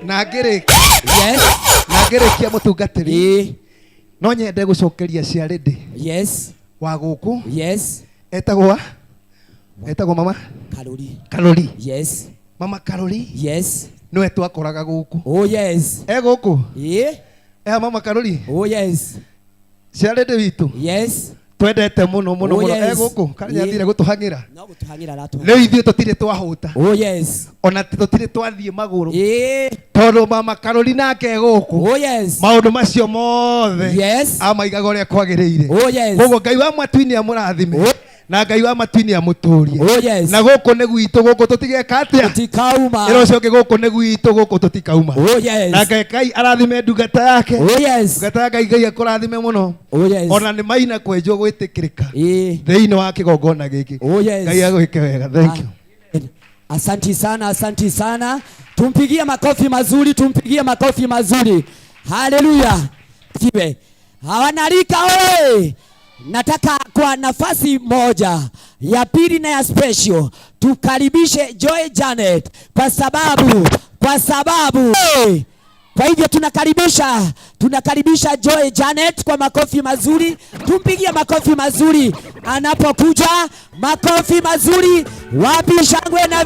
Na ngĩrĩkia mũtungatĩri no nyende gũcokeria ciarĩndĩ. Yes. Wa gũkũ. Yes. Etagwo mama Karori. Yes. Mama Karori. Yes. Nĩwe twakoraga gũkũ. Oh yes. E gũkũ? Ĩĩ. E mama Karori. Oh yes. Ciarĩndĩ witũ. Yes. Twendete muno muno Oh, muno. yes. Egũkũ kana nĩathire gũtũhang'ĩra. No gũtũhang'ĩra aratũhang'ĩra. Rĩu ithuĩ tũtirĩ twahũta. Oh yes. Ona tũtirĩ twathiĩ magũrũ. Ĩĩ. Tondũ mama Karoli nake gũkũ. Oh yes. Maũndũ macio mothe. Yes. Amaigaga ũrĩa kwagĩrĩire. Oh yes. Koguo Ngai wa matu-inĩ amũrathime. Na Ngai wa matu-inĩ amũtũrie. Oh yes. Na gũkũ nĩ gwitũ, gũkũ tũtigeka atĩa? Tũtikauma. Ĩra ũcio ũngĩ gũkũ nĩ gwitũ, gũkũ tũtikauma. Oh yes. Na Ngai arathime ndungata yake. Oh yes. Ndungata ya Ngai, Ngai akũrathime mũno. Oh yes. Ona nĩ maina kwenjwo gwĩtĩkĩrĩka. Ĩĩ. Thĩinĩ wa kĩgongona gĩkĩ. Oh yes. Ngai agwĩke wega. Thank you. Asanti sana, asanti sana. Tumpigie makofi mazuri, tumpigie makofi mazuri. Haleluya. Kiwe. Hawanarika oye. Nataka kwa nafasi moja ya pili na ya special tukaribishe Joy Janet kwa sababu hey! Kwa hivyo tunakaribisha Joy Janet kwa makofi mazuri. Tumpigie makofi mazuri anapokuja. Makofi mazuri. Wapi shangwe na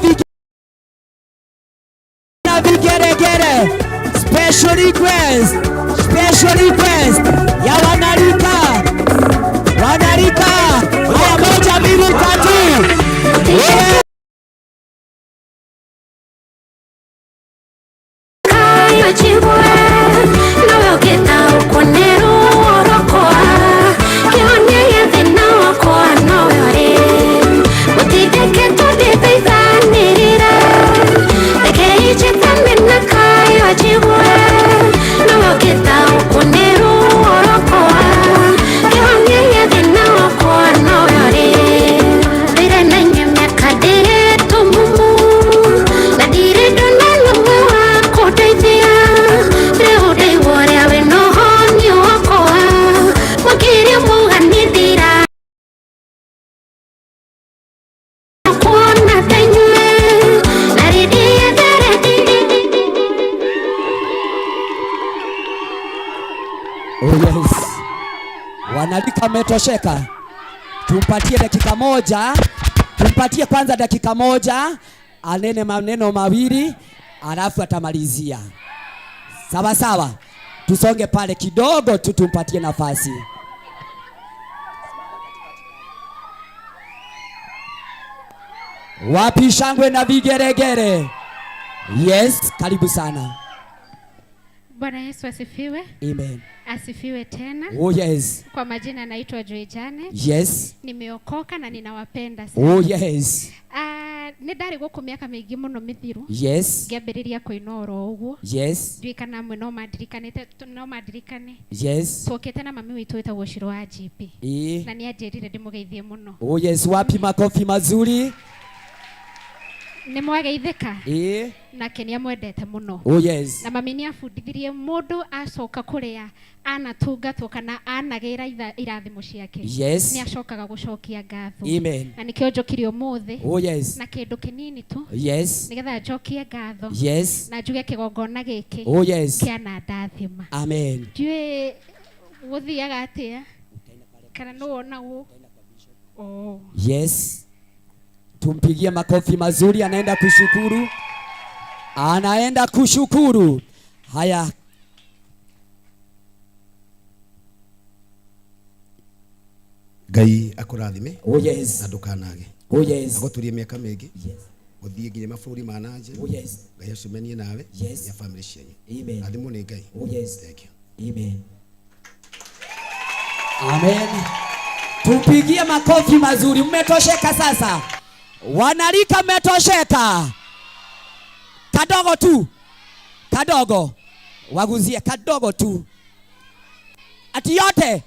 vigeregere. Special request, special request ya wanarika. Wanarika. Haya, 1 2 3. Yeah. Wanalika metosheka. Tumpatie dakika moja. Tumpatie kwanza dakika moja. Anene maneno mawili, alafu atamalizia. Sawa sawa. Tusonge pale kidogo tu tumpatie nafasi. Wapi shangwe na vigeregere? Yes, karibu sana. Bwana Yesu asifiwe. Amen. Asifiwe tena. Oh yes. Kwa majina naitwa Joy Janet. Yes. Nimeokoka na ninawapenda sana. Oh yes. Nĩ ndarĩ gũkũ mĩaka mĩingĩ mũno mĩthiru. Yes. Ngĩambĩrĩria kũina oro ũguo. Yes. Ndiũĩ kana amwe no mandirikanĩte, no mandirikane. Yes. Twokĩte na mami witũ wĩtagwo Shiro wa GP. Ĩĩ. Na nĩ anjĩrire ndĩmũgeithie mũno. Oh yes, wapi makofi mazuri? Nĩ mwageithĩka? Ĩĩ. Nake nĩ amwendete mũno. Oh yes. Na mami nĩ abundithirie mũndũ acoka kũrĩa anatungatwo kana anagĩra irathimo ciake. Yes. Nĩ acokaga gũcokia ngatho. Amen. Na nĩkĩo njokire ũmũthĩ. Oh yes. Na kĩndũ kĩnini tu. Yes. Nĩgetha njokie ngatho. Yes. Na njuge kĩgongona gĩkĩ. Oh yes. Kĩanandathima. Amen. Ndiũĩ gũthiaga atĩa kana nũ wona ũ. Oh. Yes. Tumpigie makofi mazuri, anaenda kushukuru. Anaenda kushukuru. Haya. Ngai akũrathime. Oh yes. Na ndũkanage. Oh yes. Agũtũrie mĩaka mĩingĩ. Yes. Ũthiĩ nginya mabũrũri ma na nja. Oh yes. Ngai acemanie nawe. Yes. Ya family cianyu. Amen. Athimwo nĩ Ngai. Oh yes. Thank you. Amen. Amen. Tumpigie makofi mazuri. Mmetosheka sasa? Wanarika mmetosheka? Kadogo tu. Kadogo. Waguzie kadogo tu. Ati yote.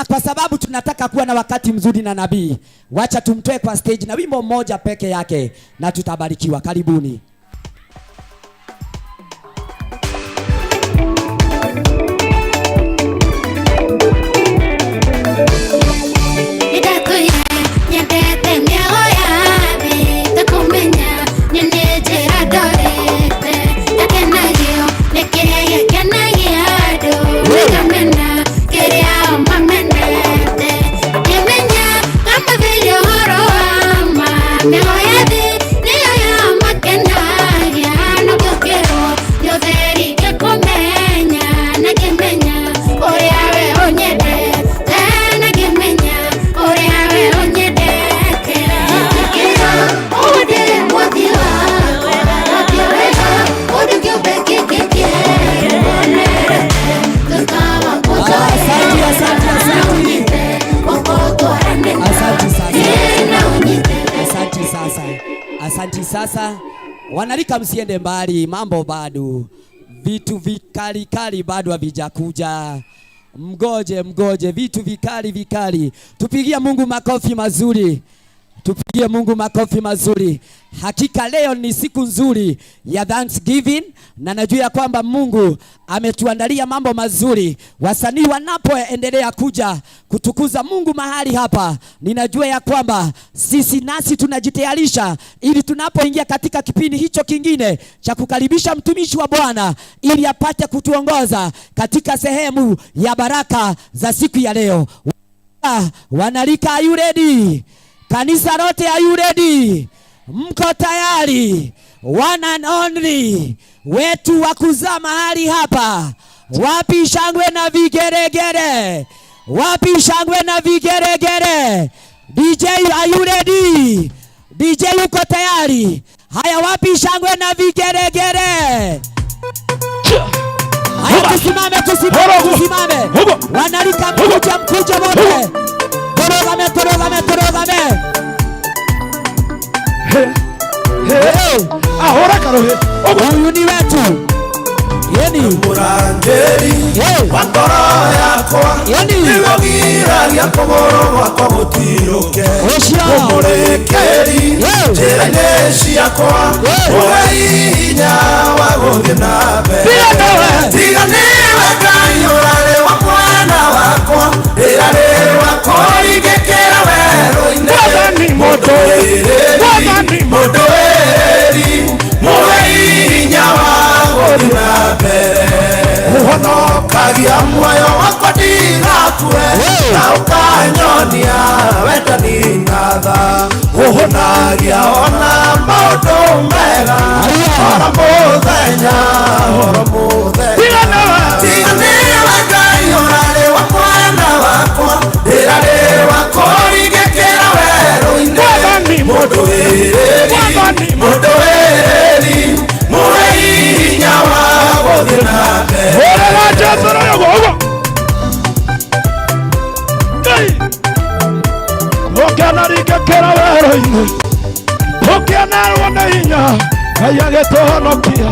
Kwa sababu tunataka kuwa na wakati mzuri na nabii. Wacha tumtoe kwa stage na wimbo mmoja peke yake na tutabarikiwa. Karibuni. Now I sasa. Wanarika, msiende mbali, mambo bado, vitu vikali kali bado havijakuja. Mgoje, mgoje, vitu vikali vikali. Tupigie Mungu makofi mazuri. Tupigie Mungu makofi mazuri. Hakika leo ni siku nzuri ya Thanksgiving, na najua ya kwamba Mungu ametuandalia mambo mazuri. Wasanii wanapoendelea kuja kutukuza Mungu mahali hapa, ninajua ya kwamba sisi nasi tunajitayarisha ili tunapoingia katika kipindi hicho kingine cha kukaribisha mtumishi wa Bwana ili apate kutuongoza katika sehemu ya baraka za siku ya leo. Wanarika, are you ready? Kanisa lote, are you ready? Mko tayari? One and only wetu wa kuzaa mahali hapa. Wapi shangwe na vigeregere? Wapi shangwe na vigeregere? DJ, are you ready? DJ uko tayari? Haya, wapi shangwe na vigeregere? Haya, tusimame, tusimame, tusimame. Wanarika, mkuja, mkuja wote. Torogame, torogame, torogame. Ahora karohe. Huyu ni wetu. Yeni. Murangeri wa ngoro yakwa. Yeni. Nĩgũgiragia kũgũrũ gwakwa gũtirũke. Ũmũrĩkĩri njĩra-inĩ ciakwa. Ũhei hinya wa gũthiĩ na mbere. Tiga nĩwe Ngai ũrarĩ wa mwena wakwa. Ndĩrarĩ wa kũringĩkĩra werũ-inĩ. Mũndũĩrĩri, mũndũĩrĩri, mũhei hinya wa gũthiĩ na mbere. Ũhonokagia muoyo wakwa ndigakue, na ũkanyonia wendani na tha. Ũhũnagia ona maũndũ mega, oro mũthenya, oro mũthenya. Tiga nĩwe Ngai ũrarĩ wa mwena wakwa, ndĩrarĩ wa kũringĩkĩra werũ-inĩ. Mũndũĩrĩri, mũndũĩrĩri, mũhei hinya wa gũthiĩ na mbere. Hũrĩra Jesũ rũyũ ũguo. Ũkĩanaringĩkĩra werũ-inĩ, ũkĩanerwo nĩ hinya, Ngai agĩtũhonokia.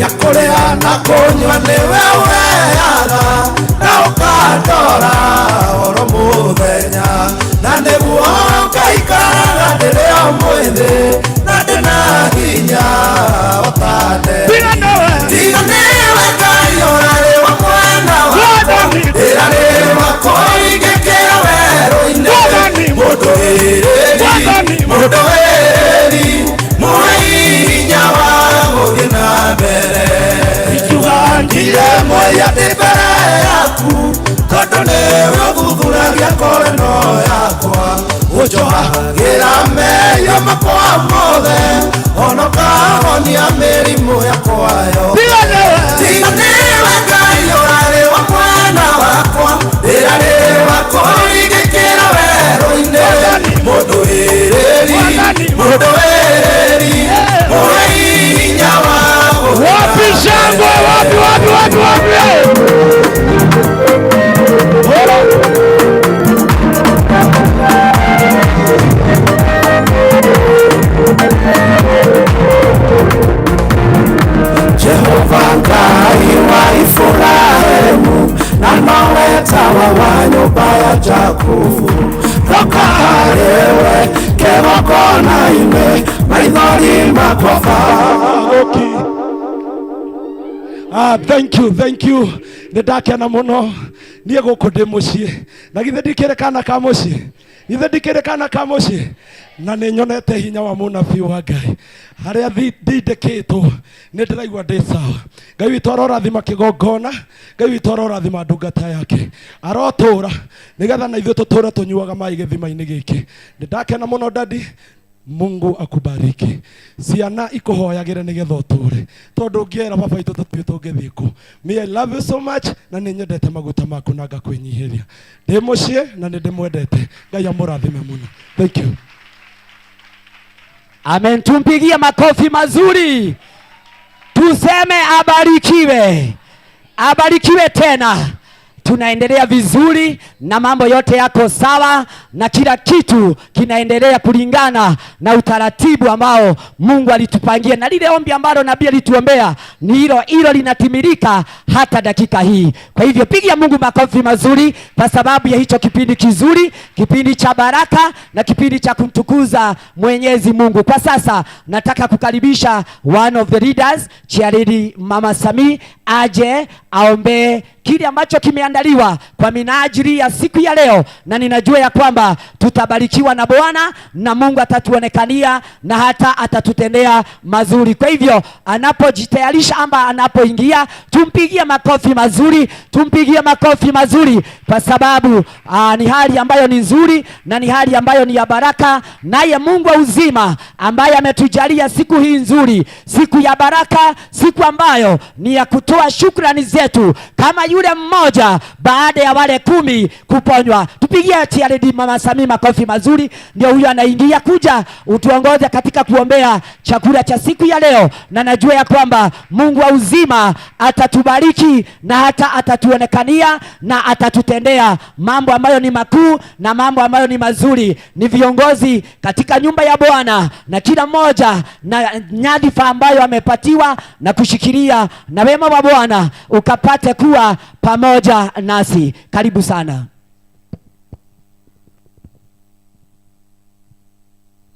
Ya kũrĩa na kũnyua nĩwe ũheaga, na ũkandora oro mũthenya. Na nĩguo ngaikaraga ndĩrĩ o mwĩthĩ, na ndĩna hinya o ta ndegwa. Tiga nĩwe Ngai ũrarĩ wa mwena wakwa, ndĩrarĩ wa kũringĩkĩra werũ-inĩ. Mũndũĩrĩri, mũndũĩrĩri, mũhei hinya wa gũthiĩ na mbere. Ingiuga ngire muoyo ndĩ mbere yaku, tondũ nĩwe ũthuthuragia ngoro ĩno yakwa. Ũnjohagĩra mehia makwa mothe, ona ũkahonia mĩrimũ yakwa yothe. Tiga nĩwe Ngai ũrarĩ wa mwena wakwa, ndĩrarĩ wa kũringĩkĩra werũ-inĩ. Mũndũĩrĩri, mũndũĩrĩri, mũhei hinya wa gũthiĩ na Wapi shangwe? Wapi, wapi, wapi, wapi? Hora. Jehova Ngai wa Ibrahimu, na nowe tawa wa nyũmba ya Jakubu. Ndũkarĩwe kĩgongona-inĩ, maithori makwa Okay. Thank you, thank you. Nĩ ndakena mũno. Niĩ gũkũ ndĩ mũciĩ. Na githĩ ndikĩrĩ kana ka mũciĩ? Githĩ ndikĩrĩ kana ka mũciĩ? Na nĩ nyonete hinya wa mũnabii wa Ngai. Harĩa ndindĩkĩtwo, nĩ ndĩraigua ndĩ sawa. Ngai witũ arorathima kĩgongona, Ngai witũ arorathima ndungata yake. Arotũra nĩgetha na ithuĩ tũtũre tũnyuaga maĩ gĩthima-inĩ gĩkĩ. Nĩ ndakena mũno daddy. Mungu akubariki. Ciana ikuhoyagĩre nĩgetha ũtũre. Tondũ ũngĩera baba witũ tũtiũĩ tũngĩthiĩ kũ. Me, I love you so much, na nĩ nyendete maguta maku na ngakwĩnyihĩria. Ndĩ mũciĩ na nĩ ndĩmwendete. Ngai amũrathime mũno. Thank you. Amen. Tumpigie makofi mazuri. Tuseme abarikiwe. Abarikiwe tena. Tunaendelea vizuri na mambo yote yako sawa na kila kitu kinaendelea kulingana na utaratibu ambao Mungu alitupangia, na lile ombi ambalo nabii alituombea ni hilo hilo linatimilika hata dakika hii. Kwa hivyo pigia Mungu makofi mazuri kwa sababu ya hicho kipindi kizuri, kipindi cha baraka na kipindi cha kumtukuza Mwenyezi Mungu. Kwa sasa nataka kukaribisha one of the leaders, Chairlady Mama Sami, aje aombee kile ambacho kimeandaliwa kwa minajili ya siku ya leo, na ninajua ya kwamba tutabarikiwa na Bwana na Mungu atatuonekania na hata atatutendea mazuri. Kwa hivyo anapojitayarisha ama anapoingia, tumpigie makofi mazuri, tumpigie makofi mazuri, kwa sababu ni hali ambayo ni nzuri na ni hali ambayo ni ya baraka, naye Mungu wa uzima ambaye ametujalia siku hii nzuri, siku ya baraka, siku ambayo ni ya kutoa shukrani zetu kama yule mmoja baada ya wale 10 kuponywa. Tupigie Chairlady Mama Sami makofi mazuri. Ndio huyo anaingia kuja utuongoze katika kuombea chakula cha siku ya leo, na najua ya kwamba Mungu wa uzima atatubariki na hata atatuonekania na atatutendea mambo ambayo ni makuu na mambo ambayo ni mazuri. Ni viongozi katika nyumba ya Bwana na kila mmoja na nyadhifa ambayo amepatiwa na kushikilia, na wema wa Bwana ukapate kuwa pamoja nasi. Karibu sana.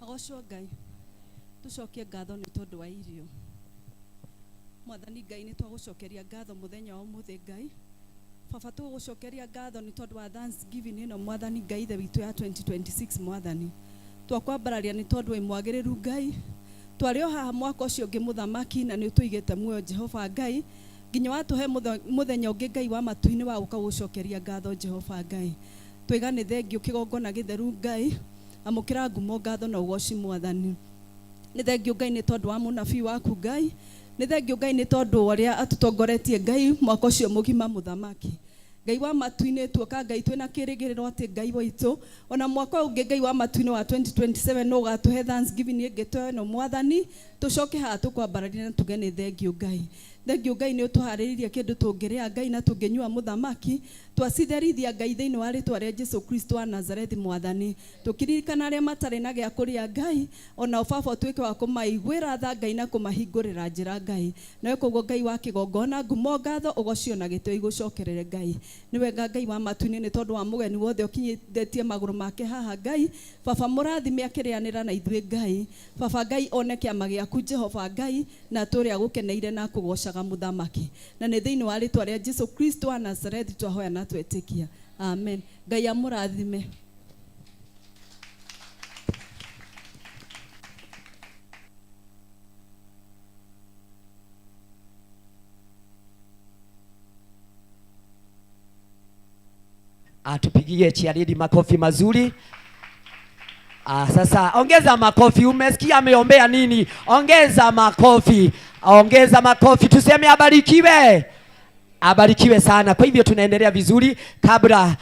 Agocwo Ngai, tucokie ngatho nĩ tondũ wa irio. Mwathani Ngai, nĩ twagũcokeria ngatho mũthenya wa ũmũthĩ Ngai. Baba, tũgũcokeria ngatho nĩ tondũ wa Thanksgiving ĩno Mwathani Ngai ithe witũ ya 2026 Mwathani. Twakwambararia nĩ tondũ wĩ mwagĩrĩru Ngai. Twarĩ o haha mwaka ũcio ũngĩ mũthamaki, na nĩ ũtũigĩte muoyo Jehova Ngai, nginya watũhe mũthenya ũngĩ Ngai wa matu-inĩ wa gũka gũcokeria ngatho Jehova Ngai. Twaiga nĩ thengio kĩgongona gĩtheru Ngai, amũkĩra ngumo ngatho na ũgoci Mwathani. Nĩ thengio Ngai nĩ tondũ wa mũnabii waku Ngai, nĩ thengio Ngai nĩ tondũ wa ũrĩa atũtongoretie Ngai mwaka ũcio mũgima mũthamaki. Ngai wa matu-inĩ, tuoka Ngai twĩna kĩrĩgĩrĩro atĩ Ngai waitũ ona mwaka ũngĩ Ngai wa matu-inĩ wa 2027 no ũgatũhe Thanksgiving ĩngĩ ta ĩno Mwathani, tũcoke haha tũkwambararie na tuge nĩ thengio Ngai. Thengio Ngai nĩ ũtũharĩrĩirie kĩndũ tũngĩrĩa Ngai na tũngĩnyua mũthamaki, twacitherithia Ngai thĩinĩ wa rĩtwa rĩa Jesu Kristo wa Nazarethi Mwathani. Tũkĩririkana arĩa matarĩ na gĩa kũrĩa Ngai, ona baba ũtuĩke wa kũmaiguĩra tha Ngai na kũmahingũrĩra njĩra Ngai. Nawe koguo Ngai wa kĩgongona, ngumo ngatho ũgocio na gĩtĩo igũcokerere Ngai. Nĩ wega Ngai wa matu-inĩ nĩ tondũ wa mũgeni wothe ũkinyithĩtie magũrũ make haha Ngai. Baba mũrathime akĩrĩanĩra na ithuĩ Ngai. Baba Ngai one kĩama gĩaku Jehova Ngai, na tũrĩa gũkeneire na kũgocaga mũthamaki. Na nĩ thĩinĩ wa rĩtwa rĩa Jesu Kristo wa Nazarethi twahoya na twetĩkia. Amen. Ngai amũrathime. Atupigie Chairlady makofi mazuri. Sasa ongeza makofi. Umesikia ameombea nini? Ongeza makofi. Ongeza makofi. Tuseme abarikiwe. Abarikiwe sana. Kwa hivyo tunaendelea vizuri. Kabla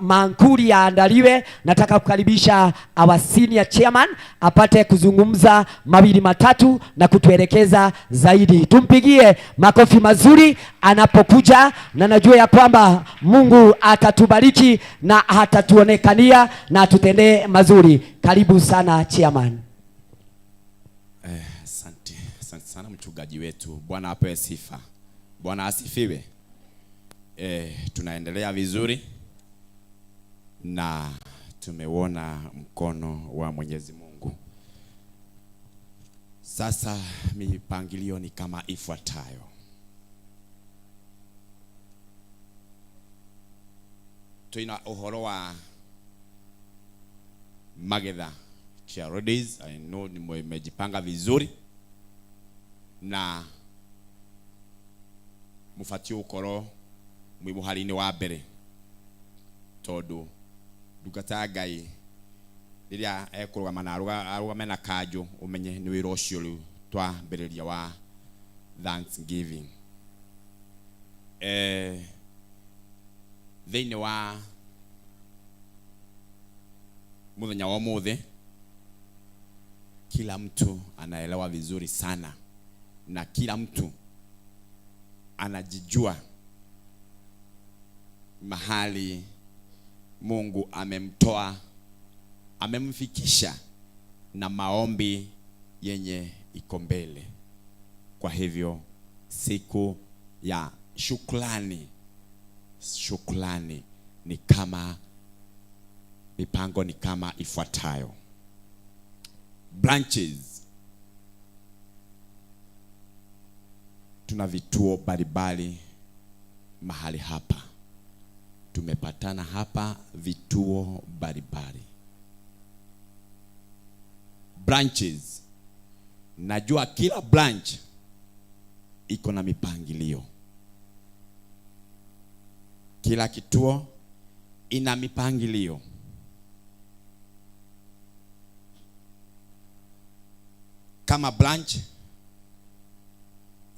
mankuli yaandaliwe, nataka kukaribisha our senior chairman apate kuzungumza mawili matatu na kutuelekeza zaidi. Tumpigie makofi mazuri anapokuja, na najua ya kwamba Mungu atatubariki na atatuonekania na atutendee mazuri. Karibu sana chairman. Asante, asante sana mchungaji wetu. Bwana apewe sifa. Bwana asifiwe. Tunaendelea vizuri na tumeuona mkono wa Mwenyezi Mungu. Sasa mipangilio ni kama ifuatayo. Tuina uhoro wa magetha Charities. I know nimejipanga vizuri na mubatie gukorwo mwi muhari-inĩ wa mbere, tondu ndungata ya Ngai rĩrĩa ekũrũgama na arũgame na kanjũ, ũmenye nĩ wĩra ũcio rĩu twambĩrĩria wa Thanksgiving. Thĩinĩ wa mũthenya wa ũmũthĩ, kila mtu anaelewa vizuri sana na kila mtu anajijua mahali Mungu amemtoa, amemfikisha na maombi yenye iko mbele. Kwa hivyo siku ya shukrani, shukrani ni kama mipango ni kama ifuatayo. Branches, tuna vituo mbalimbali mahali hapa, tumepatana hapa vituo mbalimbali. Branches, najua kila branch iko na mipangilio, kila kituo ina mipangilio. Kama branch,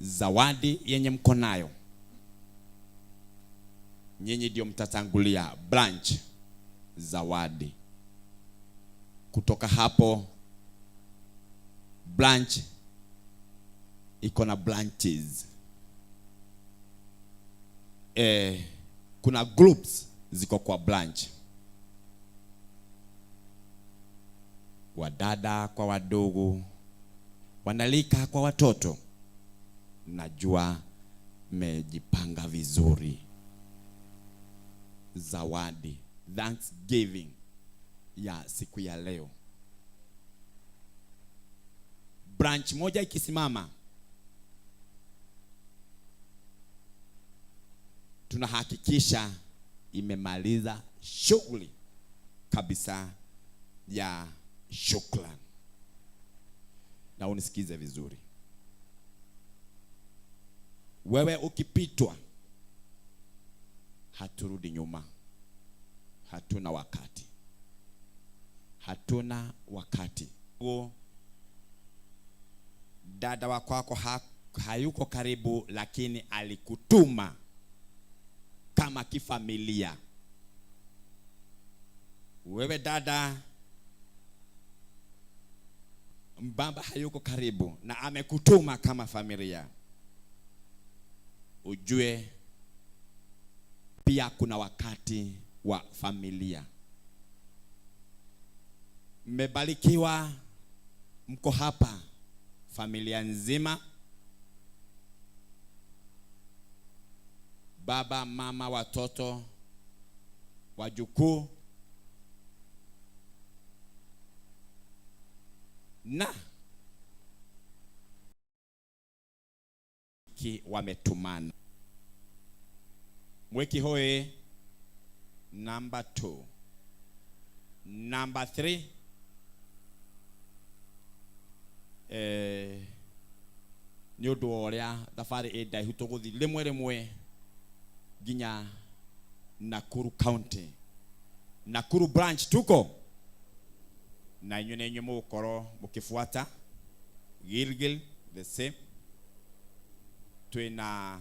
zawadi yenye mko nayo nyinyi ndio mtatangulia branch zawadi. Kutoka hapo branch iko na branches, kuna groups ziko kwa branch, wadada kwa wadogo, wanalika kwa watoto. Najua mmejipanga vizuri. Zawadi Thanksgiving ya siku ya leo, branch moja ikisimama, tunahakikisha imemaliza shughuli kabisa ya shukrani. Na unisikize vizuri, wewe ukipitwa, haturudi nyuma, hatuna wakati, hatuna wakati. Dada wa kwako hayuko karibu, lakini alikutuma kama kifamilia. Wewe dada, mbaba hayuko karibu na amekutuma kama familia, ujue pia kuna wakati wa familia. Mmebarikiwa, mko hapa familia nzima, baba, mama, watoto, wajukuu na ki wametumana. Mweki hoe number 2, number 3, ni undu wa uria thabari ĩ ndaihu tũgũthiĩ rĩmwe rĩmwe nginya Nakuru County, Nakuru branch tuko na inyuĩ nĩ inyuĩ mũgũkorwo mũkĩbuata Gilgil the same, twĩna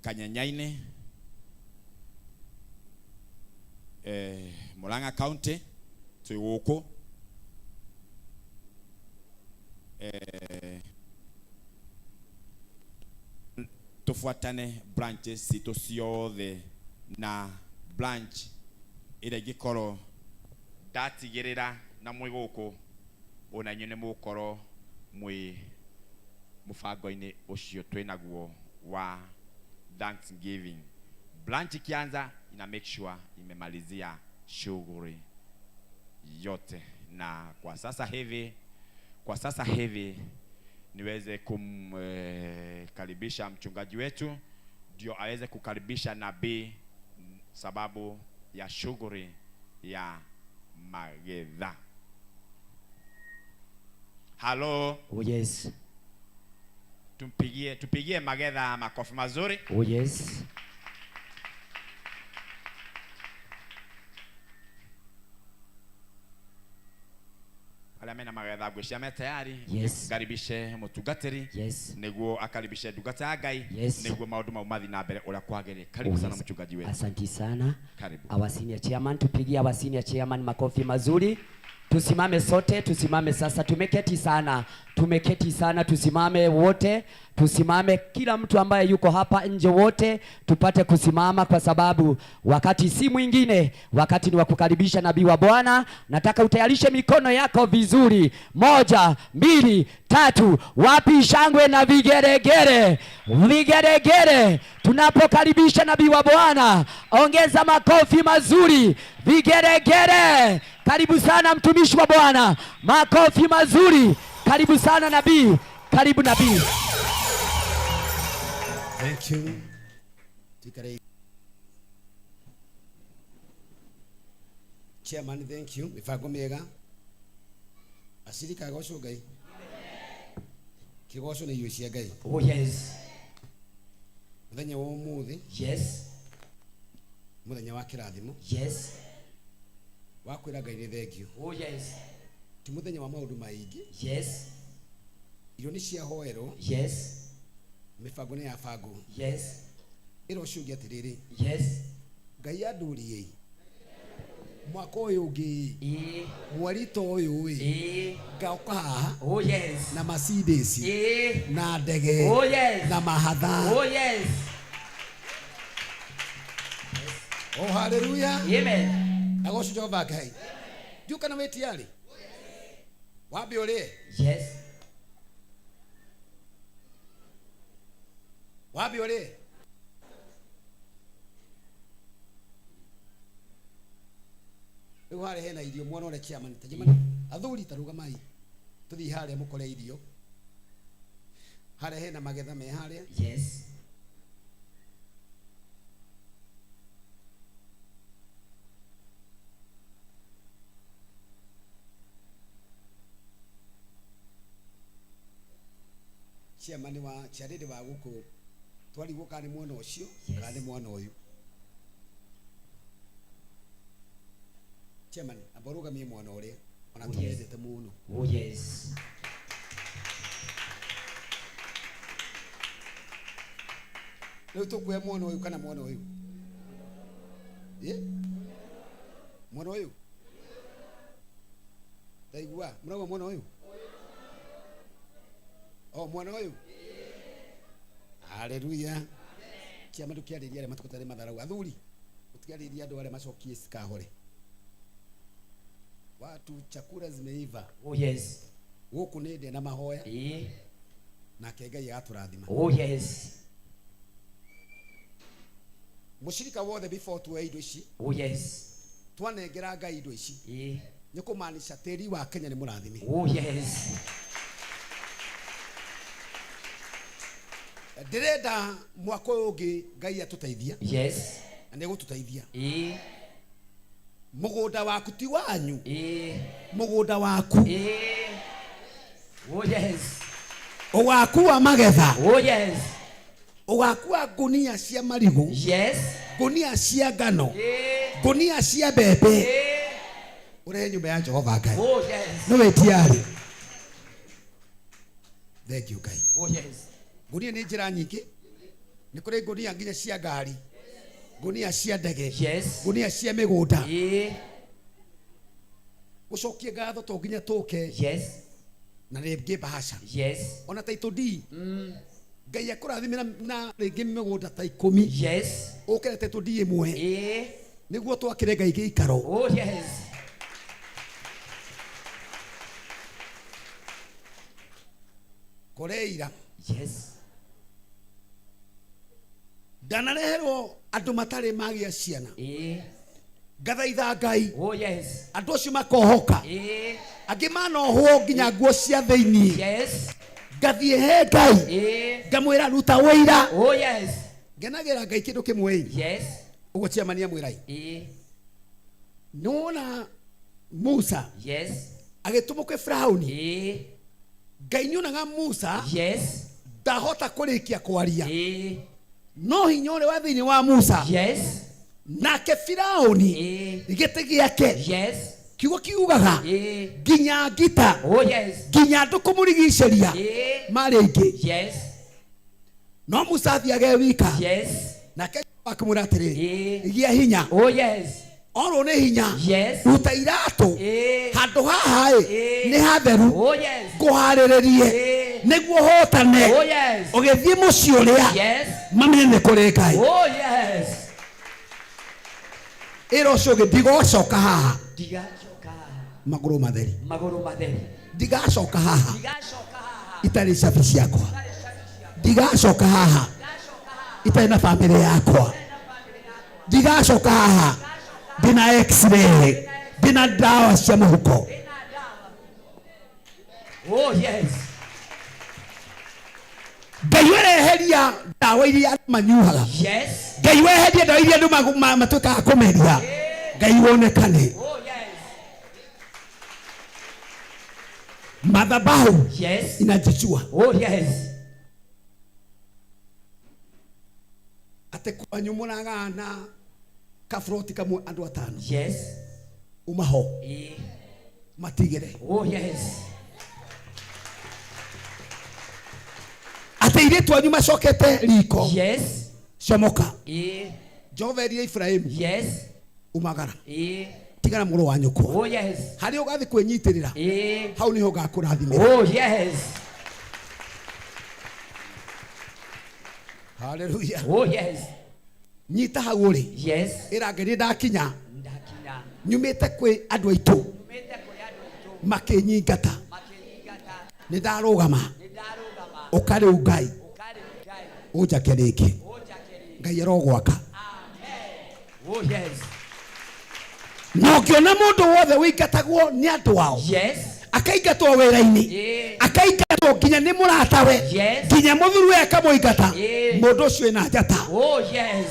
Kanyanyaine, Murang'a County twĩ gũkũ, tufuatane branches citũ ciothe na branch ĩrĩa ingĩkorwo ndatigĩrĩra na mwĩ gũkũ, ona inyuĩ nĩ mũgũkorwo mwĩ mũbango-inĩ ũcio twĩnaguo wa Thanksgiving. Branch ikianza ina make sure imemalizia shughuli yote, na kwa sasa hivi niweze kumkaribisha mchungaji wetu ndio aweze kukaribisha nabii sababu ya shughuli ya magetha. Halo. Oh yes. Tupigie magetha makofi mazuri. Oh yes. Arĩa mena magetha ngwĩciria me tayari. Yes. Ngaribishe mũtungatĩri. Yes. Nĩguo akaribishe ndungata ya Ngai. Yes. Nĩguo maũndũ mau mathiĩ na mbere ũrĩa kwagĩrĩire. Karibu Oh, sana yes. mchungaji wetu. Asante sana. Karibu. Our senior chairman, tupigie our senior chairman makofi mazuri. Tusimame sote, tusimame sasa. Tumeketi sana, tumeketi sana, tusimame wote, tusimame kila mtu ambaye yuko hapa nje, wote tupate kusimama, kwa sababu wakati si mwingine, wakati ni wa kukaribisha nabii wa Bwana. Nataka utayarishe mikono yako vizuri. 1, 2, 3. Wapi shangwe na vigeregere? Vigeregere tunapokaribisha nabii wa Bwana. Ongeza makofi mazuri, vigeregere. Karibu sana mtumishi wa Bwana, makofi mazuri. Karibu sana nabii, karibu nabii. Thank you. Chairman, thank you. Mibango miega. Acirika agocwo Ngai. Kĩgoco nĩ irio cia Ngai. Oh yes. Mũthenya wa ũmũthĩ. Yes. Mũthenya wa kĩrathimo. Yes. Wa kwĩra Ngai nĩ thank you. Oh yes. Ti mũthenya wa maũndũ maingĩ. Yes. Irio nĩ ciahoerwo. Yes. Mĩbango nĩ yabangwo. Yes. Ĩra ũcio ũngĩ atĩrĩrĩ. Yes. Ngai andũrie mwaka ũyũ ũngĩ, mweri ta ũyũ ĩ, ngaũka haha. Oh yes. Na Mercedes. Na ndege. Oh yes. Na mahatha. Oh yes. Oh hallelujah. Amen. Agocwo Jehova Ngai. Ndiũ kana wĩ tayari? Wambe ũrĩe? Yes. Wambe ũrĩe? Rĩu harĩa hena irio mwana ũrĩa chairman ta jamani athuri ta rũgamai tũthiĩ harĩa mũkore irio harĩa hena magetha me harĩa. Yes. Chairman wa charity wa gũkũ twarigwo kana nĩ mwana ũcio kana nĩ mwana ũyũ. Chairman amba ũrũgamie mwana ũrĩa ona tũmwendete mũno. Oh yes. Rĩu tũkuoya mwana ũyũ kana mwana ũyũ? Mwana ũyũ? Ndaigua mũrauga mwana ũyũ? Oh mwana ũyũ? Hallelujah. Kĩama ndũkĩarĩria arĩa matukũtarĩ matharau. Athuri ũtiarĩria andũ arĩa macokie cikahore. Watu chakula zimeiva. Oh yes. Gũkũ nĩ ndĩ na mahoya. Nake Ngai agatũrathima. Oh yes. Mũcirika wothe before tuoe indo ici. Oh yes. Twanengera Ngai indo ici. Nĩ kũmaanisha tĩri wa Kenya nĩ mũrathime. Oh yes. Ndĩrenda mwaka ũyũ ũngĩ Ngai atũteithia. Yes. Na nĩ egũtũteithia. Mũgũnda waku ti wanyu. Mũgũnda waku. Oh yes. Ũgakua magetha. Oh yes. Ũgakua ngunia cia marigũ. Yes. Ngunia cia ngano. Ngunia cia mbembe. Ũrehe nyũmba ya Jehova Ngai. Oh yes. Nĩ wĩ tayari? Thank you Ngai. Oh yes. Ngunia nĩ njĩra nyingĩ. Nĩ kũrĩ ngunia nginya cia ngari. Ngunia cia ndege. Yes. Ngunia cia mĩgũnda. Gũcokia ngatho to nginya tũke. Yes. Na rĩngĩ bahasha. Yes. Ona title deed. Ngai akũrathimĩra na rĩngĩ mĩgũnda ta 10. Yes. Ũke na title deed ĩmwe. Nĩguo twakĩre Ngai gĩikaro. Oh yes. Koreira. Yes. Ndanareherwo andũ matarĩ magĩa ciana. Ngathaitha Ngai. Oh yes. Andũ acio makohoka. Angĩ manohwo nginya nguo cia thĩinĩ. Yes. Ngathiĩ he Ngai. Ngamwĩra ruta wĩira. Oh yes. Ngenagĩra Ngai kĩndũ kĩmwe. Yes. Ũguo chairman amwĩra. Nĩwona Musa. Yes. Agĩtũmwo kwĩ Firaũni. Ngai nĩonaga Musa. Yes. Ndahota kũrĩkia kwaria. No hinya ũrĩa wa thĩinĩ wa Musa. Yes. Nake Firaũni gĩtĩ gĩake. Yes. Kiugo kiugaga nginya ngita. Oh yes. Nginya andũ kũmũrigicĩria marĩ aingĩ. Yes. No Musa athiage e wika. Yes. Nake akĩmwĩra atĩrĩrĩ, gĩa hinya. Oh yes. Orwo nĩ hinya. Yes. Ruta iratũ. Handũ Handũ haha ĩ nĩ hatheru. Oh yes. Ngũharĩrĩrie nĩguo hotane. Oh yes. Ũgĩthiĩ mũciĩ ũrĩa Yes. mamenye nĩ kũrĩ Ngai. Oh yes. Ĩra ũcio ũngĩ ndigocoka haha. Ndigacoka haha. Magũrũ matheri. Magũrũ matheri. Ndigacoka haha. Ndigacoka haha. Itarĩ cabi ciakwa. Ndigacoka haha. Itarĩ na bamĩrĩ yakwa. Ndigacoka haha. Ndĩna x-ray. Ndĩna ndawa cia mũhuko. Oh yes. Ngai wereheria ndawa iria andũ manyuaga. Yes. Ngai weheria ndawa iria andũ matuĩkaga kũmeria. Ngai wonekane. Oh yes. Madhabahu Yes. inajichua. Oh yes. Ate kwanyu mũragana kabroti kamwe andũ atano. Yes. Umaho. Matigire. Oh yes. Ate airĩtu anyu macokete riko. Yes. Comoka. Jehova erire Ibrahimu. Yes. Umagara. Tigana mũrũ wa nyũkwa. Oh yes. Harĩa ũgathiĩ kwĩnyitĩrĩra. Hau nĩho ngakũrathimĩra. Oh yes. Hallelujah. Oh yes. Nyita hau ũrĩ. Yes. Ĩra Ngai nĩ ndakinya. Ndakinya. Nyumĩte kwĩ andũ aitũ. Nyumĩte kwĩ andũ aitũ. Makĩnyingata. Makĩnyingata. Nĩ ndarũgama. Nĩ ndarũgama. Ũka rĩu Ngai. Ũka rĩu Ngai. Ũnjake rĩngĩ. Ũnjake rĩngĩ. Ngai arogwaka. Amen. Oh yes. Na ũngĩona mũndũ wothe wĩingatagwo nĩ andũ ao. Yes. Akaingatwo wĩra-inĩ. Akaingatwo nginya nĩ mũratawe. Yes. Nginya mũthuri we akamũingata. Mũndũ ũcio ena njata. Oh yes.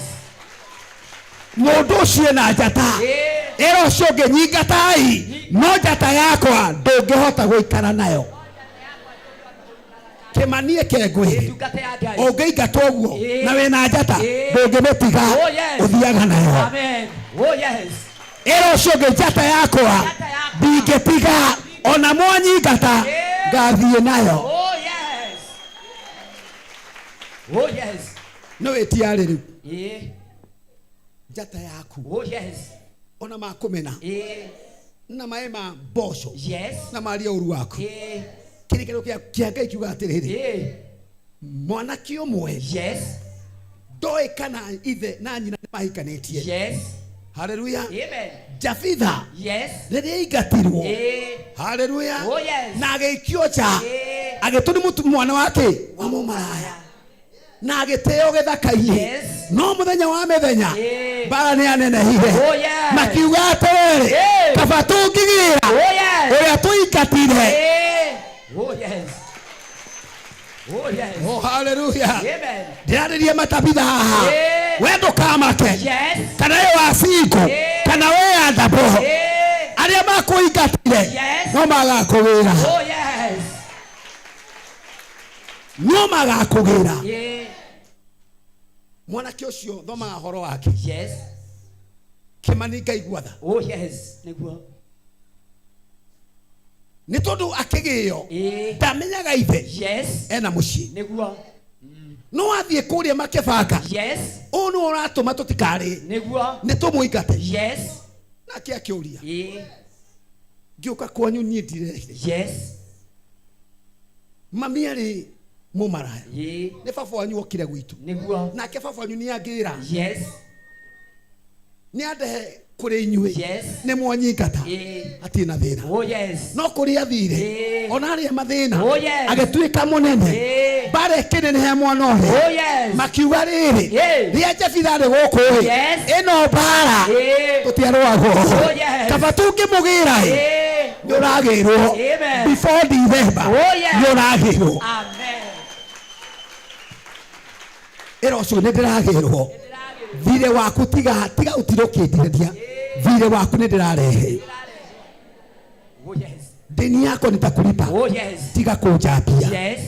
Mũndũ ũcio ena njata. Ĩra ũcio ũngĩ nyingatai no njata yakwa ndũngĩhota gũikara nayo. Kĩmanie kengwĩre. Ũngĩingatwo ũguo na wĩna njata ndũngĩmĩtiga ũthiaga nayo. Amen. Oh yes. Ĩra ũcio ũngĩ njata yakwa ndingĩtiga ona mwanyingata ngathiĩ nayo. Oh yes. Oh yes. No wĩtiarĩ rĩu. Njata yaku. Oh yes. Ona makũmena. Na maĩ ma mboco. Yes. Na maria ũru waku. Kĩrĩkanĩro kĩa Ngai kiugaga atĩrĩrĩ. Mwanake ũmwe. Yes. Ndoĩ kana ithe na nyina nĩ mahikanĩtie. Yes. Hallelujah. Amen. Jafitha. Yes. Rĩrĩa aingatirwo. Hallelujah. Oh yes. Na agĩikio nja. Agĩtwo nĩ mwana wake wa mũmaraya. Na agĩteo gĩthaka-inĩ. Yes. No mũthenya wa mĩthenya mbara nĩ yanenehire. Oh yes. Makiuga atĩrĩrĩ, kaba tũngĩgĩra Oh yes. ũrĩa tũingatire. Oh yes. Oh yes. Oh hallelujah. Amen. Ndĩrarĩria matabitha haha. We ndũkamake. Yes. Kana we wa cingo. Kana we ya ndabo. Arĩa makũingatire Yes. no magakũgĩra. Oh yes. No magakũgĩra. Mwanake ũcio thomaga ũhoro wake. Yes. Kĩmani ngaigua tha. Oh yes. Nĩguo. Nĩ tondũ akĩgĩo ndamenyaga ithe. Yes. Ena mũciĩ. Nĩguo. No athiĩ kũrĩa makĩbanga. Yes. Ũũ nĩwe ũratũma tũtikarĩe. Nĩguo. Nĩ tũmũingate. Yes. Nake akĩũria. Ngĩũka kwanyu niĩ ndirehire. Yes. Mami arĩ mũmaraya. Nĩ baba wanyu okire gwitũ. Nĩguo. Nake baba wanyu nĩ angĩra. Yes. Nĩ andehe kũrĩ inyuĩ. Yes. Nĩ mwanyingata. Hatirĩ na thĩna. Oh yes. No kũrĩa athire ona arĩa mathĩna Oh yes. agĩtuĩka mũnene. Mbara ĩkĩneneha mwana ũrĩa. Oh yes. Makiuga rĩrĩ rĩrĩa Jefitha arĩ gũkũ ĩ Yes. ĩno mbara tũtiarũagwo. Oh yes. Kaba tũngĩmũgĩra ĩ nĩ ũragĩrwo. Amen. Before December Oh yes. nĩ ũragĩrwo. Amen. Ĩra ũcio nĩ ndĩragĩrwo. Thirĩ waku tiga tiga ũtire ũkĩndirĩria. Thirĩ waku nĩ ndĩrarehe. Oh yes. Deni yako nitakulipa. Oh yes. Tiga kũnjambia. Yes.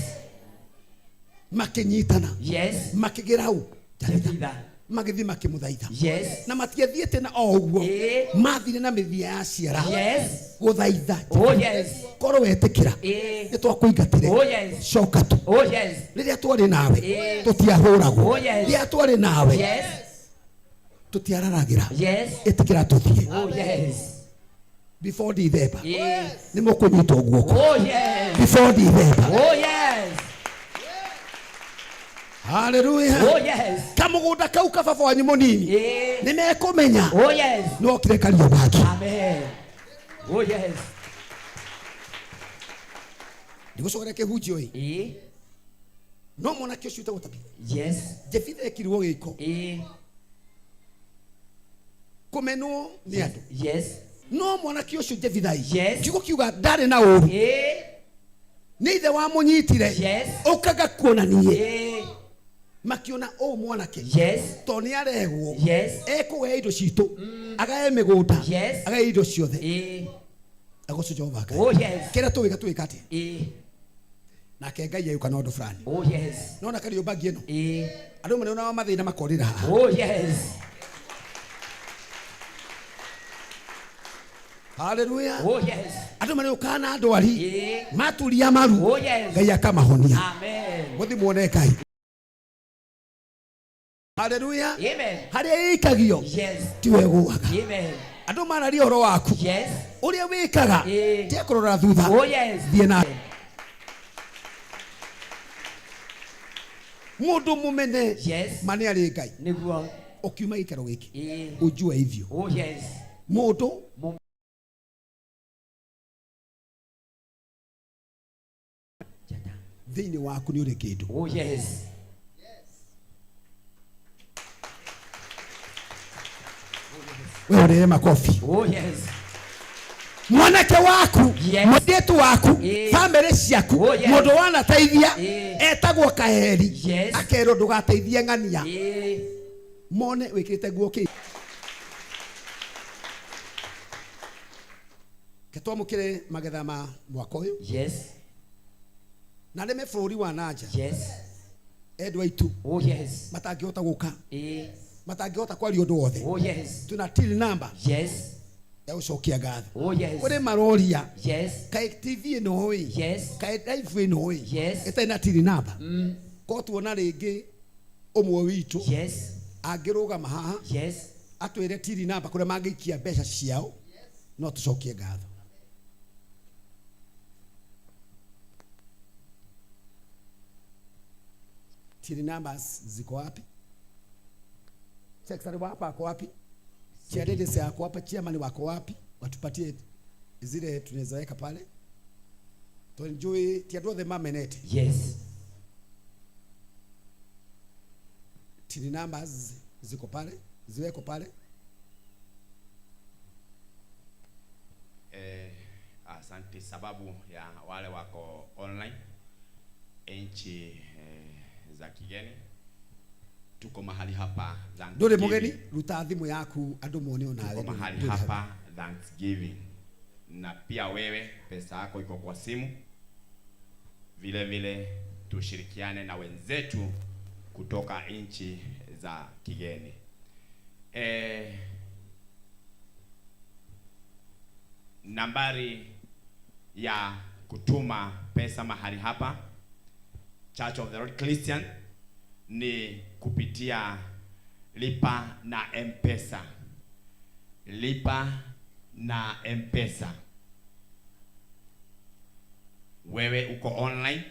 Makĩnyitana. Yes. Makĩgĩra hau. Jefitha. Magĩthiĩ makĩmũthaitha. Yes. Na matiathiĩte na o ũguo. Mathire na mĩthia ya ciara. Yes. Gũthaitha. Oh yes. Korwo wetĩkĩra. Nĩ twakũingatire. Oh yes. Coka tu. Oh yes. Rĩrĩa twarĩ nawe tũtiahũragwo. Oh yes. Rĩrĩa twarĩ nawe Yes. tũtiararagĩra. Yes. Ĩtĩkĩra tũthiĩ. Oh yes. Before December. Yes. Nĩ mũkũnyitwo guoko. Oh yes. Before December. Oh yes. Hallelujah. Oh yes. Kamũgũnda kau ka baba wanyu mũnini. Nĩ mekũmenya. Oh yes. Nĩ wokire Kariobangi. Amen. Oh yes. Ndigũcokera kĩhunjio ĩ. No mwanake ũcio wĩtagwo Tabitha. Yes. Jefitha ekirwo gĩko. Kũmenwo nĩ andũ. Yes. No mwanake ũcio Jefitha ĩ. Yes. Kiugo kiuga ndarĩ na ũru. Nĩ ithe wamũnyitire. Yes. Ũkaga kuonanie. Makiona ũũ mwanake. Yes. To nĩ aregwo. Yes. Ekũgaya indo citũ. Agaye mĩgũnda. Yes. Agaye indo ciothe. Agoco Jehova Ngai. Oh yes. Kĩrĩa tũwĩka tũwĩka atĩa? Nake Ngai agĩũka na ũndũ fulani. Oh yes. Nona Kariobangi ĩno. Andũ marĩonaga mathĩna makorĩra haha. Oh yes. Hallelujah. Oh yes. Andũ marĩũkaga na ndwari. Maturia maru. Oh yes. Ngai akamahonia. Amen. Mũthiĩ muone Ngai. Hallelujah. Amen. Harĩa ĩikagio. Yes. Tiwe gũaga. Amen. Andũ mararia ũhoro waku. Yes. Ũrĩa wĩkaga. Tiga kũrora thutha. Oh yes. Thiĩ na mũndũ mũmene. Yes. Ma nĩ arĩ Ngai. Nĩguo. Ũkiuma gĩikaro gĩkĩ. Ũjue hivyo. Oh yes. Mũndũ thĩinĩ waku nĩ ũrĩ kĩndũ. Oh yes. We ũrĩre makobi. Oh yes. Mwanake waku, mũirĩtu waku, bamĩrĩ ciaku, mũndũ wanateithia etagwo Kaheri, akerwo ndũgateithie ng'ania. Mone wĩkĩrĩte nguo kĩ. Ke twamũkĩre magetha ma mwaka ũyũ. Yes. Na arĩa me bũrũri wa nanja. Yes. Endwa aitũ. Oh yes. Matangĩhota gũka. Matangĩhota kwaria ũndũ wothe. Oh yes. Tuna till number. Yes. Ya gũcokia ngatho. Oh yes. Kũrĩ maroria. Yes. Kaĩ TV ĩno ĩ. Yes. Kaĩ live ĩno ĩ. Yes. Ĩtarĩ na till number. Ko tuona rĩngĩ ũmwe witũ. Yes. Angĩrũgama haha. Yes. Atwĩre till number kũrĩa mangĩikia mbeca ciao. No tũcokie ngatho. Till numbers ziko wapi? Secretary wa hapa ako wapi? Chairlady yako hapa, chairman wako wapi? Watupatie zile tunaweza weka pale. Tuenjoy ti andũ othe mamenete. Yes. Till numbers ziko pale, ziweko pale. Asante sababu ya wale wako online nchi za kigeni. Tuko mahali hapa Thanksgiving. Ndore mugeni ruta thimu yaku andu muone onawe. Tuko mahali hapa Thanksgiving. Na pia wewe pesa yako iko kwa simu. Vile vile tushirikiane na wenzetu kutoka nchi za kigeni. Nambari ya kutuma pesa mahali hapa Church of the Lord Christian ni kupitia lipa na M-Pesa. Lipa na M-Pesa. Wewe uko online,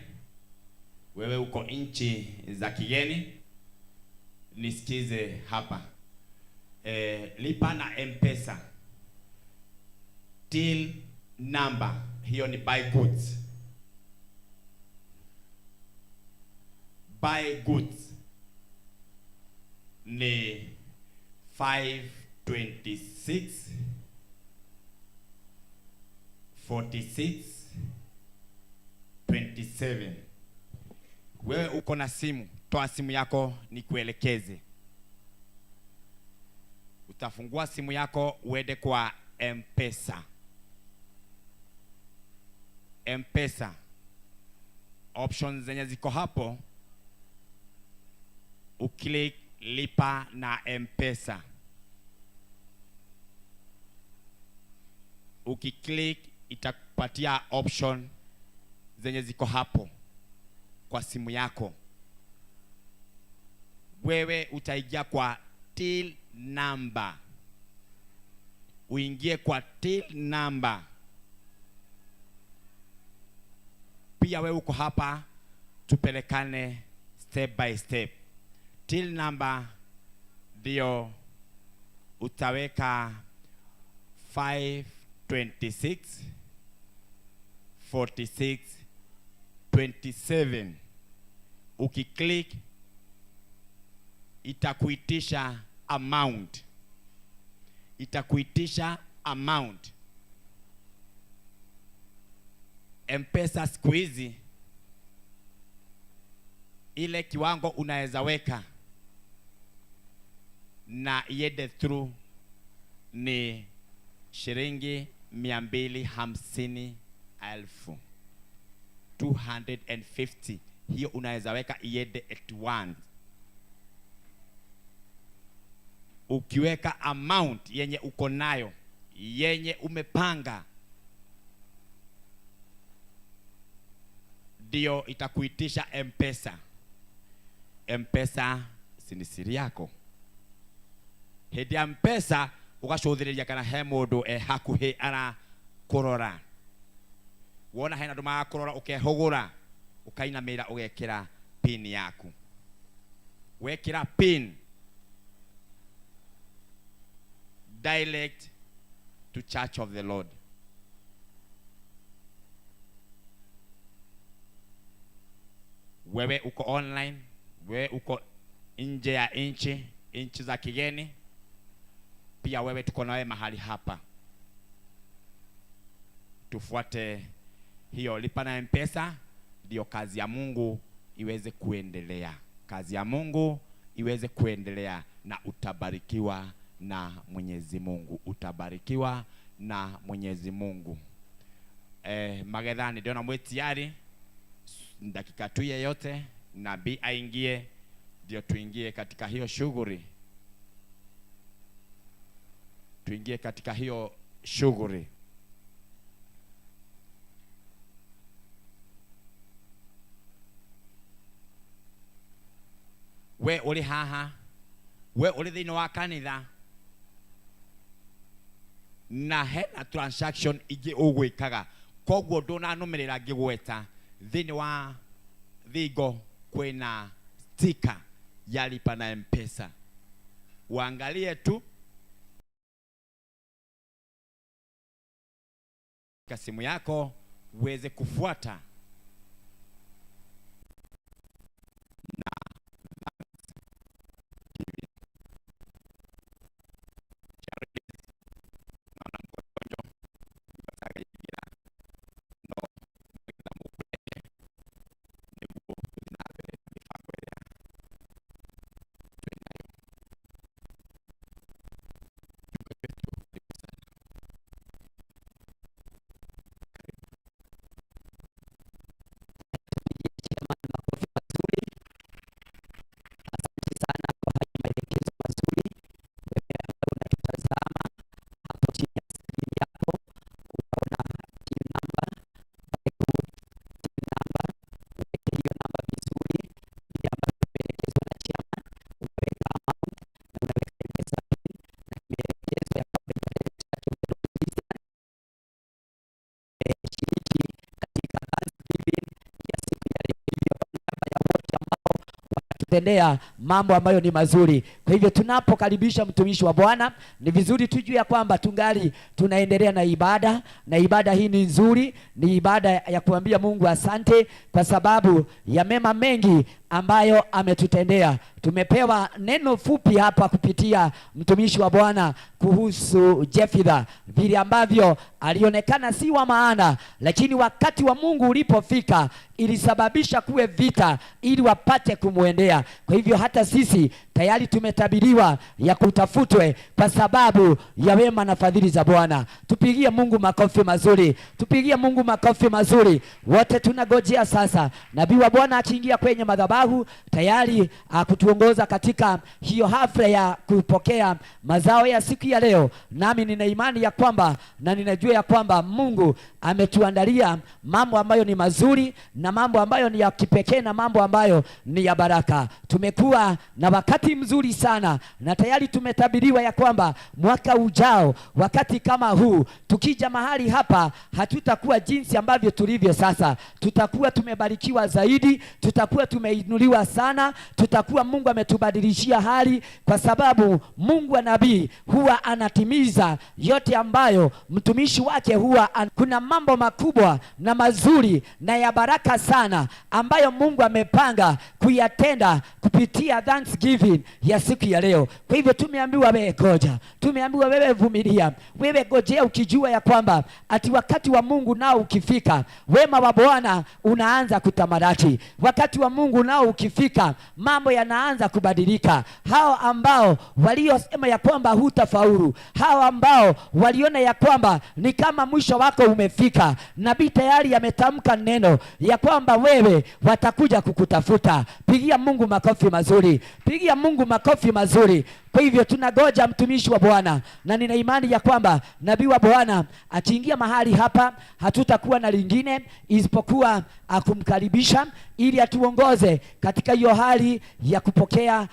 wewe uko nchi za kigeni, nisikize hapa. Lipa na M-Pesa. Till number, hiyo ni buy goods. Buy goods ni 526 46 27. Wewe uko na simu, toa simu yako nikuelekeze. Utafungua simu yako uende kwa M-Pesa. M-Pesa options zenye ziko hapo, uklik lipa na M-Pesa. Ukiklik itakupatia option zenye ziko hapo kwa simu yako. Wewe utaingia kwa till number. uingie kwa till number. Pia wewe uko hapa, tupelekane step by step. Till number ndio utaweka 526 46 27. Ukiclick itakuitisha amount, itakuitisha amount. M-Pesa siku hizi ile kiwango unaweza weka na iende through ni shilingi 250,000, 250. Hiyo unaweza weka iende at once. Ukiweka amount yenye uko nayo, yenye umepanga, ndio itakuitisha M-Pesa. M-Pesa si ni siri yako. Hĩndĩ ya M-Pesa ũgacũthĩrĩria kana he mũndũ e hakuhĩ arakũrora. Wona hena andũ marakũrora, ũkehũgũra, ũkainamĩrĩra, ũgekĩra pin yaku. Wekĩra pin, direct to Church of the Lord. Wewe uko online, wewe uko nje ya nchi, nchi za kigeni, pia wewe tuko nawe mahali hapa. Tufuate hiyo lipa na M-Pesa, ndio kazi ya Mungu iweze kuendelea. Kazi ya Mungu iweze kuendelea, na utabarikiwa na Mwenyezi Mungu, utabarikiwa na Mwenyezi Mungu. Magethani ndio na mwetiari dakika tu yeyote nabii aingie, ndio tuingie katika hiyo shughuli. Tuingie katika hiyo shughuli. We uri haha, we uri thiini wa kanitha, na hena transaction ingĩ ũgwĩkaga, koguo ndũnanũmĩrĩra ngĩgweta. Thĩinĩ wa thingo kwĩna sticker ya lipa na M-Pesa, uangalie tu kwa simu yako uweze kufuata na tendea mambo ambayo ni mazuri. Kwa hivyo tunapokaribisha mtumishi wa Bwana, ni vizuri tujue ya kwamba tungali tunaendelea na ibada, na ibada hii ni nzuri, ni ibada ya kuambia Mungu asante kwa sababu ya mema mengi ambayo ametutendea. Tumepewa neno fupi hapa kupitia mtumishi wa Bwana kuhusu Jefitha, vile ambavyo alionekana si wa maana, lakini wakati wa Mungu ulipofika ilisababisha kuwe vita ili wapate kumuendea. Kwa hivyo hata sisi tayari tumetabiriwa ya kutafutwe kwa sababu ya wema na fadhili za Bwana. Tupigie Mungu makofi mazuri, tupigie Mungu makofi mazuri. Wote tunagojea sasa nabii wa Bwana akiingia kwenye madhabahu tayari kutuongoza katika hiyo hafla ya kupokea mazao ya siku ya leo. Nami nina imani ya kwamba na ninajua ya kwamba Mungu ametuandalia mambo ambayo ni mazuri na mambo ambayo ni ya kipekee na mambo ambayo ni ya baraka. Tumekuwa na wakati wakati mzuri sana, na tayari tumetabiriwa ya kwamba mwaka ujao wakati kama huu tukija mahali hapa hatutakuwa jinsi ambavyo tulivyo sasa. Tutakuwa tumebarikiwa zaidi, tutakuwa tumeinuliwa sana, tutakuwa Mungu ametubadilishia hali, kwa sababu Mungu wa nabii huwa anatimiza yote ambayo mtumishi wake huwa kuna mambo makubwa na mazuri na ya baraka sana ambayo Mungu amepanga kuyatenda kupitia Thanksgiving ya siku ya leo. Kwa hivyo tumeambiwa wewe goja, tumeambiwa wewe vumilia, wewe gojea ukijua ya kwamba ati wakati wa Mungu nao ukifika, wema wa Bwana unaanza kutamalaki. Wakati wa Mungu nao ukifika, mambo yanaanza kubadilika. Hao ambao waliosema ya kwamba hutafaulu, hao ambao waliona ya kwamba ni kama mwisho wako umefika, nabii tayari ametamka neno ya kwamba wewe watakuja kukutafuta. Pigia Mungu makofi mazuri, pigia Mungu makofi mazuri. Kwa hivyo tunagoja mtumishi wa Bwana, na nina imani ya kwamba nabii wa Bwana akiingia mahali hapa hatutakuwa na lingine isipokuwa kumkaribisha ili atuongoze katika hiyo hali ya kupokea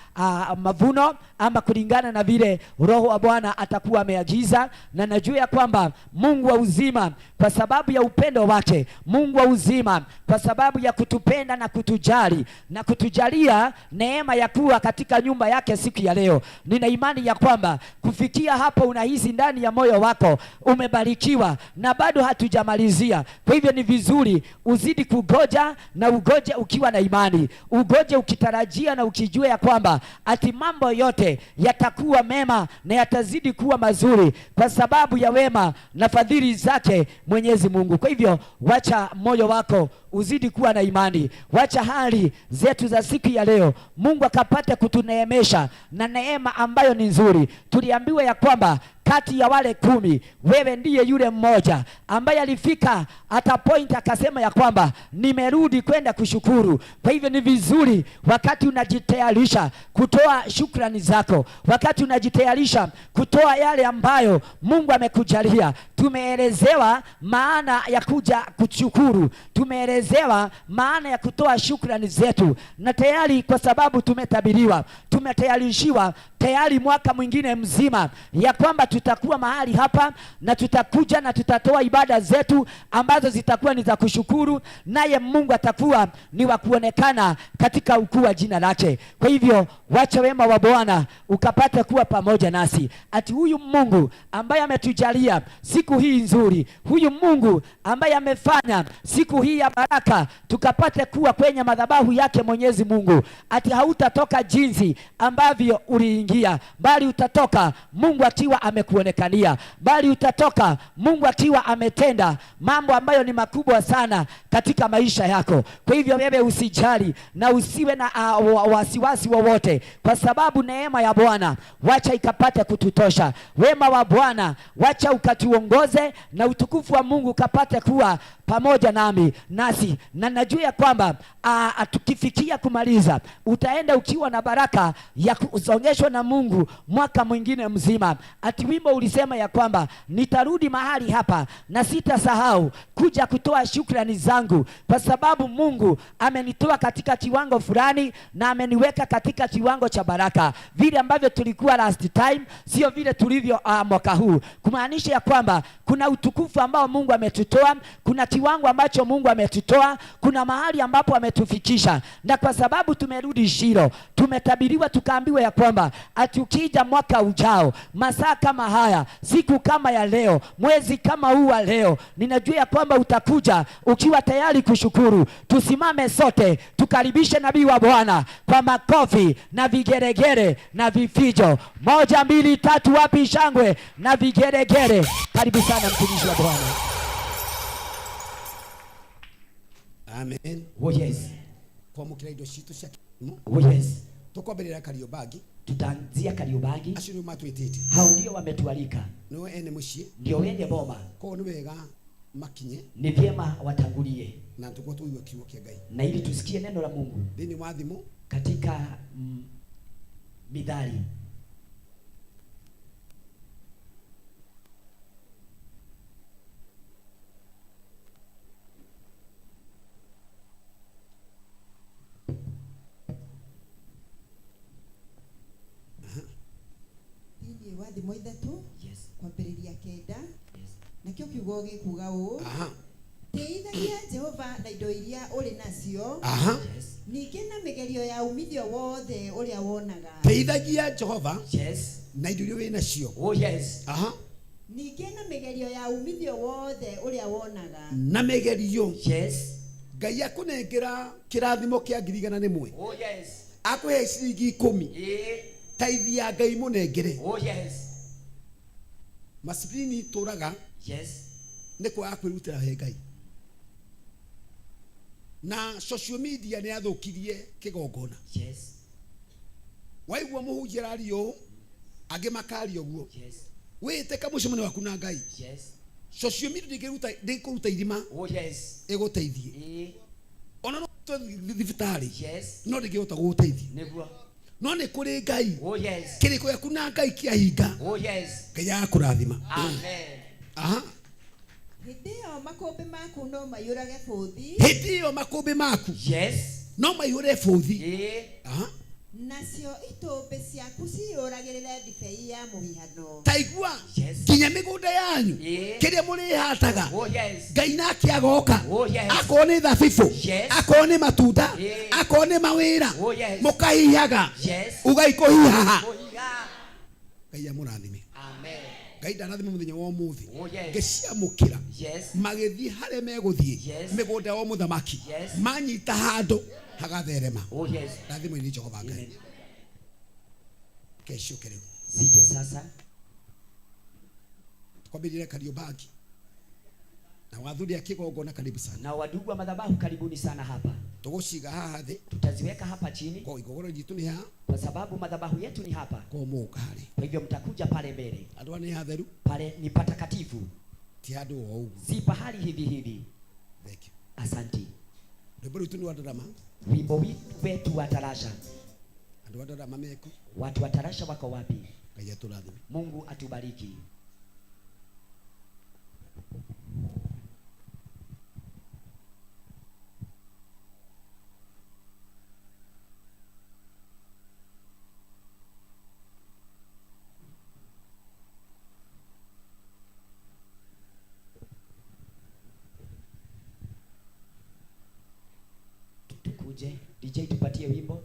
mavuno, ama kulingana na vile Roho wa Bwana atakuwa ameagiza. Na najua ya kwamba Mungu wa uzima, kwa sababu ya upendo wake, Mungu wa uzima kwa sababu ya kutupenda na kutujali na kutujalia neema ya kuwa katika nyumba yake siku ya leo, nina imani ya kwamba kufikia hapo unahisi ndani ya moyo wako umebarikiwa, na bado hatujamalizia. Kwa hivyo ni vizuri uzidi kugoja, na ugoje ukiwa na imani, ugoje ukitarajia na ukijua ya kwamba ati mambo yote yatakuwa mema na yatazidi kuwa mazuri kwa sababu ya wema na fadhili zake Mwenyezi Mungu. Kwa hivyo wacha moyo wako uzidi kuwa na imani, wacha hali zetu za siku ya leo Mungu akapate kutuneemesha na neema ambayo ni nzuri. Tuliambiwa ya kwamba kati ya wale 10 wewe ndiye yule mmoja ambaye alifika hata point akasema ya kwamba nimerudi kwenda kushukuru. Kwa hivyo ni vizuri wakati unajitayarisha kutoa shukrani zako, wakati unajitayarisha kutoa yale ambayo Mungu amekujalia. Tumeelezewa maana ya kuja kushukuru, tumeelezewa maana ya kutoa shukrani zetu, na tayari kwa sababu tumetabiriwa, tumetayarishiwa tayari mwaka mwingine mzima ya kwamba tutakuwa mahali hapa na tutakuja na tutatoa ibada zetu ambazo zitakuwa ni za kushukuru, naye Mungu atakuwa ni wa kuonekana katika ukuu wa jina lake. Kwa hivyo wacha wema wa Bwana ukapate kuwa pamoja nasi, ati huyu Mungu ambaye ametujalia siku hii nzuri, huyu Mungu ambaye amefanya siku hii ya baraka tukapate kuwa kwenye madhabahu yake Mwenyezi Mungu, ati hautatoka jinsi ambavyo uliingia, bali utatoka Mungu akiwa amekuonekania, bali utatoka Mungu akiwa ametenda mambo ambayo ni makubwa sana katika maisha yako. Kwa hivyo wewe usijali na usiwe na wasiwasi wowote, kwa sababu neema ya Bwana wacha ikapate kututosha, wema wa Bwana wacha ukatuongoze, na utukufu wa Mungu ukapate kuwa pamoja nami nasi. Na najua ya kwamba tukifikia kumaliza utaenda ukiwa na baraka ya kusongeshwa na Mungu mwaka mwingine mzima. Ati wimbo ulisema ya kwamba nitarudi mahali hapa na sitasahau kuja kutoa shukrani zangu, kwa sababu Mungu amenitoa katika kiwango fulani na ameniweka katika kiwango cha baraka. Vile ambavyo tulikuwa last time sio vile tulivyo mwaka huu, kumaanisha ya kwamba kuna utukufu ambao Mungu ametutoa, kuna kiwango ambacho Mungu ametutoa, kuna mahali ambapo ametufikisha. Na kwa sababu tumerudi Shilo, tumetabiriwa tukaambiwa ya kwamba atukija mwaka ujao masaa kama haya, siku kama ya leo, mwezi kama huu wa leo, ninajua ya kwamba utakuja ukiwa tayari kushukuru. Tusimame sote tukaribishe nabii wa Bwana kwa makofi na vigeregere na vifijo. 1, 2, 3, wapi shangwe na vigeregere? Karibu sana mtumishi wa Bwana. Amen. Oh yes. Kwa mukira indo citu cia Oh yes. Tukwambĩrĩra Kariobangi. Tutaanzia Kariobangi. Acio nĩo matwĩtĩte. Hao ndio wametualika. Nĩo ene mũciĩ. Ndio wenye boma. Koguo nĩ wega makinye. Ni vyema watangulie. Na tuko tuigue kiugo kĩa Ngai. Na ili tusikie neno la Mungu. Thĩinĩ wa thimo. Katika Mithali. Atũmwo 3 kwambĩrĩria 9. Nakĩo kiugo gĩkuga ũũ. Tĩithagia Jehova na indo iria ũrĩ nacio. Ningĩ na mĩgerio ya umithio wothe ũrĩa wonaga. Tĩithagia Jehova na indo iria wĩ nacio. Oh yes. Ningĩ na mĩgerio ya umithio wothe ũrĩa wonaga. Na mĩgerio. Ngai akũnengera kĩrathimo kĩa 100,000. Oh yes. Akũhe ciringi 10. Taithia Ngai mũnengere. Oh yes. Masipini tũraga. Yes. Nĩ kwaga kwĩrutĩra he Ngai. Na social media nĩ yathũkirie kĩgongona. Yes. Waigua mũhunjia araria ũũ, angĩ makaria ũguo. Yes. Wĩtĩka mũcemanio waku na Ngai. Yes. Social media ndĩkũruta irima. Oh yes. Ĩgũteithie. Ona no tũthiĩ thibitarĩ. Yes. No ndĩngĩhota gũgũteithia. Nĩguo. No nĩ kũrĩ Ngai. Oh yes. Kĩrĩko gĩaku na Ngai kĩahinga. Oh yes. Ngai agakũrathima. Amen. Hĩndĩ ĩyo makũmbĩ maku no maiyũrage bũthi. Hĩndĩ ĩyo makũmbĩ maku. Yes. No maiyũre bũthi. Nacio itũmbĩ ciaku ciyũragĩrĩre ndibei ya mũhihano. Taigua. Nginya mĩgũnda yanyu. Kĩrĩa mũrĩhataga. Oh yes. Ngai nake agoka. Oh yes. Akorwo nĩ thabibũ. Yes. Akorwo nĩ matunda. Akorwo nĩ mawĩra. Oh yes. Mũkahihaga. Yes. Ugai kũhihaha. Kũhiha. Ngai amũrathime. Amen. Ngai ndarathime mũthenya wa ũmũthĩ. Oh yes. Ngĩciamũkĩra. Yes. Magĩthiĩ harĩa megũthiĩ. Yes. Mĩgũnda wa mũthamaki. Yes. Manyita handũ hagatherema. Oh yes. Rathimwo nĩ Jehova Ngai. Kesho rĩu. Zije sasa. Twambĩrĩrie Kariobangi. Na wathuri a kĩgongona karibu sana. Na wadugu wa madhabahu karibuni sana hapa. Tũgũciga haha thĩ. Tutaziweka hapa chini. Kwa igogoro jitu ni haha. Kwa sababu madhabahu yetu ni hapa. Kwa mũka harĩ. Kwa hivyo mtakuja pale mbele. Andũ nĩ hatheru. Pale ni patakatifu. Ti handũ o ũguo. Si pahali hivi hivi. Thank you. Asanti. Rwĩmbo rwitũ nĩ wa ndarama. Wimbo wetu wa tarasha. Andũ a ndarama meko. Watu wa tarasha wako wapi? Ngai atũrathime. Mungu atubariki. Tukuje DJ tupatie wimbo.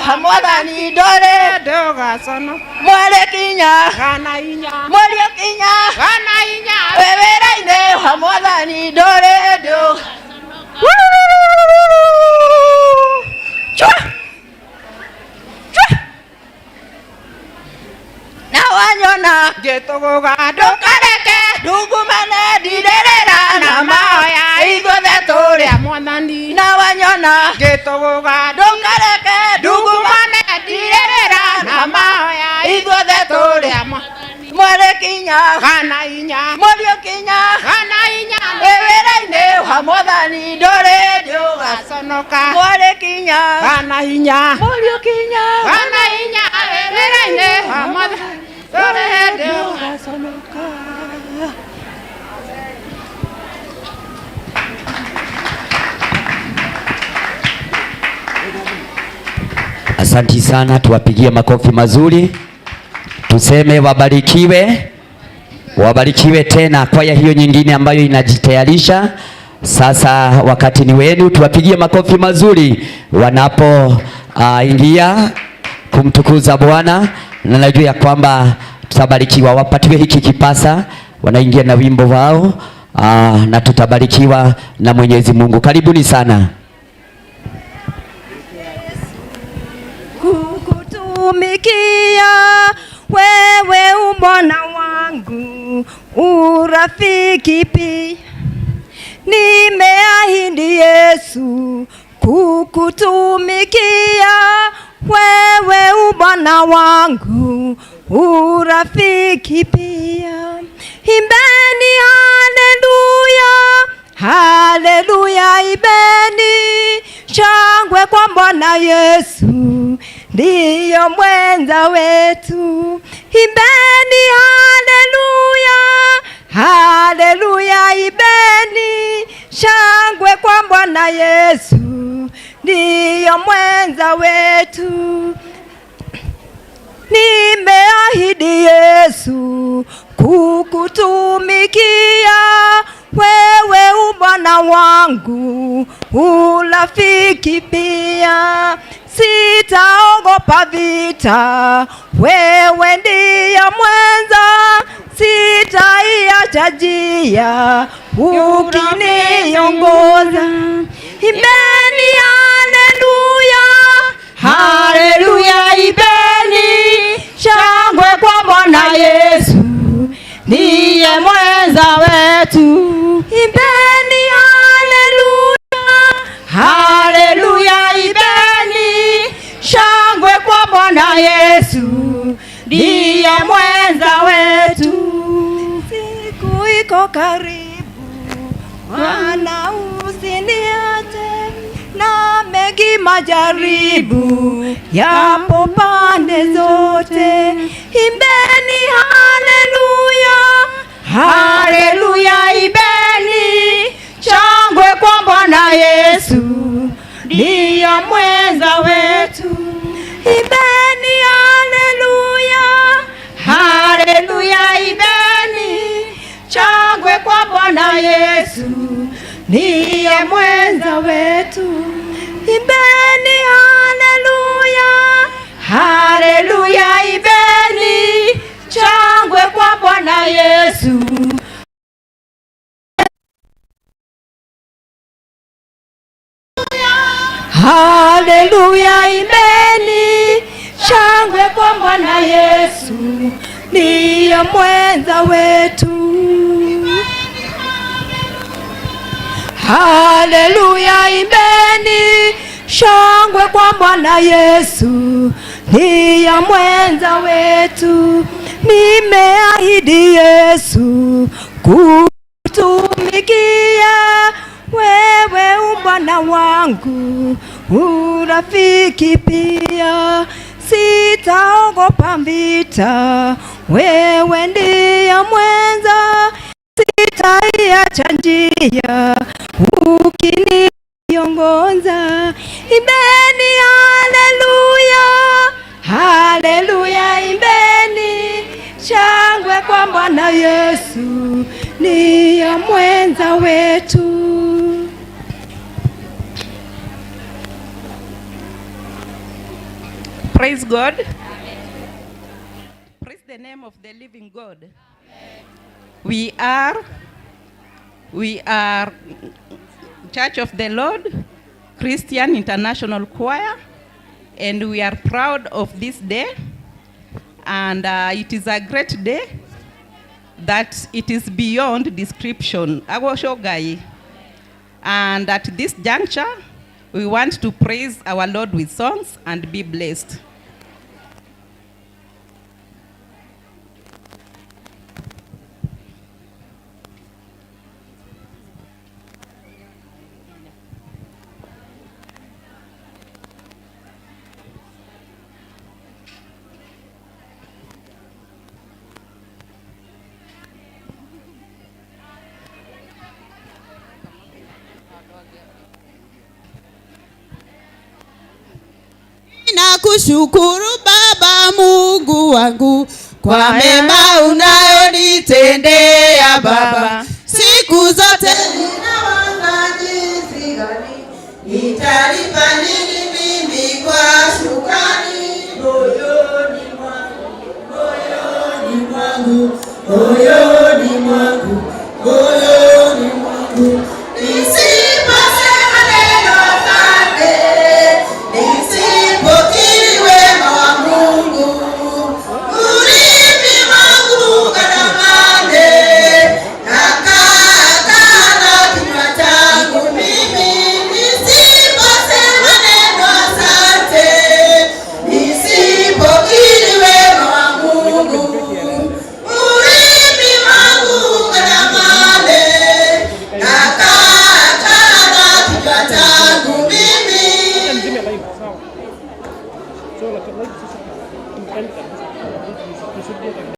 wa mwathani ndũrĩ ndũgaconoka mwarĩ kinya 104 mũriũ kinya 104 wĩ wĩra-inĩ wa mwathani ndũrĩ ndũgaconoka. Chwa! Chwa! Na wanyona ngĩtũgũga ndũkareke ndungumane ndirĩrĩra na mahoya ithuothe tũrĩ a mwathani na wanyona ngĩtũgũga ndũkareke ndungumane ndirĩrĩra na mahoya ithuothe tũrĩ a mwathani mwarĩ kinya 104 mũriũ kinya 104 wĩ wĩra-inĩ wa mwathani ndũrĩ ndũgaconoka mwarĩ kinya 104 mũriũ kinya 104 wĩ wĩra-inĩ wa mwathani ndũrĩ ndũgaconoka. Asanti sana, tuwapigie makofi mazuri, tuseme wabarikiwe, wabarikiwe tena. Kwaya hiyo nyingine ambayo inajitayarisha sasa, wakati ni wenu, tuwapigie makofi mazuri wanapo ingia kumtukuza Bwana, na najua ya kwamba tutabarikiwa. Wapatiwe hiki kipasa, wanaingia na wimbo wao, na tutabarikiwa na Mwenyezi Mungu. Karibuni sana. Kukutumikia wewe ubwana wangu, urafiki pia. Nimeahidi Yesu kukutumikia wewe ubwana wangu, urafiki pia. Imbeni haleluya, haleluya, imbeni shangwe kwa Bwana Yesu ndiyo mwenza wetu. Imbeni haleluya, haleluya, imbeni shangwe kwa Bwana Yesu ndiyo mwenza wetu. Nimeahidi Yesu kukutumikia wewe ubwana wangu, urafiki pia. Sitaogopa vita, wewe ndiye mwenza, sitaiacha njia ukiniongoza. Imbeni haleluya, haleluya, imbeni shangwe kwa Bwana Yesu ndiye mwenza wetu. Imbeni haleluya, haleluya, imbeni shangwe kwa Bwana Yesu ndiye mwenza wetu. Siku iko karibu, Bwana usiniache, na mengi majaribu yapo pande zote. Imbeni haleluya, haleluya, imbeni shangwe kwa Bwana Yesu ndiye mwenza wetu. Imbeni haleluya, haleluya, imbeni shangwe kwa Bwana Yesu ndiye mwenza wetu. Imbeni haleluya, haleluya, imbeni shangwe kwa Bwana Yesu. Haleluya, imbeni shangwe kwa Bwana Yesu ndiye mwenza wetu. Haleluya, imbeni shangwe kwa Bwana Yesu ndiye mwenza wetu. Nimeahidi Yesu kutumikia wewe ubwana wangu, urafiki pia. Sitaogopa vita, wewe ndiye mwenza, sitaiacha njia ukiniongoza. Imbeni haleluya, haleluya, imbeni shangwe kwa Bwana Yesu ndiye mwenza wetu. Praise God. Praise the name of the living God. We are Church of the Lord, Christian International Choir, and we are proud of this day. And it is a great day that it is beyond description. Agoshogai. And at this juncture, we want to praise our Lord with songs and be blessed. Nakushukuru Baba Mungu wangu kwa mema unayonitendea Baba. Siku zote ninawaza jinsi gani nitalipa nini mimi kwa shukrani. Moyoni mwangu, moyoni mwangu, moyoni mwangu, moyoni mwangu. Nisiposema neno asante, nisipokiri wema wa Mungu, ulimi wangu ukandamane, nakaa na kinywa changu mimi. Nisiposema neno asante, nisipokiri wema wa Mungu, ulimi wangu ukandamane, nakaa na kinywa changu mimi.